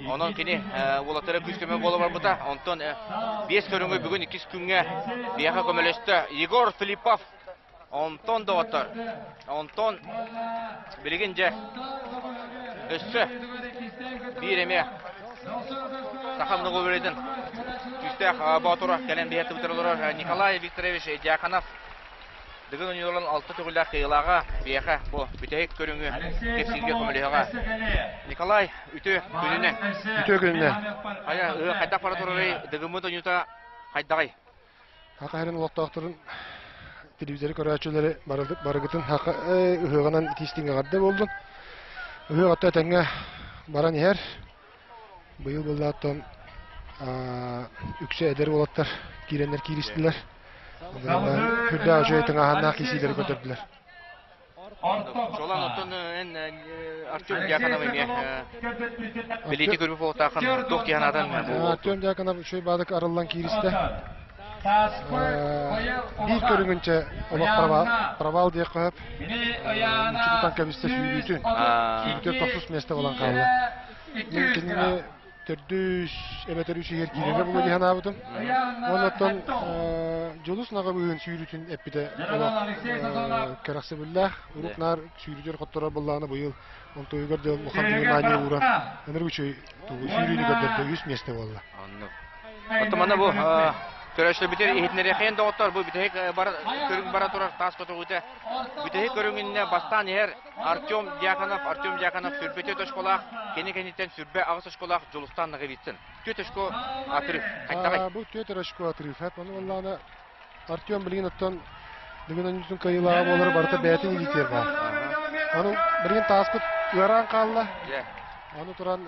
Онон кини уолаттара күүс-көмө буола барбыта. Онтон биэс көрүҥү бүгүн иккис күҥҥэ биһиэхэ көмөлөстө Егор Филиппов. Онтон доҕоттор, онтон билигин дьэ өссө биир эмиэ саха многообразиетын күүстээх боотура кэлэн биһиэхэ олорор Николай Викторович Дьяконов Дыгын оонньууларын алта төгүллээх кыайыылааҕа биһиэхэ бу бүтэһик көрүҥү кэпсииргэ көмөлөһөҕө. Николай, үтүө күнүнэн. Үтүө күнүнэн. Хайа, хайдах бара турарый? Дыгыммыт оонньуута хайдаҕый? Саха сирин олохтоохторун телевизоры көрөөччүлэри барыгытын саха ыһыаҕынан итиистиҥ эҕэрдэ буоллун. Ыһыах отто этэҥҥэ баран иһэр. Быйыл быллааттан үксэ эдэр уолаттар киирэннэр кииристилэр. Күрдээх үчүгэй тыҥааһыннаах киисиилэри көрдөрдүлэр. Жолан оттон эн Артем Дьяконов эмиэ билиити көрбүт буолуохтааххын туох дии санаатан Артем Дьяконов үчүгэй баадык арыллан кииристэ. Биир көрүҥүнчэ олох провал диэххэ сөп. Тутан кэбистэ сүүрүүтүн. Сүүрүүтүн тохсус миэстэ буолан хаалла. Мин кинини төрдүс эбэтэр үс иһэр киирэрэ буолуо дии санаабытым. Уонна оттон Дьулус Наҕабыыһын сүүрүүтүн эппитэ олох кэрэхсэбиллээх. Урут наар сүүрүүтүгэр хотторор буоллаҕына быйыл онтуйугар да улахан внимание ууран ынырык үчүгэй сүүрүүнү көрдөрдө үс миэстэ буолла. Оннук. Оттон манна бу көрөөччүлэрбитигэр иһитиннэриэххин доҕоттор бу бүтэһик көрүҥ бара турар таас көтөҕүүтэ бүтэһик көрүҥүннэ бастаан иһэр Артем Дьяконов, Артем Дьяконов сүрбэ түөрт очколаах, кини кэнниттэн сүрбэ аҕыс очколаах Дьулустаан Ноговицын. Түөрт очко отрыв. Хайдаҕый? Бу түөрт очко отрыв. Ону буоллаҕына Артем билигин оттон бүгүн онньутун кыайыылааҕа буолара барыта бэйэтин илиитигэр баар. Аны билигин тааспыт ыараан хаалла. Аны туран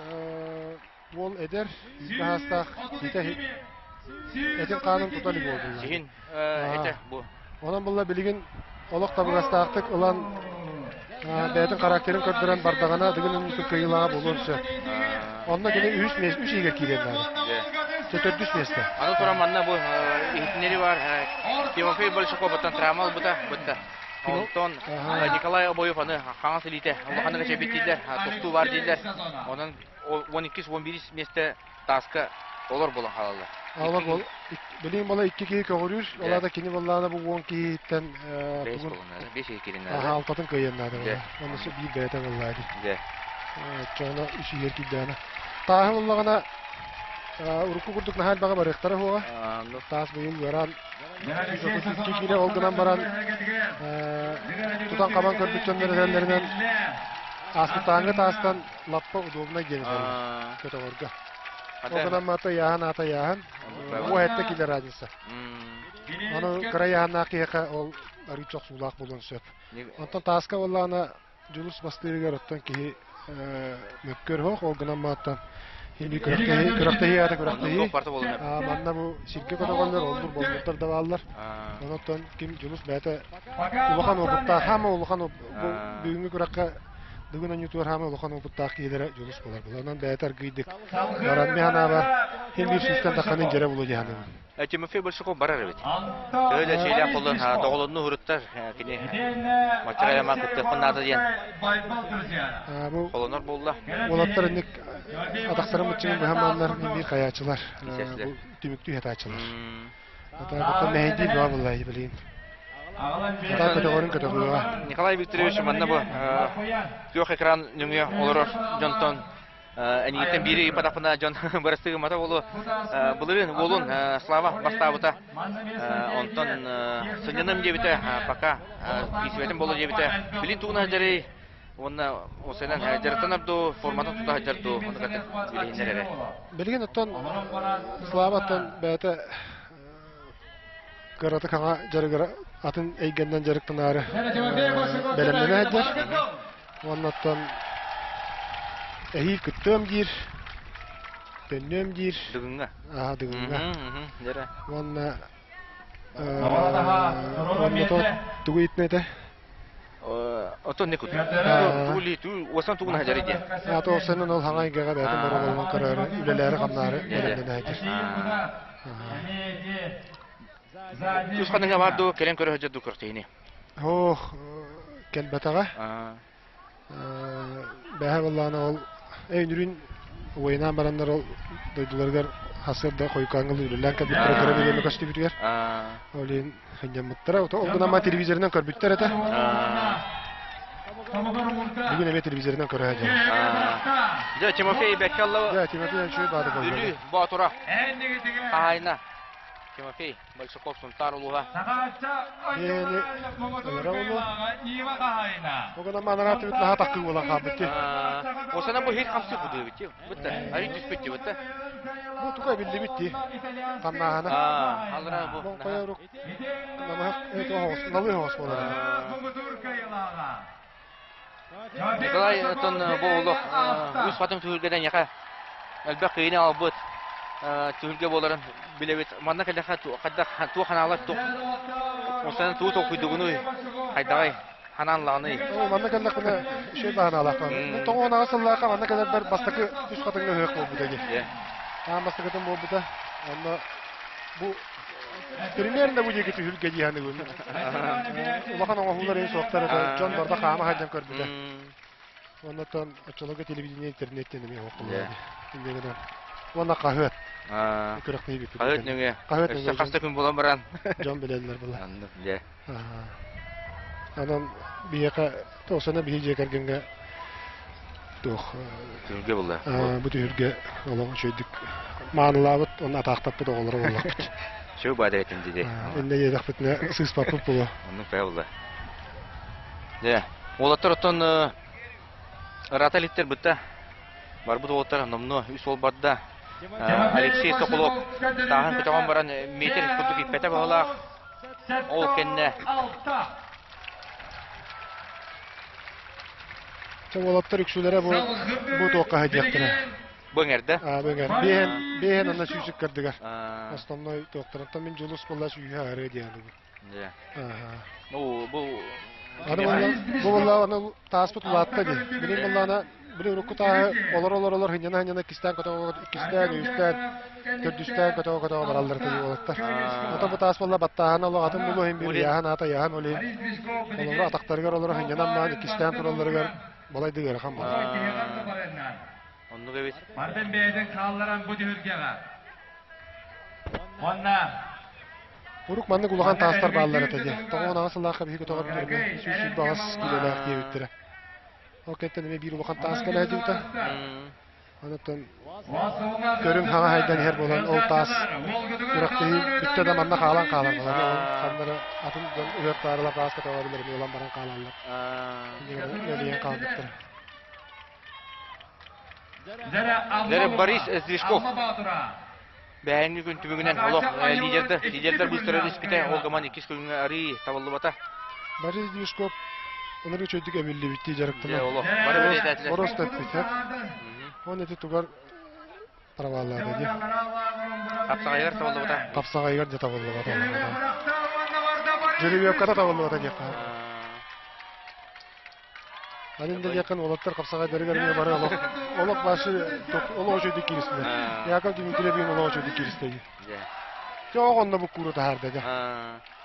уол эдэр, саастаах, ситэ этин хаанын тута илик буолдулар. Сиһин этэ бу. Онон булла билигин олох табыгастаахтык ылан бэйэтин характерын көрдөрөн бардаҕына дыгын үннүтүн кыайыылааҕа буолуон сөп. Онно кини үһүс миэстэ, үс иһигэр киириэн наада. Төрдүс миэстэ. Аны туран манна бу иһитиннэри бар Тимофей Большаков оттон травма ылбыта бытта. Онтон Николай Обоев аны хаҥас илиитэ улаханнык эчэйбит дииллэр, тостуу бар дииллэр. Онон 12-11 миэстэ тааска олор буолан хаалаллар. Олор бол билигин бола икки киһи көҕүрүүр. Ол аата кини буоллаҕына бу уон киһиттэн Бэс буолан бес киһи кирин Аха, алтатын кыайыан наада буолла. Оннуса биир бэйэтэ буоллаа дии. Дьэ. Оччоҕуна үс иһэр киирдэҕинэ. Тааһы буллаҕына урукку курдук наһаа элбэҕи барыахтара суоҕа. Таас быйыл ыараан 132 киилэ ол гынан баран тутан хабан көрбүт дьоннор этэллэринэн ааспыттааҥҥы таастан лаппа удобнай диэн этэллэр көтөҕөргө. Ол гынан маата ыйааһын аата ыйааһын. Уо эттэ киле разница. Аны кыра ыйааһыннаах киһиэхэ ол арыый чохсуулаах буолуон сөп. Онтон тааска буоллаҕына Дьулус бастыырыгар оттон киһи мөккөр оһох, ол гынан мааттан Хими күрэхтэһии күрэхтэһии аата күрэхтэһии. Туох барыта буолуон сөп. Манна бу сиргэ көтөҕөллөр, оллур боллурдар да бааллар. Онон ким Дьулус бэйэтэ улахан уопуттаах, хаама улахан бу бүгүҥҥү күрэххэ бүгүн онньутугар хаама улахан уопуттаах киһилэрэ Дьулус буолар. Онон бэйэтэ аргыйдык баран мин санаабар хин биир сүүстэн тахханы дьэрэ булу дии саныыбын. Тимофей Большаков барар эбит. Төһө да сиэлээх буоллун, доҕолонну уһуруттар кини маччаҕа яма кыттыахпын наада диэн холонор буолла. Уолаттар инник атахтарын быччыгын быһамааннар биир хайааччылар, бу түмүктүү хатааччылар. Атаакаттан мэһэйдиир баа буолла билигин. Атаа көтөҕөрүн көтөҕүөҕэ. Николай Викторович манна бу күөх экран нөҥүө олорор дьонтон Энииттэн биири ыйыппатахпына дьон бырастыы гыммата буолуо. Былырыын уолун Слава бастаабыта. Онтон сынньаным диэбитэ, пока киирсибэтим буолуо диэбитэ. Билин тугунан сылдьарый уонна осенан дьарыктанар дуу, форматын тута сылдьар дуу, ону кытта билиһиннэр эрэ. Билигин оттон Слава оттон бэйэтэ кыратык хаҥа дьарыгыра атын эйгэннэн дьарыктанаары бэлэмнэнэ сылдьар. Уонна оттон эһиил кыттыам диир, төннүөм диир. Дыгыҥҥа. Аа, Дыгыҥҥа. Дьэрэ. Уонна уонна то тугу ыйытна этэ? Отон не кут. Тугу ту уосан тугун хажары диэн. А то осенен ол хаҥа эйгэҕэ бэйэтин боруобаланан көрөөрү, үлэлээри-хамнаары бэлэмнэнэ сылдьар. Үс ханныга бар дуу, кэлэн көрө сылдьар дуу көртейини. Ох, кэлбэтэҕэ. Бэһэ буоллаҕына ол өйнүрүн уойнаан бараннар ол дойдуларыгар хасыарда хойукааҥҥыл үлэлээн кэлбиттэрэ кыра бириэмэ көстүбүтүгэр. Ол иһин сынньаммыттара. Ол гынан ма телевизорынан көрбүттэр этэ. Бүгүн эмиэ телевизорынан көрө сылдьар. Дьэ, Тимофей Беккаллова. Дьэ, Тимофей үчүгэй баары буолла. Бүлүү Боотура. Хаһаайына. Тимофей Большаков Сунтаар улууһа. Биэни ыҥыра улуу. Бүгүн манара түбүт наһаа таккыы буолан хаалбыт дии. Осана бу хит хамсыы кудуубит дии. Бутта. Ары түспүт дии бутта. Бу туга биллибит дии. Хамнааһына. Алра бу. Моҥхойорук намыһах өтө налыы оҕус буолар. Николай оттон бу олох үс хатыҥ түһүлгэтэ эйиэхэ элбэх киһини аҕалбыт түһүлгэ буоларын билэбит. Манна кэллэххэ хайдах туох ханаалар туох осанан тугу толкуйдугунуй хайдаҕай ханаан лаҕаный? Манна кэллэхпинэ үчүгэй баһанаалаахпын. Тоҕо аҕыс сыллаахха манна кэлэрбэр бастакы үс хатыҥҥа ыһыах буолбута дии. Аан бастакытын буолбута. Онно бу Примерно бу диэки түһүлгэ дии саныыбын. Улахан оҥоһуулар эҥин суохтар этэ. Дьон барыта хаама сылдьан көрбүтэ. Оннуттан оччолорго телевидение интернеттэн эмиэ суох буолла Инньэ гынан. Уонна хаһыат. Күрэхтэһии бүппүт. Хаһыат нөҥүө. Хаһыат Өссө хас да күн буолан баран. Дьон билэллэр була. Оннук дьэ. Анан биһиэхэ тоосана биһи дьиэ кэргэҥҥэ туох Түһүлгэ буолла. Бу түһүлгэ олох үчүгэйдик маанылаабыт уонна атаахтаппыт оҕолоро буоллахпыт. Чөй баада этим диди. Иннэ диэтэхпитинэ сыыспаппыт буолуо. Оннук бэйэ буолла. Дьэ, уолаттар оттон ыраата иликтэр бытта. Барбыт уолаттар номнуо үс уол барда. Алексей Соколов тааһын көтөҕөн баран метр курдук иппэтэ баһылаах. Ол кэннэ Чэ уолаттар үксүлэрэ бу бу туохха сылдьыахтара. Бу эҥэрдэ? Аа, бу эҥэр. Биэһэн, биэһэн анна сүүсүк кырдыгар. Основной туохтарыттан мин Дьулус буолла сүүһэ арыы диэн бу. Дьэ. Ааха. Ну, бу Аны буолла, бу буолла аны тааспыт улаатта дии. Билин буоллаана Били урукку тааһы олор-олор-олор хынньана-хынньана иккистээн көтөҕө иккистээн, үһүстээн, төрдүстээн көтөҕө-көтөҕө бараллар этэ уолаттар. Ото бу таас буолла баттааһына олох атын булуо иһин биир ыйааһын аата ыйааһын ол иһин олору атахтарыгар олоро хынньанан маан иккистээн туралларыгар балай да ыарахан буолар. Оннук эбит. Бардын бэйэтин хаалларан бу түһүлгэҕэ. Уонна Урук маннык улахан таастар бааллар этэ дии. 98 сыллаахха биһиги көтөҕөр бүтэрбит 128 киилэлээх диэбиттэрэ. Ол кэнниттэн эмиэ биир улахан таас кэлэ сылдьыбыта. Онтон көрүҥ хаҥа хайдан иһэр буолан ол таас күрэхтэһии бүттэ да манна хаалан хаалан ылар. Ол ханнары атын дьон ыһыах баарыла таас көтөҕөрүлэрин ылан баран хаалаллар. Мэлийэн хаалбыттара. Дьэрэ Борис Стрижков бэһээҥҥи күн түмүгүнэн олох лидердэр лидердэр быыстарын испитэ ол гынан иккис күҥҥэ арыы табыллыбата. Борис Движков ынырык үчүгэйдик эбиллибиттии дьарыктанар. Дьэ олох бары бэлиэтээтилэр. Боруоста эппит. Он эти тугар Проваллаата дии. Хапсаҕайыгар табыллыбата. Хапсаҕайыгар дьэ табыллыбата. Жеребьевката табыллыбата диэххэ. Анин да диэххин уолаттар хапсаҕайдарыгар эмиэ бары олох олох башы олох үчүгүйдүк кииристилэр. Яков Дмитриевич олох үчүгүйдүк кииристэ. Дьэ оҕонно буккууру таһаарда дьэ.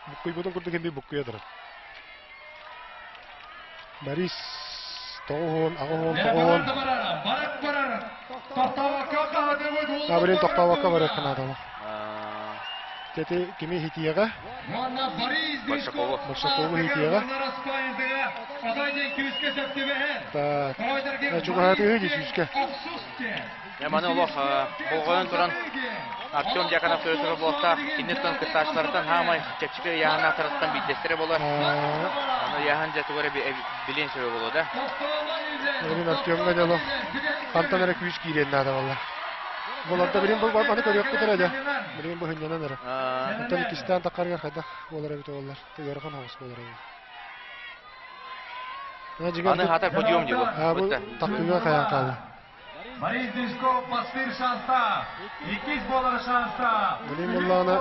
Буккуйбутун курдук эмиэ буккуйа турар. Борис тоҕуһун, аҕыһын, тоҕуһун. Табырин тохтообокко барыахха наадалаах. Тети кими хитиэҕэ? Большакову. Большакову хитиэҕэ. Так, чугаһатыһы дии сүүскэ. Дьэ, маны олох болҕойон туран Артем Дьяконов көрө буолтаах. Киниттэн кыттааччылартан хаамай чэпчэки ыйааһынаахтарыттан биирдэстэрэ буолар. Аны ыйааһын дьэ тугу эрэ билиэн сөбө буолуо да. Билин Артемҥа дьэ олох хантан эрэ күүс киириэн наада буолла. Буларда билин бу маны көрүөхпүт эрэ дьэ. Билин бу хынньанан эрэ. Оттон иккистээн таххарыгар хайдах буолар эбит буоллар. Ыарахан оҕус буолар эбит. Аны хата подъем дии бу. Бу таххыга хайаан хаалла. Борис Дышков бастыыр шанса, иккис буолар шанса. Билин буллаҕына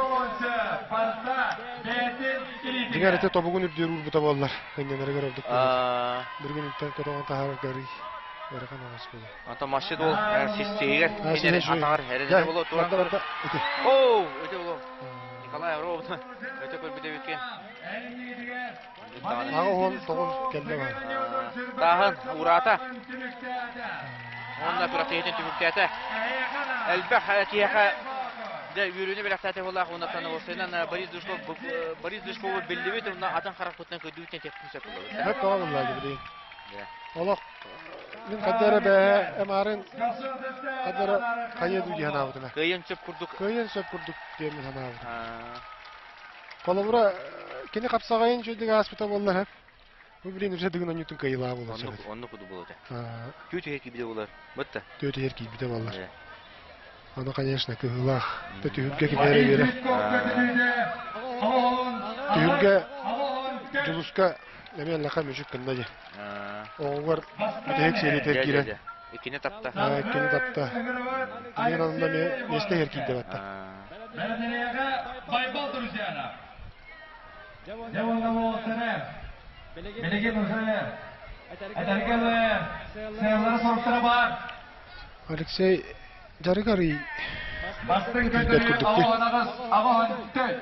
дьиҥэр ити тобугун үрдүөр уурбута буоллар, кынньанарыгар ордук буолар. Билигин интэн көтөҕөн таһаараргар ыарахан оҕус буолар. Ата маши дол систигер кинер атаҕар эрэнэр боло туран Оу, өтө боло. Николай Орлов өтө көрбүт эбиккен. Аҕа уон тоҕус кэллэ баар. Тааһын ураата. Уонна күрэхтэһиитин түмүктээтэ. Элбэх киһиэхэ дьэ үөрүүнү бэлэхтээтэ буоллаах уонна Тановосынан Борис Душков Борис Душкову биллибит уонна атын харахпытынан көрдүүтүн этиэхпин сөп буолла. Хөп тоҕо буллаа дии. Олох мин хадда эрэ бэйэ эмаарын хадда эрэ хайа дуу дии санаабытым. Кыайын сөп курдук. Кыайын сөп курдук диэн мин санаабытым. Холобура, кини хапсаҕайын үчүгэйдик ааспыта буоллар, бу билин уже дыгын онньутун кыайыылаах буолар Оннук, оннук курдук буолуо этэ. Түүт иһэр киирбитэ буолар. Бытта. Түүт иһэр киирбитэ буоллар. Ону, конечно, кыһыылаах. Та түһүлгэ кини эрэ үөрэ. Түһүлгэ Дьулуска эмиэ лаха мүчүк гынна дии. Оҕугар бүтэһик сериятыгар киирэн. Иккини тапта. Иккини тапта. Мин онно эмиэ миэстэ иһэр киирдэ батта. Бэрдэлиэҕэ Байбал Друзьяна. Дьэ уонна уолаттары билигин уже этэргэ сыаллара соруктара баар. Алексей дьарыгар Бастыҥ көтөрү аҕыс аҕыһын төрт.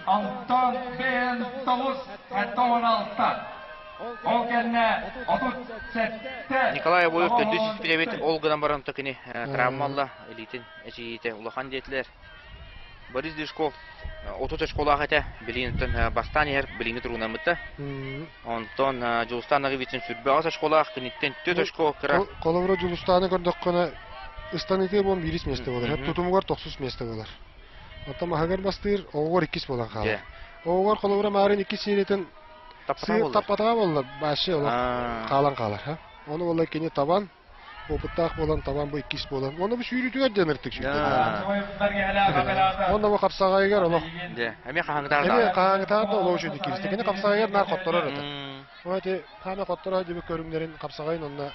Онтон бэйэн тоҕус тоҕун алта. Ол кэннэ 37. Николай Обоев төрдүс испирэбит ол гынан баран кини травмалла илиитин эчийиитэ улахан диэтилэр. Борис Дышков 30 очколаах этэ, билигин бастаан иһэр билиҥҥи туругунаммыта. Онтон Дьулустаан Наговицын сүрбэ аҕыс очколаах, киниттэн 4 очко кыра. Холобура Дьулустааны көрдөххүнэ, ыстаныытыгар буолан биирис миэстэ буолар, тутумугар тохсус миэстэ буолар. Оттон маһыгар бастыыр, оҕугар иккис буолан хаалар. Оҕугар холобура Маарин иккис сериятын таппатаҕа буоллар, башы олох хаалан хаалар. Ону буолла кини табан, опыттаах буолан табан бу иккис буолан уонна бу сүүрүүтүгэр диэн ыртык сүүрдэ уонна бу хапсаҕайыгар олох эмиэ хаһааҥҥытааҕар эмиэ хаһааҥҥытааҕар да олох үчүгэй кииристэ кини хапсаҕайыгар наар хотторор этэ ол ити хаана хотторо диэбит көрүҥнэрин хапсаҕайын онно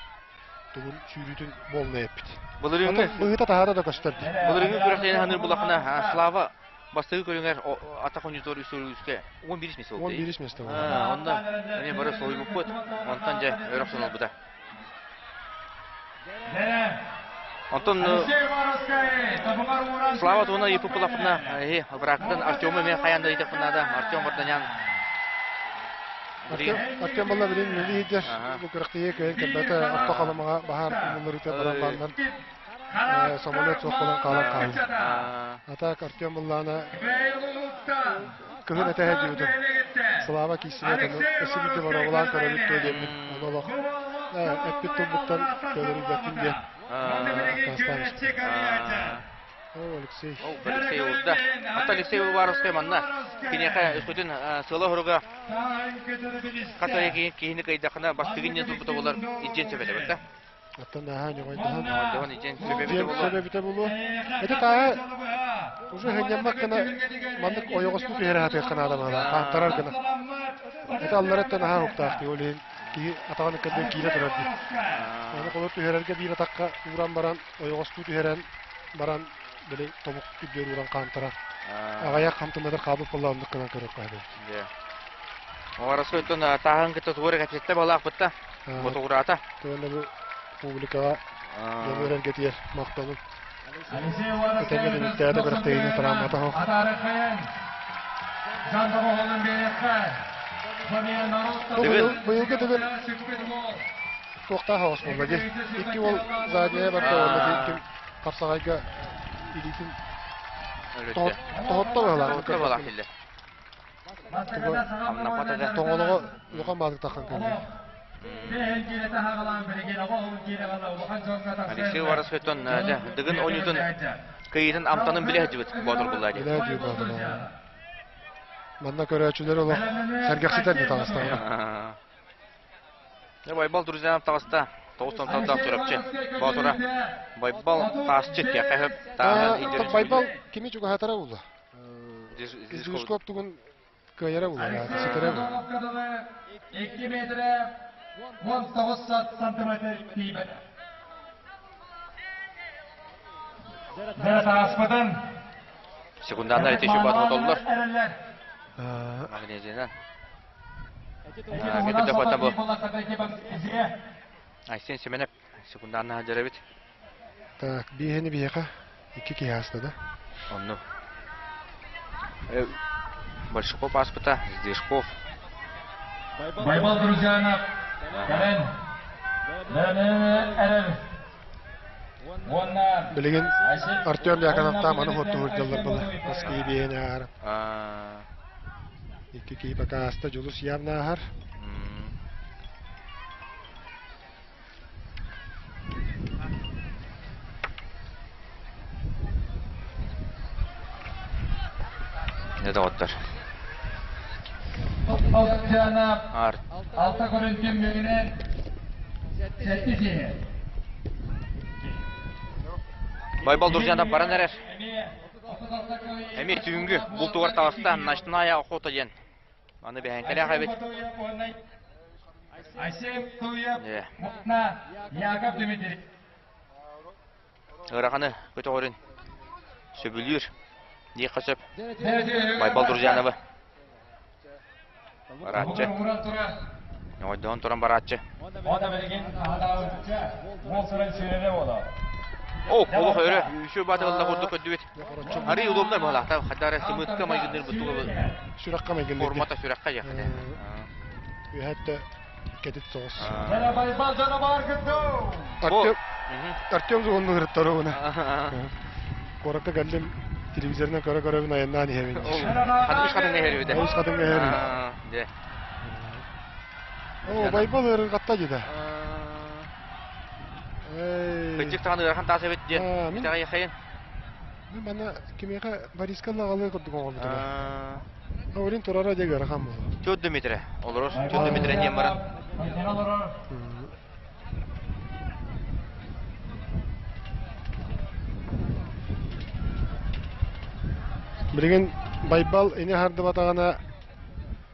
тугун сүүрүүтүн буолна эппит былырыыҥҥы быһыыта таһаата да көстөр былырыыҥҥы күрэхтэһиини саныыр булахына Слава бастакы көрүҥэр атах оонньуутугар үс үскэ 11 миэстэ буолла 11 миэстэ буолла онно эмиэ бары соһуйбуппут онтон дьэ өр охсон ылбыта Онтон Слава туһунан ыйыппыт булахпына, эһи бырааккытын Артему эмиэ хайаан да ыйытыахпын наада. Артем Варданян Артем балла билин үлэлии сылдьар. Бу күрэхтэһиигэ кыайан кэлбэтэ. Орто Халымаҕа баһаар умулларыыта баран бааннан самолет суох буолан хаалан хаалла. А так Артем Буллаана кыһын этэһэ диэбитим. Слава киирсибэт, ону өссө биирдэ боруобалаан көрөбүт дуо диэммин. Ону олох эппит тылбыттан төлөрүйбэппин диэн аккаастаан О, Алексей. О, Алексей уурда. Ата Алексей Уваровскай манна киниэхэ өскөтүн сыала-соруга хас эрэ киһини кыайдахына бастыгын диэн турбута буолар идьиэн сөп этэ да. Оттон наһаа ньоҕойдоһон. Ньоҕойдоһон итиэн сөп эбитэ буолуо. Сөп эбитэ буолуо. Ити тааһы уже хынньаммат гына маннык ойоҕостуу түһэрэ сатыахха наада баҕалаах, хаантарар гына. Ити аллараттан наһаа уһуктаах дии, ол иһин киһи атаҕын ыккардыгар киирэ турар дии. Аны холор түһэрэргэ биир атахха ууран баран ойоҕостуу түһэрэн. баран били тобук үрдүөр ууран хаамтарар. Аҕыйах хамтаннатар хаалбыт буолла оннук гынан көрүөххэ сөп. Дьэ. Оҕарасыйтон тааһын кытта тугу эрэ кэпсэттэ балаахпытта. Ботугураата. Туонна бу публикаҕа дьону эрэргэтигэр махтанын. Этэҥҥэ түмүктээтэ күрэхтэһиини травмата суох. Быйылгы төгүл туохтаах оҕус буолла дии. Икки уол задняя барда уонна ким хапсаҕайга илиитин тоһотто быһалаах. Тоһотто быһалаах киллэр. Тоҥолоҕо улахан баатык таххан кэллэ. Алексей Варасхойтон Дыгын оонньуутун кыйыытын амтанын билэ сылдьыбыт Боотур булла дии. Билэ сылдьыбыт Боотур. Манна көрөөччүлэр олох сэргэхситэр дии таҕыстаҕына. Байбал Друзьянов таҕыста. Тоҕус тонталдаах Чурапчы Боотура. Байбал таасчыт диэххэ сөп. Байбал кими чугаһатара буолла? Издвижков тугун кыайара буолла, ситэрэ буолла. 2 метрэ 19 сантиметр тиийбэтэ. Дьэ тааспытын Секунданнар ити шубат отоллор. Магнезина. Кетирде қойта бұл. Айсен Семенов секунданна жарабит. Так, биэһини биһиэхэ икки киһи ааста да? Онну. Большаков ааспыта, Сдвижков. Байбал Друзьянов, кэлэн, эрэр. Уонна Билигин Артем Дьяконовтаах маны хоту сылдьаллар была. Москвы биэһини ааһар. Икки киһи пока ааста, Дьулус явно ааһар. Не доҕоттор. Алта көрүн түмүгүнэн сэттис иһэ. Байбал Дуржанов баран эрэр. Эмиэ түүҥҥү бултугар таҕыста ночная охота диэн. Аны бэһэҥкэлээх эбит. Айсен Туев, Яков Дмитриевич. Ыараханы көтөҕөрүн сөбүлүүр диэххэ сөп. Байбал Друзьяновы. Барааччы. Оҥойдоон туран барааччы. О, олох өрө, үсү батылла курдук көрдүбүт. Арый удобно буолаахта, хадара сымытка майгынныр бутуга Сүрэххэ майгынныр. Формата сүрэххэ яхта. Үһәттэ кэтит соҕус. Байбал дьоно Артем Артем зугунну ырыттары уна. Куоракка кэллим, телевизорынан көрө-көрөбүн айаннаан иһэбин. Үс хатын эһэрибитэ. Үс хатын эһэрибит. Дьэ. О, Байбал ырырҕатта дьида. Кырдьык даҕаны ыарахан таас эбит диэн итэҕэйэххайын. Мин манна кимиэхэ Бориска лаҕалыы курдук оҥорбутум. Орин турара дьэ ыарахан буолуо. Чуот Дмитрий олорор. Чуот Дмитрий диэн баран. Билигин Байбал ини хардыбатаҕына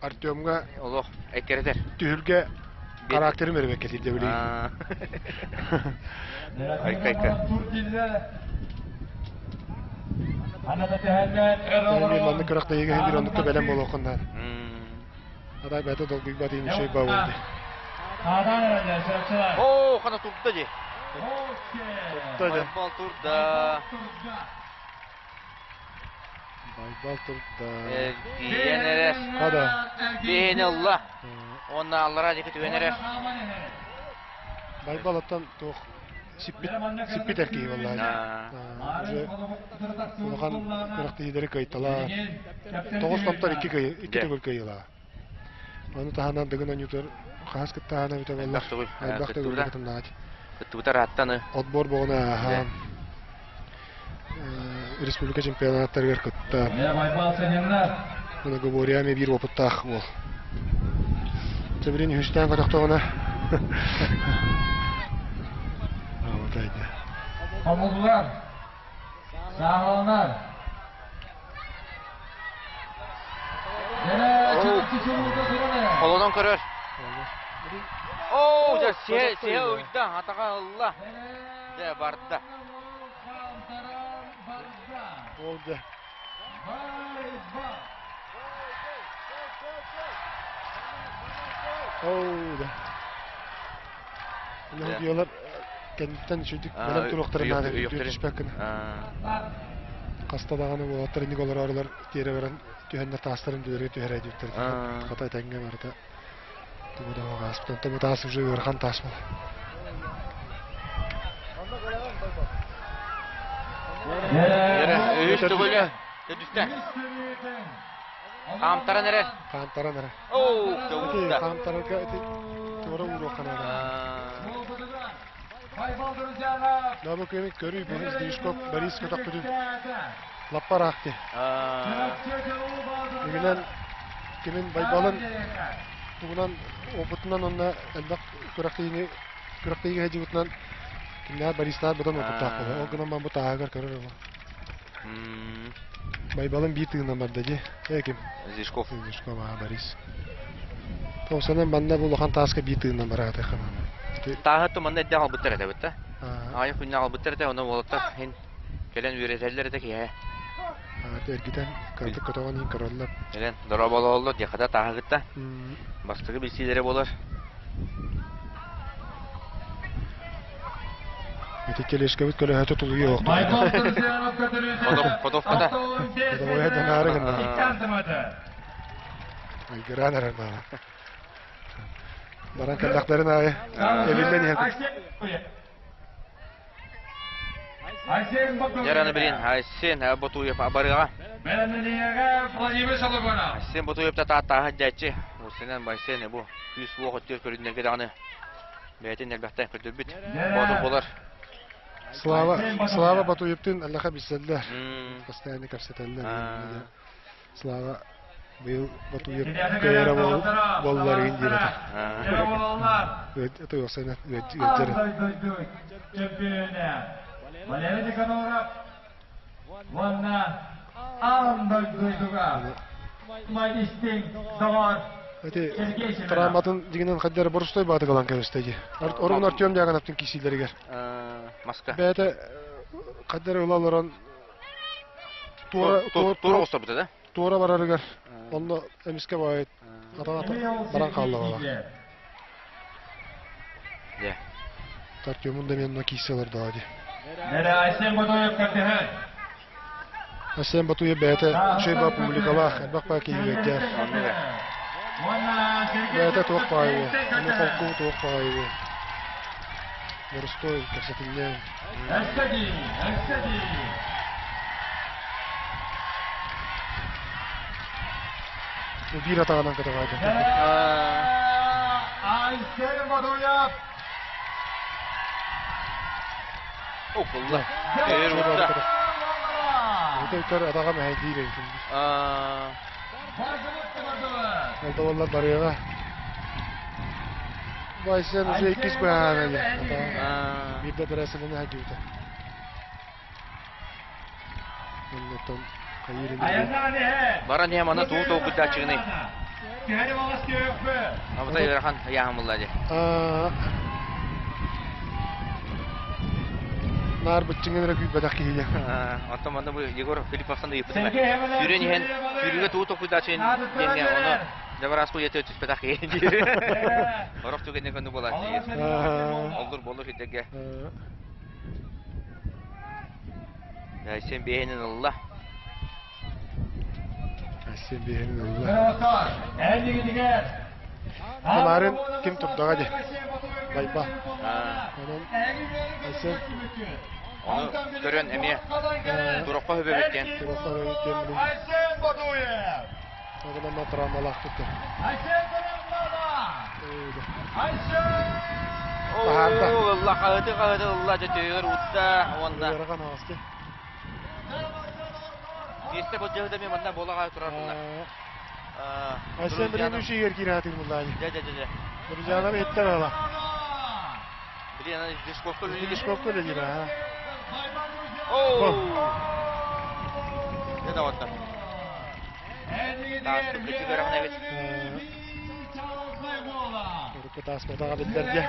Артемҥа олох эккирэтэр. Түһүлгэ характерым өрүбэккэ тиийдэ билигин. Айка-айка. Маннык күрэхтэһиигэ иһин биир оннукка бэлэм буолуоххун наада. Адай бэйэтэ долгуйбат иһин үчүгэй баа буолду. Оо, хана турда дии. Турда дии. Байбал турда. Байбал турда. Эргийэн эрэр. Хада. Биһини ылла. Уонна аллараа диэки түһэн эрэр. Байбал оттон туох сиппит сиппит эр киһи буоллаҕа. Уже улахан күрэхтэһиилэри кыайталаа. Тоҕус томтор икки кыай икки төгүл кыайыылаа. Ону таһынан Дыгын оонньуутугар хаһыс кыттааһына эбитэ буоллар. Элбэх төгүл кытыннаҕа. Кыттыбыта ырааттаны. Отбор боҕуна ааһан республика чемпионаттарыгар кытта. Многоборье биир опыттаах уол. Чэбирин үһүстээн көтөхтөҕүнэ Хомуллар, сааһыланар. Холонон көрөр. Оо, дьэ, сиһэ, сиһэ уйда, атаҕа ылла. Дьэ, барда. Ол дьэ. Ол да. Диолар кэнниттэн үчүгдүк бэлэм туруохтарын наада түспэккин. Хаста даҕаны уолаттар инник олороорулар тиэрэ баран түһэннэр таастарын дүөргэ түһэрэ диэбиттэр. Хата этэҥҥэ барыта тугу да ааспыт. Онтон бу таас уже ыарахан таас буолар. Үс төгүлэ түстэ. Хаамтаран эрэр. Хаамтаран эрэр. Оо, төгүлтэ. Хаамтарарга ити туора ууруохха наада. Дабы көмик көрүй Борис Движков Борис көтөхпүтүн лаппар аахти. Игинэн кимин Байбалын тугунан опытынан онно элбэх күрэхтэһиини күрэхтэһиигэ сылдьыбытынан кимнээх Бористаах быдан опыттаах буолар. Ол гынан бу тааһыгар көрөр ол. Байбалын биир тыынан барда дии. Э ким? Зишков. Зишков, аа, Борис. Тоқсанан манна бу улахан тааска биир тыынан барааты ханан. Тааһы манна эрдэ аҕалбыттар этэ бытта. Аҕайы күннэ аҕалбыттар этэ, онно уолаттар иһин кэлэн үөрэтэллэр этэ киһэ. Эргитэн кыратык көтөҕөн иһин көрөллөр. Кэлэн дорооболоһоллор диэххэ тааһы кытта. Бастакы билсиилэрэ буолар. Ити тележкабыт көлөһөтө тулуйуо Ходовката. Ходовая данаары гынна. Айгыраан эрэр баара. Баран кэллэхтэрин аайы эбиллэн иһэр. Дьараны билин Айсен Ботуев барыаҕа. Айсен Ботуев та тааттааһы дьээччи. Усенен Байсен бу күүс уох өттүгэр көрүннэргэ даҕаны бэйэтин элбэхтэн көрдөрбүт. Боотур буолар. Слава, Слава Батуевтыын Аллаха билсэллэр. Постоянно кэпсэтэллэр. Слава быйыл Батуев кыайара буолларыын диир этэ. Это уосайна ыалдьар. Валерий Никаноров уонна аан дойдуга истиҥ доҕор Эти травматын дигинен хаддара борустой бааты галан кэбисте ди. Орун Артем Дягановтын кисилеригер. Маска. Бэйэтэ хаддара ыла олорон туора оҕустарбыта да? Туора барарыгар онно эмискэ баайыт баран хаалла бала. Дьэ. Артемун да мен кисе олордоҕо дии. Айсен Ботуев көрдөһөр. Айсен Ботуев бэйэтэ үчүгэй баа публикалаах, элбэх баа киһи үөрдэр. Бэйэтэ туох баайы, ону холку туох баайы. Боростуой кэпсэтинньэҥ. Биир атаҕынан көтөҕөөтө. Айсен Ботуев Укулла. Эр утта. Өтөр атаҕа мэһэйдиир эбит. Ол да буоллар барыаҕа. Байсен уже иккис быһаана Биирдэ бэрэсэлэни хадьыбыта. Оннотон хайыыр Баран иһэ мана туу толкуйдааччыгыный. Абытай ыарахан ыйааһын булла дии. Наар быччыҥын эрэ күүппэтэх киһигэ. Оттон манна бу Егор Филипповтан ыйыппытым. Сүүрэн иһэн сүүрүүгэ туу толкуйдааччыгын диэҥҥэ ону Дьабарааску ийэтэ түспэтэх киһи диир. Орох түгэнэ көнү буолааччы. Оллур боллур сирдэргэ. Айсен биэһинин ылла. Айсен биэһинин ылла. Тамарын ким турдаҕа дии. Байба. Онон Айсен Ону көрөн эмиэ турокко хөбөбүт диэн. Турокко хөбөбүт диэн билин. Оҕолонно травмалаахпыт Таһаарда. Ылла хаһыты хаһыты ылла дьэ төйүгэр утта уонна Ыарахан аҕаски. Миэстэ былдьаһыта мен манна буола хаһы турар мунна. Айсен билин үчүгэр киирэ буллаани. Дьэ дьэ дьэ. Друзьялар иттер ала. Блин, ана Дишковка үлелиир. Дишковка үлелиир, аа. Оу! Дьэ доҕоттор. Тааспыт кыччык ыарахан эбит. Урукку тааспатаҕа биллэр дьэ.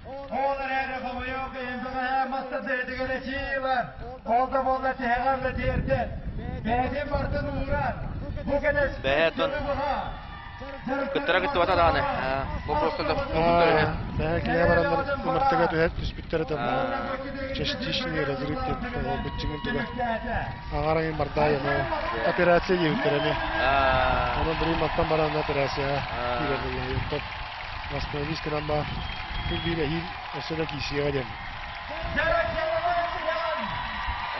Ол эрээри хомойуох иһин бэҕэһээ мас тардыһыытыгар эчии ылан, ол да буоллар тиһэҕэр да тиэрдэн, бэйэтин барытын ууран, бу кэлэс Бэһэ кыттара кыттыбата даҕаны. Вопростар да муннуктар үһү. Бэһэ киһи бараннар ымыртыга түһэр түспүттэрэ да частичный разрыв диэн быччыҥын туга. Аҕарайын бардаайана операция диэбиттэр эмиэ. Онон билигин мантан баран операцияҕа киирэр буолла. Восстановись гынан баар. Күн биир эһиил өссө да киирсиэҕэ диэн.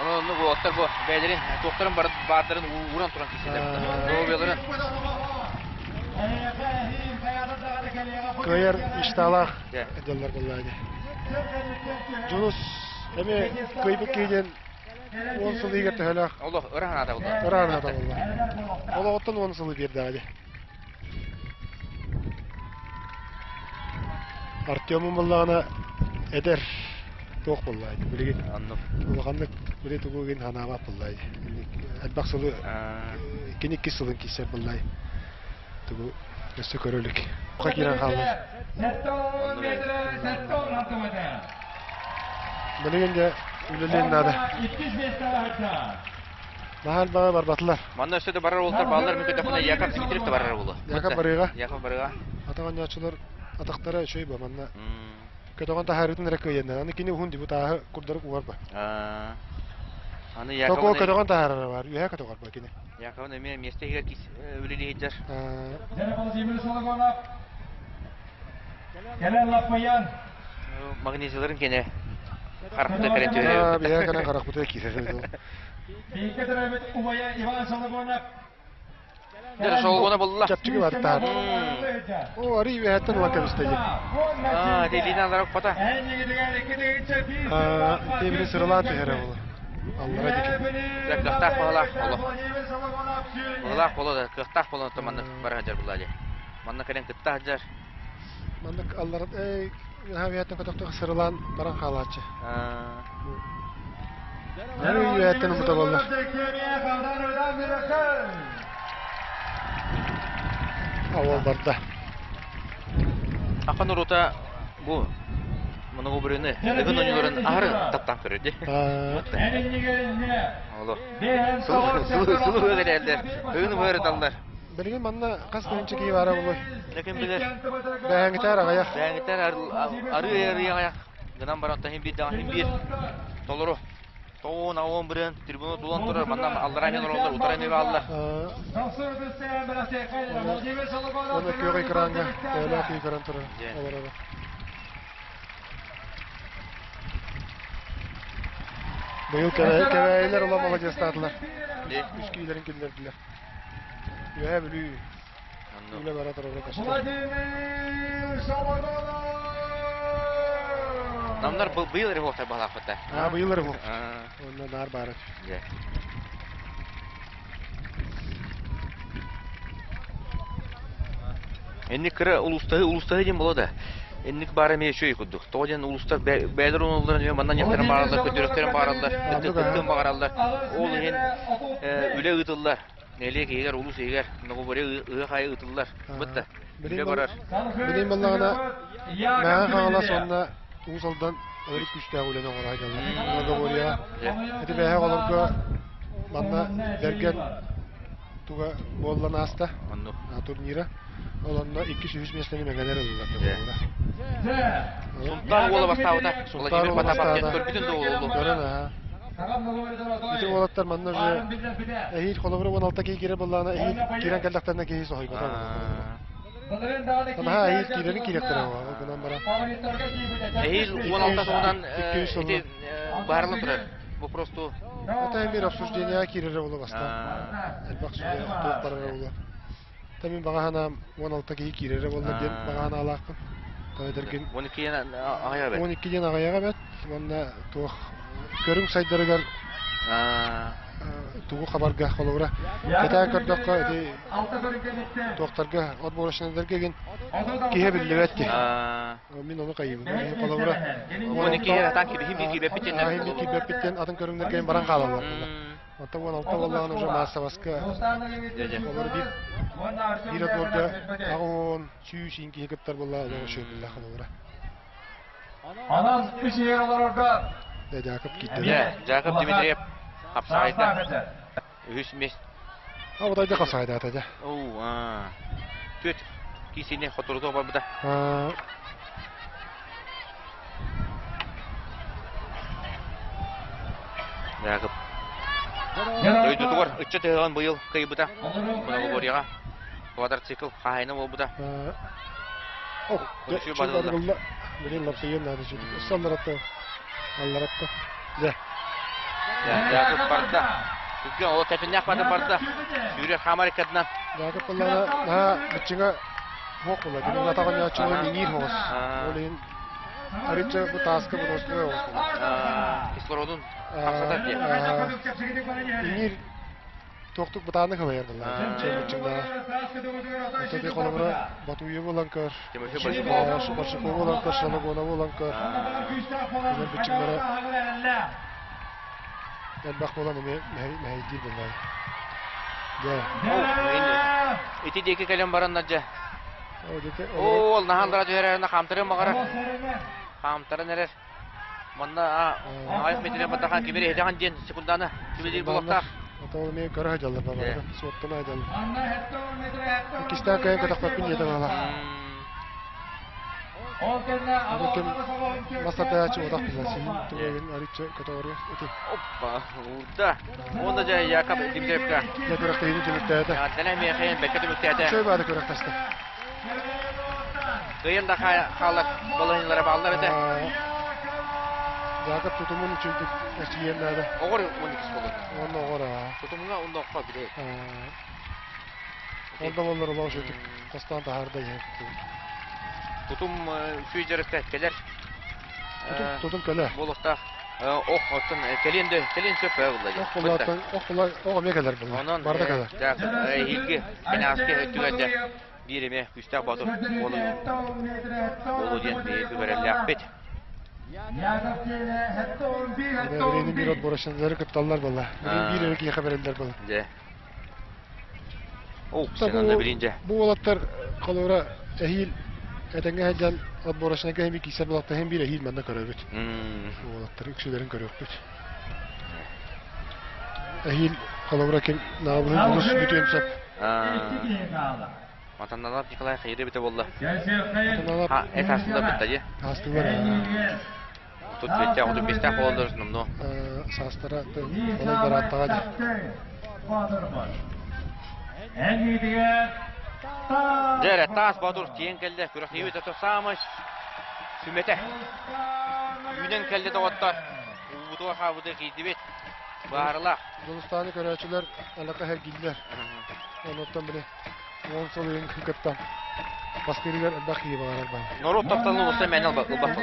Ону оннук уолаттар бу бэйэлэрин туохтарын баардарын ууран туран киирсэллэр. Доруобуйаларын. Кыайар мечталаах дьоннор буоллаа дии. Дьулус эмиэ кыайбыт киһи диэн 10 сыл иһигэр төһөлөөх? Олох ыра санаата буолла. Ыра санаата буолла. Олоҕуттан 10 сылы биэрдэҕэ дии. Артемум буоллаҕына эдэр туох буоллаҕай билигин улаханнык били тугу игин санаабат буоллаҕай элбэх сылы кини иккис сылын киирсэр буоллаҕай тугу өссө көрө илик киирэн хаалла билигин дьэ үлэлиэн наада Наһаа элбэҕи барбатылар. Манна өссө да барар уолтар бааллар, мин көтөхпүнэ Яков Дмитриев да барар буолуо. Яков барыга. Яков барыга. Атах оонньооччулар атахтара үчүгэй ба манна. Көтөҕөн таһаарыытын эрэ кыайаннар. Аны кини уһун дибу тааһы курдарык угар ба. Аны Токо Яков көтөҕөн таһаарара бар. Үөһэ көтөҕөр ба кини. Яков эмиэ миэстэ иһигэр кис үлэлиһиддэр. Владимир Сологонов кэлэн лаппайан Магнезияларын кene харахпыта кэлэн түһэрэ. Биһиэхэ кэлэн харахпытыгар киирэр. Бииргэ төрөөбүт убайа Иван Сологонов Дьэ, Сологонов булла. Чэпчэки баттаат. О, арый үөһэттэн ылан кэбистэ дии. Аа, Делина аллара укпата. Аа, ити били сырылаан түһэрэ буолла. Аллара диэки. Дьэ, кыахтаах баҕалаах олох. Баҕалаах боло да, кыахтаах болон маннык бара сылдьар булла дии. Манна кэлэн кытта сылдьар. Маннык аллара үөһэттэн көтөхтөх сырылаан баран хаалааччы. Ары үөһэттэн умута буолла. Ауыл барда. Ахан урута бу моногобурыны ыгын оñуларын аһары таптаан көрөр ди. Оло. Сылы сылы ыгын ыгын ыгын Билигин манна хас тыһыынча киһи баара буолуой? Ким билэр? Бэһэҥитээр аҕыйах. Бэһэҥитээр арыы арыы аҕыйах. Гынан баран таһын биир даҕаны биир толору. Тоон аон бырын трибуна тулан турар манна аллараа иһэн олороллор утара эмиэ бааллар. Оны күөх экраҥҥа төһөлөөх киһи көрөн турар олороро. Быйыл кэбээйилэр улам маладьыастаатылар. Үс киилэрин киллэрдилэр. Үөһээ Бүлүү үлэ бара турара көстөр. Намнар быйыл эрэ буолтар баһалаахпыта. Аа, быйыл эрэ буолт. Онно наар баара. Инник кыра улуустаһы улуустаһы диэн буолуо да. Инник баара эмиэ үчүгэй курдук. Тоҕо диэн улуустар бэйэлэр оҥороллорун эмиэ манна ньахтарын баараллар, көтүрүөхтэрин баараллар, кыттыан баҕараллар. Ол иһин үлэ ыытыллар. Нэһилиэк иһигэр, улуус иһигэр договоре ыһыах аайы ыытыллар. Бытта. Үлэ барар. Билин баллаҕына Мэҥэ Хаҥалас уонна Уус Алдан өрүт күүстээх үлэни оҥоро сылдьаллар. Договорияҕа. Ити бэйэһэ олорго манна Бэргэн туга буоллан ааста турнира. Ол онно иккис-үһүс миэстэни Мэҥэлэр ыллылар договорга. Сунтаар уола бастаабыта. Владимир Потапов диэн көрбүтүн да уолу. Көрөн аха. Ити уолаттар манна уже эһиил холобура 16 киһи киирэр буоллаҕына эһиил киирэн кэллэхтэринэ киһи соһуйбата Наһаа эһиил киирэрин киириэхтэрэ ол гынан баран. Эһиил 16 сылынан ити баарылан турар. Вопросту. Это мир обсуждения киирэрэ буолуо бастаан. Элбэх сүбэ туох барара буолуо. Та мин баҕа санаам 16 киһи киирэрэ буолла диэн баҕа санаалаахпын. Тоҕо этэргин 12 диэн аҕыйаҕа эбэт. 12 диэн аҕыйаҕа эбэт уонна туох көрүҥ сайдарыгар тугу хабарга холобура кэтээн көрдөххө ити туохтарга отборочнайдарга игин киһи биллибэт ди мин ону хайыыбын холобура 12 атаан киһи биир киирбэппит диэн киирбэппит диэн атын көрүҥнэргэ баран хаалаллар Оттон 16 буоллаҕына уже маассабаска олор биир биир отборга 80 100 киһи кыттар буолла олох үчүгэй биллэх холобура. Онон үс иһэр олорорго Дьаакып киирдэ. Дьаакып Дмитриев хапсаҕайда. Үһүс миэс. А вот айда хапсаҕайдаата дьэ. Оу, Түөт киисини хоторутуох барбыта. Дьаакып. Дойдутугар ыччат ыһыаҕын быйыл кыайбыта. Многоборьеҕа квадроцикл хаһаайына буолбута. Ох, барылла. Билин лапсыйын наада чүтүк. Өссө алларатта. Алларатта. Дьэ. Дьаакып барда. Түргэн ол тэпиннээх барды барда. Сүүрэр хаамар иккатынан. Дьаакып буоллаҕына наһаа быччыҥа суох буолла. Кинини атаҕын ньааччыларын иҥиир оҕус. Ол иһин арыычча бу тааска боруоскуга оҕус буолла. Кислородун хамсатар диye. Иҥиир туохтук бытааннык ылайар буолла. Чэ быччыҥнаа. Ототи холобура Батуев ылан көр. Тимофей Большаков. Большаков ылан көр, Шалагонов ылан көр. Кинилэр быччыҥнара элбэх буолан эмиэ мэһэйдиир буолла. Дьэ. Ити диэки кэлэн бараннар дьэ. Оо, ол наһаан дара түһэрэринэ хаамтарыан баҕарар. Хаамтаран эрэр. Манна аҕайах метрэ баттахан кимири иһитэҕин диэн секунданы түбэлиир буолуохтаах. Отол эмиэ көрө сылдьаллар бабарда, суоттана сылдьаллар. Иккистээн кыайан көтөхпөппүн диэтэ баҕалаах. Аны ким мас тардааччы утах билэр, сиһин тугайын арычча көтөҕөрү ити. Оппа, уурда. Уонна дьэ Яков Дмитриевка. Дьэ күрэхтэһиини түмүктээтэ. Эҕэрдэлээн миэхэ бэккэ түмүктээтэ. Үчүгэй баада күрэхтэстэ. Кыайан да хаалар балаһыанньалара бааллар этэ. Яков тутумун үчүгдүк эрчийиэн наада. Оҕор 12 болот. Уонна оҕор аа. Тутумҥа уонна окко билэ. Ол да боллар олох үчүгдүк хостоон таһаарда иһэн. Тутум үчүгэй дьарыкка кэлэр. Тутум кэлэ. Буолуохтаах. Ох, оттон кэлиэн да кэлиэн сөп буолла. Ох буллааттан, ох булла, ох эмиэ кэлэр булла. Онон Барда кэлэр. Эһиилги кэнэҕэски өттүгэр дьэ биир эмиэ күүстээх боотур буолу буолу диэн биһиги күбэрэллээхпит. Бириини биир отборочнолары кытталлар буолла. Билин биир эрэ киһиэхэ бэриллэр буолла. Дьэ. О, сен билин дьэ. Бу уолаттар холобура эһиил этэҥҥэ сылдьан отборочнайга эми киирсэр буоллахтар иһин биир эһиил манна көрөбүт. Уолаттар үксүлэрин көрүөхпүт. Эһиил холобура ким наабыһын олус бүтүөн сөп. Матанналап Николай хайыры бите болла. Ха, эт астында битта дии. Астылар. Тут бетте, отут бесте болдыр, номно. Саастара олай барааттаға дии. Дьэ, таас Боотур тиийэн кэллэ. Күрэхтэһиибит ото саамай сүмэтэ. Үүнэн кэллэ доҕоттор. Уубутугар хаалбыты киирдибит. Баарылаах. Дьулустааны көрөөччүлэр алака эргиллэр. Онуттан били уон сыл иһин кыттан бастыырыгар элбэх киһи баҕарар баар. Норуот тапталын уста мээнэ ылбат ылбат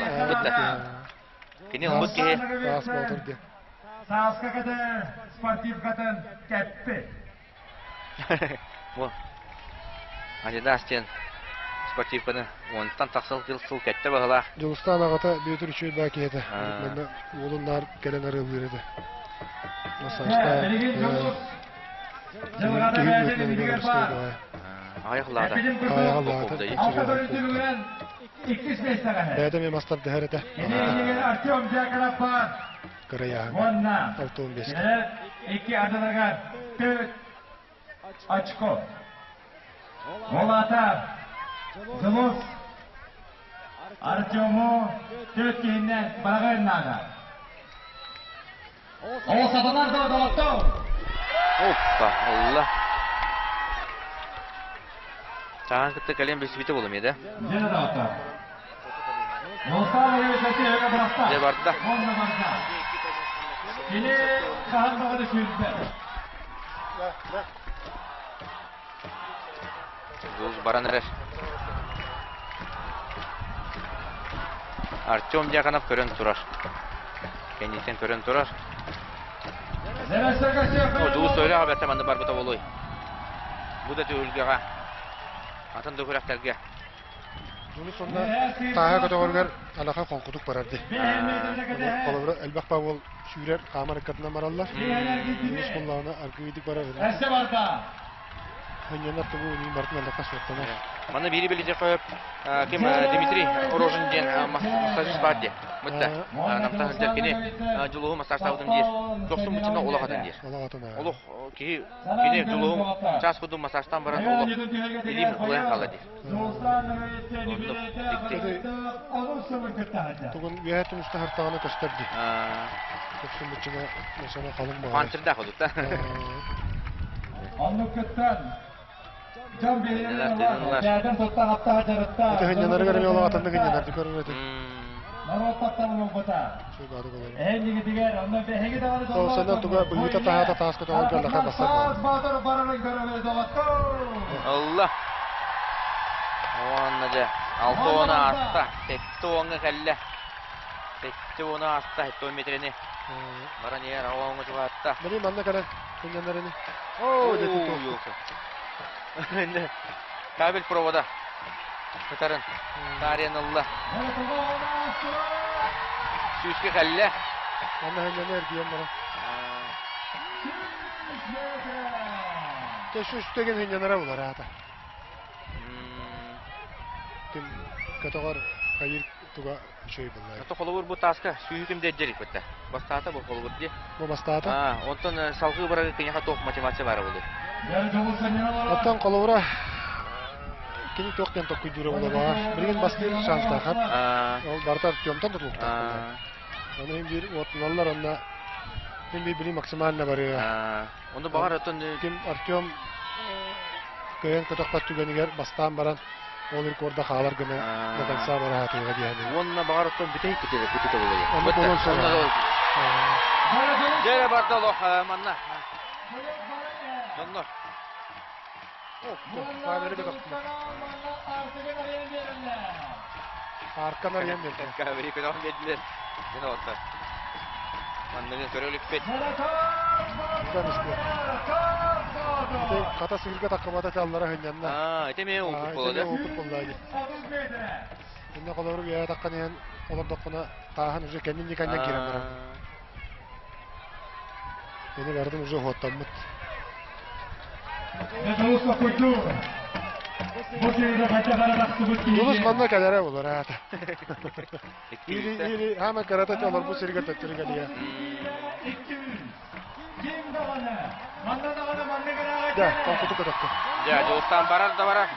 Кини ылбыт киһи. Таас Боотур диэн. Сааска кэтэ спортивкатын кэппит. Бу Адидас диэн спортивканы уонтан тахса сыл сыл кэттэ баһылаах. Дьулустаан аҕата Бүөтүр үчүгэй баа киһи этэ. Манна уолун наар кэлэн арыаллыыр этэ. Массажтаан киһи быһыытынан баҕайы. Аҕыйах лаата. Аҕыйах лаата. Бэйэтэ эмиэ мас тардыһар этэ. Артем Дьяконов баар. Кырайааһын. Уонна 65. Икки ардыларыгар төрт очко. Ол аата Дьулус Артему төрт киһиннэн бараҕыан наада. Ол сатанар да доҕоттор! Оппа, алла. Таһан кытта кэлэн билсибитэ буолуом да? Дьэ доҕоттор. Мустаан Ильич бырахта. Дьэ барда. Уонна барда. Кини хаһан даҕаны сүүрбэт. Дьулус баран эрэр. Артем Дьяконов көрөн турар. Кэнниттэн көрөн турар. Дьулус сөйлөөх эбэтэ манна барбыта буолуой. Бу да түһүлгэҕэ, атын да күрэхтэргэ. Дьулус онно тааһа көтөҕөрүгэр алаха холкутук барар дии. Холобура элбэх баа сүүрэр, хаамар ыккатынан бараллар. Дьулус буоллаҕына аргыыдык барар. Эссе барда. Ханньанар тугу үнүүн бартын аллаха суоттанар. Манна биири билиже хөп ким Дмитрий Рожин диэн массажист бар дии. Мытта намта сылдьар кини дьулуһу массажтаабытым диир. Дохсун бычына олох атын диир. Олох киһи кини дьулуһу час курдук массажтан баран олох илиим улайан хаалла диир. Оннук дикти. Тугун үөһэ тумуста хартаҕына көстөр дии. Дохсун бычына масана халыҥ баҕайы. Панцирдаах одутта. Оннук кыттан дьон биһириэн ылар, бэйэтин туттан аптаах дьарыктаах. Ити хынньанарыгар эмиэ олох атыннык хынньанар көрөр этим. Норуот тапталын ылбыта. Эһигитигэр, онно биһиги даҕаны Тоосонон туга быһыыта таһаата таас көтөҕөр кэллэхэ бассар Таас Баатыр барарын көрөбүт доҕоттор. Алла. Уонна дьэ, 6 уону ааста, 70-ҥа кэллэ. 70-у ааста, 70 метрени. Баран иһэр, 60-ҥа чугаһатта. Били манна кэлэн хынньанарыны. Оо, дьэ Кабель провода. Кытарын. Таарыйан ылла. 100-кэ кэллэ. Манна хынньаны эргийэн баран. Те 100 деген хынньанара булар аата. Ким көтөҕөр хайыр туга үчүгэй буллар. Ото холобур бу тааска сүүһүкүм деддерик битте. Бастаата бу холобур ди. Бу бастаата? А, онтон салгыы барары киниэхэ туох мотивация баара буолуой? Оттон холобура кини туох диэн токкуйдуура буола баар. Билигин бастыыр шанстаахат. Ол барыта Артемтан тутулуктаах. Оны им биир уоттуналлар онно им биир били максимально барыа. Онно баҕар оттон Ким Артем кыайан көтөхпөт түгэнигэр бастаан баран ол рекорда хаалар гына до конца бараатыга диэни. Уонна баҕар оттон бүтэй күтүтэ күтүтэ буолуо. Онно буолуон сөп. Дьэрэ барда олох манна. Дьоннор. Камеры көтөхтүлэр. Аркан арыйан бердилер. Камеры көтөх бердилер. Дьэ оттон. Манныгы көрө иликпит. Хата сыырга таккыбата таллара хынньанна. Аа, ити эмиэ опыт буолла да? Опыт буолла ди. Инне холору үөһэ таххан иһэн олордоххуна тааһын уже кэннин никаннан киирэн барар. Кини бардым уже уһуоттаммыт. Дулус манна кэлэрэ болар аата. Или или хама карата олорбут сиригэр төттөрү кэлиэ. Дьэ, толкуту көтөхтө. Дьэ, Дьулустаан барар да барар.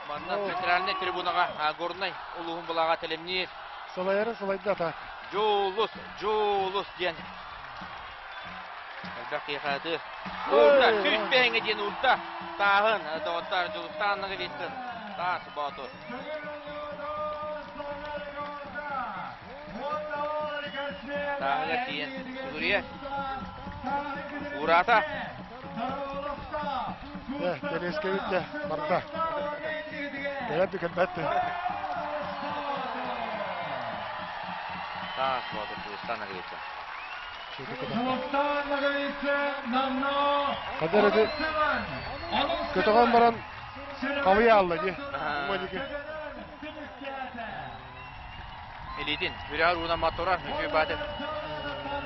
Манна центральнай трибунаҕа Горнай улууһун былааҕа тэлэмниир. Салайарын салайда так. Дьулус, Дьулус диэн элбэх киһи Уурда, 100 бэһиҥэ диэн уурда. Тааһын, доҕоттор, Дьулустаан Ноговицын, Таас Боотур. Тааһыгар тиийэн сүгүрүйэр. Уураата. Дьэ, тэлиэскэбит дьэ, барда. Кэлэр да кэлбэт да. Таас Боотур Дьулустаан Ноговицын. Хадыр эти көтөҕөн баран хабыйа алла дии. Илиитин үрээр уунаммат турар, үчүгэй бааты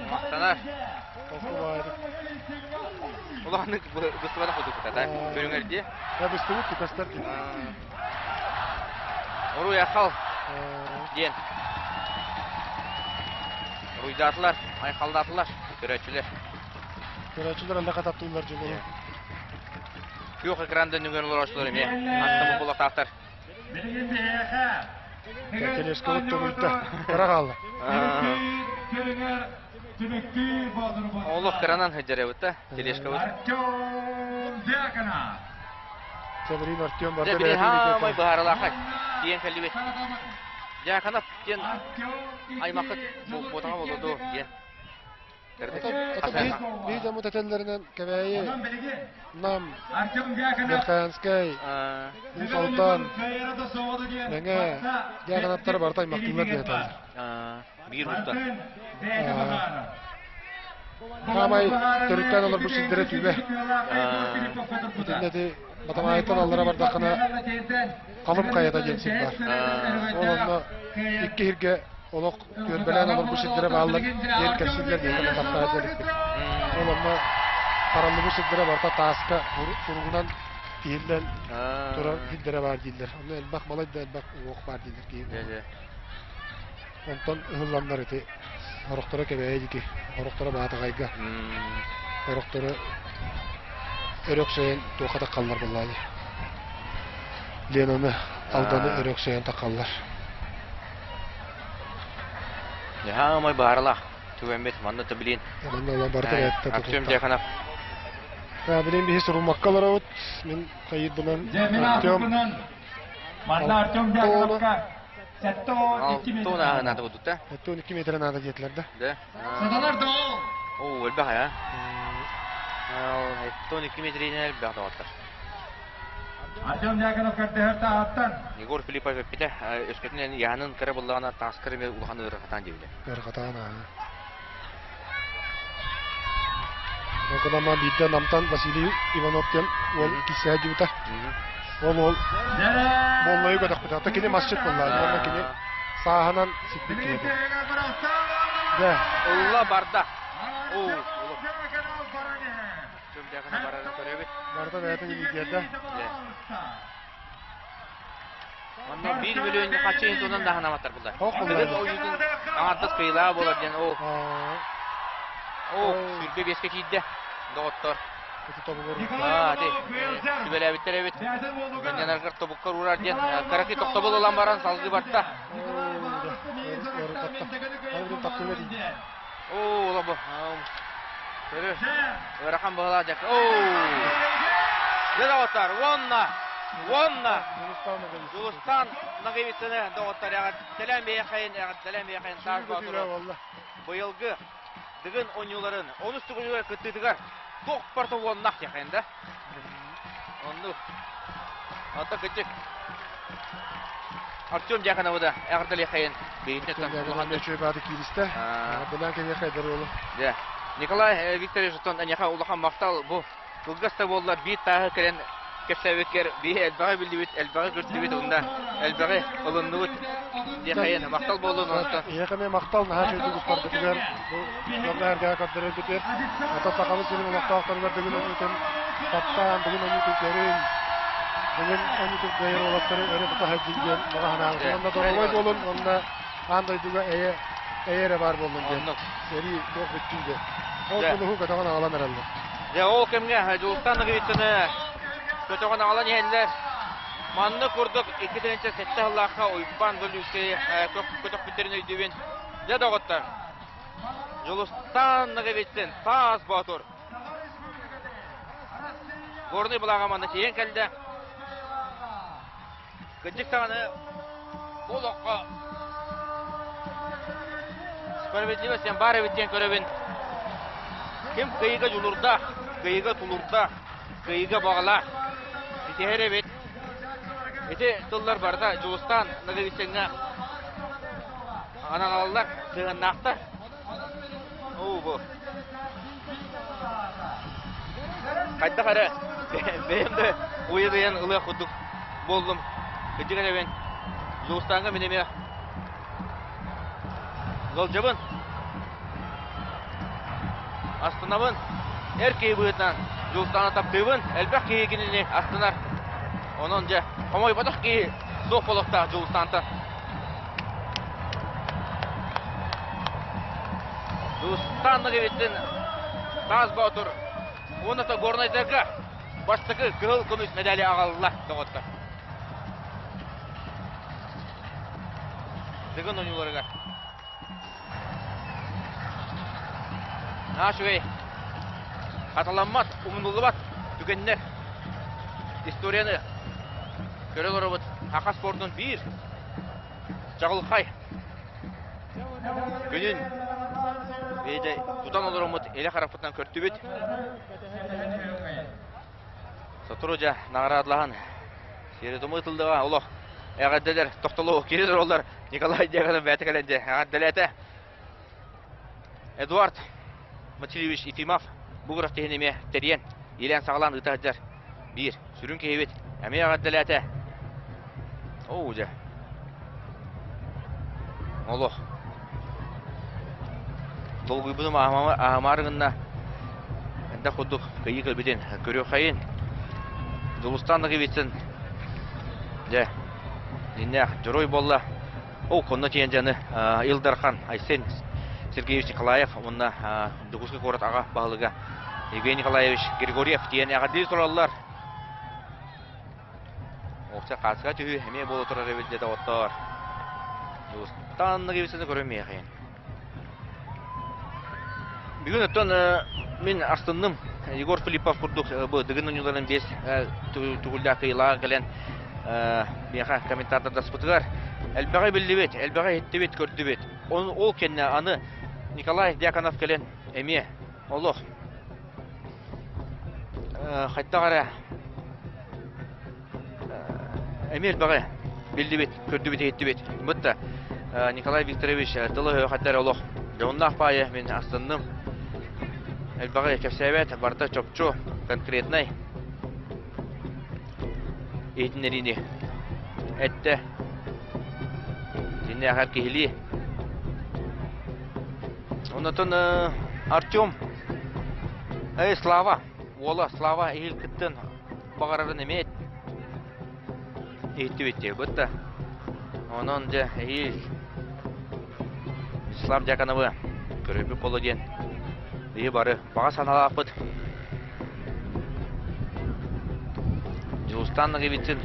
махтанар. Улаханнык быстыбатах курдук та, көрүҥэр дии. Я быстыбыт тукастар дии. Уруй айхал диэн. Уруйдаатылар, айхалдаатылар көрөөччүлэр. Көрөөччүлэр аллаха таптыыллар дьулуһу. Күөх экранда нүгэн олороочулар эмиэ астымы булактаахтар. Телескоп төгүлтэ. Кыра хаалла. Олох кыранан сылдьар эбит да, тележкабыт. Сабрин Артем Дьэ, били хаамай быһаарылаахай. Тиийэн кэллибит. Дьааканап диэн аймакыт буотаҕа буолуо дуо диэн. Биир дьоммут этэллэринэн Кэбээйи, Нам, Верхоянскай, Уус Алдан, Мэҥэ дьааканаптара барыта аймахтыылар диэн этэллэр. Биир уустан. Хаамай төрүттээн олорбут сирдэрэ Түбэ. Итиннэ ити Батамаайыттан аллара бардаххына Халым хайата диэн сир баар. Ол онно икки сиргэ олох түөлбэлээн олорбут сирдэрэ бааллар диэн кэпсииллэр биһиги таптаһа дэликпит. Ол онно хараллыбыт сирдэрэ барыта тааска суругунан. тиһиллэн турар сирдэрэ баар дииллэр. Онно элбэх балай да элбэх уҥуох баар дииллэр киһи. Онтон ыһылланнар ити Орохторо Кэбээйи диэки, орохторо Баатаҕайга, орохторо Өрөксөйөн туохха таххаллар буоллаа дии. Ленаны, Алданы Өрөксөйөн таххаллар. Дьаһаамай бааралаах түгэммит манна то билин. Манна ола барыта бэттэ Артем Дьяконов. Билин биһи суруммакка олоробут. Мин хайыырбынан Артем Манна Артем Дьяконовка 72 наада будут да? 72 метр наада диэтилэр да. Да. Сатанар да ол. Оо, элбэх а. 72 метринен элбэх доҕоттор. Артем Дьяконов көрдөһөр таһаттан. Егор Филиппов эппитэ, өскөтүнэн яһанын кыра буллаҕына тааскар эмиэ улахан ыарахатаан диэбитэ. Ыарахатаан аа. Ол биирдэ Намтан Василий Иванов диэн уол киссээ дьыбыта. Ол уол боллойу көтөхпүтэ. Ата кини масчыт буолла. Уонна кини сааһынан сиппит киһи. Дэ. Улла барда. Барда бэйэтин илиитиэрдэ. Онно биир мөлүйүөн хаччы туһунан даһанаматтар булла. Тыгын ойуутун аҥардас кыйылаа буолар диэн оо. Оо, сүүрбэ биэскэ киирдэ, доҕоттор. Аа, ти сүбэлээбиттэр эбит. Манньанаргар тобуккар уурар диэн караки тохтобул ылан баран салгыы барта. Оо, олобу. Көрү. Ыарахан быһалаах дьак. Оо. Дьэ доҕоттор, уонна, уонна Дьулустаан Ноговицыны доҕоттор эҕэрдэлээн биэхэйин, эҕэрдэлээн биэхэйин таас боотуру быйылгы Дыгын оонньууларын онус төгүлүгэр кыттыытыгар туох барыта уоннах диэхэйин да. Оннук. Онтон кырдьык Артем Дьяконовы да эҕэрдэлиэхэйин бэйэтинэн улахан үчүгэй баады кииристэ. Эҕэрдэлээн кэлиэхэ эдэр уолу. Дьэ. Николай Викторович оттон эйиэхэ улахан махтал бу кылгас да буоллар биир тааһы кэлэн кэпсээбиккэр биһи элбэҕи биллибит, элбэҕи көрдүбүт уонна элбэҕи ылынныбыт диэхэйин махтал буоллун онтон. Эйиэхэ эмиэ махтал наһаа үчүгэйдик устарбытыгар, бу дьоҥҥо эргэҕэ көрдөрөргүтүгэр. Ата Сахабыт сирин олохтоохторугар бүгүн оонньуутун таптаан, бүгүн оонньуутун көрүн, бүгүн оонньуутун кыайар уолаттары өрө тута сылдьын диэн баҕа санаабытым. Уонна доруобай буолун, уонна аан дойдуга эйэ эйэ эрэ баар буоллун диэн. Сэрии туох бүттүн диэн. Ол кулуһу көтөҕөн аҕалан эрэллэр. Дьэ, ол кэмҥэ Дьулустан Ноговицыны көтөҕөн аҕалан иһэллэр. Маннык курдук 2007 сыллаахха Уйбаан Долюскай көтөхпүттэрин өйдүүбүн. Дьэ, доҕоттор, Дьулустан Ноговицын, Таас Боотур. Горнай былааҕа манна тиийэн кэллэ. Кырдьык даҕаны бу олоххо справедливость диэн баар эбит диэн көрөбүн. Ким кыайыыга дьулуурдаах, кыайыыга тулуурдаах, кыайыыга баҕалаах ситиһэр эбит. Ити тыллар барыта Дьулустаан Ноговицыҥҥа ананаллар, сыһыаннаахтар. Оо, бу. Хайдах эрэ бэйэм да уйадыйан ылыах курдук буоллум. Кырдьык эрэбин. Дьулустааҥҥа мин эмиэ ыалдьабын. Астынабын. Эр киһи быһыытынан Дьулустааны таптыыбын. Элбэх киһи кинини астынар. Онон дьэ, хомойботох киһи суох буолуохтаах Дьулустаантан. Дьулустаан Ноговицын Таас Боотур уонна Горнайдарга бастакы кыһыл көмүс медали аҕалла доҕоттор. Дыгын оонньууларыгар. Наһаа үчүгэй хатыламмат, умнуллубат түгэннэр историяны көрө олоробут. Саха спордун биир чаҕылхай күнүн бэйдэ тутан олороммут илэ харахпытынан көрдүбүт. Сотору дьэ наҕараадалаһан сиэри-туму ытыллыаҕа олох эҕэрдэлэр тохтолу кири тураллар Николай Дьяконов бэйэтэ кэлэн дьэ эҕэрдэлээтэ. Эдуард Васильевич Ефимов бу күрэхтэһиини эмиэ тэрийэн, иилээн-саҕалаан ыыта сылдьар биир сүрүн киһибит эмиэ эҕэрдэлээтэ. Оо, дьэ. Олох. Долгуйбутум аһымаары гынна. Элбэх курдук кыайыы кэлбитин көрүөххэйин. Дьулустаан Ноговицын дьэ дьиннээх дьоруой буолла. Ол конно тиийэн дьаны Ил Дархан Айсен Сергеевич Николаев уонна Дьокуускай куорат аҕа баһылыга Евгений Николаевич Григорьев тиийэн эҕэрдии тураллар. Оҕча хаасыга түһүү эмиэ буола турар эбит дьэ доҕоттоор. Дьулустаан Ноговицыны көрүмүөххин. Бүгүн оттон мин астынным. Егор Филиппов курдук бу Дыгын оонньууларын биэс тугуллаах кыайыылааҕа кэлэн миэхэ комментатордаспытыгар элбэҕи биллибит, элбэҕи иһиттибит, көрдүбүт. Ол кэннэ аны Николай Дьяконов кэлэн эмиэ олох хайдах эрэ эмиэ элбэҕи биллибит, көрдүбүт, иһиттибит. Бытта Николай Викторович тылы өһө олох дьоһуннаах баайы мин астынным. Элбэҕи кэпсээбэт, барыта чопчу, конкретнай иһитиннэриини эттэ. Дьиннээхэр киһилии. Оннотон Артем, эй, Слава, уола Слава иһил кыттын баҕарарын эмиэ иһиттибит диэбит да. Онон дьэ эһиил Вячеслав Дьяконовы көрөбүт боло диэн биһи бары баҕа санаалаахпыт. Дьулустаан Ноговицын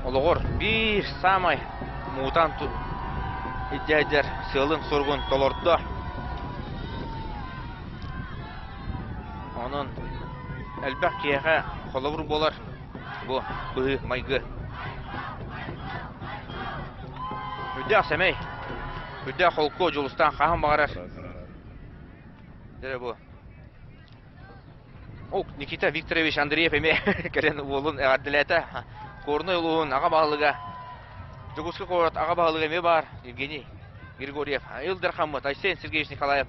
олоҕор биир саамай муҥутаан илдьэ сыалын-соругун толордо. Онон элбэх киһиэхэ холобур буолар бу быһыы-майгы. Үрдээх сэмэй, үрдээх холку Дьулустаан хаһан баҕарар. Дьэ бу. О, Никита Викторович Андреев эмиэ кэлэн уолун эҕэрдэлээтэ. Куорунай улууһун аҕа баһылыга, Дьокуускай куорат аҕа баһылыга эмиэ баар Евгений Григорьев. Ил Дархаммыт Айсен Сергеевич Николаев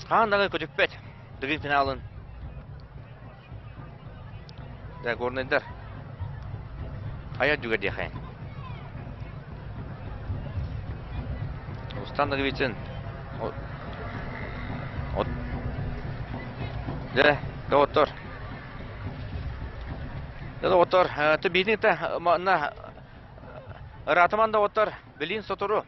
Хаан даҕаны көтүппэт Дыгын финалын. Да, горнайдар. Хайа үрдүгэр диэхэ. Устан Ноговицын. От. Дьэ, доҕоттор. Дьэ, доҕоттор, биһиги та манна ыраатыман доҕоттор, билин сотору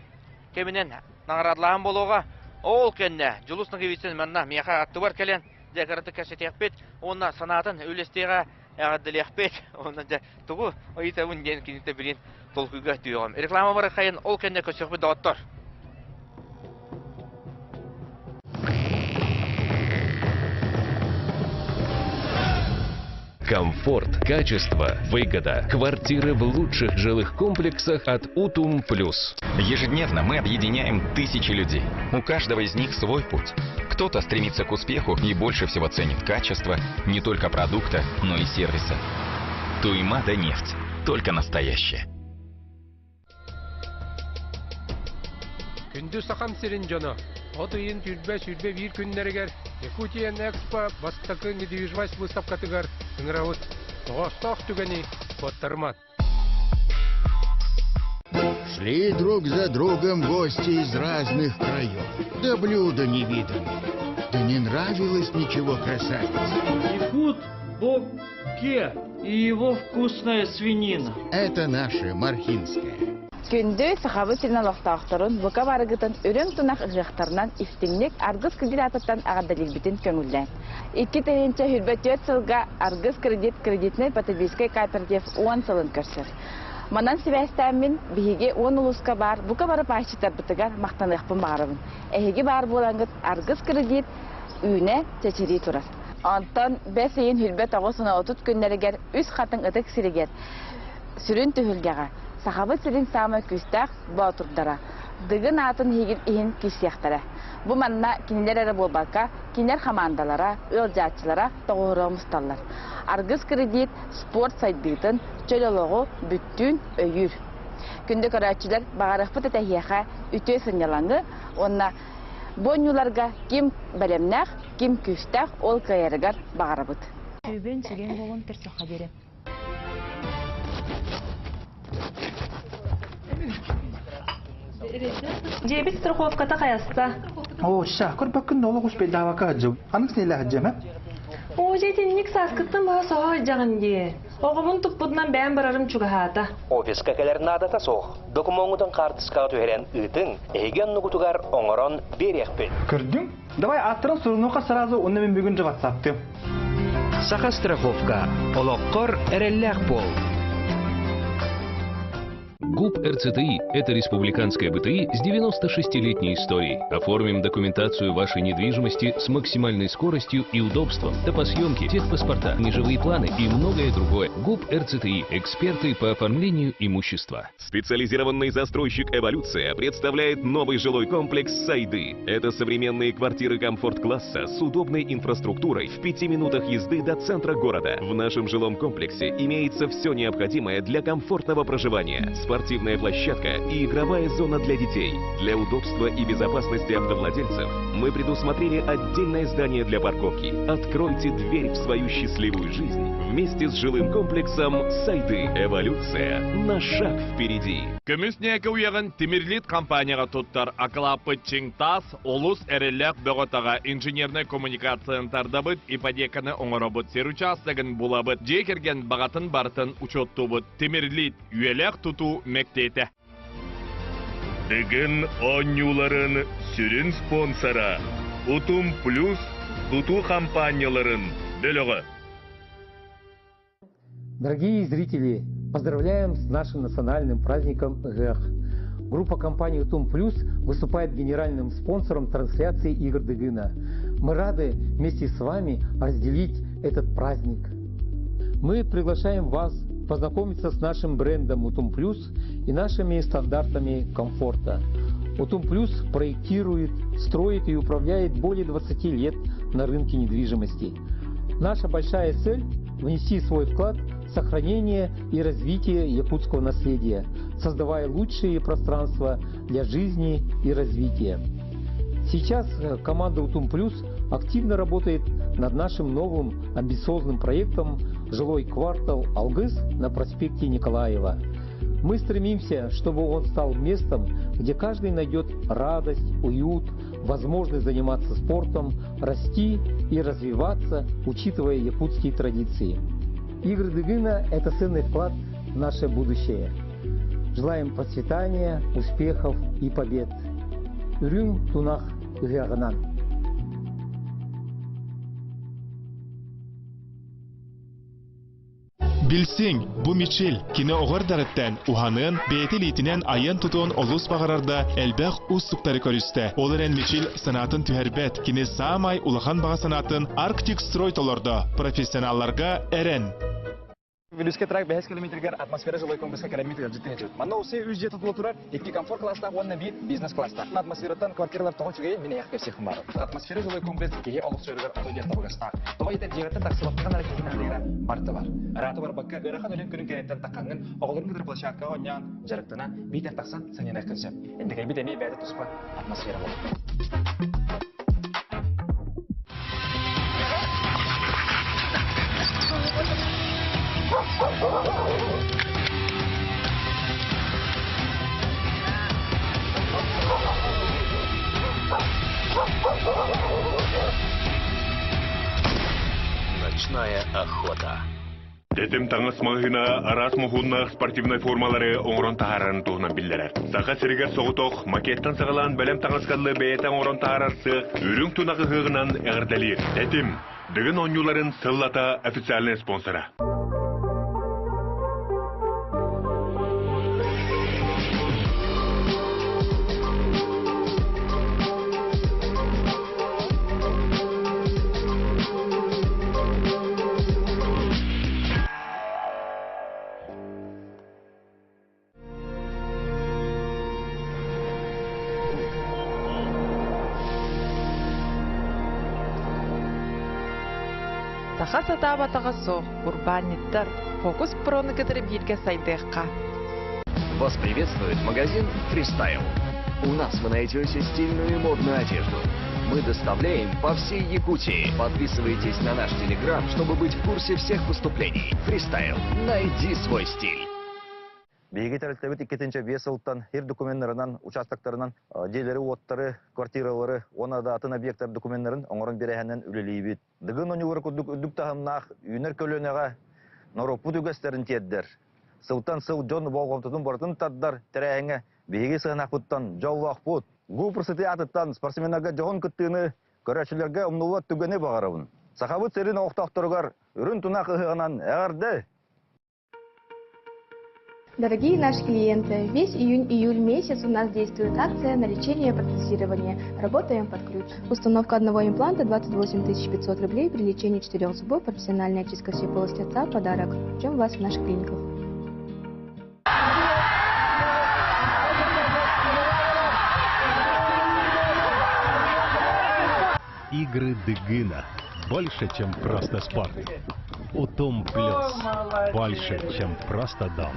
кэминэн наҕараадалааһын буолуоҕа. Ол кэннэ Дьулус Ноговицын манна миэхэ аттыбар кэлэн дьэ кыратык кэпсэтиэхпит уонна санаатын үллэстиэҕэ эҕэрдэлиэхпит. Уонна дьэ тугу ыйытабын диэн кинитэ билин толкуйга түһүөҕүм. Реклама барахайын ол кэннэ көрсүөхпүт доҕоттор. Комфорт, качество, выгода. Квартиры в лучших жилых комплексах от Утум Плюс. Ежедневно мы объединяем тысячи людей. У каждого из них свой путь. Кто-то стремится к успеху и больше всего ценит качество не только продукта, но и сервиса. Туймада нефть. Только настоящая. Күндү Сахам сирин дьоно, от ыйын түрбэ сүрбэ биир күннэригэр Якутия Экспо бастакы недвижимость выставкатыгар ыҥырабыт. Тоҕоостоох түгэни куоттарыман. Шли друг за другом гости из разных краев. Да блюда невиданные. Да не нравилось ничего красавице. Якут Бокке и его вкусная свинина. Это наша Мархинская. Күндү Сахабыт сирин олохтоохторун бука барыгытын үрүҥ тунах ыһыахтарынан истиҥник Аргыс кредит аатыттан аҕардалиирбитин көҥүллээн. 2024 сылга Аргыс кредит кредитнэй потребительскай кооператив уон сылын көрсөр. Манан сибээстээммин биһиги уон улууска баар бука бары паасчыттарбытыгар махтаныахпын баҕарабын. Эһиги баар буолаҥҥыт Аргыс кредит үүнэ, чэчирии турар. Онтон бэс ыйын хүрбэ 930 күннэригэр Үс Хатыҥ ытык сиригэр сүрүн түһүлгэҕэ Сахабыт сирин саамай күүстээх боотурдара Дыгын аатын иһигин иһин киирсиэхтэрэ. Бу манна кинилэр эрэ буолбакка, кинилэр хамаандалара, ыалдьааччылара тоҕуһура мусталлар. Аргыс кредит спорт сайдыытын, чөл олоҕу бүттүүн өйүүр. Күндү көрөөччүлэр, баҕарыахпыт этэ эһиэхэ үтүө сынньалаҥы уонна бу оонньууларга ким бэлэмнээх, ким күүстээх ол кыайарыгар баҕарабыт. Түүбүн сүгэн буолун көрсөххө диэри. Дьиэбит страховката хайаста? Оо, ща, көрбөккүн да олох успейдаабакка сылдьабын. Анык снелэ сылдьыам, э? Оо, дьэ итинник сааскыттан быһа соһо сылдьаҕын дии. Оҕобун туппутунан бэйэм барарым чугаһаата. Офиска кэлэр наадата суох. Докумуоҥҥутун хаартыскаҕа түһэрэн ыытыҥ, эһиги оннугутугар оҥорон биэриэхпит. Көрдүҥ? Давай ааттарын сурунуохха сразу, уонна мин бүгүн же ватсаптыам. Саха страховка. Олоххор эрэллээх буол. ГУП РЦТИ – это республиканская БТИ с 96-летней историей. Оформим документацию вашей недвижимости с максимальной скоростью и удобством, топосъемки, техпаспорта, межевые планы и многое другое. ГУП РЦТИ – эксперты по оформлению имущества. Специализированный застройщик «Эволюция» представляет новый жилой комплекс «Сайды». Это современные квартиры комфорт-класса с удобной инфраструктурой в пяти минутах езды до центра города. В нашем жилом комплексе имеется все необходимое для комфортного проживания. Спортивная площадка и игровая зона для детей. Для удобства и безопасности автовладельцев мы предусмотрели отдельное здание для парковки. Откройте дверь в свою счастливую жизнь вместе с жилым комплексом «Сайды». Эволюция на шаг впереди. Көмүс ньээкэ уйаҕын Тимирлит компанияҕа туттар акылааппыт чиҥ таас, олус эрэллээх бөҕө-таҕа инженернай коммуникацияны тардабыт, ипотеканы оҥоробут, сир учаастагын булабыт, дьиэ кэргэн баҕатын барытын учуоттуубут. Тимирлит үйэлээх тутуу мэктиэтэ. Дыгын оонньууларын сүрүн спонсора Утум Плюс тутуу хампаанньаларын бөлөҕө. Дорогие зрители, поздравляем с нашим национальным праздником Ыһыах. Группа компании «Утум Плюс» выступает генеральным спонсором трансляции игр Дыгына. Мы рады вместе с вами разделить этот праздник. Мы приглашаем вас познакомиться с нашим брендом «Утум Плюс» и нашими стандартами комфорта. «Утум Плюс» проектирует, строит и управляет более 20 лет на рынке недвижимости. Наша большая цель – внести свой вклад в сохранение и развитие якутского наследия, создавая лучшие пространства для жизни и развития. Сейчас э, команда «Утум Плюс» активно работает над нашим новым амбициозным проектом «Жилой квартал Алгыс» на проспекте Николаева. Мы стремимся, чтобы он стал местом, где каждый найдет радость, уют, возможность заниматься спортом, расти и развиваться, учитывая якутские традиции. Игры Дыгына – это ценный вклад в наше будущее. Желаем процветания, успехов и побед. Үрүҥ тунах ыһыаҕынан! Билсиҥ, бу Мичил, кини оҕо эрдэҕиттэн уһаныан, бэйэтэ илиитинэн айан-тутуон олус баҕарар да, элбэх уустуктары көрүстэ. Ол эрэн Мичил санаатын түһэрбэт, кини саамай улахан баҕа санаатын Арктик Строй толордо, профессионалларга эрэн. Вилюйскай тракт бэһис километригэр атмосфера жилой комплекска кэлэммит ыалдьыттыы сылдьыбыт. Манна усе үс дьиэ тутула турар, икки комфорт класстаах уонна биир бизнес класстаах. Атмосфераттан квартиралар тоҕо үчүгэйин мин эйиэхэ кэпсиэхпин баҕарабын. Атмосфера жилой комплекс киһи олохсуйарыгар отой диэн табыгастаах. Тоҕо диэтэр дьиэҕиттэн тахсыбаккаҕын эрэ киһи наадыйара барыта бар. Ыраата барбакка ыарахан үлэҥ күнүн кэнниттэн таххаҥҥын оҕолорун кытары площадкаҕа оонньоон, дьарыктана, биитэр тахсан саньаныаххын сөп. Инникэйбит эмиэ бэйэтэ туспа атмосфера буолар. Ночная охота. Тэтим таҥас маҕаһыына араас моһуоннаах спортивнай формалары оҥорон таһаарарын туһунан биллэрэр. Саха сиригэр соҕотох макеттан саҕалаан бэлэм таҥаскаллы бэйэтэ оҥорон таһаарар сыах үрүҥ тунах ыһыаҕынан эҕэрдэлиир. Тэтим, Дыгын оонньууларын сыллата официальнай спонсора. Саха сатаабатаҕа суох, урбаанньыттар Фокус Прону кытары бииргэ сайдыахха. Вас приветствует магазин Freestyle. У нас вы найдете стильную и модную одежду. Мы доставляем по всей Якутии. Подписывайтесь на наш телеграм, чтобы быть в курсе всех поступлений. Фристайл. Найди свой стиль. Биһиги тэрилтэбит 2-5 сылтан ир докуменнарынан, участоктарынан дьиэлэри-уоттары, квартиралары уонна да атын объектар докуменнарын оҥорон биэрэһинэн үлэлиибит. Дыгын оонньуулара курдук үрдүк таһымнаах үүнэр көлүөнэҕэ норуоппут үгэстэрин тиэрдэр, сылтан сыл дьон болҕомтотун барытын тардар тэрээһиҥҥэ биһиги сыһыанахпыттан дьоллоохпут. ГУПР сытыы аатыттан спортсменнарга дьоһун кыттыыны көрөөччүлэргэ умнуллубат түгэни баҕарабын. Сахабыт сирин олохтоохторугар үрүн тунах ыһыаҕынан эҕэрдэ! Дорогие наши клиенты, весь июнь-июль месяц у нас действует акция на лечение и протезирование. Работаем под ключ. Установка одного импланта 28 500 рублей при лечении четырех зубов, профессиональная очистка всей полости рта, подарок. Ждем вас в наших клиниках. Игры Дыгына. Больше, чем просто спорт. Утум Плюс. Больше, чем просто дом.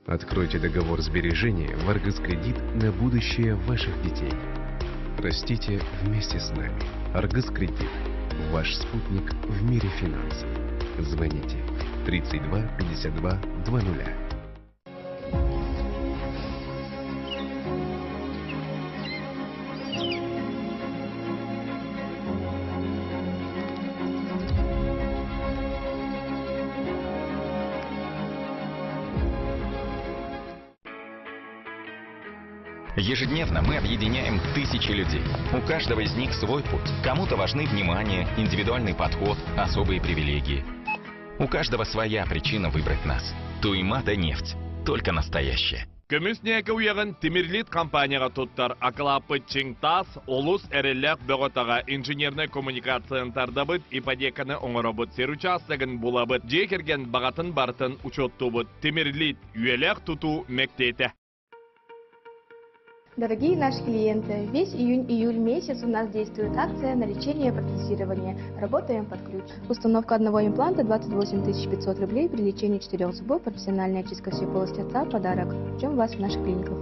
Откройте договор сбережения в Аргыс Кредит на будущее ваших детей. Растите вместе с нами. Аргыс Кредит. Ваш спутник в мире финансов. Звоните 32 52 00. Ежедневно мы объединяем тысячи людей. У каждого из них свой путь. Кому-то важны внимание, индивидуальный подход, особые привилегии. У каждого своя причина выбрать нас. Туймада нефть. Только настоящая. Көмүс ньээкэ уйаҕын Тимирлит компанияҕа туттар акылааппыт чиҥ таас, олус эрэллээх бөҕө-таҕа инженернэй коммуникацияны тардабыт, ипотеканы оҥоробут, сир учаастагын булабыт, дьиэ кэргэн баҕатын барытын учуоттуубут. Тимирлит үйэлээх тутуу мэктиэтэ. Дорогие наши клиенты, весь июнь-июль месяц у нас действует акция на лечение и протезирование. Работаем под ключ. Установка одного импланта 28 500 рублей при лечении четырех зубов, профессиональная очистка всей полости рта, подарок. Ждем вас в наших клиниках.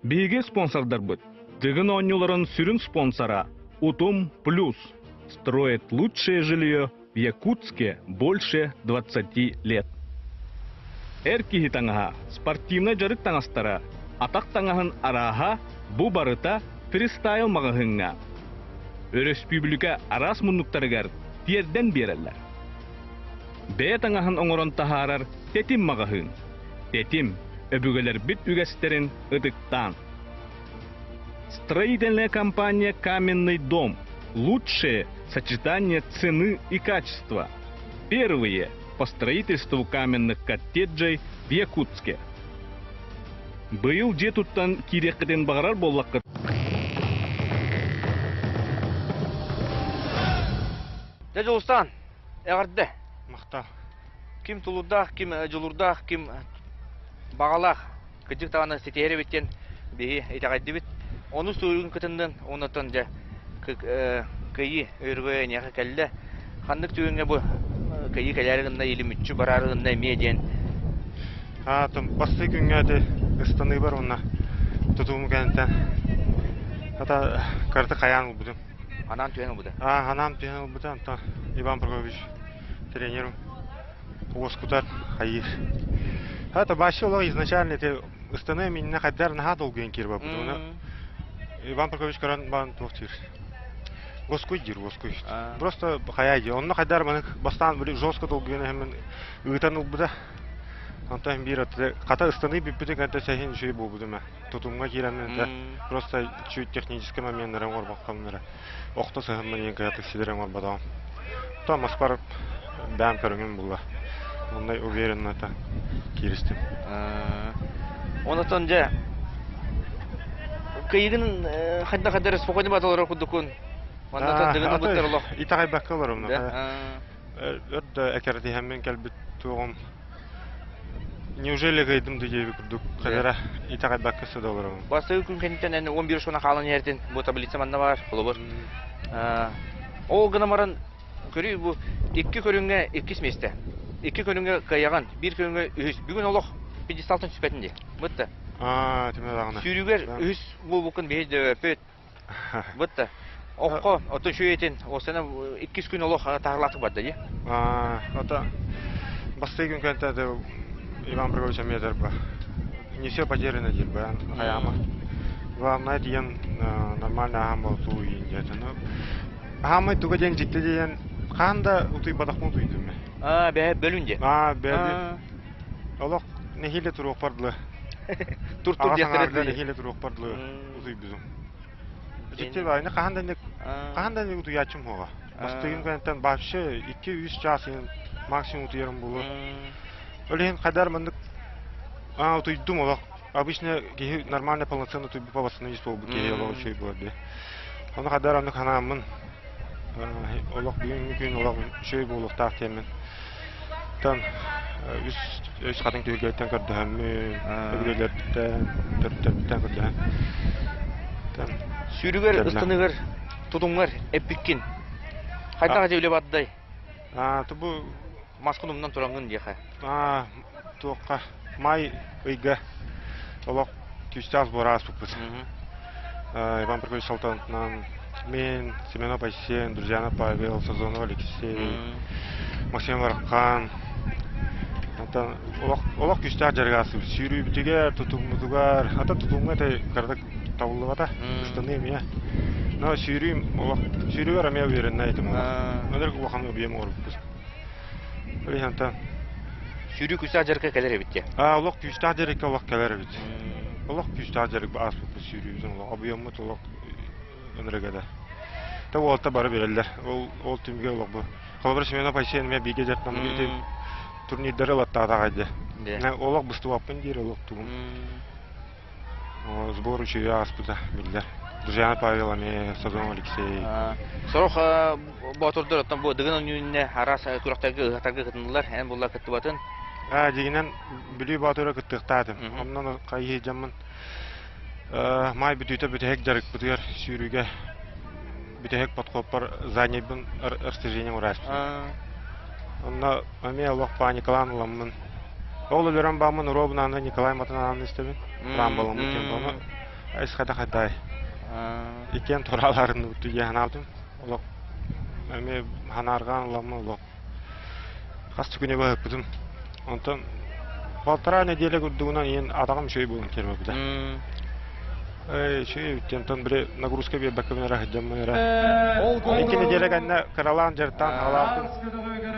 Биһиги спонсордарбыт. Дыгын оонньууларын сүрүн спонсора Утум Плюс. Строит лучшее жилье в Якутске больше 20 лет. Эр киһи таҥаһа, спортивнай дьарык таҥастара, атах таҥаһын арааһа бу барыта фристайл маҕаһыыҥҥа. Өрөспүүбүлүкэ араас муннуктарыгар тиэрдэн биэрэллэр. Бэйэ таҥаһын оҥорон таһаарар Тэтим маҕаһыын. Тэтим, өбүгэлэрбит үгэстэрин ытыктаан. Строительная компания «Каменный дом» Лучшее сочетание цены и качества. Первые по строительству каменных коттеджей в Якутске. Быйыл дьиэ туттан киириэххитин баҕарар буоллаххыт. Дьэ, Дьулустаан, эҕэрдэ. Махтал. Ким тулуурдаах, ким дьулуурдаах, ким баҕалаах кырдьык даҕаны ситиһэр эбит диэн биһи итэҕэйдибит. Ону суруйун кытыннын, оннуттан дьэ кыайыы өргөйө эйиэхэ кэллэ. Ханнык түгэҥҥэ бу кыайыы кэлээри гынна или мүччү бараары гынна эмиэ диэн. Аатым бастыы күҥҥэ ити ыстаныыбар уонна тутуум кэнниттэн ата карты хайаан ылбытым. Анаан түһэн ылбыта. Аа, анаан түһэн ылбыта. Онтон Иван Прокопьевич тренерым уоскутар хайыыр. Это вообще олох изначально эти ыстаныы миннэ хайдар наһаа долгуйан киирбэппит. Оны Иван Прокопьевич көрөн баран туох диир. Уоскуй диир, уоскуй. Просто хайа дии. Онно хайдар маны бастаан били жестко долгуйан иһэммин ыытан ылбыта. Онтон биир хата ыстаныы бүппүтүн кэнтэ сэһин үчүгэй буолбутум ээ. Тутумҥа киирэн просто чуть технический моменнары оҥорбоккомнара. Охто сыһыммын иэн кыратык сидэрэн оҥорботоҕум. То маспар бэйэм көрүҥүм булла. Оннай уверенно это кииристим. Онотон дьэ кыйыгын хайдах хайдар спокойно баталар курдукун. Манна дыгын ылбыттар олох. Итэҕэйбэккэ олорум. Өр да экэрэтиһэммин кэлбит туоҕум Неужели кыайдым да диэби курдук хадара итэҕэйбэккэ сыда олоробун. Бастакы күн кэнниттэн эн 11 шона хаалан иһэртин бу таблица манна баар холобур. Ол гынан баран көрүү бу икки көрүҥҥэ иккис миэстэ. Икки көрүҥҥэ кыайаҕын, биир көрүҥҥэ үһүс. Бүгүн олох пьедесталтан түспэтин дии. Бытта. Аа, тимэ даҕаны. Сүүрүүгэр үһүс буолбуккун биһи дөбөппүт. Бытта. Окко, отон шүйетин, осена иккис күн олох таһырлаатык барда дии. Ото бастыы күн кэнтэ Иван Прокопьевич эмиэ ба. Не все потеряно диир баян хайаама. Главное диэн нормально аһаан болтуу иин диэтэ. Ну, аһаамай туга диэн дьикти диэн хаан да утуйбатахпын утуйдум мен. Аа, бэһэ бөлүн диэ. Аа, бөлүн. Олох нэһиилэ туруохпар дылы. Тур-тур Аҕа диэхтэрэ саҥаарга дылы. нэһиилэ туруохпар дылы утуйбутум. Дьикти баайны хаһан да хаһан да утуйааччым суоҕа. Бастыгым кэнниттэн вообще 2-3 чаас иһин максимум утуйарым буолуо. Ол иһин хайдар маннык аа утуйдум олох. Обычно киһи нормально полноценно утуйбуппа восстановить буолбут киһи олох үчүгэй буолар дии. Ону хайдар оннук ханааммын олох бүгүҥҥү күн олох үчүгэй буолуохтаах диэммин. Тан үс үс хатыҥ түһүлгэттэн көрдөһөммүн, өбүгэлэрбиттэн, төрүттэрбиттэн көрдөһөн. Тан Сүүрүгэр, ыстаныгар, тутуҥҥар эппиккин. Хайдах дьэ үлэ бардай? Аа, тубу маскын умнан тураҥҥын диэхэ. Аа, туохха май ыйга олох күүстээх сбор ааспыппыт. Иван Прокопьевич Салтанатынан мен, Семенов Айсен, Друзьянов Павел, Сазонов Алексей, Максим Вархан. Онтон олох олох күүстээх дьарык ааспыт. Сүүрүүбүтүгэр, тутуммутугар, ата тутумҥа это кыратык табыллыбата, ыстаныы эмиэ. Но сүүрүүм олох сүүрүүгэр эмиэ увереннай этим олох. Өнөр улахан объем оҥорбуппут. Ол Сүүрүү күүстээх дьарыкка кэлэр эбит дии. Аа, олох күүстээх дьарыкка олох кэлэр эбит. Олох күүстээх дьарык ааспыппыт сүүрүүбүтүн олох объеммут олох ынырыга да. Та уолта бары билэллэр. Ол ол түмүгэ олох бу. Холобура Семенов Айсен эмиэ бииргэ дьарыктаммыт ити турнирдары ылаттаатаҕай дии. Олох быстыбаппын диир олох тугум. Сбор үчүгэй ааспыта биллэр. Друзьяна Павел эмиэ, Сазон Алексей. Сорох боотурдар оттон бу Дыгын оонньуунна араас күрэхтэргэ ыһыахтарга кытыннылар. Эн булла кыттыбатын. Аа, дьиҥинэн Бүлүү Боотура кыттыахтаатым. Онон хайыы дьаммын маай бүтүүтэ бүтэһик дьарыкпытыгар сүүрүүгэ бүтэһик подходпар заднийбын растяжением урааспытым. Онно эмиэ олох паникалаан ыламмын. Ол өлөрөн бааммын уруобунааны Николай Матанааны истэбин. Трамбаламмыт диэн ону исхата хайдай. Иккиэн тураалаарынныбыт дии санаабытым. Олох эмиэ ханааргаан ыламмын олох хас да күнү быһыппытым. Онтон полтора неделя курдугунан иин атаҕым үчүгэй буолан киирбэппитэ. Эй, үчүгэй эбит диэн били нагрузка биэрбэккэбин эрэ сылдьаммын эрэ. Икки неделя кэннэ кыралаан дьарыктаан хаалаабытым.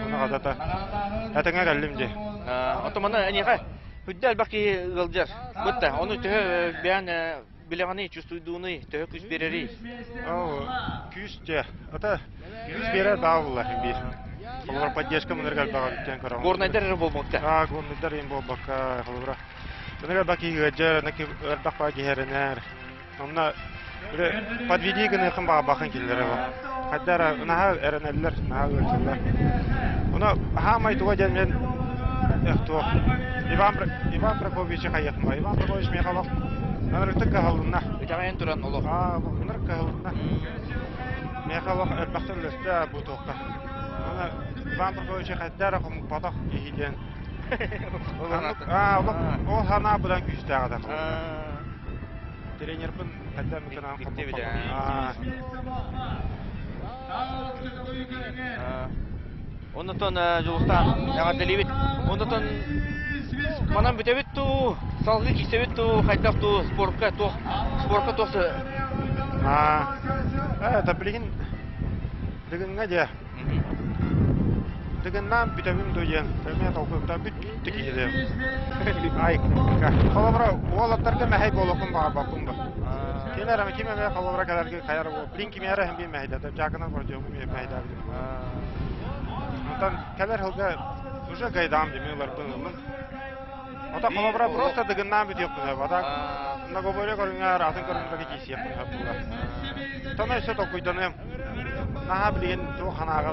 Ону хатата этэҥҥэ кэллим дии. Оттон манна эйиэхэ үрдэ элбэх киһи ыалдьар. Бытта, ону төһө бэйэн билэҕиний, чувствуйдууный, төһө күүс биэрэрий? Күүс дьэ, ата күүс биэрэр баа булла биир. Холобура поддержка мунарга элбэҕэ бүттэн көрөҕүн. Горнайдар эрэ буолбакка. Аа, горнайдар им буолбакка, холобура. Мунарга элбэх киһи ыалдьар, элбэх баа киһи эрэнэр. Онно подведи гыныахын баҕарбахын киллэрэ ол. Хайдара наһаа эрэнэллэр, наһаа ыалдьаллар. Ону хаамай туга диэн мен туох Иван Иван Прокопьевичи хайыахма. Иван Прокопьевич миэхэ олох ынырыктык кыһалынна. Итэҕэйэн туран олох. Аа, ынырык кыһалынна. Миэхэ олох элбэхтэ үллэстэ бу туохха. Аны Иван Прокопьевичи хайда эрэ хомуппатах киһи диэн. Аа, олох ол санаа быдан күүстээх этэ. Тренербин хайда эмитинэн хомуппатах. Оннотон Дьулустаан эҕэрдэлиибит. Оннотон манан бүтэбит дуу, салгыы киирсэбит дуу, хайдах дуу, спортка туох спортка туох Аа, это билигин Дыгыҥҥа дьэ. Дыгыннаан бүтэбин дуу диэн эмиэ толкуйда бүттэ киһи Ай, холобура уолаттарга мэһэй буолуохпун баҕарбаппын ба. Ким эрэ ким эмэ холобура кэлэргэ хайар блин ким эрэ иһин мэһэйдэтэ дьаакынан кордьуогум мэһэйдээбитим. Онтон кэлэр сылга уже гайдаам дими ыларбын ыллым. Ата холобура просто дыгыннаан бүтүөхпүн сөп. Ата многоборье көрүҥэр, атын көрүҥнэргэ киирсиэхпин сөп буолар. Тона өссө толкуйданыам. Наһаа билигин туох санааҕа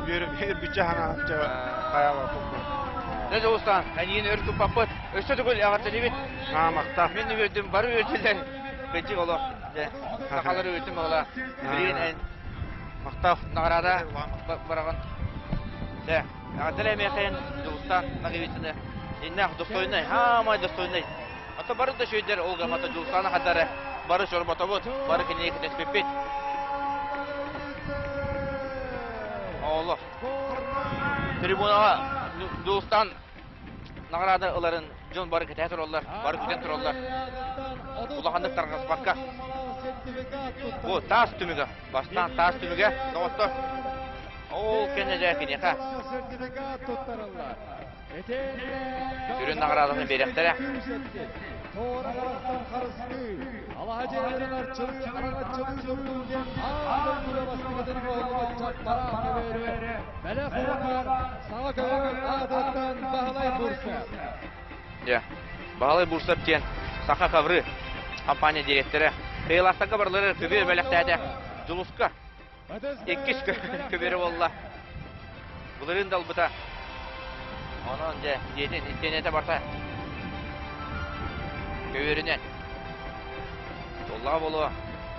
үөрбүччэ санааччы хайаабаппын. Дьэ Дьулустаан, эйигин өр туппаппыт. Өссө төгүл эҕэрдэлиибит. Маамахта. Мин үөрдүм, бары үөрдүлэр. Кыдьык олох. Дьэ, сахалар үөрдүм оҕола. Билигин эн Махтал. Наҕараада бараҕын. Дьэ, Эҕэрдэлээ миэхэ Дьулустаан Наговицыны. Иннээх достойнай, хаамай достойнай. Ото бары да шөйдер ол гамата Дьулустаана хадары бары чорботобут, бары кинини кэтэспиппит. Олох. Трибунаҕа Дулустан наҕараада ыларын дьон бары кэтэһэ тураллар, бары күтэн тураллар. Улаханнык тарҕаспакка. Бу таас түмүгэ, бастаан таас түмүгэ, доҕоттор. Ол кэннэ дьэ киниэхэ сүрүн наҕараадатын биэриэхтэрэ. Дьэ, Баһылай Бурсов диэн Саха ковры компания директора кыайыылаахтарга барылары көбүөр бэлэхтээтэ. Дьулуска иккис көбүөрэ буолла. Былырыын да ылбыта. Онон дьэ, дьиэтин истиэнэтэ барта көбүөрүнэн. Туоллаҕа буолуо.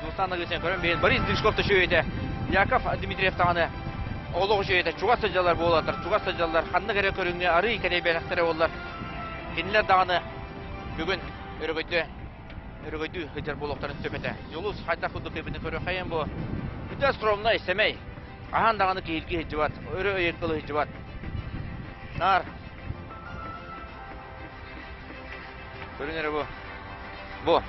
Дьулустан Нагысын көрөн биһин Борис Дышков төшөйөтө. Яков Дмитриев даҕаны олох үчүгэйэтэ чугас сылдьаллар буолаллар, чугас сылдьаллар. Ханнык эрэ көрүҥҥэ арыый кэлэйбэтэхтэрэ буоллар. Кинилэр даҕаны бүгүн өрөгөйдө өрөгөйдүү сылдьар буолуохтарын сөп этэ. Дьулус хайдах курдук эбитин көрүөххэйин бу. Бүтэ скромнай, сэмэй. Аһаан даҕаны киһиргии сылдьыбат, өрө өйөккөлө сылдьыбат. Наар Көрүнэрэ бу. Бу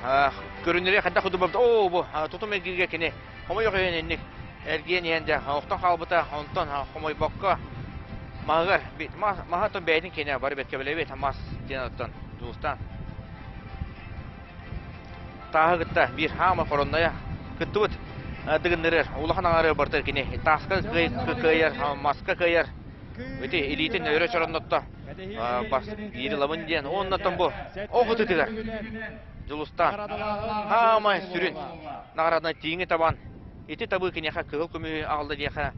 көрүнэрэ хайдах курдук барбыта. Оо бу тутум эргииргэ кини хомойох иһин инник эргиэн иһэн дьэ охтон хаалбыта. Онтон хомойбокко маһыгар маһа оттон бэйэтин киэнэ бары бэркэ билэбит мас диэн оттон Дьулустаан тааһы кытта биир хаама хороннойо кыттыбыт дыгыннырыр улахан аҥары барытыр кини тааска кыайар маска кыайар ити илиитин өрө чороннотто бас биири ылабын диэн уоннаттан бу ох ытытыгар Дьулустаан хаамай сүрүн наҕарааданы тииҥи табан ити табыы киниэхэ кыһыл көмүһү аҕалла диэхэ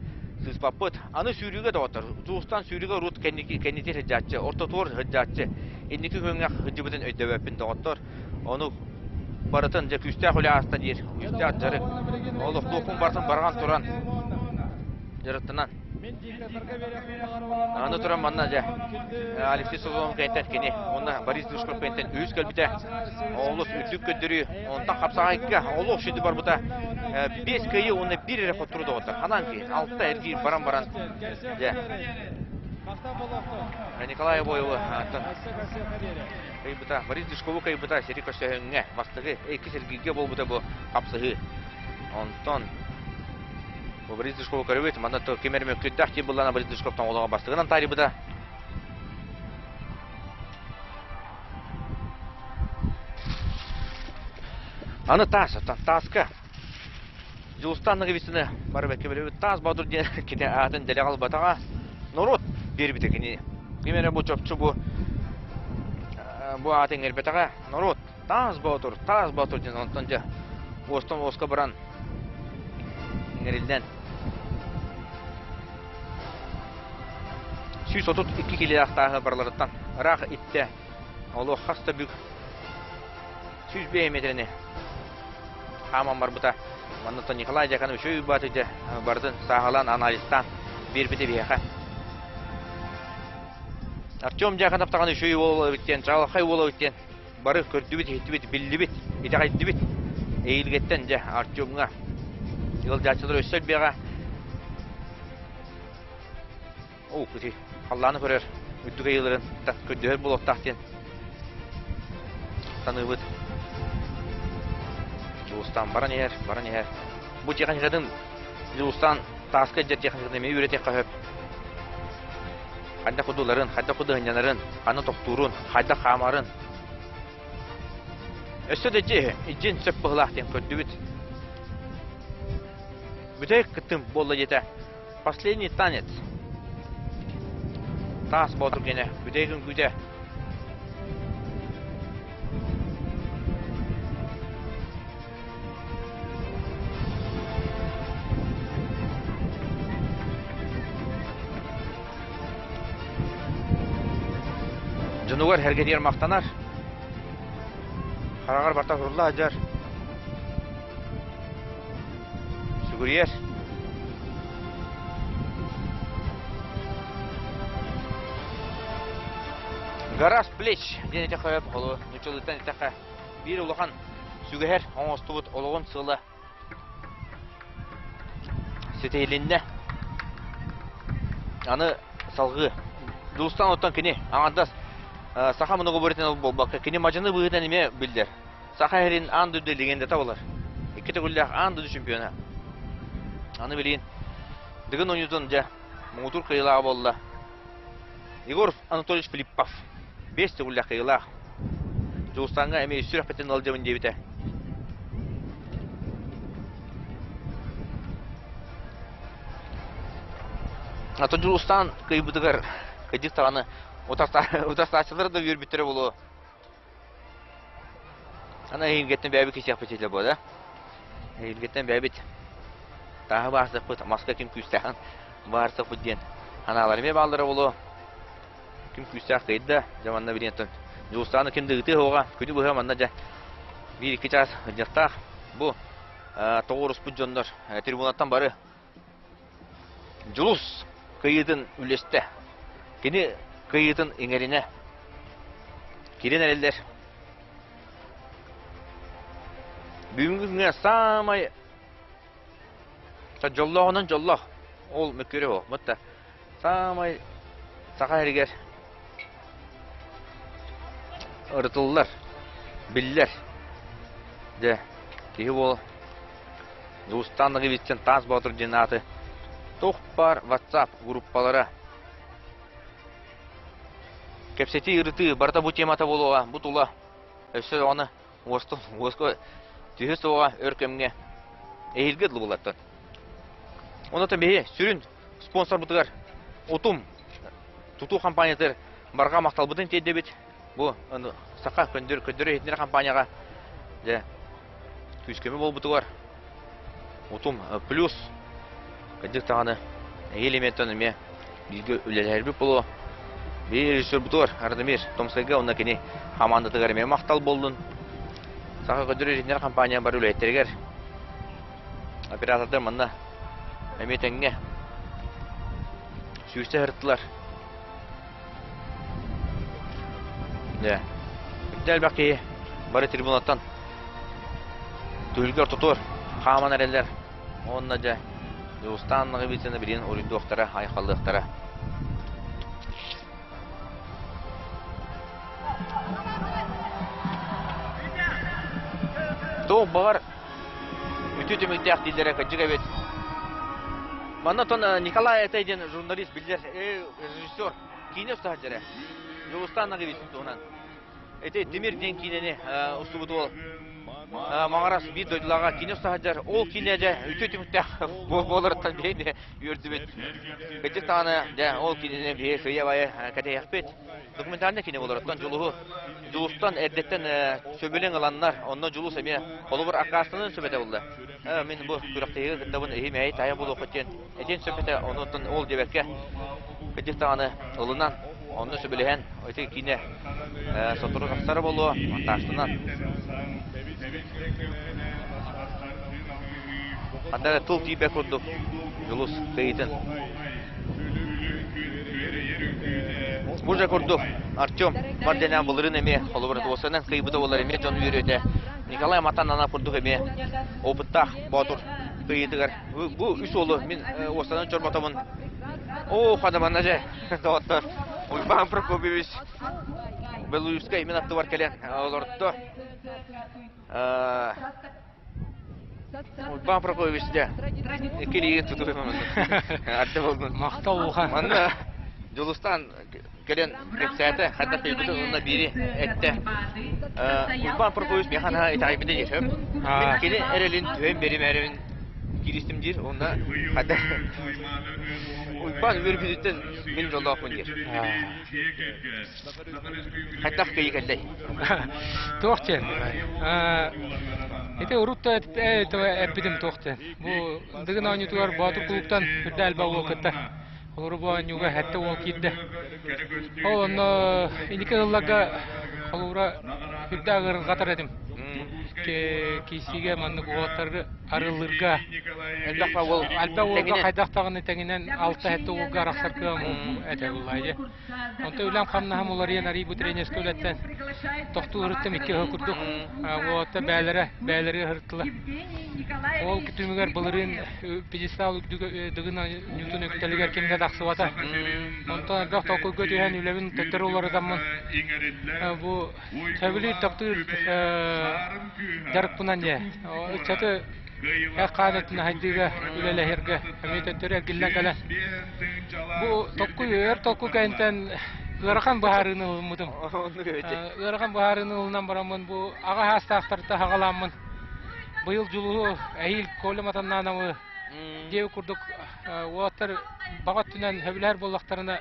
сыыспаппыт. Аны сүүрүүгэ доҕоттор, Дьулустаан сүүрүүгэ урут кэнники кэннити сылдьааччы, ортотугар сылдьааччы, инники күөҥҥэ сылдьыбытын өйдөбөппүн доҕоттор. Ону барытын дьэ күүстээх үлэ ааста диир, күүстээх дьарык. Олохтуохпун барытын барҕан туран дьарыктанан Аны туран манна дьэ Алексей Созонов кэнниттэн кини уонна Борис Дружков кэнниттэн үһүс кэлбитэ. Олус үрдүк көрдөрүү. Онтон хапсаҕайга олох сүдү барбыта. Биэс кыайыы уонна биир эрэ хотторуу доҕоттор. Ханан ки алта эргиир баран баран дьэ Николай Обоевы кыайбыта. Борис Душкову кыайбыта сири көрсөһүҥҥэ бастакы иккис эргииргэ буолбута бу хапсыһыы. Онтон Борис Душкову көрөбүт. Манна ким эрэ мөккүрдээх дии буллана Борис Душков тоҥолоҕо бастыгынан таарыйбыта. Аны таас, тааска. Дьулустан Ноговицыны бары бэккэ билэбит. Таас Боотур диэн кини аатын дэлэ албатаҕа. Норуот биэрбитэ кини. Ким эрэ бу чопчу бу бу ааты иҥэрбэтэҕэ. Норуот Таас Боотур, Таас Боотур диэн онтон дьэ уостан уоска баран иҥэриллэн 132 килилээх тааһы барыларыттан ыраах иттэ. Олох хас да бүк 105 метрэни хааман барбыта. Манна Николай Дьяконов үчүгэй бааты дьэ барытын сааһылаан анализтаан биэрбитэ биһиэхэ. Артем Дьяконов даҕаны үчүгэй уол эбит диэн, чаҕылхай уол эбит диэн бары көрдүбүт, иһиттибит, биллибит, итэҕэйдибит. Эйилгэттэн дьэ Артемҥа ыалдьааччылар өссө элбиэҕэ. Оо, ити халлааны көрөр, үрдүк айыыларын көрдөһөр буолуохтаах диэн саныыбыт. Дьулустаан баран иһэр, баран иһэр. Бу техникатын Дьулустаан тааска илдьэр техникатын эмиэ үөрэтиэххэ сөп. Хайдах кудуларын, хайдах кудуһанньанарын, ханна тохтуурун, хайдах хаамарын. Өссө да дьиэ, дьин сөп быһылаах диэн көрдүбүт. Бүтэй кыттым буолла диэтэ. Последний танец. Таас боотур гене, бүтэй күн Дьонугар эргэтигэр махтанар. Хараҕар барта сурулла сылдьар. Сүгүрүйэр. Гора с плеч диэн этэ холу нуччалыттан эттэххэ биир улахан сүгэһэр оҥостубут олоҕун сыала ситиһилиннэ. Аны салгыы. Дьулустаан оттон кини аҥардас саха многоборьетын буолбакка, кини мадьыны быһыытынан эмиэ биллэр. Саха сирин аан дойду легендата буолар. Икки төгүллээх аан дойду чемпиона. Аны билигин Дыгын оонньуутун дьэ муҥутуур кыайыылааҕа буолла. Егор Анатольевич Филиппов. Биэс төгүллээх кыайыылаах. Дьулустааҥҥа эмиэ үс сүрэхпитин ыалдьабын диэбитэ. Атын Дьулустаан кыайбытыгар кыдьык даҕаны утарсааччылар да үөрбүттэрэ буолуо. Аны эһиилгэттэн бэйэбит кисиэхпит этэ буо да. Эһиилгэттэн бэйэбит тааһы баарсыахпыт, маска ким күүстээҕин баарсыахпыт диэн санаалар эмиэ бааллара буолуо. Ким күүстээх кыайда, дьэ манна билиэн Дьулустааны ким да ыытыа суоҕа, күнү быһа манна дьэ биир-икки чаас ыдьахтаах. Бу тоҕуоруспут дьоннор трибунаттан бары Дьулус кыайыытын үллэстэ. Кини кыайыытын иҥэринэ киирэн эрэллэр. Бүгүҥҥү күҥҥэ саамай дьоллооҕунан дьоллоох ол мөккүөрэ суох. Бутта саамай саха сиригэр ырытыллар, биллэр. Дьэ, киһи буол Дьулустаан Ноговицын Таас Боотур диэн ааты туох баар WhatsApp группалара кэпсэтии ырытыы барыта бу темата буолуоҕа, бу тула өссө даҕаны уостун уоска түһү суоҕа өр кэмҥэ эһиилги дылы булаттан. Онон биһи сүрүн спонсорбутугар Утум тутуу компаниятыгар барҕа махталбытын тиэрдэбит. Бу саха көндүр көндөрө иһитинэр компанияҕа дьэ күүскөмө буолбутугар Утум плюс кырдьык даҕаны эһиил эмиэттэн эмиэ бииргэ үлэлэһэрбит буолуо. Биир режиссербутугар Радомир Томскайга уонна кини хамаандатыгар эмиэ махтал буоллун. Саха көдөрө иһитинэр компания бары үлэһиттэригэр оператордар манна эмиэ тэҥҥэ сүүстэ сырыттылар. Дьэ, үрдэ элбэх киһи бары трибунаттан түһүлгэ ортотугар хааман эрэллэр. Уонна дьэ, Дьулустаан Ноговицыны билигин уруйдуохтара, айхаллыахтара. Туох баҕар үтүө түмүктээх дииллэрэ кырдьык эбит. Манна оттон Николай Этэй диэн журналист биллэр режиссер киинэ уста сылдьара. Дьулустаан Ноговицын туһунан. Ити Тимир диэн киинэни устубут уол Маҥарас биир дойдулааҕа киинэ уста сылдьар. Ол киинэ дьэ үтүө түмүктээх буоларыттан биһиги үөрдүбүт. Кырдьык даҕаны дьэ ол кинини биһи сыыйа-баайа кэтэһиэхпит. Документальнай киинэ буоларыттан Дьулуһу Дьулустан эрдэттэн сөбүлэҥ ыланнар, онно Дьулус эмиэ холобур аккаастаныан сөп этэ буолла. Мин бу күрэхтэһиигэ кыттабын эһи мэһэй таайа буолуоххут диэн этиэн сөп этэ, онуттан ол диэбэккэ кырдьык даҕаны ылынан, онно сөбүлэһэн ити киинэ сотору тахсара буолуо, монтажтанан. Ханна эрэ тыл тиийбэт курдук Дьулус кыайыытын. Бу же курдук Артем Марденян былырыын эмиэ холобура туосанан кыайбыта буолар эмиэ дьон үөрүөтэ. Николай Матан курдук эмиэ опыттаах боотур кыайыытыгар. Бу үс уолу мин уостанан чорботомун. Оо, хадаманна же, доҕоттор. Уйбаан Прокопьевич Белуевскай мин аттыбар кэлэн олордо. Уйбаан Прокопьевич дьэ, икки илиигин тутуһун Арда болдун. Махтал улахан. Манна Дьулустаан кэлэн кэпсээтэ, хайдах кыйбытын уонна биири эттэ. Уйбаан Прокопьевич миэхэ наһаа итэҕэйбитэ диир. Мин кини эрэлин түһэн биэримээрибин кииристим диир уонна хайдах Уйбаан үөрбүтүттэн мин дьоллоохпун диир. Хайдах кыйы кэллэй? Туох диэн? Ити урут да эппитим туох диэн. Бу Дыгын оонньуутугар Боотур кулууптан үрдэ элбэх уол кытта. Холобур бу оонньууга сэттэ уол киирдэ. Ол онно инники сылларга холобура үрдэ ыарырҕатар этим. Киирсиигэ маннык уолаттарга. арыллырга Элбэх уол элбэх уолга хайдах даҕаны тэҥинэн алта-сэттэ уолга арахсар кыам этэ буллаайы. Онто үлэм хамнаһым уларыйан арый бу тренерскэй үлэттэн тохтуу ырыттым икки ыһы курдук. Уолаттар бээлэрэ бээлэри ыһыртылар. Ол түмүгэр былырыын пьедестал дыгын ньуутун үктэлигэр ким да тахсыбата. Онтон элбэх толкуйга түһэн үлэбин төттөрү уларытаммын бу сөбүлүүр таптыыр дьарыкпынан дьэ ыччаты хаан өттүн хайдыыга үлэлэһэргэ эмиэ төттөрү эргиллэн кэлэн бу токкуй өр толкуй кэнниттэн ыарахан быһаарыыны ылыммытым. Ыарахан быһаарыыны ылынан бараммын бу аҕа саастаахтарта хаҕалааммын быйыл дьулуһу эһиил Коля Матаннаановы диэбит курдук уолаттар баҕа өттүнэн сөбүлэһэр буоллахтарына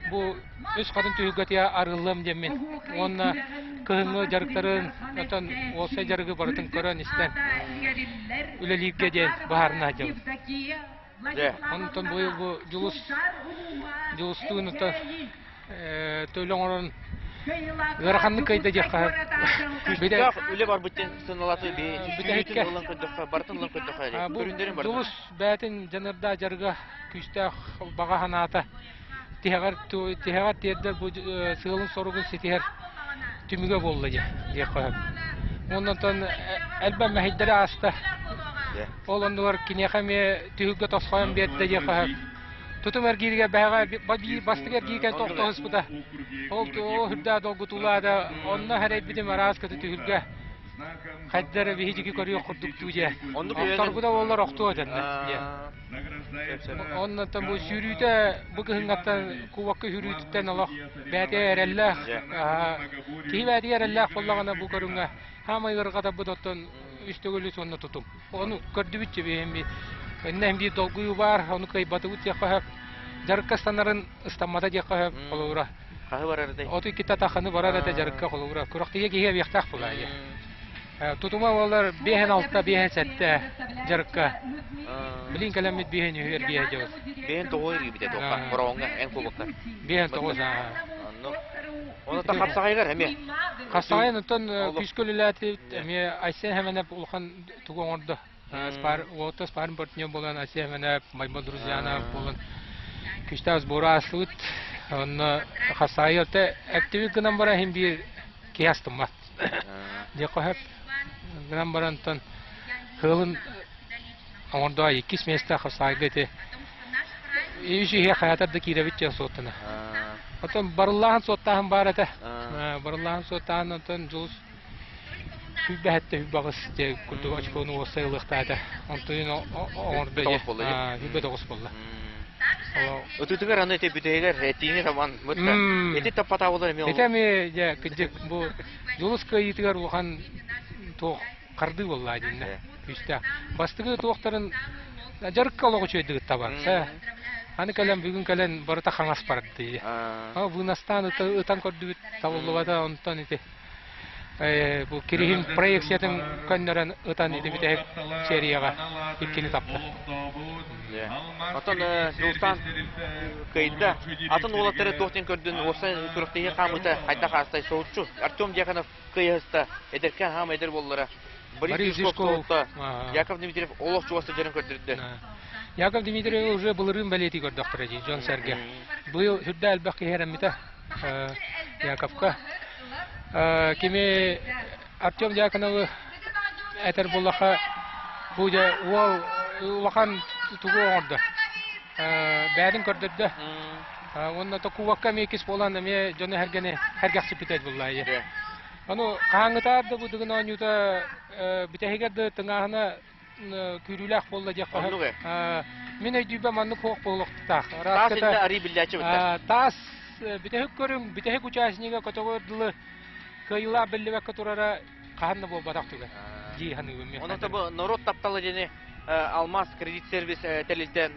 бу үс хатын түһүлгэтигэр арыллыам диэммин уонна кыһыҥҥы дьарыктарын оттон уопсай дьарыгы барытын көрөн-истэн үлэлииргэ диэн быһаарына сылдьабын. Онтон быйыл бу Дьулус Дьулустуун оттон төлө оҥорон ыараханнык кыайда диэххэ Күүстээх үлэ барбыт диэн сыаналааты бүтэһиккэ ылан көрдөххө барытын ылан көрдөххө Дьулус бэйэтин дьаныардаах дьарыга күүстээх баҕа санаата тиһэҕэр тиһэҕэр тиэрдэр бу сыалын-соругун ситиһэр түмүгэ буолла диэххэ сөп. Уонна онтон элбэх мэһэйдэри ааста. Ол оннугар киниэхэ эмиэ түһүлгэ тосхойон биэрдэ диэххэ сөп. Тутум эргииригэр бэһэҕэ биир бастакы эргииргэ тохтоһуспута. Ол үрдээх долгутуулаата. Онно сэрэйбитим араас көтү түһүлгэ хайда эрэ биһиги көрүөх курдук дуу дьэ. Охторбута буоллар охтуо этэннэ дьэ. Оннуттан бу сүүрүүтэ бу кыһыҥҥаттан кубокка сүүрүүтүттэн олох бэйэтэ эрэллээх киһи бэйэтигэр эрэллээх буоллаҕына бу көрүҥҥэ хаамай ыарырҕатарбыт оттон үс төгүл үс уонна тутум. Ону көрдүбүт биһим иннэ биир долгуйуу баар, ону кыайбатыбыт диэххэ сөп. Дьарыкка ыстанарын ыстаммата диэххэ сөп холобура. Хаһы барар этэй? Оту иккитэ таханы барар этэ дьарыкка холобура. Күрэхтэһии киһи эбиэхтээх буолаа Тутума буолар биэһин алта, биэһин сэттэ дьарыкка. Билин кэлэммит биэһин үһү эргийэ дьабыт. Биэһин тоҕо эргийбитэ туохха? Бороҕоҥҥо эн кубокка. Биэһин тоҕус Онно Оны та хапсаҕайгар эмиэ. Хапсаҕайын оттон күүскэ үлэлээтибит. Эмиэ Айсен Хэмэнэп улахан тугу оҥордо. Спар, уолаттар спарринг партнер буолан Айсен Хэмэнэп, Майма Друзьяна буолан күүстээх сбору аастыбыт. Онно хапсаҕайы өттө эптибит гынан баран иһин биир киһи астыммат. Диэххэ сөп. Гынан баран оттон кыылын оҥордо иккис миэстэ хапсаҕайга ити үс иһэ хайатар да киирэбит диэн суоттана. Оттон барыллааһын суоттааһын баар этэ. Барыллааһын суоттааһын оттон Дьулус сүүрбэһэттэ сүүрбэҕис диэ курдук очкону уоссай ылыахтаата. Онтуйун оҥордо дьэ. 29 буолла. Ытытыгар аны ити бүтэһигэр этиини табан бытта. Ити таппатаабылар эмиэ Ити эмиэ дьэ кырдьык бу Дьулус кыайыытыгар улахан туох хардыы буолла диннэ күүстээх. Бастакы туохтарын дьарыкка олох үчүгэйдик табар. Аны кэлэн бүгүн кэлэн барыта хаҥас барды. Вынастаан ытан көрдүбүт табыллыбата онтон ити бу кириһин проекциятын көннөрөн ытан ити бүтэһик серияҕа иккини тапта. Оттон Дьулустаан кыайда. Атын уолаттары туох диэн көрдүн, уопсай күрэхтэһии хаамыыта хайдах аастай соһуччу. Артем Дьяконов кыайыһыста, эдэркээн хаама эдэр буоллара. Борис Юшков Яков Дмитриев олох чугас сылдьарын көрдөрдө. Яков Дмитриев уже былырыын бэлиэтии көрдөхтөрө дии дьон сэргэ. Быйыл сүрдээх элбэх киһи эрэммитэ Яковка. Кими Артем Дьяконовы этэр буоллахха, бу дьэ уол улахан тугу оҥордо? Бэйэтин көрдөрдө. Уонна токубакка эмиэ иккис буолан эмиэ дьону эргэни эргэхсиппитэ буолла ийэ. Ону хаһааҥҥытаар да бу Дыгын оонньуута бүтэһигэр да тыҥааһына күүрүүлээх буолла диэххэ сөп. Мин өйдүүбэ маннык суох буолуохтаах. Таас иннэ арыы биллээччи быттар. Таас бүтэһик көрүҥ, бүтэһик участнига көтөҕөр дылы кыайыылаах биллибэккэ турара хаһан да буолбатах түгэн дии саныыбын. Онон бу норуот таптала диэни Алмаз кредит сервис тэрилтэ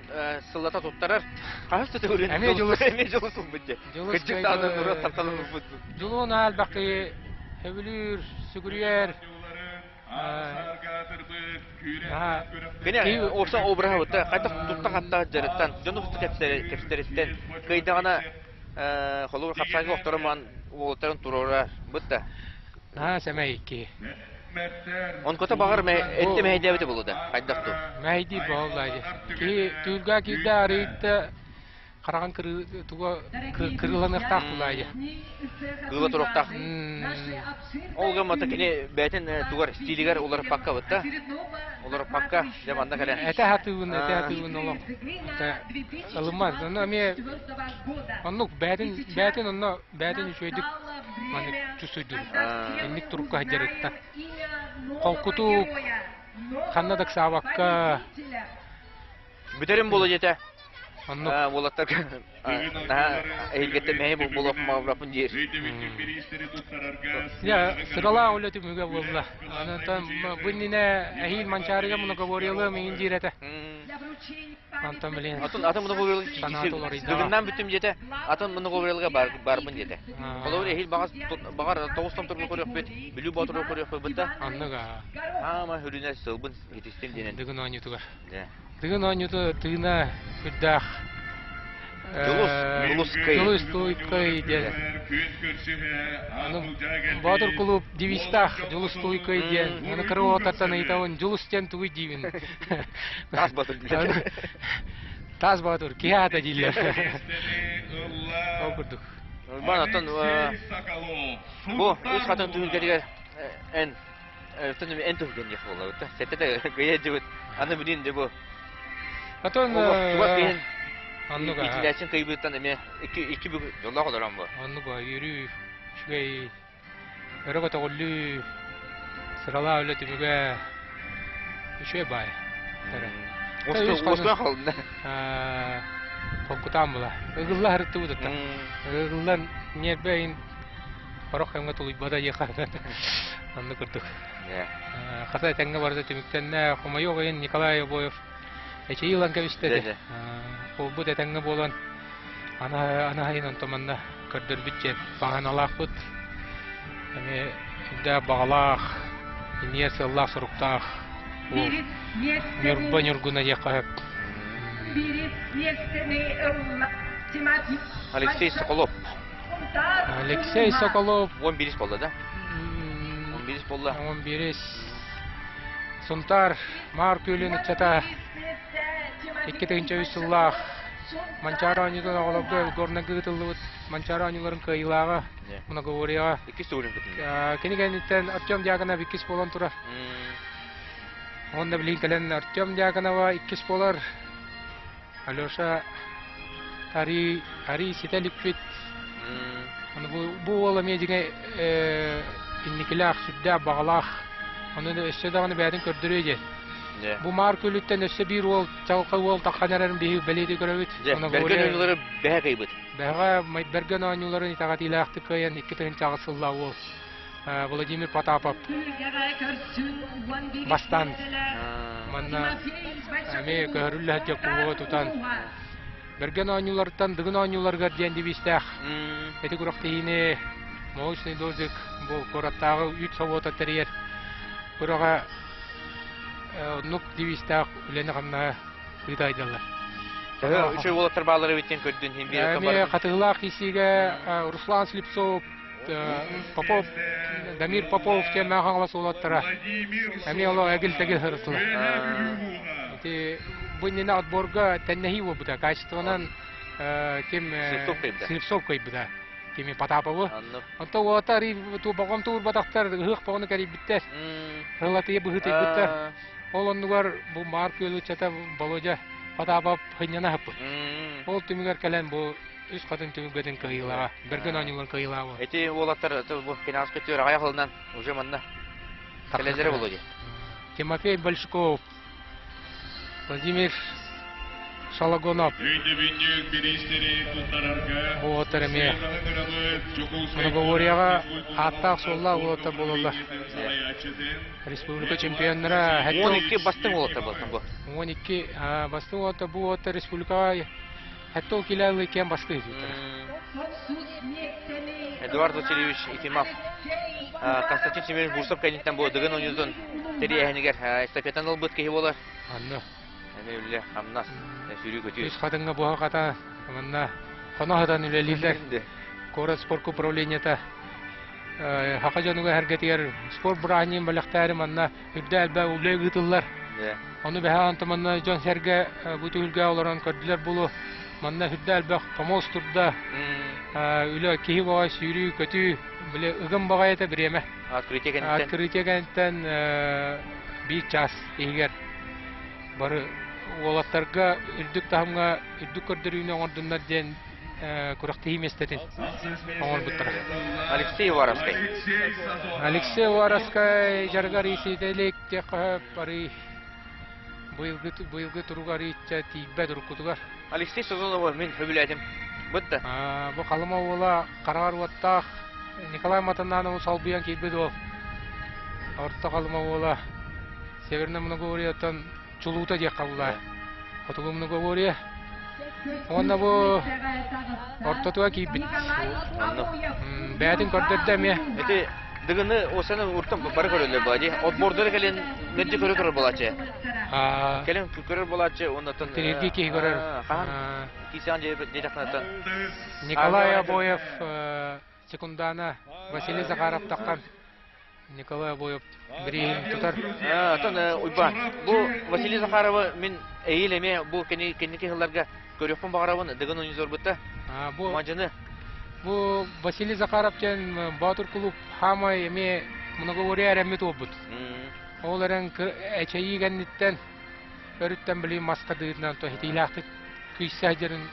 сыллата туттарар. Хаһыс да төгүрүн Эмиэ дьулус. Эмиэ дьулус ылбыт дии. Кырдьык даҕаны норуот тапталын ылбыт. Дьулуун элбэх сөбүлүүр, сүгүрүйэр. Кини уопса обраһа бутта хайдах тутта хатта дьарыттан дьону кытта кэпсэтэриттэн кыайдаҕына холобур хапсайга охторо маан уолаттарын туруора бытта. Аа сэмэй икки. Онкото баҕар этте мэһэйдээбитэ буолуо да, хайдах ту? Мэһэйдиир буолла дии. Киһи түүлгэ киирдэ арыйда хараҕын туга кырыыланыахтаах булаайа. Кыыла туруохтаах. Ол гыммата кини бэйэтин тугар стилигэр уларыппакка бытта. Уларыппакка дьэ манна кэлэн. Этэ хатыыбын, этэ хатыыбын олох. Ылыммат. Онно эмиэ оннук бэйэтин бэйэтин онно бэйэтин үчүгэйдик маннык чувствуйдур. Инник турукка сылдьарыттан. Холкутук ханна да ыксаабакка Бүтэрим буолуо диэтэ. Уолаттар наһаа эһилгэттэн мэһэй буолуох маҕыраппын диир. Я сыралаах үлэ түмүгэ буолла. Онтон бу иннинэ эһиил Манчаарыга многовориялыам иҥин диир этэ. Онтон билин Атын атын многовориялыга Дыгыннаан бүттүм диэтэ. Атын многовориялыга барбын диэтэ. Холобур эһиил баҕас баҕар тоҕус томторго көрүөхпүт, Бүлүү Боотурга көрүөхпүт бытта. Анныга. Аама хүрүнэ сылбын итистим диэнэн. Дыгын оонньуутугар. Тыгын оонньуута тыына үрдээх. Дьулус, Дьулускай. Дьулус Туйкай диэн. Аны Боотур кулууп девизтаах Дьулус Туйкай диэн. Аны кыра уолаттартан ыйытабын Дьулус диэн тугуй диибин. Таас Боотур дииллэр. Таас Боотур киһи аата дииллэр. Ол курдук. Бан оттон бу үс хатын түһүлгэтигэр эн Оттон эн туһуган диэх буолла. Сэттэ кыйа дьыбыт. Аны билин де бу. Отон чугас киһин оннук итилээчин кыйбыттан эмиэ икки икки бүк дьоллоох олорон бу. Оннук үөрүү үчүгэй өрө көтөҕүллүү сыралаа үлэ түмүгэ үчүгэй баай. Уоскуйан халынна. Холкутаан була. Ыгылла харыттыбыт utta. Ыгыллан ньиэрбэ Сорох кэмҥэ тулуйбата диэххэ оннук курдук. Хата этэҥҥэ барыта түмүктэннэ. Хомойуох иһин Николай Обоев эчэйии ылан кэбистэ этэ. Буолбут этэҥҥэ буолан анаһайын онто манна көрдөрбүт диэн баҕаналаахпыт. Эмиэ сүрдээх баҕалаах, инниэ сыаллаах-соруктаах уол. Ньурба Ньургуна диэххэ сөп. Алексей Соколов. Алексей Соколов. 11 буолла да? 11 буолла. 11. Сунтаар Маар Күөлүн ыччата 2003 сыллаах Манчаары оонньуутун оҕолорго Горнайга ыытыллыбыт Манчаары оонньууларын кыайыылааҕа многоборьеҕа. Иккис төгүлүн кытынна. Кини кэнниттэн Артем Дьяконов иккис буолан турар. Уонна билигин кэлэн Артем Дьяконова иккис буолар. Алеша арыы арыы ситэ иликпит. Аны бу, бу уол эмиэ дьиҥэ инникилээх, сүрдээх баҕалаах. Ону өссө даҕаны бэйэтин көрдөрүө диэн. Бу Маар күөлүттэн өссө биир уол, чалка уол таххан эрэрин биһиги бэлиэтии көрөбүт. Бэргэн оонньуулары бэһэ кыайбыт. Бэһэҕэ Бэргэн оонньууларын итэҕэтиилээхтик кыайан 2008 сыллаах уол Владимир Потапов бастаан манна эмиэ көһөрүллэ сылдьар кубогу тутан Бэргэн оонньууларыттан Дыгын оонньууларыгар диэн девизтээх ити күрэхтэһиини Молочный дождик бу куораттааҕы үүт собуота тэрийэр күрэҕэ оннук девизтээх үлэни-хамнаһы ыыта сылдьаллар. Үчүгэй уолаттар бааллар эбиттэн көрдүн Эмиэ хатыһыылаах киирсиигэ Руслан Слепцов Попов, Дамир Попов диэн Мэҥэ Хаҥалас уолаттара эмиэ олох эгил-тэгил сырыттылар. Ити бу иннинэ отборга тэннэһии буолбута. Качествонан ким Слепцов кыайбыта. Кими Потаповы. Онтон уолаттар боҕом туурбатахтар, ыһыах боҕону кэрийбиттэр. Рылатыйа быһыытыйбыттар. Ол оннугар бу Маар күөл ыччата Володя Потапов сынньана сыппыт. Ол түмүгэр кэлэн бу үс хатын түмүгэтин кыайыылааҕа, бэргэн оонньууларын кыайыылааҕа. Эти уолаттар бу кэнэҕэс көтүөр аҕыйах ылынан уже манна кэлэллэрэ буолуо дии. Тимофей Большков, Владимир Шалагонов. Уолаттар эмиэ многоборьеҕа ааттаах-суоллаах уолаттар буолаллар. Республика чемпионнара 12 бастыҥ уолаттар буолсан бу. 12 бастыҥ уолаттар бу уолаттар республикаҕа Хэтто килэлы кем басты Эдуард Васильевич Ефимов Константин Семенович Бурсов кэнниттэн бу Дыгын оонньуутун тэрийээһинигэр эстафетаны ылбыт киһи буолар. Анны. Эми үлэ, хамнас, сүүрүү көтүү. Үс хатыҥҥа буһа хата манна хоно хатан үлэлииллэр. Куорат спорт управлениета. Саха дьонугар эргэтигэр спорт бырааһынньыгын бэлэхтээри манна үрдэ элбэх үлэ ыытыллар. Ону бэһээн манна дьон-сэргэ бу түһүлгэ олорон көрдүлэр булу. Манна үрдэ элбэх помост турда. Үлэ киһи баҕай сүүрүү, көтүү, били ыгым баҕай этэ бириэмэ. Открытие кэнниттэн. Открытие кэнниттэн биир чаас иһигэр бары уолаттарга үрдүк таһымҥа үрдүк көрдөрүүнү оҥордуннар диэн күрэхтэһии миэстэтин оҥорбуттара. Алексей Уваровскай. Алексей Уваровскай дьарыгар иитиитэлик диэххэ бары быйылгы быйылгы туругар иитчэ тиийбэт уруккутугар. Алексей Сазонова мин сөбүлээтим. Бытта. Бу Халыма уола хараҕар уоттаах Николай Матаннанову солбуйан киирбит уол. Орто Халыма уола Северная Многогорьеттан чулуута диэххэ буллаа. Хотугу Многогорье. Уонна бу ортотуга киирбит. Бэйэтин көрдөрдө эмиэ. Ити дыгыны осаны уртан бары көрөллөр була дии. Отбордары кэлин мэлдьи көрө турар буолааччы. Кэлин көрөр буолааччы оннотон Тирги киһи көрөр. Хаһан кисээн дьиэтэхтэн Николай Обоев секундана Василий Захаров таххан Николай Обоев бирииһин тутар. Оттон Уйбаан, бу Василий Захаровы мин эйил эмиэ бу кэнники сылларга көрүөхпүн баҕарабын Дыгын унизорбутта. Бу Мадьыны. Бу Василий Захаров диэн Боотур клуб хаамай эмиэ многоворие эрэммит уолбут. Ол эрэн эчэйии кэнниттэн өрүттэн били маска дыырынан то хитиилээхтик күйсэ дьэрин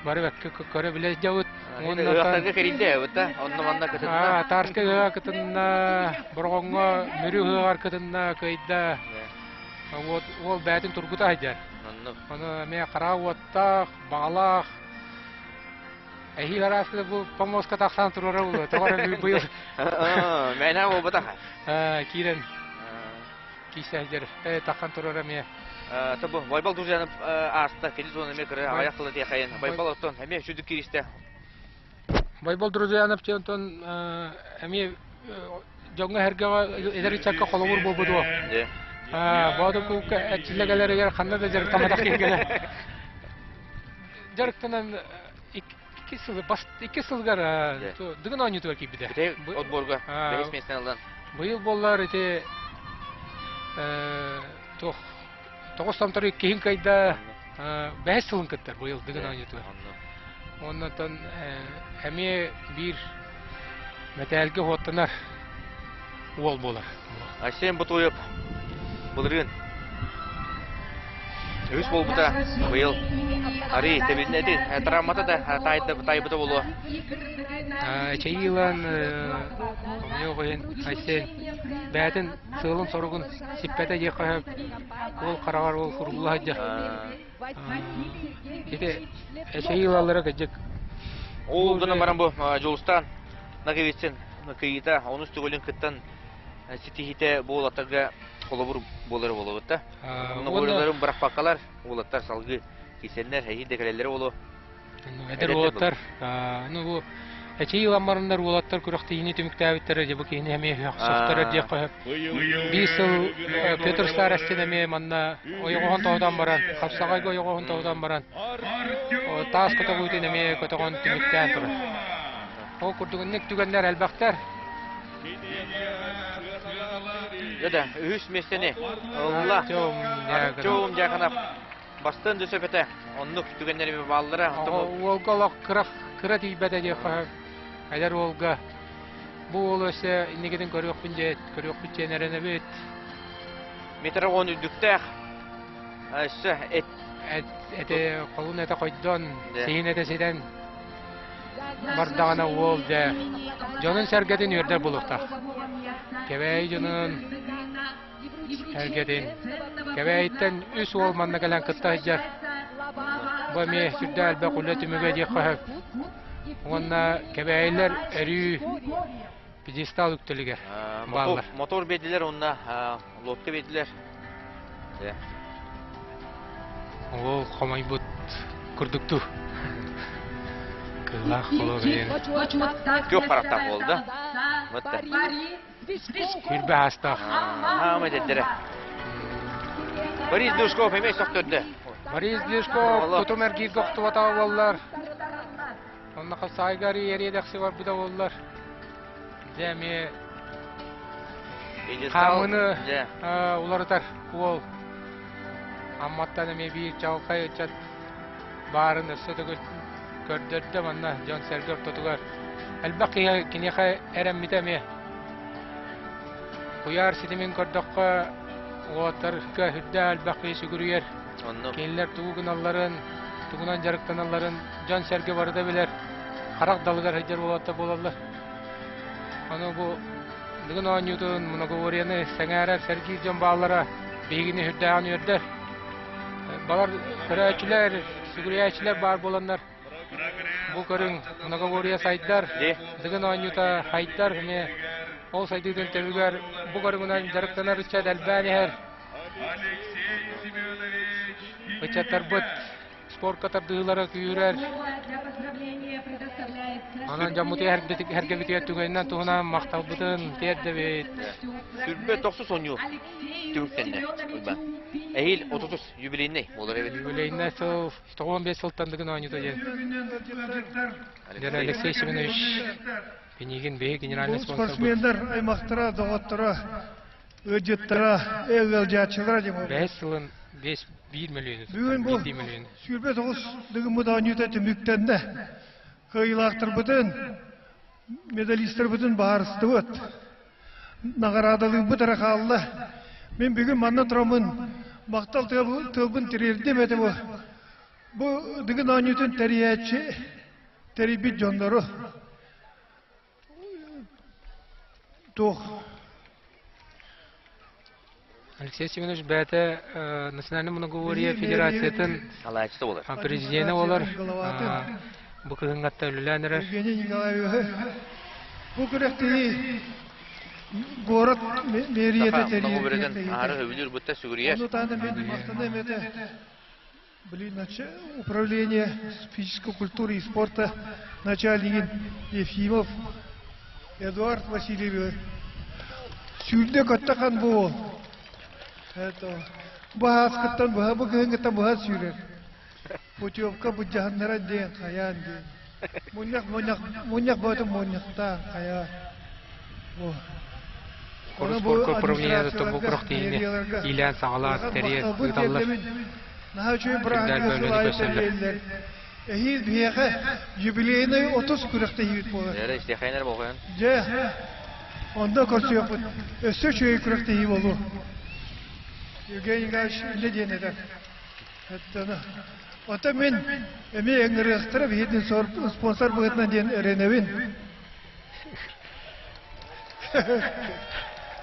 бары бэккэ көрө билэ дьабыт. Ыһыахтарга кэрийдэ эбит онно манна кытынна. Тарска ыһыаҕа кытынна, Бороҕоҥҥо Мүрү ыһыаҕар кытынна, кыайда. Вот уол бэйэтин тургута сылдьар. Ону эмиэ хара уоттаах, баҕалаах. Эһиил араас бу помоска тахсан турара буолуо. Тоҕо эрэ быйыл. Мээнэ буолбатах. Киирэн киисэ сылдьар. Таххан турара эмиэ. Бу Байбал Друзьянов ааста, кини зона эмиэ кыра аҕыйах тылы тиэхэйэн. Байбал оттон эмиэ сүдү киристэ. Байбал Друзьянов онтон эмиэ дьоҥҥо-сэргэҕэ эдэр ыччакка холобур буолбут уол. Боотур кулукка эрчиллэ кэлэригэр ханна да дьарыктамматах киһи кэлэр. Дьарыктанан икки сыл икки сылгар Дыгын оонньуутугар киирбитэ. Отборга бэһис миэстэни ылан. Быйыл буоллар ити туох тоҕус томтору иккиһин кыайда бэһис сылын кыттар быйыл Дыгын оонньуутугар. Оннотон эмиэ биир мэтээлгэ уоттанар уол буолар. Айсен Ботуев былырыын үһүс буолбута быйыл арый тэбиннэти травмата да тайбыта буолуо. Эчэйии ылан хомойуох иһин Айсен бэйэтин сыалын-соругун сиппэтэ диэххэ сөп. Уол хараҕар уол курулла сылдьар. Ити эчэйии ылаллара кырдьык. Ол гынан баран бу Дьулустаан Ноговицын кыйыыта онус төгүлүн кыттан ситиһиитэ бу уолаттарга холобур буолара буолуо да. Уолларын бырахпаккалар, уолаттар салгыы кисэннэр, эһиил да кэлэллэрэ буолуо. Эдэр уолаттар, ну бу эчий ыламмарыннар уолаттар күрэхтэһиини түмүктээбиттэрэ дьэ бу киһини эмиэ сөхтөрөр диэххэ сөп. Биир сыл Петр Старостин эмиэ манна ойоҕоһун тоһутан баран, хапсаҕайга ойоҕоһун тоһутан баран, таас көтөҕүүтүн эмиэ көтөҕөн түмүктээн турар. Ол курдук инник түгэннэр элбэхтэр. Да, үһүс миэстэни ылла. Артем Дьяконов бастыан да сөп этэ. Оннук түгэннэр бааллара. Уолга олох кыра кыра тиийбэтэ диэххэ эдэр уолга бу уол өссө инникитин көрүөхпүн дьэ көрүөхпүт диэн эрэнэбит. Метр он үрдүктээх. Өссө эт эти холун этэ хойдон, сиһин этэ ситэн бардаҕына уол дьэ дьонун сэргэтин үөрдэр буолуохтаах. Кэбээйи дьонун сэргэтин. Кэбээйиттэн үс уол манна кэлэн кытта сылдьар. Бу эмиэ сүрдээх элбэх үлэ түмүгэ диэххэ сөп. Уонна кэбээйилэр өрүү пьедестал үктэлигэр бааллар. Мотор биэрдилэр уонна лодка биэрдилэр. Ол хомойбут курдуктуу. Кылаах холобур. Күөх харахтаах буолда. Мытта. Хүрбэ аастаах. Хаама деддere. Борис Душков эмиэ сөхтөрдө. Борис Душков тутум эргииргэ охтубатаҕа буоллар. Онно хапсаайга эриэдэхси барбыта буоллар. Дьэ эмиэ хаамыыны уларытар уол. Амматтан эмиэ биир чаҕылхай ыччат баарын өссө төгүл көрдөрдө манна дьон-сэргэ ортотугар. Элбэх киһи киниэхэ эрэммитэ эмиэ. Куйаар ситимин көрдөххө, уолаттарга үрдээх элбэх киһи сүгүрүйэр. Кинилэр тугу гыналларын, тугунан дьарыктаналларын дьон-сэргэ барыта билэр. Харах далыгар сылдьар уолаттар буолаллар. Аны бу Дыгын оонньуутун, многоворияны сэҥээрэр, сэргиир дьон бааллара биһигини сүрдээҕин үөрдэр. Балар көрөөччүлэр, сүгүрүйээччилэр баар буоланнар бу көрүҥ многовория сайдар, Дыгын оонньуута хайдар эмиэ ол сайдыытын түмүгэр бу көрүҥүнэн дьарыктанар ыччат элбээн иһэр. Ыччаттарбыт спорка тардыһыылара күүһүрэр. Онон дьоммутугар эргэбитигэр түгэнинэн туһунан махталбытын тиэрдэбит. Сүрбэ тохсус оонньуу түмүктэннэ. Уйбаан. Эһиил отутус юбилейный буолар эбит. Юбилейный сыл 95 сылтан дыгын оонньуута диэн. Алексей Семенович Пинигин биһи генеральный спонсор. Спортсмендар аймахтара, доҕотторо ыалдьыттара, ыалдьааччылара диэн Бэһис сылын 5 1 мөлүйүөн Бүгүн бу 29 дыгыммыт оонньуута түмүктэннэ. Кыайыылаахтарбытын, медалистарбытын баһаарыстыбыт. Наҕараадалыырбыт эрэ хаалла. Мин бүгүн манна тураммын махтал тылбын тириэрдим этэ бу. Бу Дыгын оонньуутун тэрийээччи тэрийбит дьоннору Туох Алексей Семенович бэйэтэ Национальнай многоборье Федерациятын салайааччыта буолар. Президенэ буолар. Бу кыһыҥҥатта үлэлээн эрэр. Евгений Николаевич бу күрэхтэһии город мэрията тэрийэр. Аары өбүлүүр бытта сүгүрүйэр. Ону таһынан мен махтаныам этэ. Блин, управление физической культуры и спорта начальнигин Ефимов Эдуард Васильевич сүүрдэ көттө хан бу уол. Это баһааскыттан быһа бу кыһыҥҥыттан быһа сүүрэр. Путевка быдьаһыннара диэн хайаан диэн. Мунньах мунньах мунньах боотун мунньахтаан хайаа. Бу. Спорка управлениета тобу күрэхтэһиини иилээн саҕалаан тэрийэн ыыталлар. Наһаа үчүгэй бырааһынньык сыл аайы тэрийэллэр. Эһиил биһиэхэ юбилейный 30 күрэхтэһиибит буолар. Эрэ истиэхэйнэр болҕойон. Дьэ, онно көрсүөхпүт. Өссө үчүгэй күрэхтэһии буолуо. Евгений Николаевич иннэ диэн этэр. Оттон мин эмиэ ыҥырыахтара биһиэтин спонсор быһыытынан диэн эрэнэбин.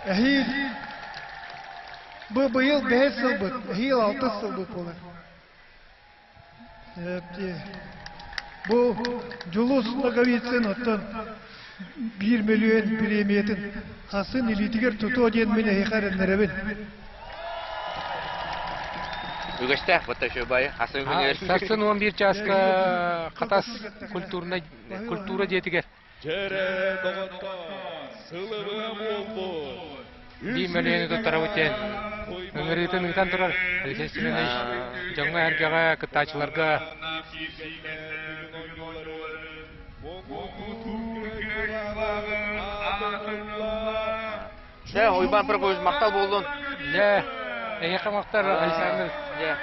Эһиил бу быйыл бэһис сылбыт, эһиил алтыс сылбыт буолар. Бу Дьулус Ноговицын оттон биир мөлүйүөн бириэмийэтин хасын илиитигэр тутуо диэн мин эһиэхэ эрэннэрэбин. Үгэстээх бытта үчүгэй хасын күнүгэр. Сарсын 11 чааска Хатас культурнай культура дьиэтигэр Дьэрэ, доҕоттоор, сылыбыа буолбут. Биир мөлүйүөнү туттарабыт диэн ыҥырыытын ыытан турар Алексей Семенович дьоҥҥо-сэргэҕэ, кыттааччыларга Дьэ, Уйбаан Прокопьевич, махтал буоллун. Дьэ, эйиэхэ махтал, Александр. Дьэ,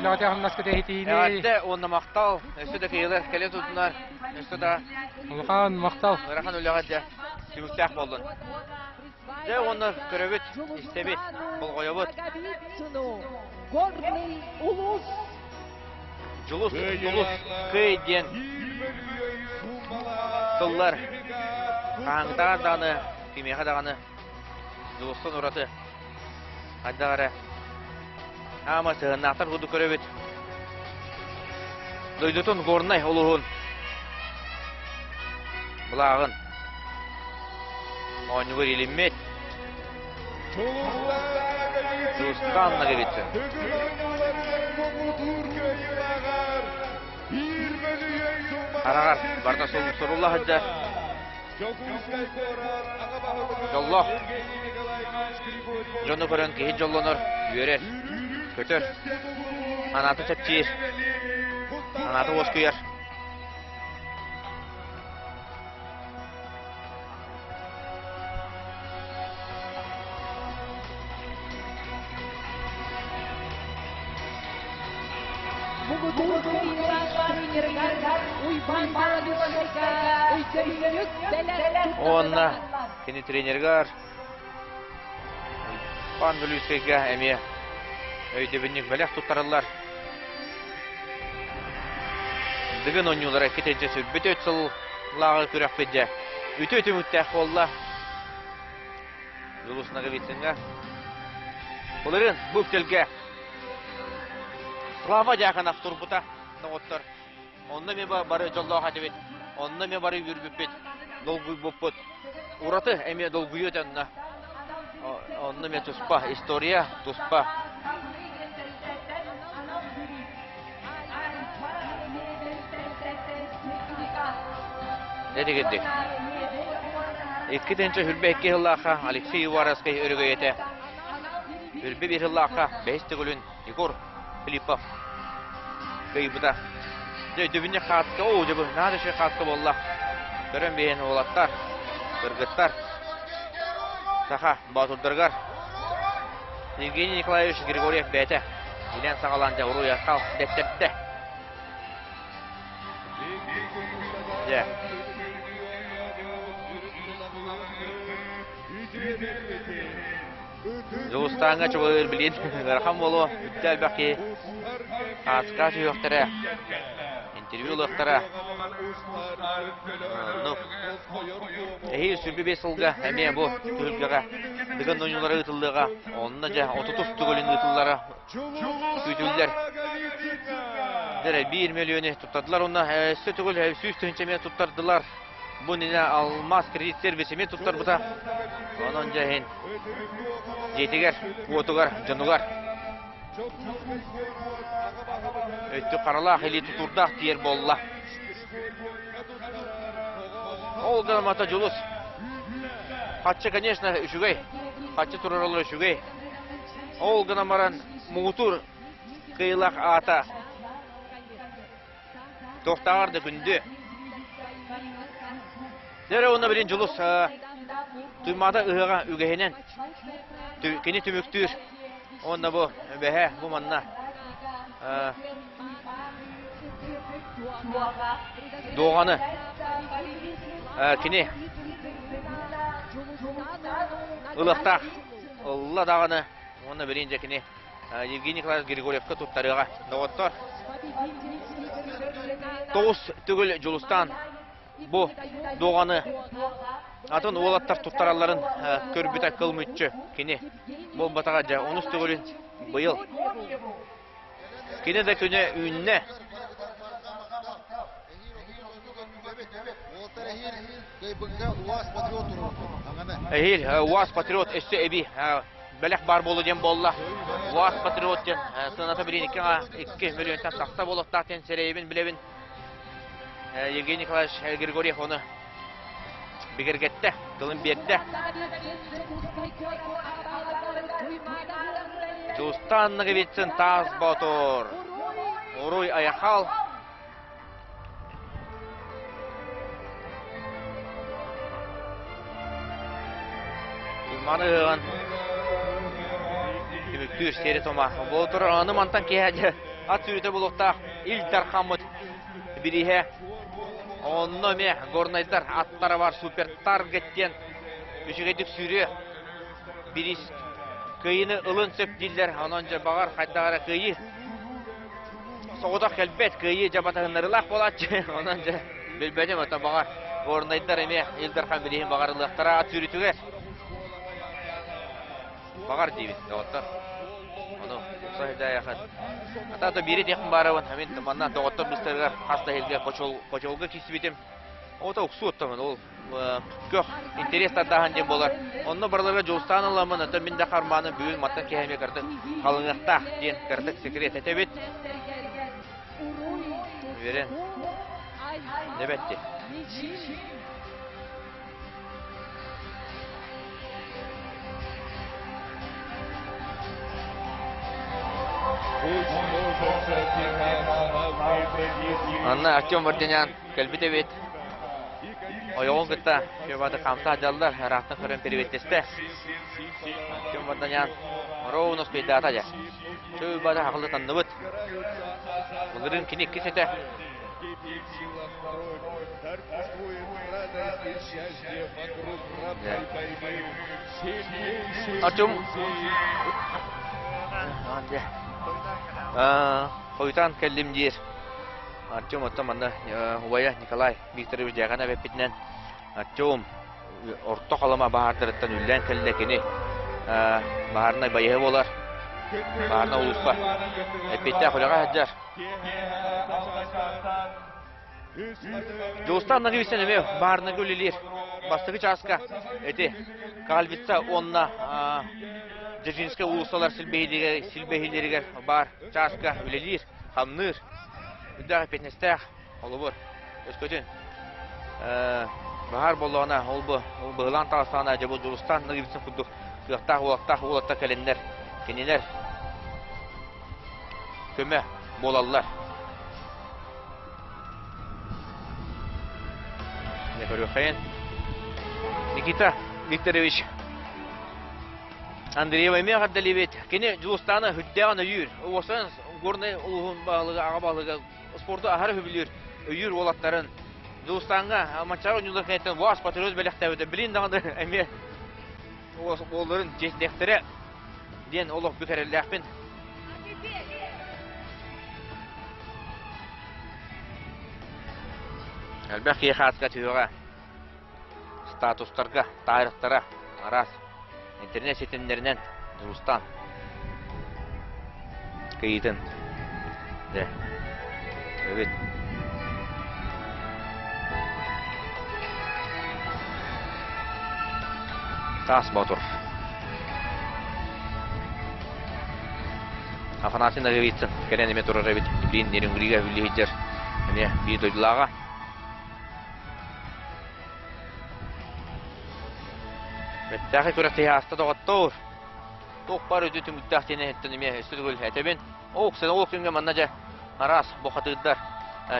үлэҕитэ хамнаскыт эһитиини. Эҕэрдэ уонна махтал. Өссө да кыайыылар кэлэ турдунар. Өссө да Улахан махтал. Ыарахан үлэҕэ дьэ түмүктээх буоллун. Дьэ, уонна көрөбүт, истэбит, болҕойобут. Горный улус. Дьулус, Дулус, Кый диэн тыллар хаһааҥҥытааҕар даҕаны кимиэхэ даҕаны дьулустан ураты хайдах эрэ аама сыһыаннаахтар курдук көрөбүт. Дойдутун Горнай улууһун былааҕын оонньуугар илиммит Дьулустаан Ноговицын. Хараҕар барыта сурулла сылдьар. Дьоллоох дьону көрөн киһи дьоллонор, үөрэр, көтөр, санаата чэпчиир, санаата уоскуйар. Муҥутуур кыайыылаах тренеригэр Уйбаан Балабышевка өйдөбүнньүк бэлэх Уонна кини тренеригэр Уйбаан Бүлүүскэйгэ эмиэ өйдөбүнньүк бэлэх туттарыллар. Дыгын оонньуулара икки сүрбүт үт сыллааҕы күрэхпит дьэ үтүө түмүктээх буолла. Дьулус Ноговицыҥҥа. Былырыын бу үктэлгэ Слава Дьяконов турбута, доҕоттор. Онно эмиэ бары дьоллоох этибит, онно эмиэ бары үөрбүппүт, долгуйбуппут. Ураты эмиэ долгуйуу этэ онно. Онно эмиэ туспа история, туспа. Дэтигирдик. 2 сүүс сыллаахха Алексей Уваровскай өрөгөйөтэ. 21 сыллаахха бэһис төгүлүн Егор Филиппов кыайбыта. Дьэ, өйдөбүнньүк хаатка, оо, дьэ, наада үчүгэй хаатка буолла. Көрөн биһин уолаттар, кыргыттар, саха боотурдарыгар Евгений Николаевич Григорьев бэйэтэ илэн саҕалаан дьэ уруй архал дэттэрдэ. Дьэ. Дьулустааҥҥа чугаһыыр билин ыарахан буолуо, үттэ элбэх киһи ааска түһүөхтэрэ, интервью ылыахтара. Ну, эһиил 25 сылга эмиэ бу түһүлгэҕэ Дыгын оонньуулара ыытыллыаҕа. Онно дьэ 30 төгүлүн ыытыллара күүтүллэр. Дэрэ 1 мөлүйүөнү туттардылар уонна өссө төгүл 100 тыһыынча эмиэ туттардылар. Бу иннинэ Алмаз кредит сервис эмиэ туттарбыта. Онон дьэ иһин дьиэтигэр, уотугар, дьонугар өттүк харалаах илии тутуурдаах тиэр буолла. Ол гынан Дьулус. Хаччы, конечно, үчүгэй. Хаччы тураралар үчүгэй. Ол гынан баран муҥутуур кыайыылаах аата Туохтааҕар да күндү. Дьэ уонна билин Дьулус Туймаада ыһыаҕа үгэһинэн кини түмүктүүр. Уонна бу бэһэ бу манна Дуоҕаны кини ылыахтаах ылла даҕаны уонна билин дьэ кини Евгений Николаевич Григорьевка туттарыаҕа. Доҕоттор, тоҕус төгүл Дьулустаан бу дуоҕаны атын уолаттар туттаралларын көрбүтэ кыл мүччү кини буолбатаҕа дьэ онус төгүлүн быйыл кини да күнэ үүннэ. Эһиил УАЗ Патриот өссө эбии бэлэх баар буолуо диэн буолла. УАЗ Патриот диэн сыаната билин 2 мөлүйүөнтэн тахса буолуохтаах диэн сэрэйэбин билэбин. Евгений Николаевич Григорьев ону бигэргэттэ, тылын биэрдэ. Дьулустаан Ноговицын Таас Боотур, Уруй Айахал, Маны ыһыаҕын түмүктүүр сиэри тома. Буола турар аны мантан киэһэ дьэ ат сүүрүтэ буолуохтаах Ил Дархаммыт бирииһэ. Онно эмиэ горнайдар аттара бар супер таргет диэн үчүгэйдик сүүрүө. Бириис кыайыыны ылын сөп дииллэр. Онон дьэ баҕар хайдах эрэ кыайыы соҕотох кэлбэт, кыайыы дьабатаһыннарыылаах буолааччы. Онон дьэ билбэтим, ото баҕар горнайдар эмиэ Ил Дархан билиһин баҕарылыахтара ат сүүрүүтүгэр. Баҕар диибин, доҕоттор. Ону саһыдайахат. Ата то биири диэхпин баарабын. Мин манна доҕоттор быстарыгар хас да иһилгэ хочолга киирсибитим. Ото уксуу оттомун ол көх интерес тардааһын диэн буолар. Онно барыларга дьулустаан ыламмын, оттон мин да хармааным бүгүн мантан киһи кырдык халыҥыахтаах диэн кырдык секрет этэбит. Үөрэн. Дебетти. Анна Артем Вардинян кэлбит эбит. Ойоҕун кытта Февада хамса дьаллар ыраахтан көрөн переветтесте. Артем Варданян ровно успейдаата дьэ. Чөй бада хахылы танныбыт. Былырыын кини иккис этэ. Артем Хойутаан кэллим диир. Артем оттон манна убайа Николай Викторович Дьяконов эппитинэн Артем Орто Халыма баһаардарыттан үллээн кэллэ кини баһаарынай байыһа буолар. Баһаарынай улууска эппиэттээх үлэҕэ сылдьар. Дьулустаан Нагивицын эмиэ баһаарынайга үлэлиир. Бастакы чааска эти Кальвица уонна Дзержинскэй уулуссалар силбэһиилэригэр баар чааска үлэлиир, хамныыр. Үрдээх эппиэтинэстээх, холобур, өскөтүн баһаар буоллаҕына, ол бу быһылаан таҕыстаҕына, дьэ бу Дьулустаан Нагивицын курдук кыахтаах уолаттаах уолаттар кэлэннэр, кинилэр көмө буолаллар. Не көрүөххэйин. Никита Викторович Андреева эмиэ эҕэрдэлиибит. Кини Дьулустааны үрдээҕин өйүүр. Уосан Горнай улууһун баһылыга, аҕа баһылыга спорду аһары сөбүлүүр, өйүүр уолаттарын. Дьулустааҥҥа Манчаары оонньуулар кэнниттэн ВАЗ патриот бэлэхтээбитэ. Билин даҕаны эмиэ уолларын чиэстиэхтэрэ диэн олох бүк эрэллээхпин. Элбэх киһи хааска түһүөҕэ, статустарга, таарыктара араас интернет ситимнэринэн Дьулустаан кыйыытын дьэ эбит. Таас Боотур. Афанасий Ноговицын кэлэн эмиэ турар эбит. Билин Нерюнгрига үлэлии сылдьар эмиэ биир дойдулааҕа. Бэттээхэй күрэхтэһии ааста доҕоттоор. Туох баар үтүө түмүктээх диэн эһэттэн эмиэ өссө төгүл этэбин. Ох, сен ол күҥҥэ манна дьэ араас бухатыырдар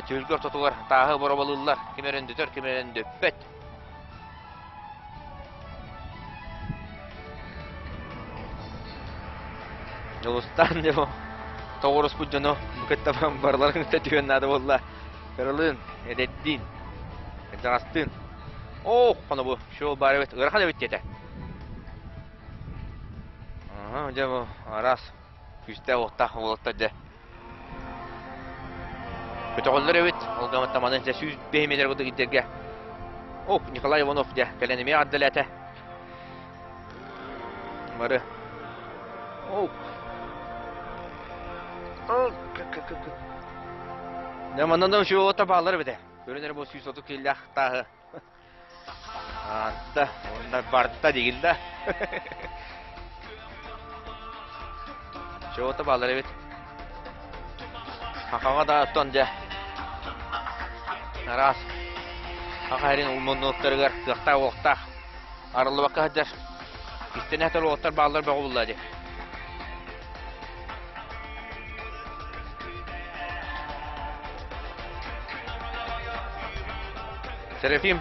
түһүлгэ ортотугар тааһы боробалыыллар. Ким эрэ өндөтөр, ким эрэ өндөппөт. Дьулустаан дьэ тоҕуруспут дьону бу кытта барыларын кытта түһүөн наада буолла. Кыралыын, эдэрдиин, кырдьаҕастыын. Ох, хоно бу, шоу баар эбит, ыарахан эбит диэтэ. Аха, дьэ бу араас күүстээх уохтаах уолаттар дьэ. Көтөҕөллөр эбит, ол гаммыттан маны дьэ 105 метр курдук ирдэргэ. Ох, Николай Иванов дьэ кэлэн эмиэ ардалээтэ. Бары. Ох. Дьэ манна да үчүгэй уолаттар бааллар эбит ээ. Көрөн эрэ бу 130 киилээх тааһы. Аатта, уонна барта диигин да. Чего-то бааллар эбит. Хахаҕа да оттон дьэ араас хаха эрин муннуктарыгар кыахтаах-уохтаах арыллыбакка сылдьар истэнэ сытар уолаттар бааллар бөҕө булла дии. Серафим,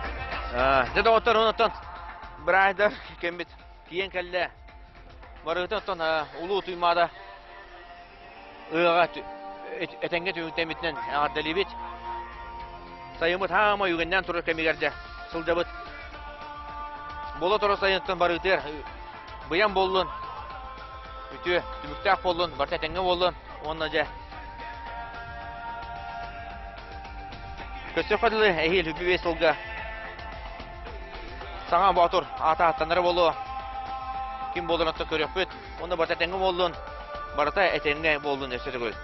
дьэ доҕоттор, онтон быраайдар кэммит тиийэн кэллэ. Барыгытын оттон улуу Туймаада ыаҕа этэҥҥэ түмүктэммитинэн эҕэрдэлиибит. Сайыммыт хаамай үгэннээн турар кэмигэр дьэ сылдьабыт. Буола турар сайынтан барыытыгар быйан буоллун, үтүө түмүктээх буоллун, барыта этэҥҥэ буоллун уонна дьэ Көстөххө дылы эһиил үбү сылга саҥа боотур аата ааттанара буолуо. Ким буоларын оттон көрүөхпүт. Уонна барыта этэҥҥэ буоллун, барыта этэҥҥэ буоллун өссө төгүл.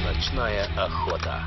Ночная охота.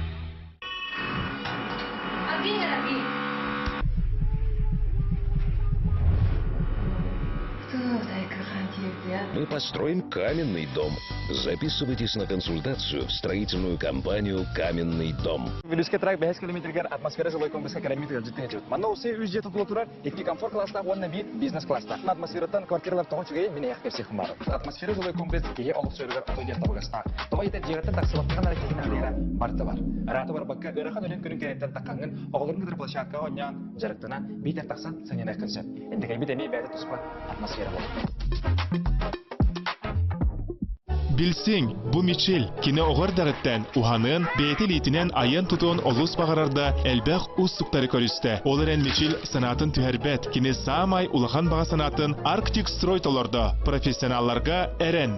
Мы построим каменный дом. Записывайтесь на консультацию в строительную компанию «Каменный дом». Вилюйскэй тракт бэһис километригэр атмосфера жилой комплекска кэлэммит ыалдьыттыы сылдьыбыт. Манна уопсай үс дьиэ тутула турар, икки комфорт класстаах уонна биир бизнес класстаах. Атмосфераттан квартиралар тоҕо үчүгэйин мин эйиэхэ кэпсиэхпин баҕарабын. Атмосфера жилой комплекс киһи олохсуйарыгар отой диэн табыгастаах. Тоҕо диэтэр дьиэҕиттэн тахсыбаккаҕын эрэ киһи наадыйара барыта бар. Ыраата барбакка ыарахан үлэҥ күнүн кэнниттэн таххаҥҥын оҕолорун кытары площадкаҕа оонньоон, дьарыктана, биитэр тахсан сынньаныаххын сөп. Индикэйбит эмиэ бэйэтэ туспа атмосфера буолар. Билсиҥ, бу Мичил, кини оҕо эрдэҕиттэн уһаныан, бэйэтэ илиитинэн айан-тутуон олус баҕарар да, элбэх уустуктары көрүстэ. Ол эрэн Мичил санаатын түһэрбэт, кини саамай улахан баҕа санаатын Арктик Строй толордо, профессионалларга эрэн.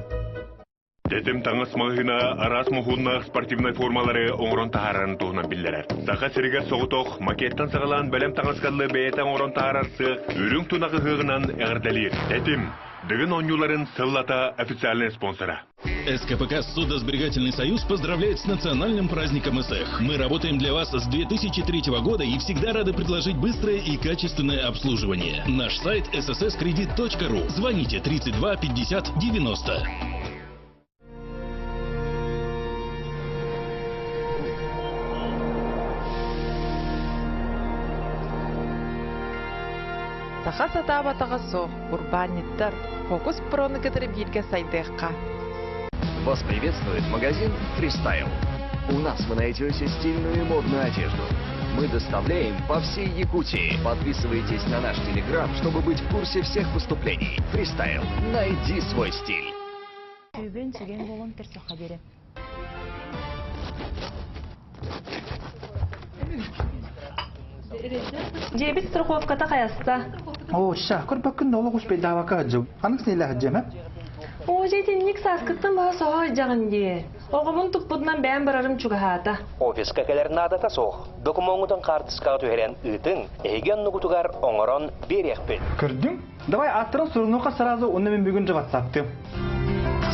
Тэтим таҥас маҕаһыына араас моһуоннаах спортивнай формалары оҥорон таһаарарын туһунан биллэрэр. Саха сиригэр соҕотох макеттан саҕалаан бэлэм таҥаскаллы бэйэтэ оҥорон таһаарар сыах үрүҥ тунах ыһыаҕынан эҕэрдэлиир. Тэтим, Дыгын оонньууларын сыллата официальнай спонсора. СКПК «Судосберегательный союз» поздравляет с национальным праздником СЭХ. Мы работаем для вас с 2003 года и всегда рады предложить быстрое и качественное обслуживание. Наш сайт ssscredit.ru. Звоните 32 50 90. Саха сатаабатаҕа суох, урбаанньыттар, Фокус Прону кытары бииргэ сайдыахха. Вас приветствует магазин Freestyle. У нас вы найдете стильную и модную одежду. Мы доставляем по всей Якутии. Подписывайтесь на наш телеграм, чтобы быть в курсе всех поступлений. Freestyle. Найди свой стиль. Түүгүн сүгэн буолун көрсөххө диэри. Дьиэбит страховката хайаста? Оо, ща, көрбөккүн да олох успейдаабакка сылдьым. Ханнык сиэлэ сылдьыам, э? Оо, дьэ итинник сааскыттан баһа соһо сылдьаҕын дии. Оҕобун туппутунан бэйэм барарым чугаһаата. Офиска кэлэр наадата суох. Докумуоҥҥутун хаартыскаҕа түһэрэн ыытыҥ, эһиги оннугутугар оҥорон биэриэхпит. Көрдүҥ? Давай ааттарын сурунуохха сразу, уонна мин бүгүн же ватсаптыам.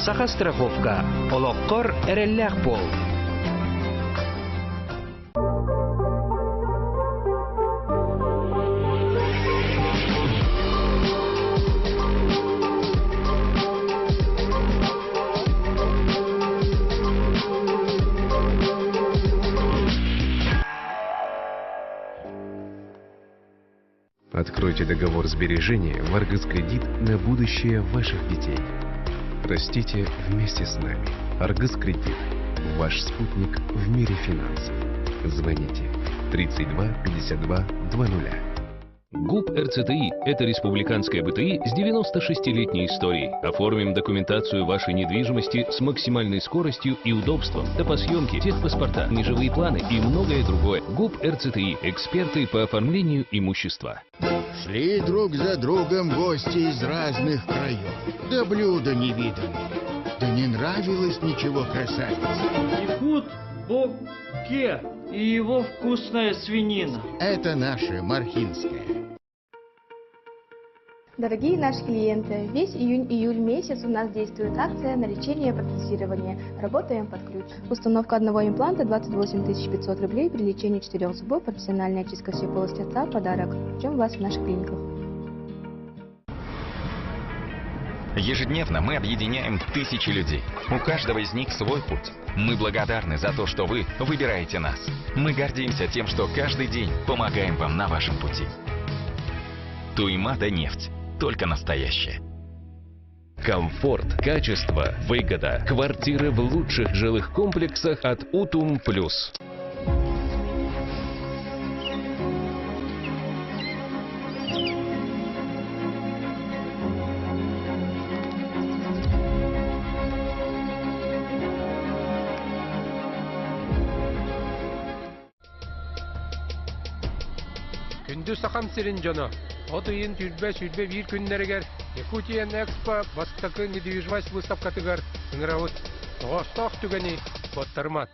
Саха страховка. Олоххор эрэллээх буол. Откройте договор сбережения в Аргыс-Кредит на будущее ваших детей. Растите вместе с нами. Аргыс-Кредит. Ваш спутник в мире финансов. Звоните 32 52 00. ГУП РЦТИ – это республиканская БТИ с 96-летней историей. Оформим документацию вашей недвижимости с максимальной скоростью и удобством. Топосъемки, техпаспорта, межевые планы и многое другое. ГУП РЦТИ – эксперты по оформлению имущества. Шли друг за другом гости из разных краев. Да блюда не виданы. Да не нравилось ничего красавице. Якут Боке и его вкусная свинина. Это наша Мархинская. Дорогие наши клиенты, весь июнь-июль месяц у нас действует акция на лечение и протезирование. Работаем под ключ. Установка одного импланта 28 500 рублей при лечении четырех зубов, профессиональная очистка всей полости рта, подарок. Ждем вас в наших клиниках. Ежедневно мы объединяем тысячи людей. У каждого из них свой путь. Мы благодарны за то, что вы выбираете нас. Мы гордимся тем, что каждый день помогаем вам на вашем пути. Туймада нефть. Только настоящая. Комфорт, качество, выгода. Квартиры в лучших жилых комплексах от Утум Плюс. Күндү Сахам сирин дьоно, от ыйын түрбэ сүрбэ биир күннэригэр Якутия Экспо бастакы недвижимость выставкатыгар ыҥырабыт. Тоҕоостоох түгэни куоттарыман.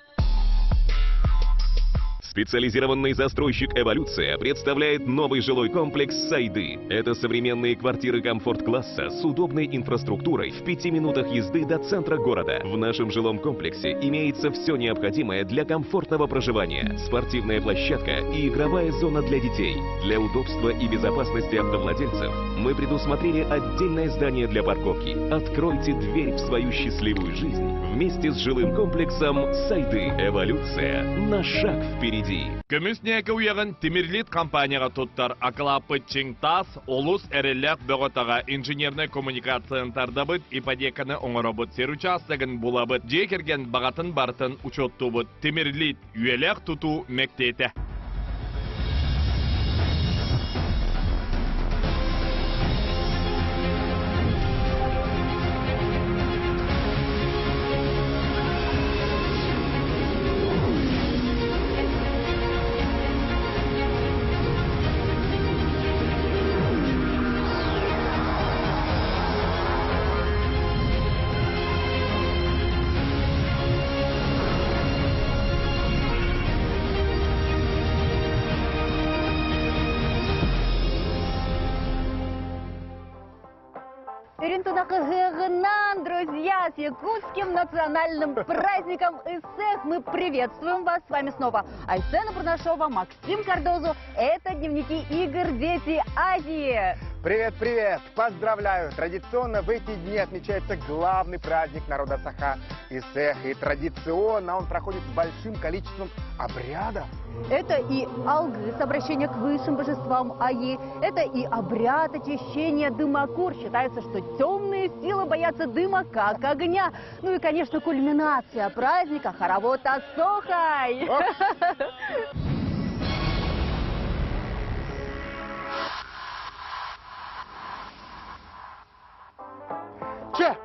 Специализированный застройщик «Эволюция» представляет новый жилой комплекс «Сайды». Это современные квартиры комфорт-класса с удобной инфраструктурой в 5 минутах езды до центра города. В нашем жилом комплексе имеется все необходимое для комфортного проживания. Спортивная площадка и игровая зона для детей. Для удобства и безопасности автовладельцев мы предусмотрели отдельное здание для парковки. Откройте дверь в свою счастливую жизнь вместе с жилым комплексом «Сайды». Эволюция на шаг впереди. Көмүс ньээкэ уйаҕын Тимирлит компанияҕа туттар акылааппыт чиҥ таас, олус эрэллээх бөҕө-таҕа инженернай коммуникацияны тардабыт, ипотеканы оҥоробут, сир учаастагын булабыт, дьиэ кэргэн баҕатын барытын учуоттуубут. Тимирлит үйэлээх тутуу мэктиэтэ. Үрүҥ друзья, с якутским национальным праздником Ысыах мы приветствуем вас. С вами снова Айсена Бурнашова, Максим Кардозу. Это дневники игр «Дети Азии». Привет, привет! Поздравляю! Традиционно в эти дни отмечается главный праздник народа Саха Ысыах. И традиционно он проходит с большим количеством обрядов. Это и алгыс, обращение к высшим божествам Айыы, это и обряд очищения дымокур. Считается, что темные силы боятся дыма, как огня. Ну и, конечно, кульминация праздника – хоровод Осуохай. Че!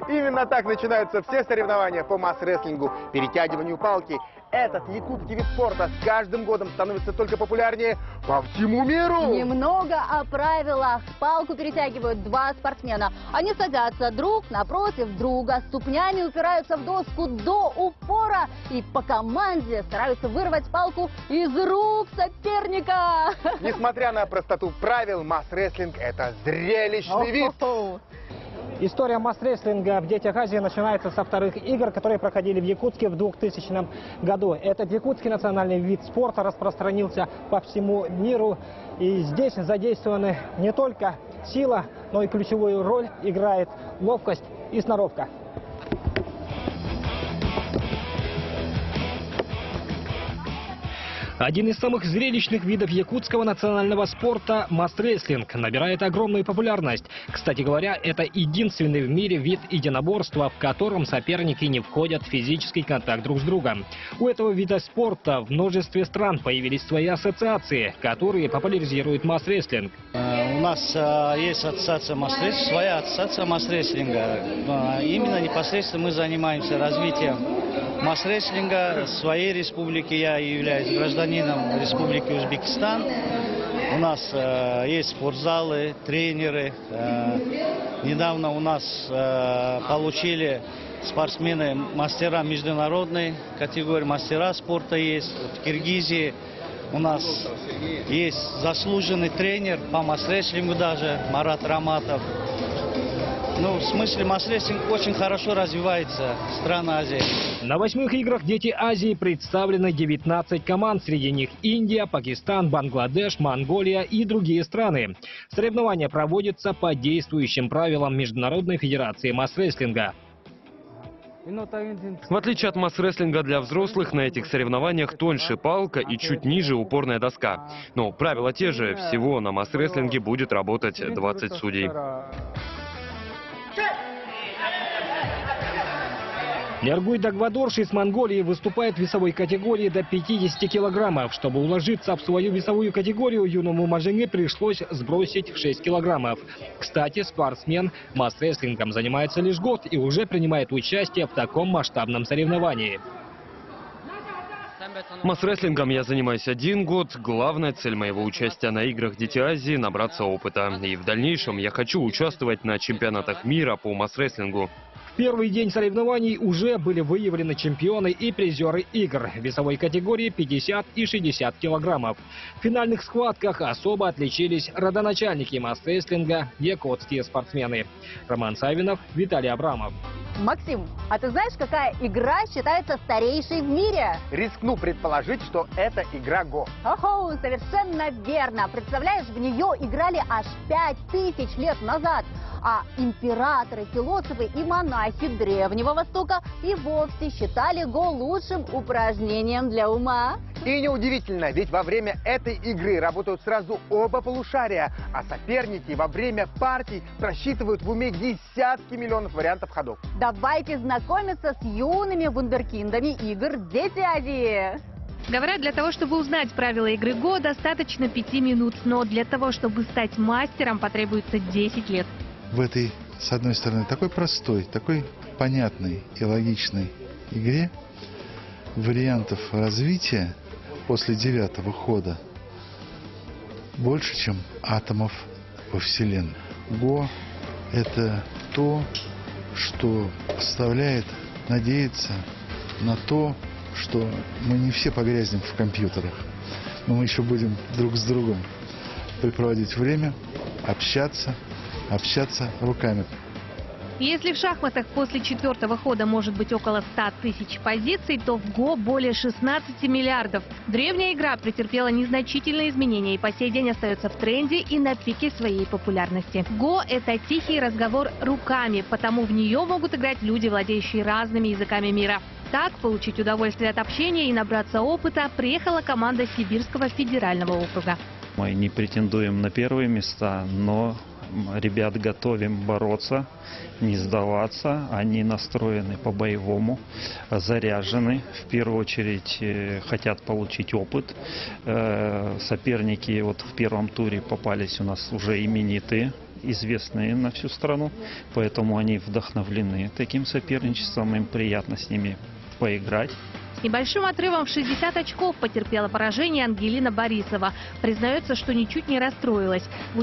Именно так начинаются все соревнования по мас-рестлингу, перетягиванию палки. Этот якутский вид спорта с каждым годом становится только популярнее по всему миру. Немного о правилах. Палку перетягивают два спортсмена. Они садятся друг напротив друга, ступнями упираются в доску до упора и по команде стараются вырвать палку из рук соперника. Несмотря на простоту правил, мас-рестлинг – это зрелищный вид. История мас-рестлинга в «Детях Азии» начинается со вторых игр, которые проходили в Якутске в 2000 году. Этот якутский национальный вид спорта распространился по всему миру. И здесь задействованы не только сила, но и ключевую роль играет ловкость и сноровка. Один из самых зрелищных видов якутского национального спорта – мас-рестлинг – набирает огромную популярность. Кстати говоря, это единственный в мире вид единоборства, в котором соперники не входят в физический контакт друг с другом. У этого вида спорта в множестве стран появились свои ассоциации, которые популяризируют мас-рестлинг. У нас есть ассоциация мас-рестлинга, своя ассоциация мас-рестлинга. Именно непосредственно мы занимаемся развитием мас-рестлинга в своей республике. Я являюсь гражданином Республики Узбекистан. У нас есть спортзалы, тренеры. Недавно у нас получили спортсмены мастера международной категории, мастера спорта есть. Вот в Киргизии у нас есть заслуженный тренер по мас-рестлингу даже, Марат Раматов. Ну, в смысле, мас-рестлинг очень хорошо развивается в странах Азии. На восьмых играх «Дети Азии» представлены 19 команд. Среди них Индия, Пакистан, Бангладеш, Монголия и другие страны. Соревнования проводятся по действующим правилам Международной федерации мас-рестлинга. В отличие от мас-рестлинга для взрослых, на этих соревнованиях тоньше палка и чуть ниже упорная доска. Но правила те же, всего на мас-рестлинге будет работать 20 судей. Лергуй Дагвадорш из Монголии выступает в весовой категории до 50 килограммов. Чтобы уложиться в свою весовую категорию, юному мажине пришлось сбросить 6 килограммов. Кстати, спортсмен мас-рестлингом занимается лишь год и уже принимает участие в таком масштабном соревновании. Мас-рестлингом я занимаюсь 1 год. Главная цель моего участия на играх Дети Азии – набраться опыта. И в дальнейшем я хочу участвовать на чемпионатах мира по мас-рестлингу. Первый день соревнований уже были выявлены чемпионы и призеры игр в весовой категории 50 и 60 килограммов. В финальных схватках особо отличились родоначальники мас-рестлинга якутские спортсмены. Роман Савинов, Виталий Абрамов. Максим, а ты знаешь, какая игра считается старейшей в мире? Рискну предположить, что это игра Го. Охо, совершенно верно. Представляешь, в нее играли аж 5000 лет назад. А императоры, философы и монахи Древнего Востока и вовсе считали Го лучшим упражнением для ума. И неудивительно, ведь во время этой игры работают сразу оба полушария, а соперники во время партий просчитывают в уме десятки миллионов вариантов ходов. Давайте знакомиться с юными вундеркиндами игр «Дети Азии». Говорят, для того, чтобы узнать правила игры Го, достаточно 5 минут, но для того, чтобы стать мастером, потребуется 10 лет. В этой, с одной стороны, такой простой, такой понятной и логичной игре вариантов развития после девятого хода больше, чем атомов во Вселенной. Го – это то, что заставляет надеяться на то, что мы не все погрязнем в компьютерах, но мы еще будем друг с другом препроводить время, общаться, общаться руками. Если в шахматах после четвертого хода может быть около 100 тысяч позиций, то в ГО более 16 миллиардов. Древняя игра претерпела незначительные изменения и по сей день остается в тренде и на пике своей популярности. ГО – это тихий разговор руками, потому в нее могут играть люди, владеющие разными языками мира. Так, получить удовольствие от общения и набраться опыта приехала команда Сибирского федерального округа. Мы не претендуем на первые места, но ребят готовим бороться, не сдаваться. Они настроены по-боевому, заряжены. В первую очередь хотят получить опыт. Соперники вот в первом туре попались у нас уже именитые, известные на всю страну, поэтому они вдохновлены таким соперничеством, им приятно с ними поиграть. С небольшим отрывом в 60 очков потерпела поражение Ангелина Борисова. Признается, что ничуть не расстроилась. В